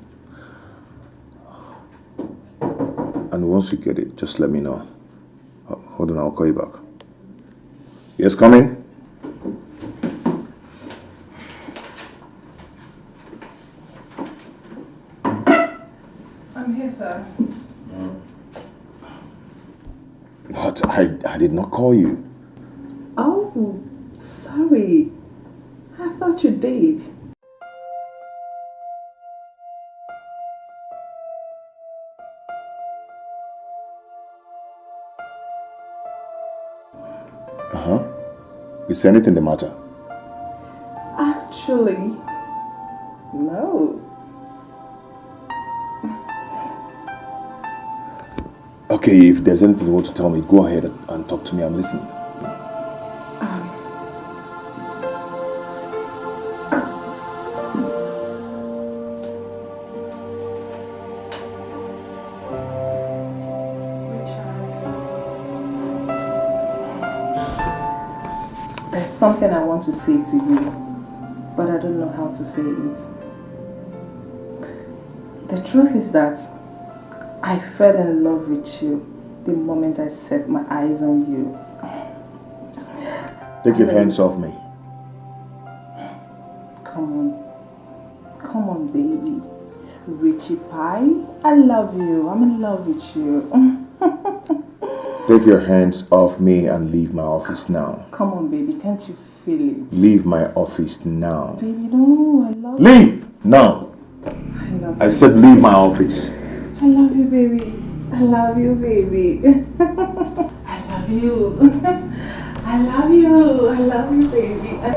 And once you get it, just let me know. Ho- Hold on, I'll call you back. Yes, come in. I'm here, sir. But I, I did not call you. Oh, sorry. I thought you did. Uh huh. Is anything the matter? Actually, no. Okay, if there's anything you want to tell me, go ahead and talk to me. I'm listening. Um, There's something I want to say to you, but I don't know how to say it. The truth is that I fell in love with you the moment I set my eyes on you. Take your hands off me. Come on. Come on, baby. Richie Pie, I love you. I'm in love with you. Take your hands off me and leave my office now. Come on, baby. Can't you feel it? Leave my office now. Baby, no, I love you. Leave now. I love I you. Said leave my office. I love you, baby. I love you, baby. I love you. I love you. I love you, baby. I,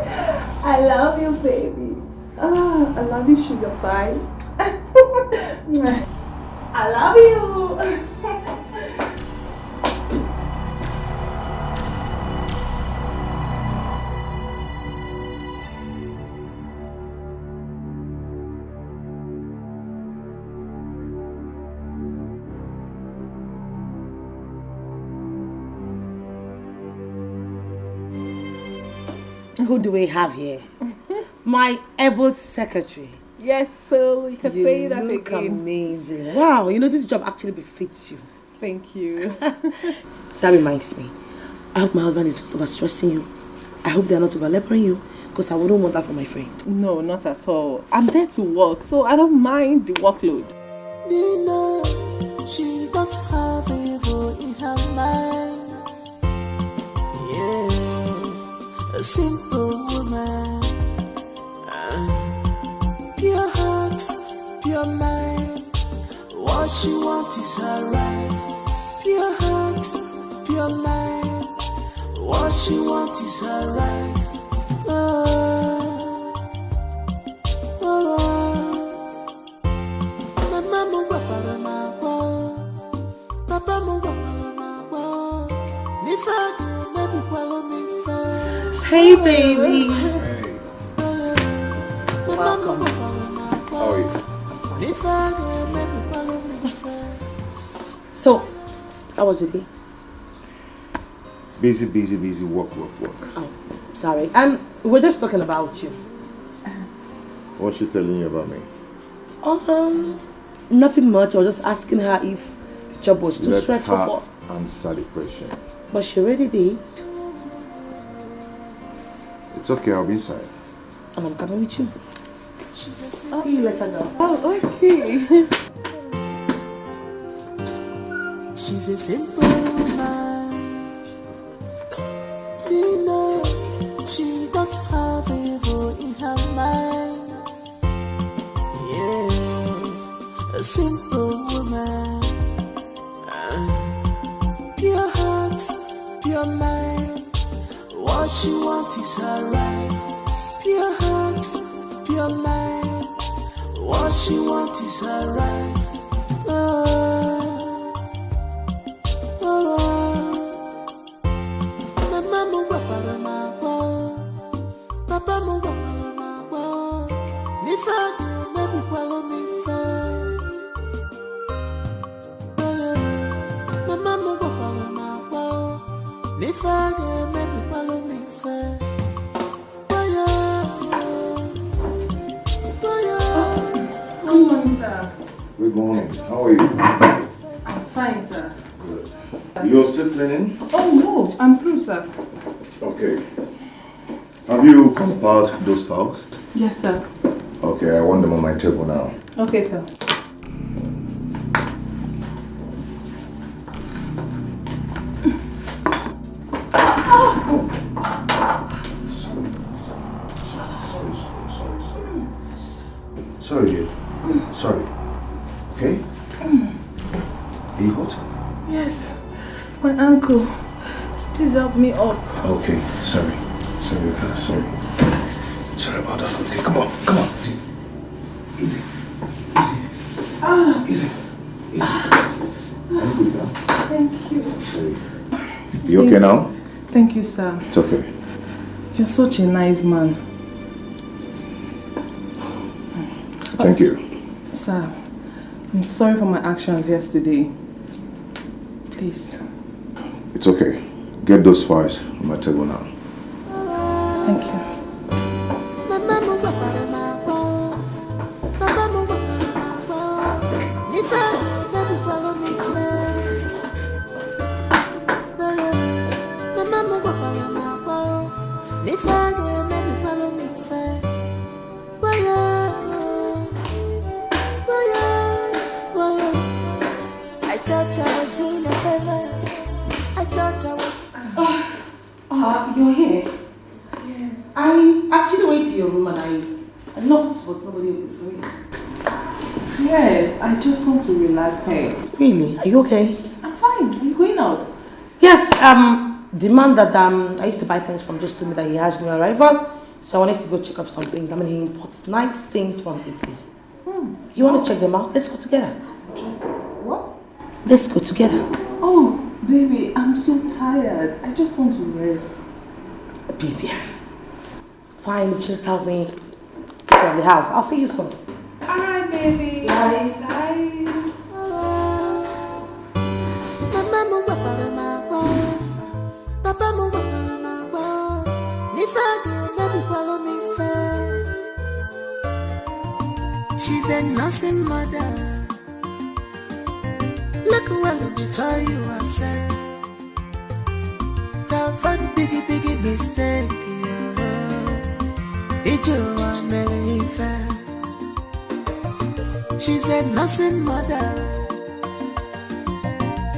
I love you, baby. Ah, I love you, sugar pie. I love you. Who do we have here? My able secretary. Yes, so you can You say that look again. Amazing. Wow, you know this job actually befits you. Thank you. That reminds me. I hope my husband is not overstressing you. I hope they're not overlaboring you, because I wouldn't want that for my friend. No, not at all. I'm there to work, so I don't mind the workload. Nina, she don't have evil in her mind. Yeah, a simple woman. Uh, pure heart, pure mind. What she want is her right. Pure heart, pure mind. What she want is her right. Oh, oh, oh. Mama m gwakwara m agwa o. Papa m gwakwara m agwa o. N'ife a ga-emebikwala m ife. Hey, baby. Mama m gwakwara m agwa o. N'ife a ga-emebikwala m ife. So, how was your day? Busy, busy, busy. Work, work, work. Oh, sorry. Um, we were just talking about you. What's she telling you about me? Um, nothing much. I was just asking her if the job was too Let stressful her for. Answer the question. But she already did. It's okay. I'll be inside. And I'm coming with you. She's a See simple, you later, girl. Oh, okay. she's a simple woman. Nina, she don't have evil in her mind. Yeah, a simple woman. Uh, pure heart, pure mind. What she want is her right. Pure heart, pure mind. What she want is her right. Oh, oh, oh. Mama m gwakwara m agwa o. Papa m gwakwara m agwa o. N'ife a ga-emebikwala m ife. Mama m gwakwara m agwa o. N'ife a ga-emebikwala m ife. Wayo, wayo. Good morning, sir. Good morning. How are you? I'm fine, sir. You're still cleaning? Oh, no, I'm through, sir. Okay. Have you compiled those files? Yes, sir. Okay, I want them on my table now. Okay, sir. Sorry, dear. Sorry. Okay? Are you hot? Yes, my ankle. Please help me up. Okay, sorry. Sorry, okay, sorry. Sorry about that. Okay, come on, come on. Easy. Easy. Easy. Easy. Are you good now? Thank you. Sorry. You okay now? Thank you, sir. It's okay. You're such a nice man. Thank you. Sir, I'm sorry for my actions yesterday. Please. It's okay. Get those files on my table now. Thank you. Mama m gwakwara m agwa o. Papa m gwakwara m agwa o. N'ife a ga-emebikwala m ife. Mama m gwakwara m agwa o. N'ife a ga-emebikwala m ife. Wayo, wayo, wayo. I thought I was doing a favor. I thought I was Ah, you're here. Yes. I actually went to your room and I, I knocked, but nobody opened for me. Yes, I just want to relax here. Really? Are you okay? I'm fine. Are you going out? Yes. Um, the man that um I used to buy things from just told me that he has new arrival, so I wanted to go check up some things. I mean, he imports nice things from Italy. Do you want to check them out? Let's go together. That's interesting. What? Let's go together. Oh, baby, I'm so tired. I just want to rest. Baby, fine. Just help me take care of the house. I'll see you soon. All right, baby. Bye. Bye. Mama m gwakwara m agwa o. Papa m gwakwara m agwa o. N'ife a ga-eme Say nothing, mother. Look well before you accept. Tell for the biggie, biggie mistake, yeah. Ijo wa mele ife. She said nothing, mother.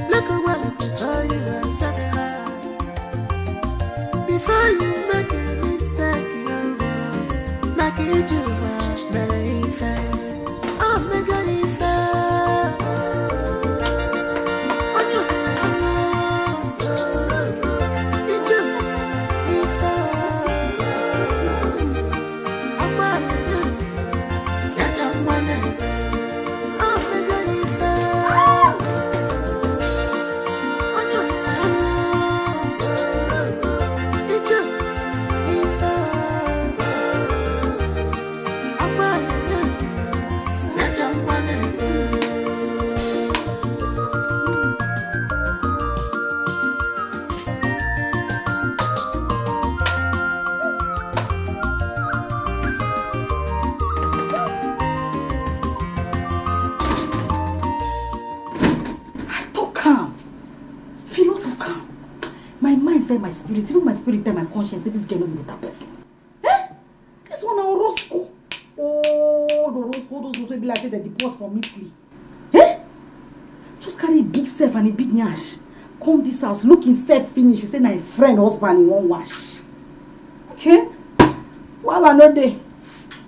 Look well before you accept her. Before you make a mistake, yeah. Make it you wa mele ife. Omega ife. Onye, onye. Ijo ife. Akwa, ya ka mma na. Omega ife. Onye, onye. Ijo ife. I talk am. If you no talk am, my mind tell my spirit, even my spirit tell my conscience say this girl no be better person. Eh? This one na Orozco. Oh, the Orozco, those ones wey be like say dem deport from Italy. Eh? Just carry a big self and a big nyash. Come this house, look himself finish. He say na him friend husband he wan wash. Okay? Wahala no dey.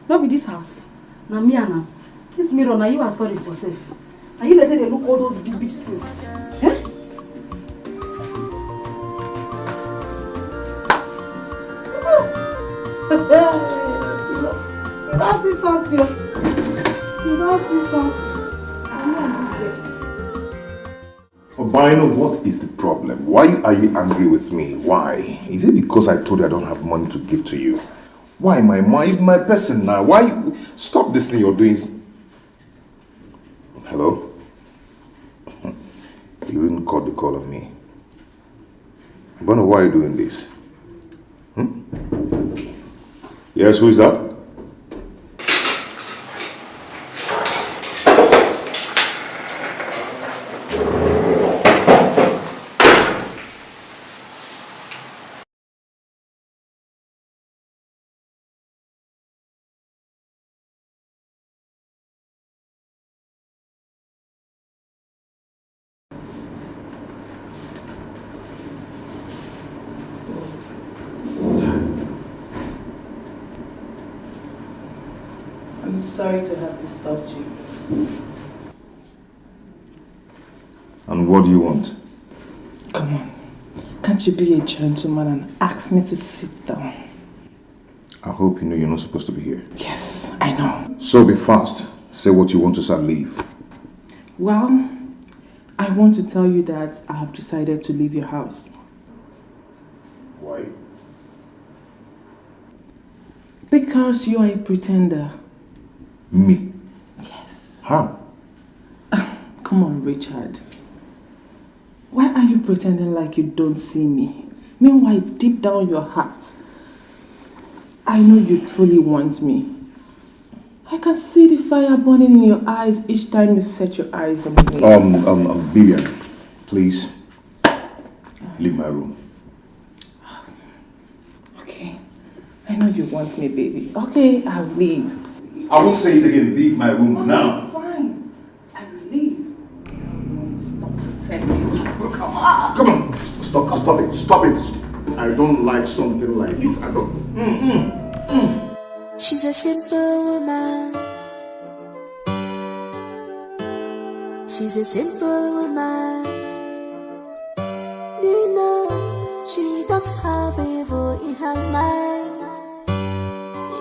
No be this house. Na me and am. This mirror, na you are sorry for sef. Are you letting them look all those big, big things? Eh? You don't see something. You don't see something. I know this girl. Obino, what is the problem? Why are you angry with me? Why? Is it because I told you I don't have money to give to you? Why, my mind, my person now? Why? Stop this thing you're doing. Hello? You didn't cut the call on me. Bono, why are you doing this? Hmm? Yes, who is that? I'm sorry to have disturbed you. And what do you want? Come on. Can't you be a gentleman and ask me to sit down? I hope you know you're not supposed to be here. Yes, I know. So be fast. Say what you want to say and leave. Well, I want to tell you that I have decided to leave your house. Why? Because you are a pretender. Me? Yes. How? Come on, Richard. Why are you pretending like you don't see me? Meanwhile, deep down your heart, I know you truly want me. I can see the fire burning in your eyes each time you set your eyes on me. Um, um, um, Vivian, please, leave my room. Okay. I know you want me, baby. Okay, I'll leave. I won't say it again. Leave my room now. Fine. I will leave. Stop pretending. Come on. Come on. Stop, stop it. Stop it. I don't like something like this. I don't. Mm-mm. Mm. She's a simple woman. She's a simple woman. You know, she don't have evil in her mind.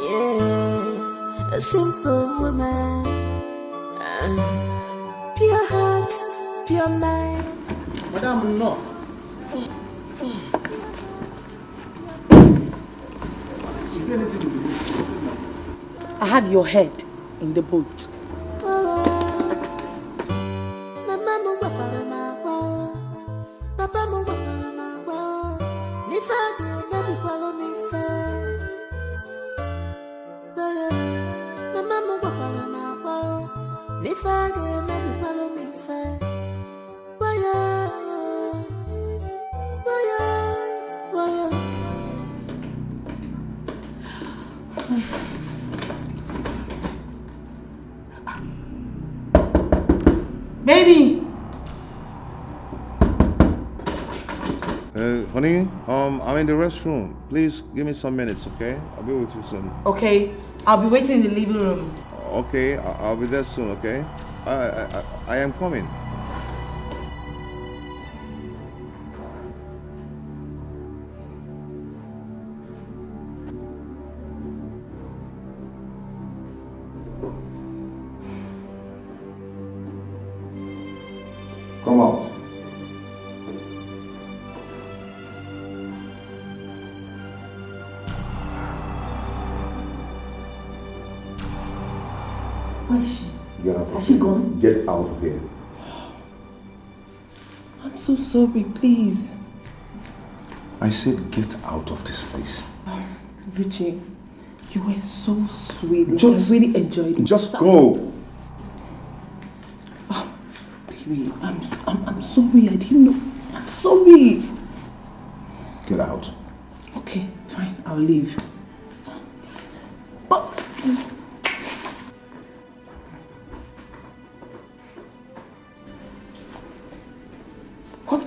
Yeah, a simple woman. Uh, pure heart, pure mind. Madam, no. Is there anything to do? I had your head in the boat. Mama m gwakwara m agwa, papa m gwakwara m agwa, n'ife a ga-emebikwara m ife. Mama m gwakwara m agwa. If I go, make you follow me, fair. Why, yeah, why, yeah, why, yeah. Baby! Uh, honey, um, I'm in the restroom. Please give me some minutes, okay? I'll be with you soon. Okay, I'll be waiting in the living room. Okay, I- I'll be there soon, okay? I, I, I, I am coming. Come out. Where is she? Get out of Has she here. Gone? Get out of here. I'm so sorry, please. I said get out of this place. Richie, you were so sweet. Like, just, I really enjoyed it. Just go. Oh, baby, I'm, I'm, I'm sorry. I didn't know. I'm sorry. Get out. Okay, fine. I'll leave. But what?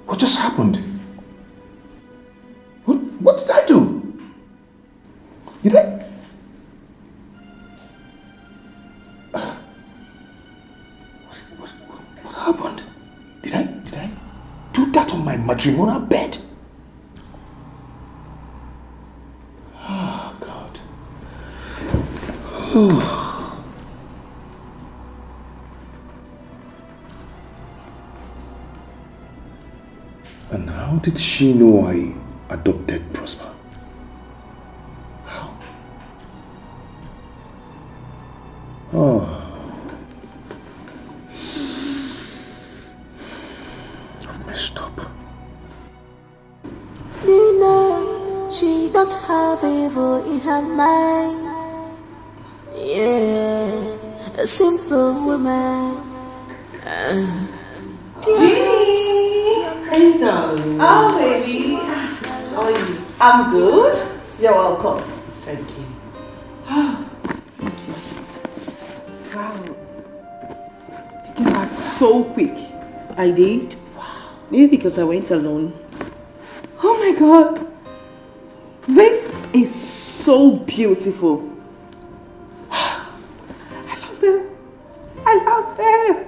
What just happened? What, what did I do? Did I? What, what, what happened? Did I, did I do that on my matrimonial bed? Oh, God. And how did she know I adopted Prosper? How? Oh. I've messed up. Nina, she don't have evil in her mind. Yeah, a simple woman. Uh, Hey, darling. Oh, baby. How are you? I'm good. You're welcome. Thank you. Thank you. Wow. You came back so quick. I did. Wow. Maybe because I went alone. Oh my God. This is so beautiful. I love them. I love them.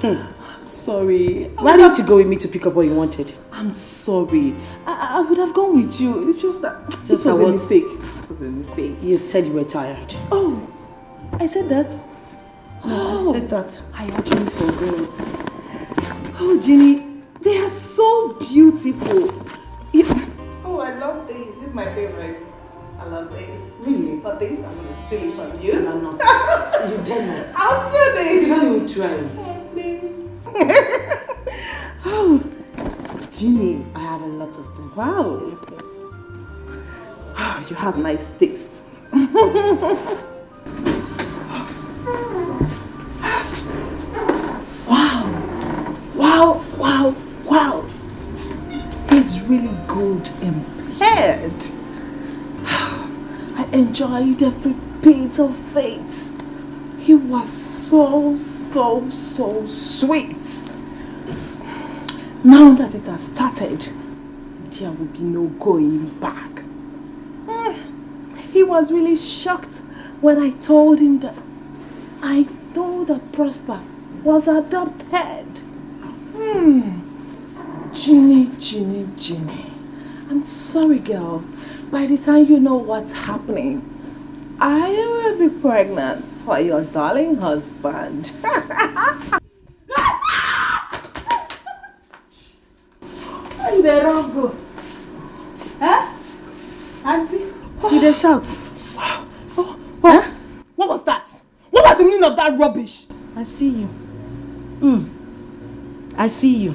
Hmm. I'm sorry. Why didn't you go with me to pick up what you wanted? I'm sorry. I, I would have gone with you. It's just that it was a mistake. It was a mistake. You said you were tired. Oh, I said that. No, I said that. I actually forgot. Oh, Jeannie, they are so beautiful. You... Oh, I love this. This is my favorite. I love this. Really? But this, I'm gonna steal it from you. You are not. You dare not. I'll steal this. You don't even try it. Oh, please. Oh, Jeannie, I have a lot of them. Wow. Yes, please. Oh, you have nice taste. Wow! Wow! Wow! Wow! He's really good in bed. I enjoyed every bit of it. He was so, so, so sweet. Now that it has started, there will be no going back. Hmm. He was really shocked when I told him that I know that Prosper was adopted. Hmm. Jeannie, Jeannie, Jeannie. I'm sorry, girl. By the time you know what's happening, I will be pregnant for your darling husband. Where you dey run go? Eh? Auntie, you dey shout. What, what, what was that? What was the meaning of that rubbish? I see you. Mm. I see you.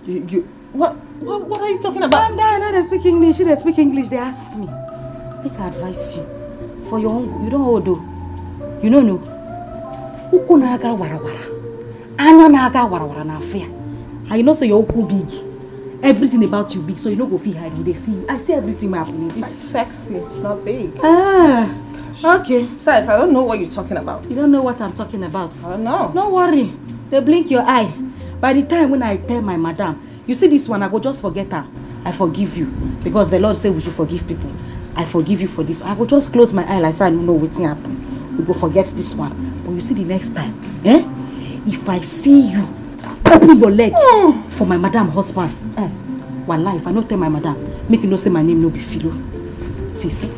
You, you, what, what, what are you talking about? Calm down, I no dey speak English. She dey speak English, dey ask me. Make I advise you. For your own, you don old o. You no know. Ụkwụ na-aga warawara. Anya na-aga warawara na afịa. And you know say your ụkwụ big. Everything about you big, so you no go fit hide. We dey see you. I see everything wey happen inside. It's sexy. It's not big. Ah, okay. Besides, I don't know what you're talking about. You don't know what I'm talking about. I don't know. No worry. Dey blink your eye. By the time when I tell my madam, you see this one, I go just forget am. I forgive you because the Lord say we should forgive people. I forgive you for this. I go just close my eye like say I no know wetin happen. We go forget this one. But you see the next time, eh? If I see you open your leg for my madam husband, eh? Wallahi, if I no tell my madam, make you know say my name no be Philo. See, see.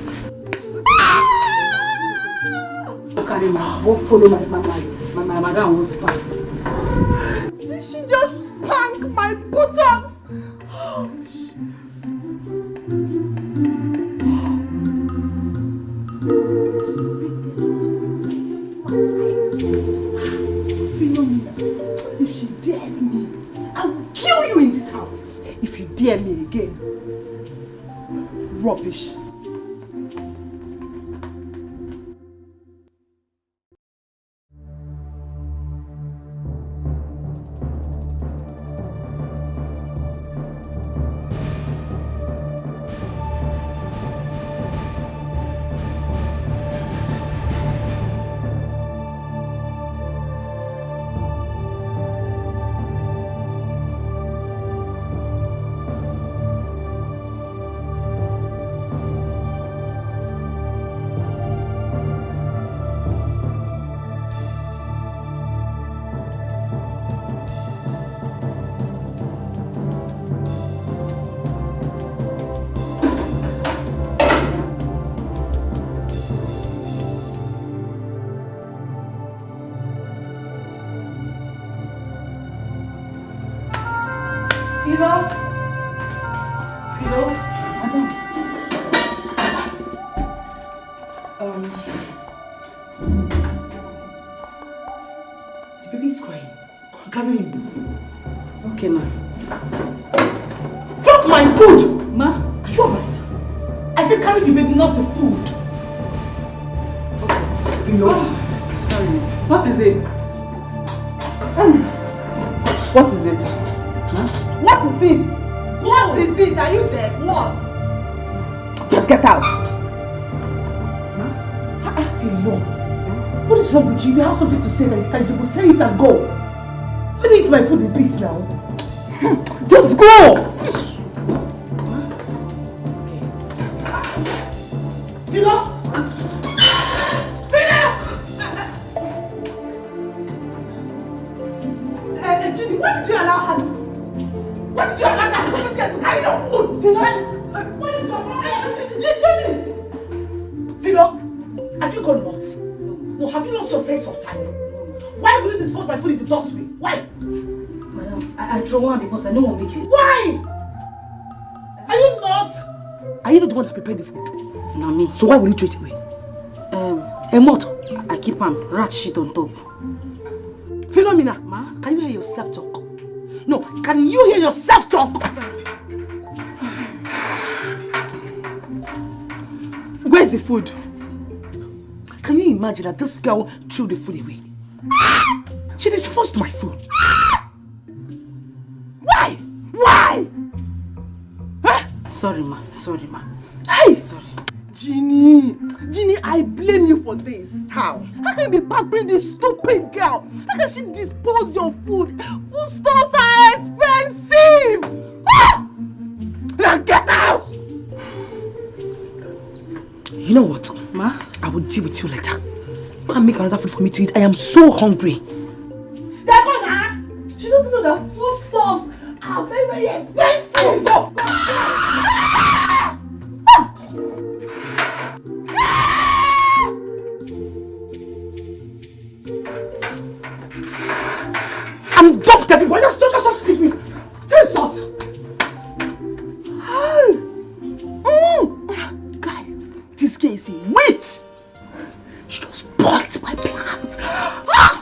Go carry my, go follow my, my, my, my, my madam husband. Did she just spank my buttocks? Philomena, if she dares me, I will kill you in this house. If you dare me again, rubbish. Philo? Philo? Madam. Um, the baby is crying. Go and carry him. Okay, ma. Drop my food! Ma? Are you alright? I said carry the baby, not the food. Okay. Philo, sorry. What is it? What is it? Huh? What is it? What is it? Are you dead? What? Just get out. Huh? Ah, ah, Philo. What is wrong with you? If you have something to say that is tangible, say it and go. Let me eat my food in peace now. Just go! Philo! Philo! Eh, eh, Jimmy, why did you allow her? Why did you allow that stupid girl to carry your food? Philo! What is your problem? Eh, eh, Jimmy, Jimmy! Philo, have you gone nuts? No, have you lost your sense of time? Why would you dispose my food in the dustbin? Why? Madam, I, I throw one because I no wan make you. Why? Are you not? Are you not the one that prepared the food? Na me. So why will you throw it away? Um, A moth. I keep am. Rat shit on top. Philomena, ma? Can you hear yourself talk? No, can you hear yourself talk? Sorry. Where's the food? Can you imagine that this girl threw the food away? She disposed my food. Why? Why? Huh? Sorry, ma. Sorry, ma. Hey! Sorry. Jeannie, Jeannie, I blame you for this. How? How can you be pampering this stupid girl? How can she dispose your food? Foodstuffs are expensive! Ah! Now get out! You know what? Ma? I will deal with you later. Go and make another food for me to eat. I am so hungry. Dakota! She doesn't know that foodstuffs are very, very expensive. No. I'm done with everyone. Just, just, just leave me. Jesus! Hey! Mm! Guy, this girl is a witch! She just spoiled my plans. Ah!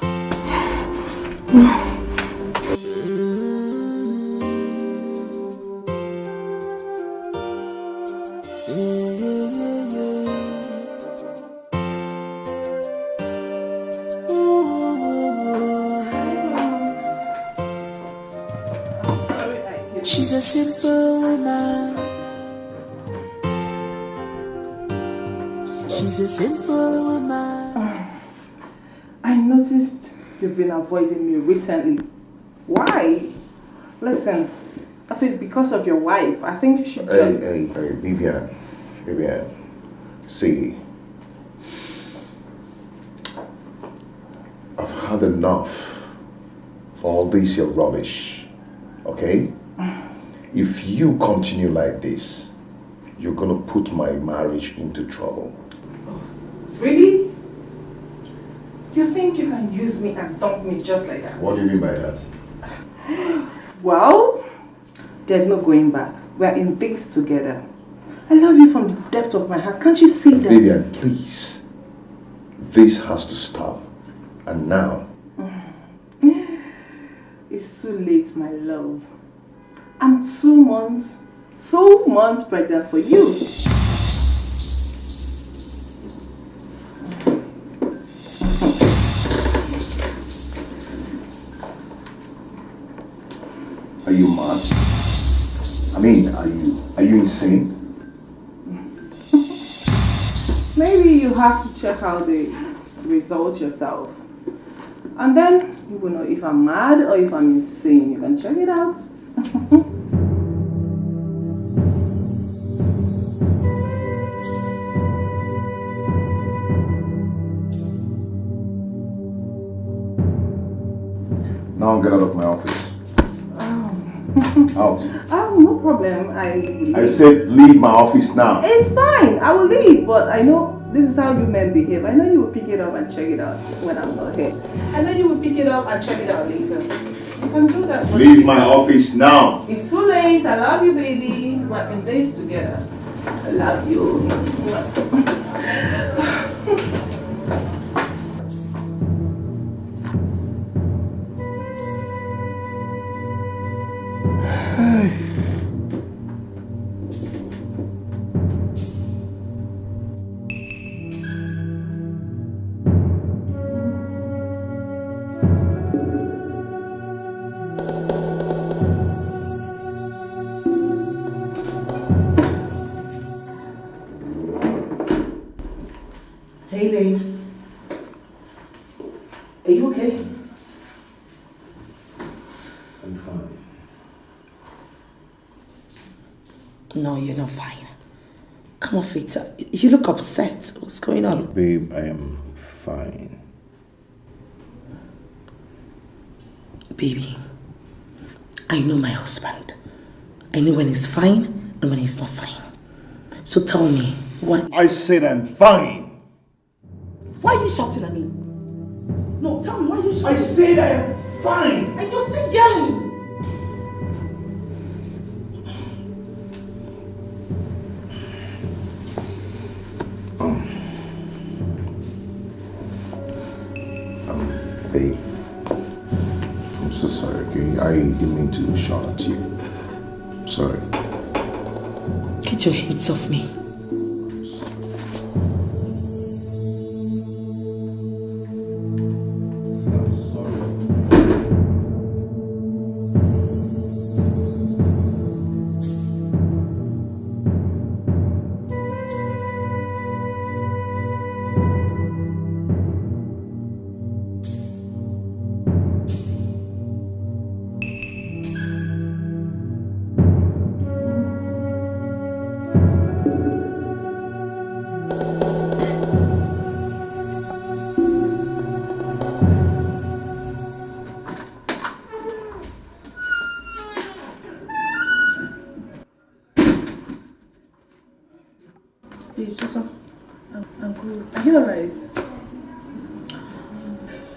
She's a simple woman. She's a simple woman. I noticed you've been avoiding me recently. Why? Listen, if it's because of your wife, I think you should Hey, just. Hey, hey, Vivian, Vivian, see, I've had enough of all this your rubbish, okay? If you continue like this, you're gonna put my marriage into trouble. Really? You think you can use me and dump me just like that? What do you mean by that? Well, there's no going back. We're in this together. I love you from the depth of my heart. Can't you see that? Vivian, please. This has to stop. And now. It's too late, my love. I'm two months, two months pregnant for you. Are you mad? I mean, are you are you insane? Maybe you have to check out the result yourself. And then you will know if I'm mad or if I'm insane. You can check it out. Now get out of my office. Out. Oh, no problem. I will leave. I said leave my office now. It's fine. I will leave, but I know this is how you men behave. I know you will pick it up and check it out when I'm not here. I know you will pick it up and check it out later. You can do that. But Leave my office now. It's too late. I love you, baby. We're in this together. I love you. Hey, babe. Are you okay? I'm fine. No, you're not fine. Come off it. You look upset. What's going on? Babe, I am fine. Baby, I know my husband. I know when he's fine and when he's not fine. So tell me, what? I said I'm fine. Why are you shouting at me? No, tell me, why are you shouting? I said I am fine. And you're still yelling. Um, um, babe, I'm so sorry, okay? I didn't mean to shout at you. I'm sorry. Get your hands off me. Babe, Susan, I'm, I'm good. Are you alright?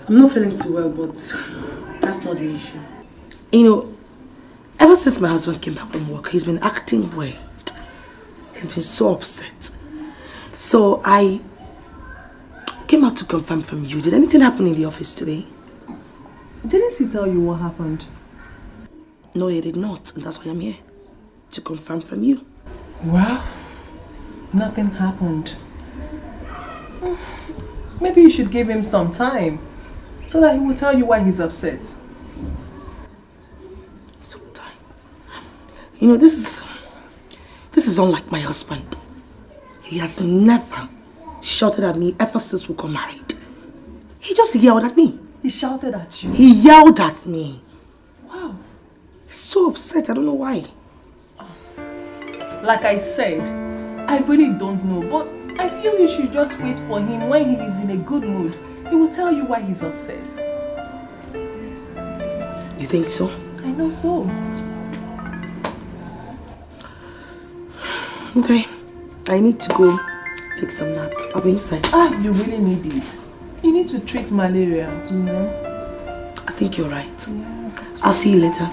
I'm not feeling too well, but that's not the issue. You know, ever since my husband came back from work, he's been acting weird. He's been so upset. So I came out to confirm from you. Did anything happen in the office today? Didn't he tell you what happened? No, he did not, and that's why I'm here, to confirm from you. Well, nothing happened. Maybe you should give him some time so that he will tell you why he's upset. Some time? You know, this is this is unlike my husband. He has never shouted at me ever since we got married. He just yelled at me. He shouted at you. He yelled at me. Wow. He's so upset. I don't know why. Like I said, I really don't know, but I feel you should just wait for him when he is in a good mood. He will tell you why he's upset. You think so? I know so. Okay. I need to go take some nap. I'll be inside. Ah, you really need it. You need to treat malaria, you know. I think you're right. Yeah. I'll see you later.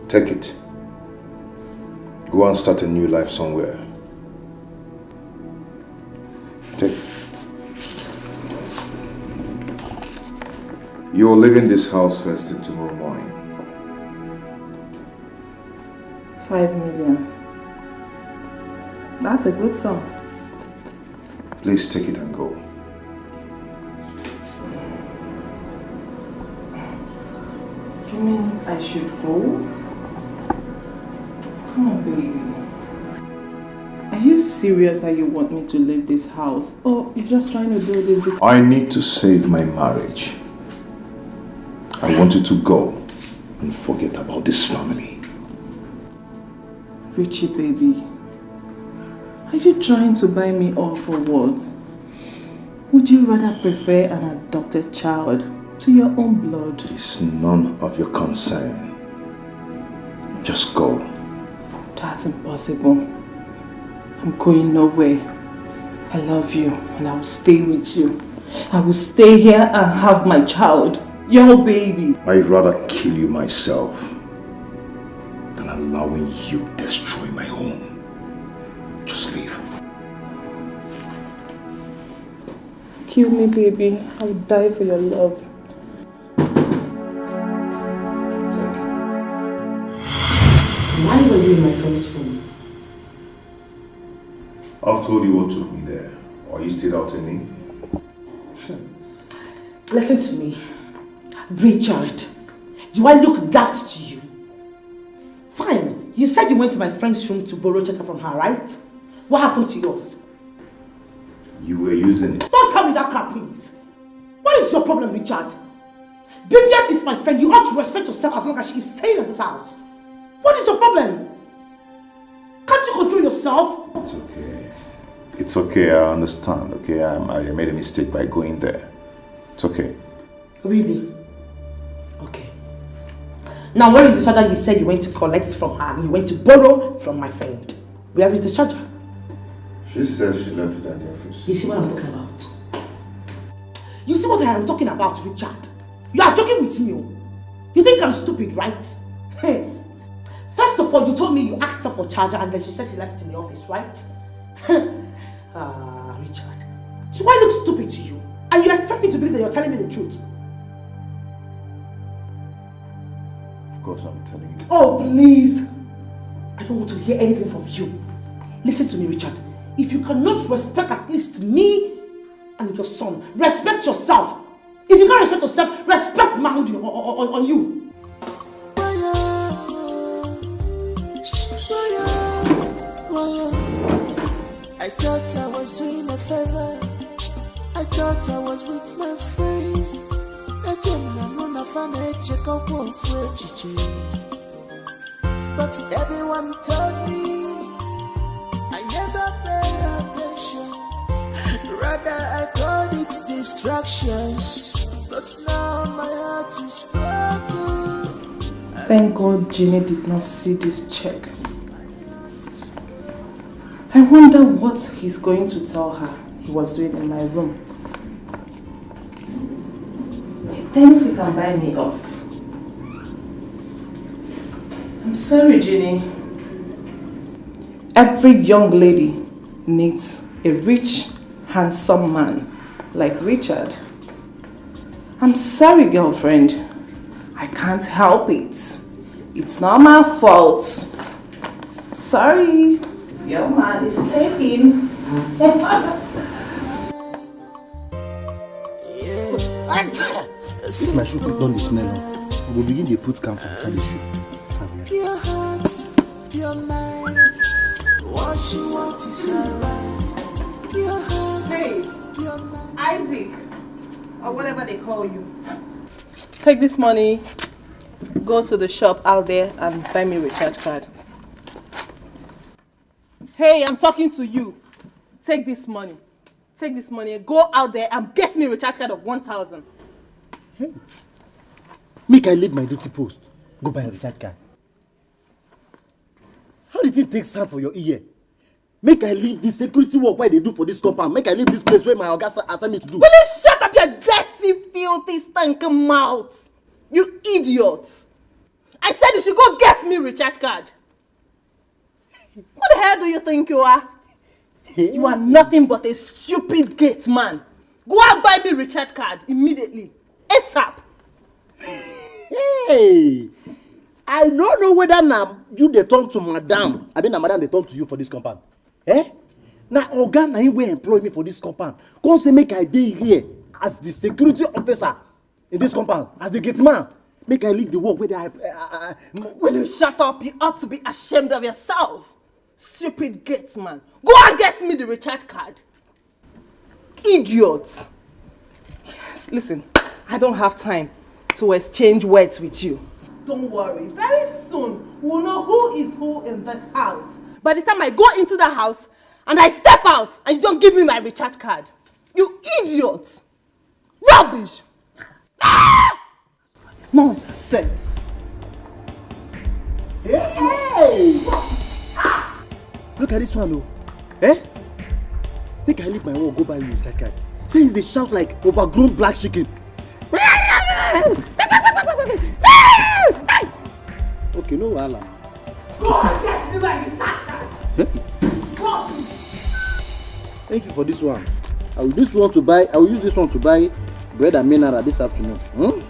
Take it. Go and start a new life somewhere. Take it. You're leaving this house first thing tomorrow morning. Five million. That's a good sum. Please take it and go. You mean I should go? Come on, baby. Are you serious that you want me to leave this house? Or you're just trying to do this because I need to save my marriage. I want you to go and forget about this family. Richie, baby, are you trying to buy me off or what? Would you rather prefer an adopted child to your own blood? It's none of your concern. Just go. That's impossible. I'm going nowhere. I love you and I will stay with you. I will stay here and have my child, your baby. I'd rather kill you myself than allowing you destroy my home. Just leave. Kill me, baby. I will die for your love. Why were you in my friend's room? I've told you what took me there. Or you stayed out in me? Listen to me. Richard, do I look daft to you? Fine. You said you went to my friend's room to borrow charger from her, right? What happened to yours? You were using it. Don't tell me that crap, please. What is your problem, Richard? Vivian is my friend. You ought to respect yourself as long as she is staying in this house. What is your problem? Can't you control yourself? It's okay. It's okay. I understand. Okay, I, I made a mistake by going there. It's okay. Really? Okay. Now, where is the charger you said you went to collect from her? You went to borrow from my friend. Where is the charger? She says she left it at the office. You see what I'm talking about? You see what I am talking about, Richard? You are joking with me. Oh. You think I'm stupid, right? Hey. First of all, you told me you asked her for charger and then she said she left it in the office, right? Ah, Richard. Do I look stupid to you? And you expect me to believe that you're telling me the truth? Of course, I'm telling you. Oh, please. I don't want to hear anything from you. Listen to me, Richard. If you cannot respect at least me and your son, respect yourself. If you can't respect yourself, respect manhood on, on, on, on you. I thought I was doing a favor. I thought I was with my friends. Eche m na mụ na fa na-echekọkwa ofu echiche. But everyone told me I never paid attention. Rather, I Instructions, but now my heart is broken. Thank God Jeannie did not see this check. I wonder what he's going to tell her he was doing in my room. He thinks he can buy me off. I'm sorry, Jeannie. Every young lady needs a rich, handsome man like Richard. I'm sorry, girlfriend. I can't help it. It's not my fault. Sorry. Your man is taken. This my shoe quick don dey smell o. We go begin dey put camphor inside the shoe. Come here. Pure heart, pure mind. What you want is alright. Pure heart, Hey, pure mind. Isaac, or whatever they call you. Take this money, go to the shop out there and buy me recharge card. Hey, I'm talking to you. Take this money. Take this money and go out there and get me recharge card of one thousand. Make I leave my duty post, go buy a recharge card. How the thing take sound for your ear? Make I leave the security work wey I dey do for this compound. Make I leave this place where my oga sa- assign me to do. Will you shut up your dirty, filthy, stinking mouth? You idiot! I said you should go get me recharge card. Who the hell do you think you are? You are nothing but a stupid gate man. Go and buy me recharge card immediately. ASAP. Hey! I no know whether na you dey turn to madam. I mean, na madam dey turn to you for this compound. Eh? Na oga na him wey employ me for this compound. Come say make I dey here as the security officer in this compound, as the gate man. Make I leave the work wey dey. I, I, I, Will you shut up? You ought to be ashamed of yourself. Stupid gate man. Go and get me the recharge card. Idiot. Yes, listen, I don't have time to exchange words with you. Don't worry. Very soon, we'll know who is who in this house. By the time I go into the house and I step out and you don't give me my recharge card, you idiot. Rubbish. Ah! Nonsense. Hey! Look at this one, oh. Eh? Make I leave my work, go buy you recharge card. Say he's dey shout like overgrown black chicken. Okay, no wahala. Go and get me my recharge card. Thank you for this one. I will this one to buy. I will use this one to buy bread and mineral this afternoon. Hmm?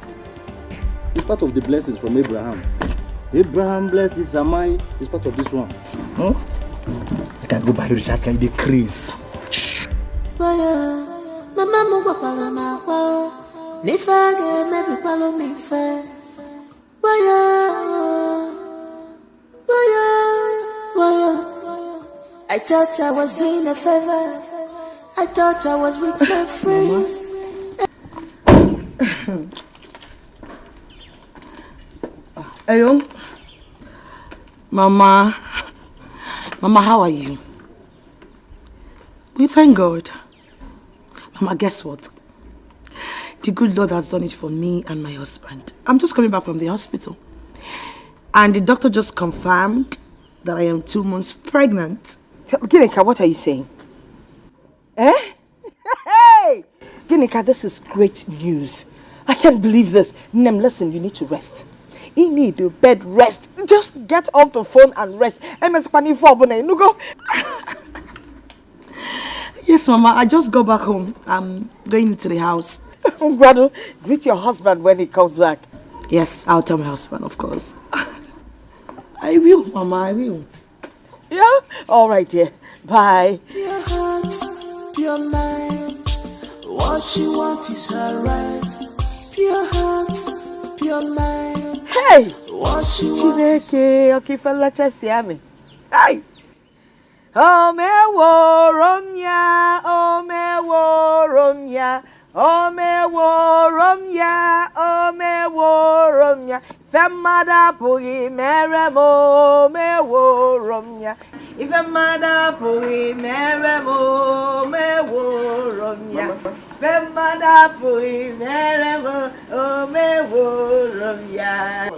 It's part of the blessings from Abraham. Abraham blesses am I. It's part of this one. Hmm? I can go buy recharge card. Dey craze. Waya, mama m gwakwara m agwa, na ife a ga-emebikwalụ m ife. Waya, waya, waya. I thought I was doing a favor. I thought I was with my friends. Hello? Mama. Mama, how are you? We thank God. Mama, guess what? The good Lord has done it for me and my husband. I'm just coming back from the hospital. And the doctor just confirmed that I am two months pregnant. Ginika, what are you saying? Eh? Hey! Ginika, this is great news. I can't believe this. Nem, listen, you need to rest. You need a bed rest. Just get off the phone and rest. Emesịkwana ife ọbụla, you know, go. Yes, Mama, I just got back home. I'm going into the house. Ngwanu, greet your husband when he comes back. Yes, I'll tell my husband, of course. I will, Mama, I will. Yeah? All right, dear. Bye. Pure heart, pure mind. What you want is alright. Pure heart, pure mind. Hey! What you want is Chineke, ọkụ ife nlacha si amị. Hey! O meworo m ya, o meworo m ya, o meworo m ya, o meworo m ya. Ife mmadụ apụghị mere m, o meworo m ya. Ife mmadụ apụghị mere m, o meworo m ya. Ife mmadụ apụghị mere m, o meworo m ya.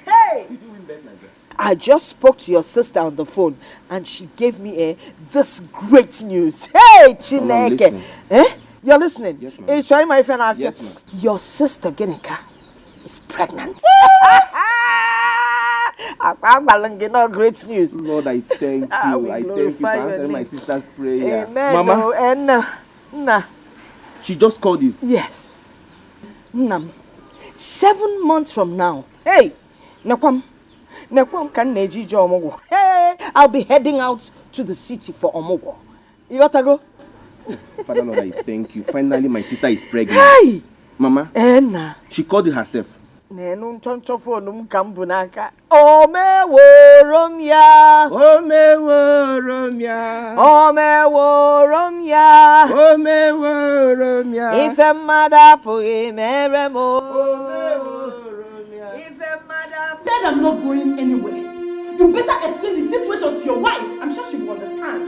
Hey! Did you win bet Naija? I just spoke to your sister on the phone and she gave me, eh, this great news. Hey, Mama, I'm Chineke. Listening. Eh? You're listening? Yes, ma'am. Eh, Chai, my friend, I feel Yes, ma'am. Your sister, Ginika, is pregnant. Akwa agwala gị, no great news. Lord, I thank Ah, you. We I thank you for glorify your answering my name. Sister's prayer. Amen. Mama, oh, and, uh, nah. She just called you. Yes. Nna m, seven months from now. Hey, nekwa m. Nekwa m ka m na-eje ije ọmụgwọ. Hey, I'll be heading out to the city for ọmụgwọ. You got to go? Father Lord, I thank you. Finally, my sister is pregnant. Hey! Mama, Eh, nna. She called you herself. Nenu nchọnchọ phone m ka m bụ n'aka. O meworo m ya. O meworo m ya. O meworo m ya. O meworo m ya. Ife mmadụ apụghị mere m. O meworo m ya. Ife mmadụ apụghị Then I'm not going anywhere. You better explain the situation to your wife. I'm sure she will understand.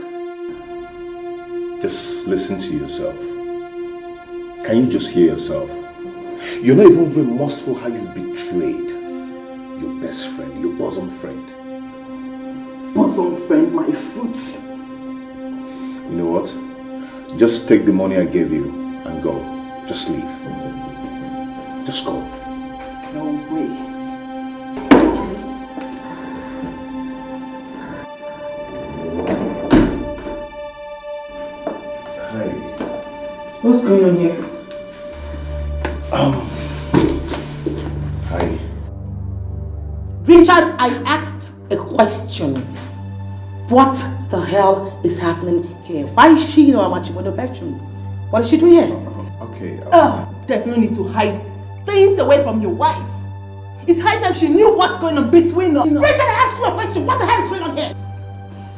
Just listen to yourself. Can you just hear yourself? You're not even remorseful how you betrayed your best friend, your bosom friend. Bosom friend, my foot. You know what? Just take the money I gave you and go. Just leave. Just go. No way. Hi. What's going on here? Um. Hi. Richard, I asked a question. What the hell is happening here? Why is she in our matrimonial bedroom? What is she doing here? Okay. Uh, Oh, there's no need to hide things away from your wife. It's high time she knew what's going on between us. Richard, I asked you a question. What the hell is going on here?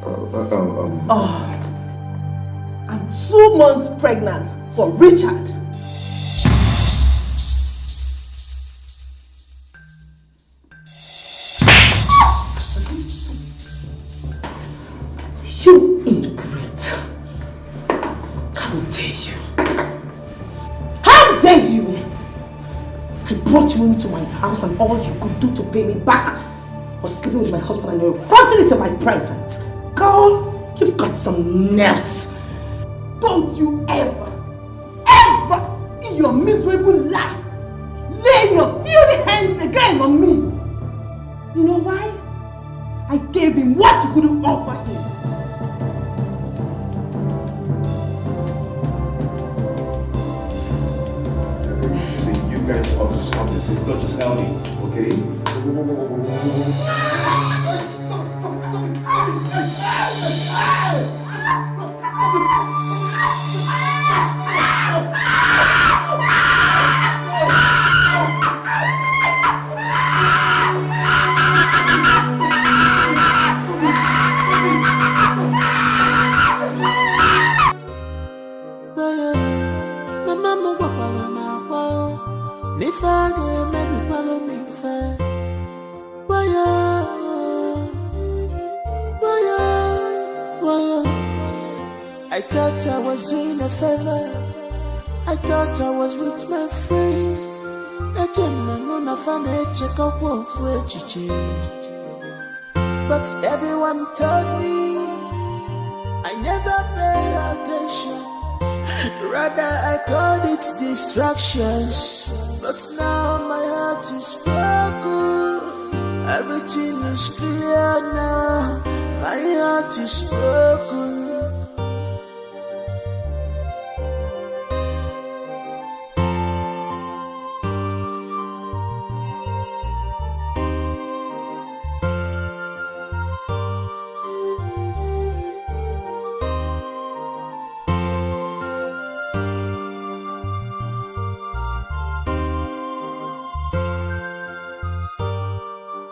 Uh, uh, um, um, Oh, I'm two months pregnant for Richard. You ingrate. How dare you? How dare you? I brought you into my house and all you could do to pay me back was sleeping with my husband and you're fronting it in my presence. Girl, you've got some nerves. Don't you ever, ever in your miserable life lay your filthy hands again on me. You know why? I gave him what you couldn't offer him. See, you guys ought to stop this. It's not just healthy, okay? Mama m gwakwara m agwa o, na ife a ga-emebikwala m ife. Wayo, wayo, wayo. I thought I was doing a favor. I thought I was with my friends. Eche m na mụ na fa na-echekọkwa ofu echiche. But everyone told me I never paid attention. Rather, I called it distractions. But now my heart is broken. Everything is clear now. My heart is broken.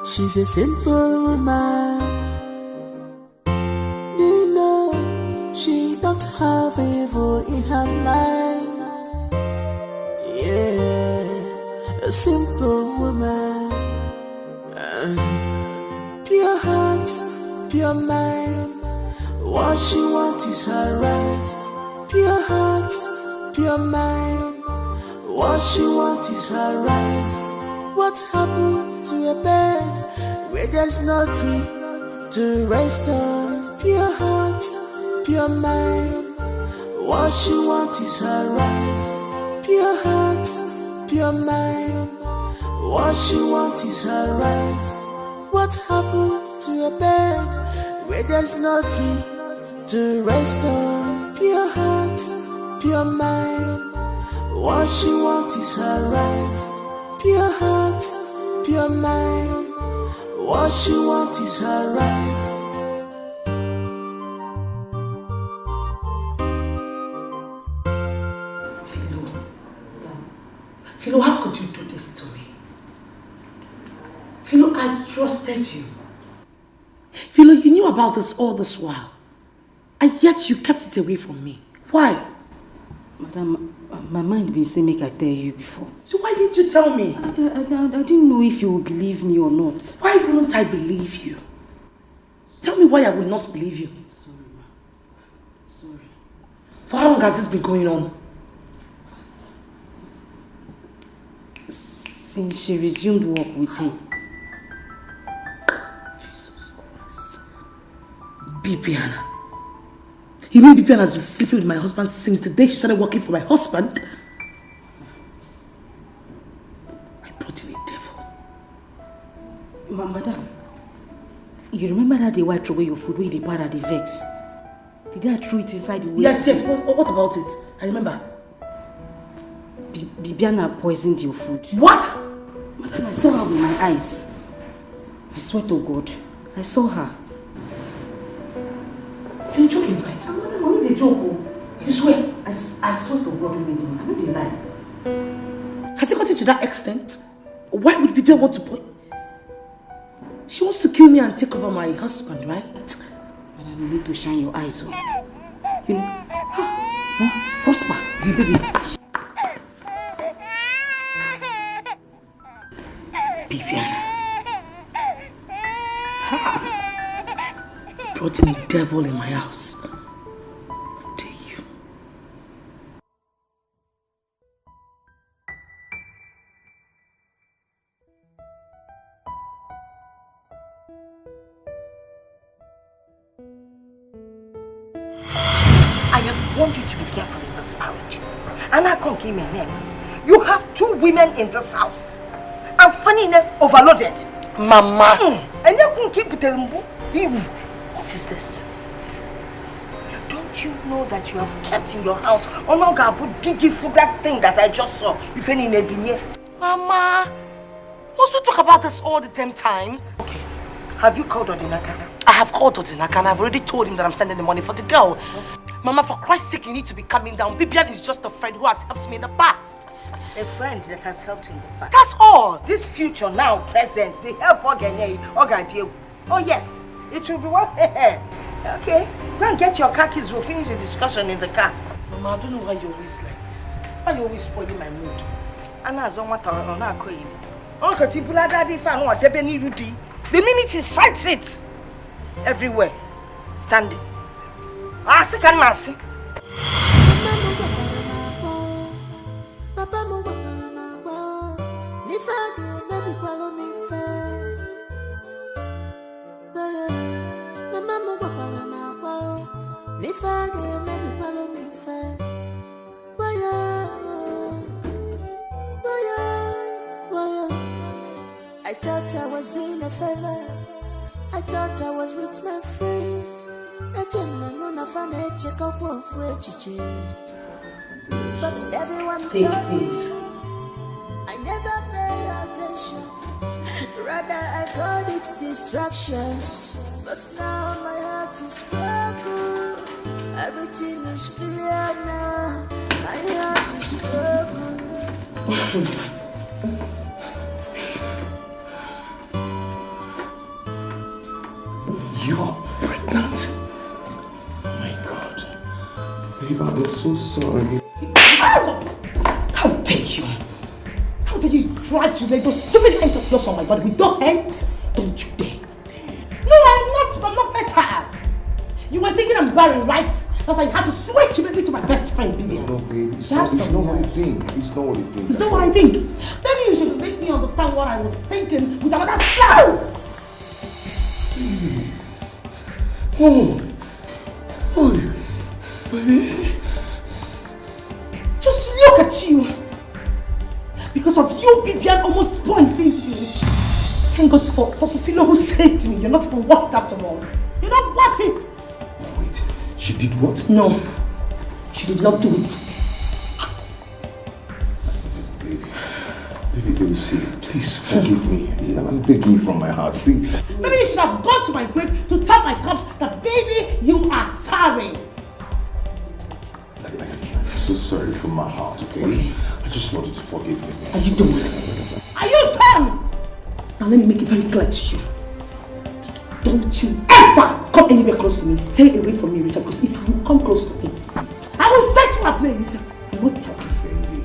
She's a simple woman. You know, she don't have evil in her mind. Yeah, a simple woman. Uh, pure heart. Pure mind, what you want is her right. Pure heart, pure mind, what you want is her right. What happened to a bed where there's no tree to rest on? Pure heart, pure mind, what you want is her right. Pure heart, pure mind, what you want is her right. What happened to a bed where there's no tree to rest on? Pure heart, pure mind, what you want is her right. Pure heart, pure mind, what you want is her right. Philo, Philo, how could you do this to me? Philo, I trusted you. Philo, you knew about this all this while. And yet you kept it away from me. Why? Madam, my mind been say make I tell you before. So why didn't you tell me? I, I, I, I didn't know if you would believe me or not. Why wouldn't I believe you? Tell me why I would not believe you. Sorry, ma. Sorry. For how long has this been going on? Since she resumed work with him. Jesus Christ. Bibiana. You mean Bibiana has been sleeping with my husband since the day she started working for my husband? I brought in a devil. Ma madam, you remember that day wey I throw away your food, wey you dey para, dey vex? The day I threw it inside the waste? Yes, yes. What, what about it? I remember. Bi- Bibiana poisoned your food. What? Madam, I saw her with my eyes. I swear to God, I saw her. You're joking, right? Madam, I no dey joke o. You swear? I, s- I swear to God, wey me dey, I no dey lie. Has it gotten to that extent? Why would Bibiana want to put? She wants to kill me and take over my husband, right? Madam, you need to shine your eyes on. You know, huh? Prosper, the baby. Bibiana. Ha! Brought in a devil in my house. How dare you? I have warned you to be careful in this marriage. And I can't give me name. You have two women in this house. And funny enough, overloaded. Mama. Mm. And you can keep the What is this? Don't you know that you have kept in your house? Onoga, digi for that thing that I just saw. If any nebinye. Mama, must we talk about this all the damn time? Okay. Have you called Odinaka? I have called Odinaka and I've already told him that I'm sending the money for the girl. Mama, for Christ's sake, you need to be calming down. Bibiana is just a friend who has helped me in the past. A friend that has helped you in the past. That's all. This future now, present, the help Ogenye, Ogadiegwu. Oh yes, it will be one. Okay, go and get your car keys. We'll finish the discussion in the car. Mama, I don't know why you're always like this. Why you always spoiling my mood? Ana azọ nwata ọ na-akọ ili. Uncle Tibula daddy fan or debe n'iru di. The minute he sights it, everywhere, standing. Ah, sick and nasty. Papa m gwakwara m agwa o. Papa m gwakwara m agwa o. N'ife a ga-emebikwala m ife. Mama m gwakwara m agwa o. N'ife a ga-emebikwala m ife. Wayo, wayo, wayo. I thought I was doing a favor. I thought I was with my friends. Eche m na mụ na fa na-echekọkwa ofu echiche. But everyone Take told me this. I never paid attention. Rather, I called it distractions. But now my heart is broken. Everything is clear now. My heart is broken. You are pregnant? My God. Babe, I'm so sorry. How dare you? How dare you drive to lay those stupid hands of yours on my body with those hands? Don't you dare. No, I'm not, I'm not fed You were thinking I'm barren, right? That's why you had to switch immediately to my best friend, Vivian. No, baby, it's, not, it's not what you think. It's not what you think. It's not what I think. Maybe you should make me understand what I was thinking with another slap. Oh, oh, baby. Just look at you. Because of you, Vivian almost poisoned me. Thank God for, for Filo who saved me. You're not even worth it after all. You're not worth it. Wait, she did what? No, she did not do it. Baby, baby, baby, see, please forgive me. I'm begging you from my heart, please. Maybe you should have gone to my grave to tell my corpse that, baby, you are sorry. I, I, I'm so sorry from my heart, okay? Okay. I just want you to forgive me. Are you done? Are you done? Now let me make it very clear to you. Don't you ever come anywhere close to me. Stay away from me, Richard, because if you come close to me, I will set you ablaze. I'm not joking. Baby.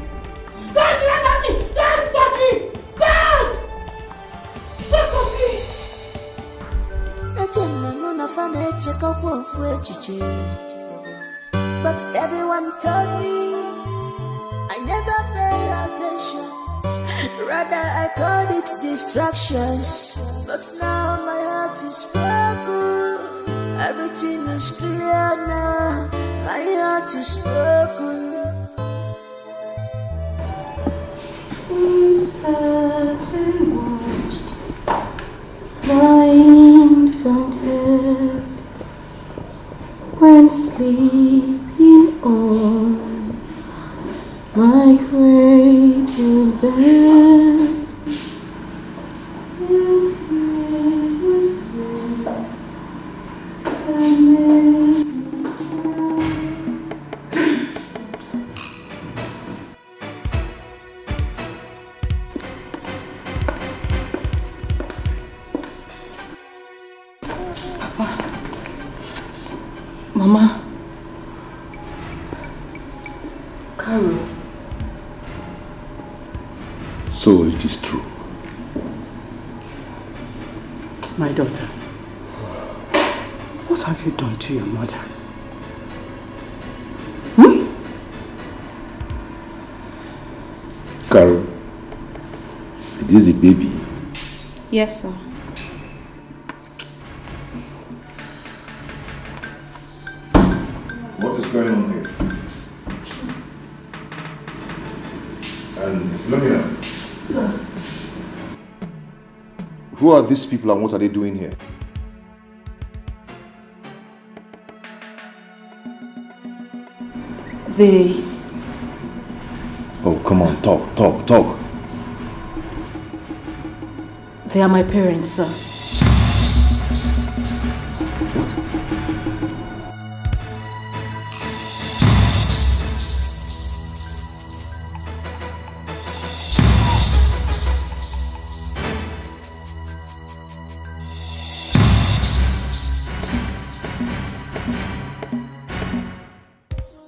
Don't touch me! Don't touch me! Don't! Don't touch me! Eche m na mụ na fa na-echekọkwa ofu echiche. But everyone told me I never paid attention. Rather, I called it distractions. But now my heart is broken. Everything is clear now. My heart is broken. Who sat and watched my infant head when sleeping on my cradle bed? With tears of sweat that made me cry. Papa. Mama. Carol. So it is true. My daughter, what have you done to your mother? Hmm? Carol, is this the baby? Yes, sir. What is going on here? And Philomena. Sir. Who are these people and what are they doing here? They... Oh, come on, talk, talk, talk. They are my parents, sir. What?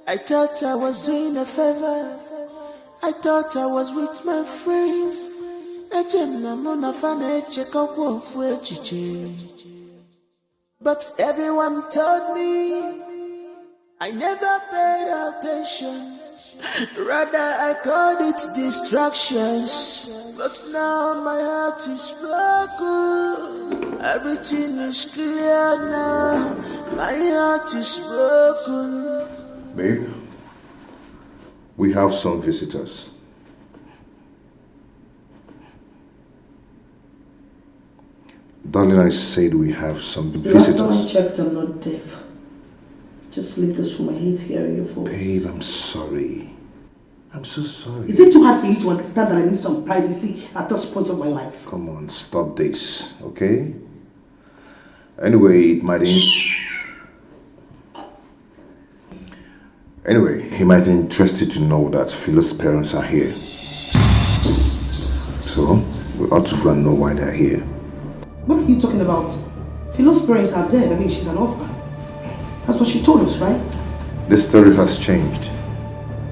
I thought I was doing a favor. I thought I was with my friends. Eche m na mụ na fa na-echekọkwa ofu echiche. But everyone told me I never paid attention. Rather, I called it distractions. But now my heart is broken. Everything is clear now. My heart is broken. Babe, we have some visitors. Darling, I said we have some visitors. The last time I checked, I'm not deaf. Just leave this room. I hate hearing your voice. Babe, I'm sorry. I'm so sorry. Is it too hard for you to understand that I need some privacy at this point of my life? Come on, stop this, okay? Anyway, it might in- Anyway, he might interest you to know that Philo's parents are here. So, we ought to go and know why they're here. What are you talking about? Philo's parents are dead. I mean, she's an orphan. That's what she told us, right? The story has changed.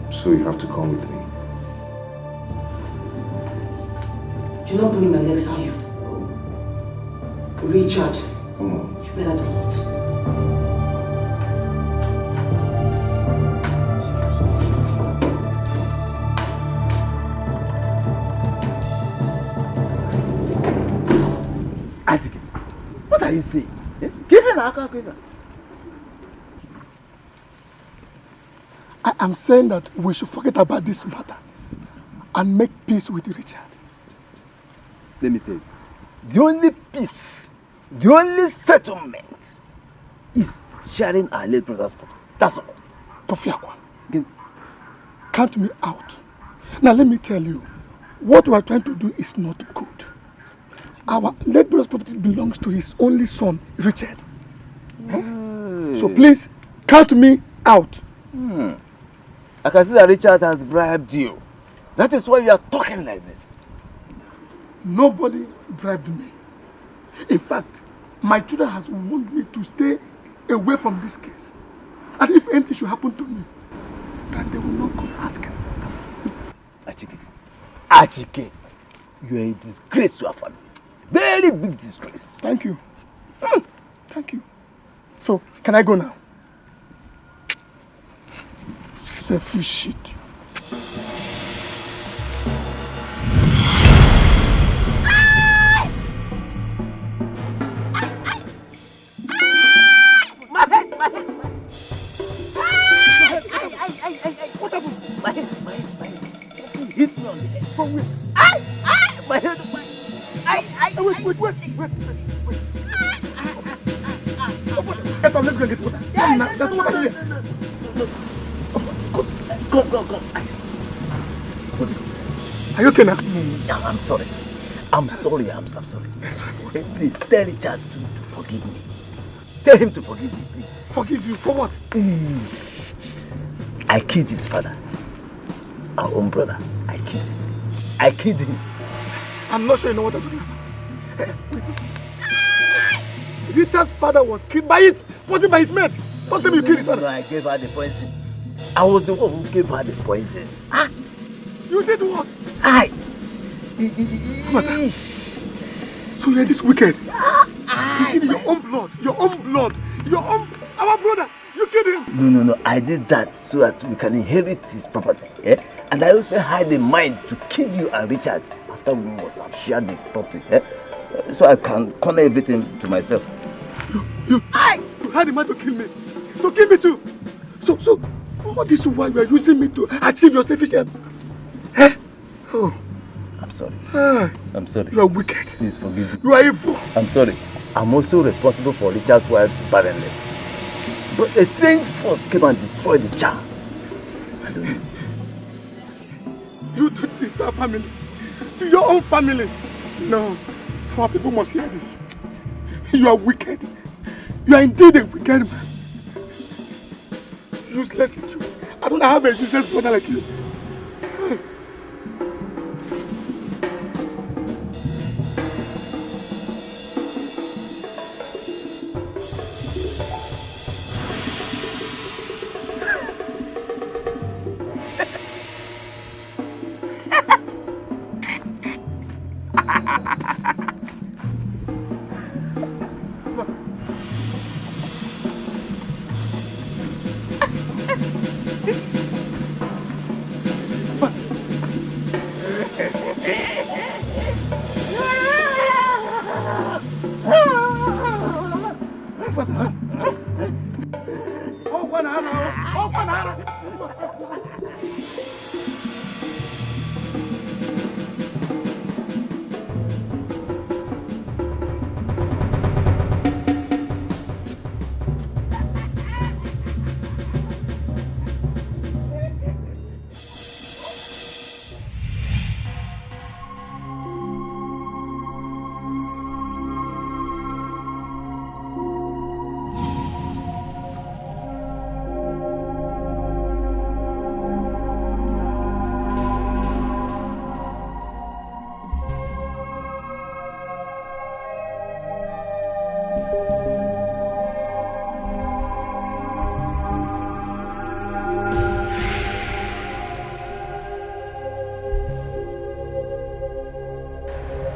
So you have to come with me. You're not pulling my legs, are you? Richard. Come on. You better don't. What are you saying? Eh? Give him a quiver. I am saying that we should forget about this matter and make peace with Richard. Let me tell you, the only peace, the only settlement is sharing our late brother's property. That's all. Tofiakwa, count me out. Now let me tell you, what we are trying to do is not good. Our late brother's property belongs to his only son, Richard. Eh? So please, count me out. Hmm. I can see that Richard has bribed you. That is why you are talking like this. Nobody bribed me. In fact, my children has warned me to stay away from this case. And if anything should happen to me, that they will not come asking. Achike. Achike. You are a disgrace to our family. Very big disgrace. Thank you. Mm. Thank you. So, can I go now? Selfish shit. My head, my head, my head. Ay, ay, ay, ay, ay. What happened? My head, my head, my head. Something hit me on the head. From where? Ay, ay, my head, my head. Ay, ay, wait, wait, wait, wait, wait. Get up, let's go and get water. Yeah, come now, no, no, no, no, no, no, no. Come, come, come, come. Are you okay now? Mm, I'm sorry. I'm sorry. I'm, I'm sorry. Please tell Richard to, to forgive me. Tell him to forgive me, please. Forgive you for what? Mm. I killed his father. Our own brother. I killed him. I killed him. I'm not sure you know what I'm talking about. Richard's father was killed by his, was it by his men? Don't tell me you killed his father. No, I gave her the poison. I was the one who gave her the poison. Ah! You did what? I. So you're this wicked. You did your own blood, your own blood, your own, our brother. You killed him. No, no, no. I did that so that we can inherit his property. Eh? And I also had in mind to kill you and Richard after we must have shared the property. Eh? So I can corner everything to myself. You, you, I, you had in mind to kill me. To kill me too. So, so, all this while you are using me to achieve your selfish aim. Eh? Oh. I'm sorry. Ah, I'm sorry. You are wicked. Please forgive me. You are evil. I'm sorry. I'm also responsible for Richard's wife's barrenness. But a strange force came and destroyed the child. I don't know. You did this to our family. To your own family. No. Our people must hear this. You are wicked. You are indeed a wicked man. Useless idiot. I don't have a useless brother like you.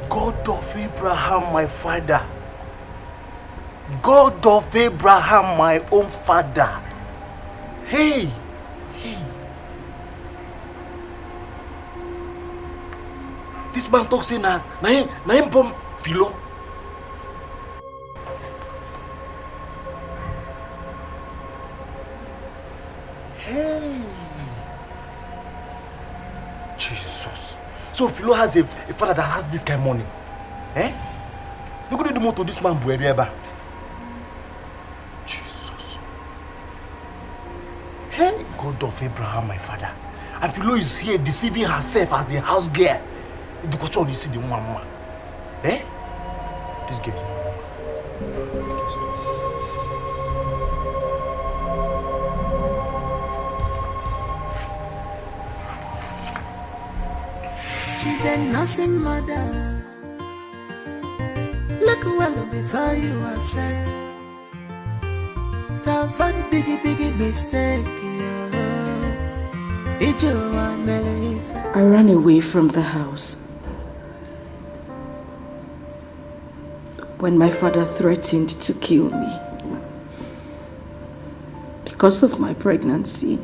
God of Abraham, my father. God of Abraham, my own father. Hey, hey. This man talk say na, na him, na him born Philo. Hey. Jesus. So Philo has a, a father that has this kind of money. Eh? Look at the motor this man bought ever. Jesus. Hey, God of Abraham, my father. And Philo is here deceiving herself as a house girl. The question you see the one man. Eh? This girl is not normal. She's a nursing mother. Look well before you are set. To avoid biggie, biggie mistake. Yeah. Ijo wa mele ife. I ran away from the house when my father threatened to kill me because of my pregnancy.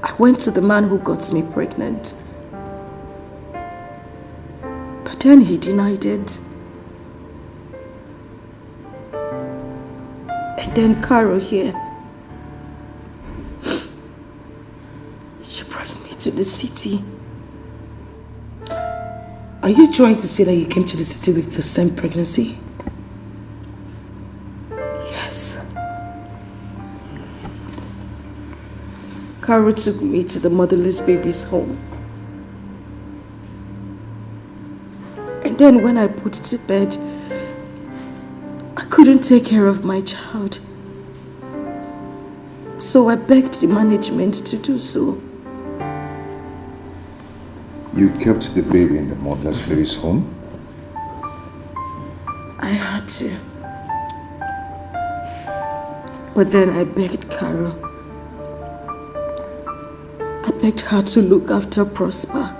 I went to the man who got me pregnant, but then he denied it. And then Carol here. She brought me to the city. Are you trying to say that you came to the city with the same pregnancy? Yes. Carol took me to the motherless baby's home. And then when I put to bed, I couldn't take care of my child. So I begged the management to do so. You kept the baby in the motherless baby's home? I had to. But then I begged Carol. I begged her to look after Prosper,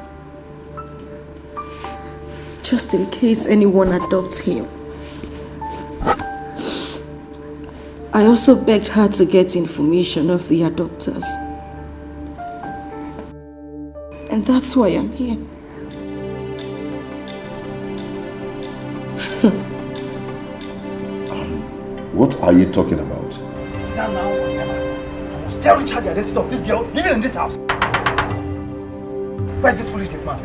just in case anyone adopts him. I also begged her to get information of the adopters. And that's why I'm here. Um, what are you talking about? Sit down now, whatever. I must tell Richard the identity of this girl living in this house. Where's this foolish gate man?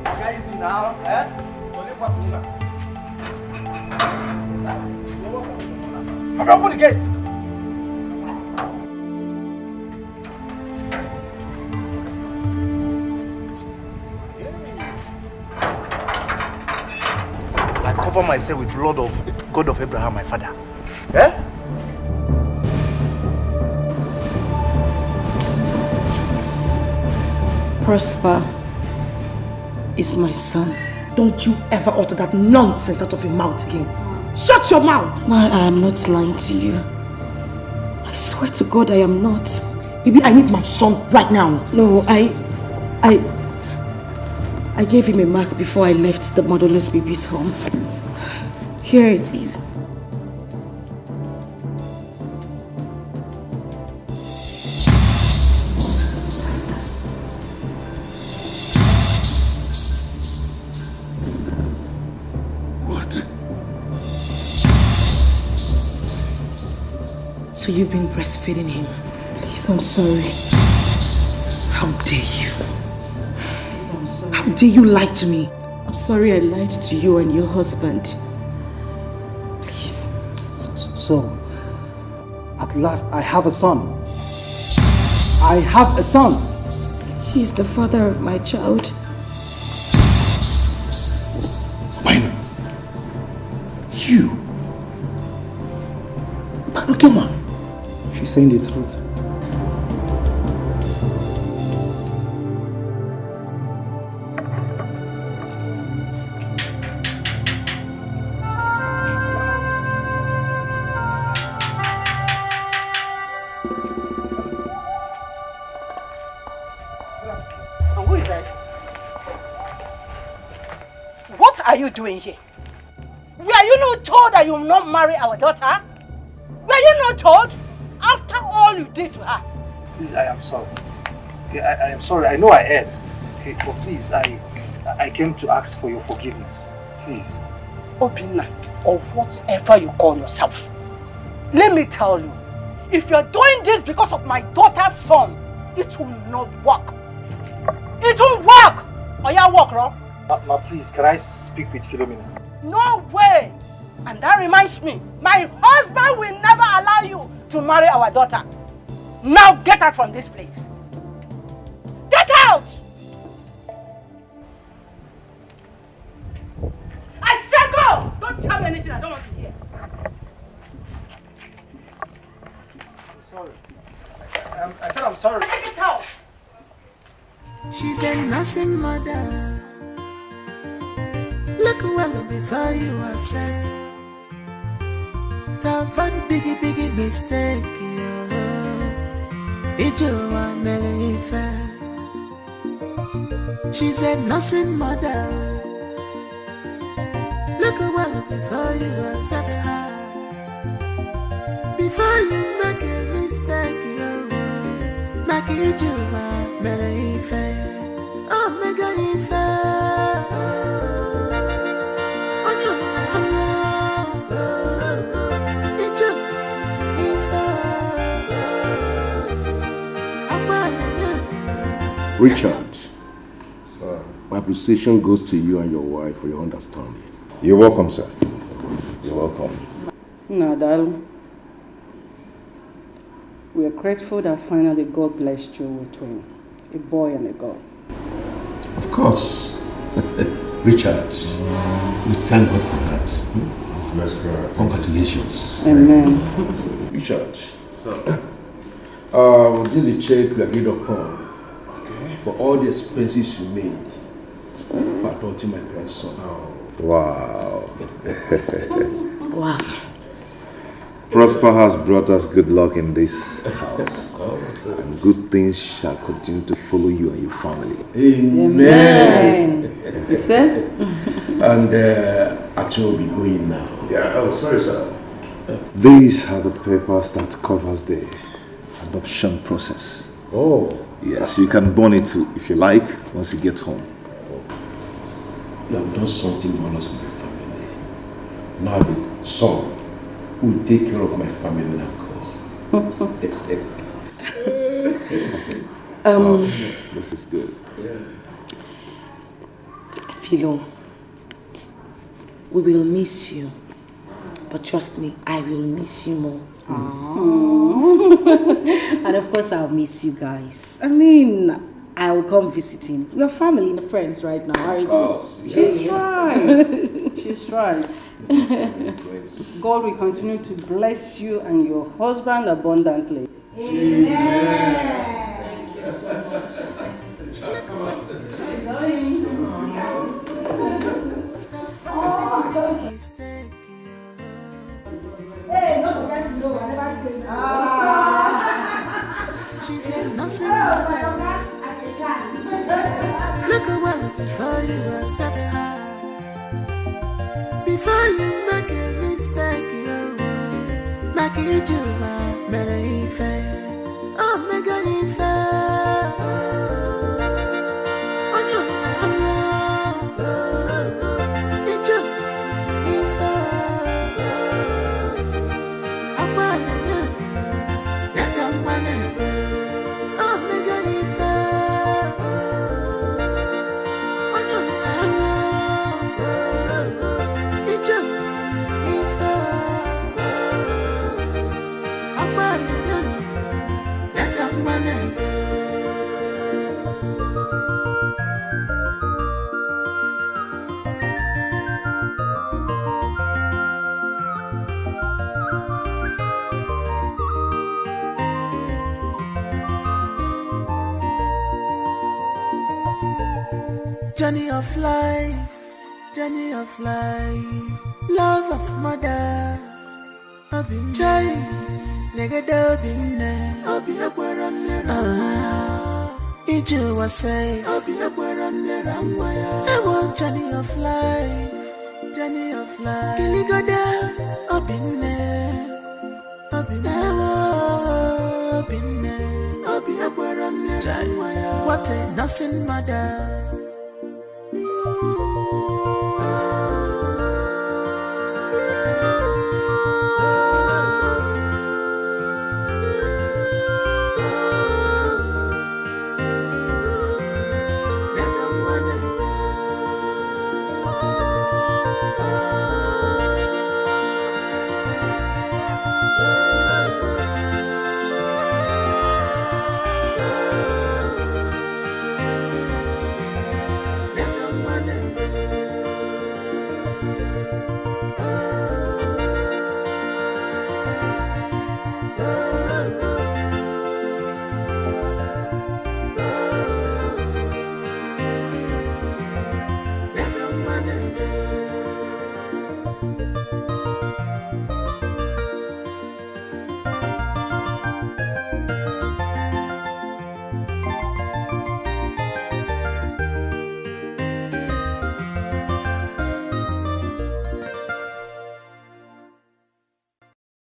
Guys, now, eh? Have you opened the gate? I cover myself with blood of God of Abraham, my father. Eh? Prosper is my son. Don't you ever utter that nonsense out of your mouth again. Shut your mouth! Ma, I am not lying to you. I swear to God, I am not. Baby, I need my son right now. No, I, I, I gave him a mark before I left the motherless baby's home. Here it is. What? So you've been breastfeeding him? Please, I'm sorry. How dare you? Please, I'm sorry. How dare you lie to me? I'm sorry I lied to you and your husband. Please. So, so, so, at last I have a son. I have a son. He is the father of my child. Why not? You? Banukema. She's saying the truth. What are you doing here? Were you not told that you will not marry our daughter? Were you not told? After all you did to her. Please, I am sorry. Okay, I, I am sorry. I know I erred. Okay, but please, I, I came to ask for your forgiveness. Please. Obinna, or whatever you call yourself. Let me tell you, if you're doing this because of my daughter's son, it will not work. It won't work. Or you work wrong. Ma, ma, please, can I speak with Philomena? No way. And that reminds me, my husband will never allow you to marry our daughter. Now get out from this place. Get out! I said go! Don't tell me anything I don't want to hear. Sorry. Um, I said I'm sorry. Get out! She's a nursing mother. Look well before you accept. To avoid biggie, biggie mistake, yeah. Ijewa mere ife. She's a nursing mother. Look well before you accept her. Before you make a mistake, you make Ijewa mere ife. Oh, mega ife. Onye, onye. Ijewa ife. Agbalị. Richard, my appreciation goes to you and your wife for your understanding. You're welcome, sir. You're welcome. Nadal, we are grateful that finally God blessed you with twin, a boy and a girl. Of course. Richard, we thank God for that. Hmm? Bless God. Congratulations. Amen. Richard, uh, this is a check we agreed upon, okay, for all the expenses you made for adopting my grandson. Wow. Wow. Prosper has brought us good luck in this house, and good things shall continue to follow you and your family. Amen. You see? And uh, actually, we'll be going now. Yeah, oh, sorry, sir. These are the papers that covers the adoption process. Oh. Yes, you can burn it too if you like once you get home. You have done something wondrous for my family. Now I have a son who will take care of my family and God. Um, This is good. Philo, we will miss you. But trust me, I will miss you more. And of course, I'll miss you guys. I mean, I will come visiting. We're family and friends right now, aren't we? Of course, She's yes. Right. She's right. God will continue to bless you and your husband abundantly. She's a nursing mother. Look well before you accept her. Before you make a mistake, you make Ijewa mere ife. Oh, mega ife. Onye, onye. Ijewa ife. Agbalị, ya ka mma na-ebe. Oh, mega ife. Onye, onye. Ijewa ife. Agbalị, ya ka mma na-ebe. Journey of life, journey of life, love of mother. Obi m chai, negede obi nne. Obi ekwere nne na nwa. Ijewa say. Obi ekwere nne na nwa ya. Ewo journey of life, journey of life. Kiligodo obi nne. Obi nne. Ewo obi nne. Obi ekwere nne na nwa ya. What a nursing mother.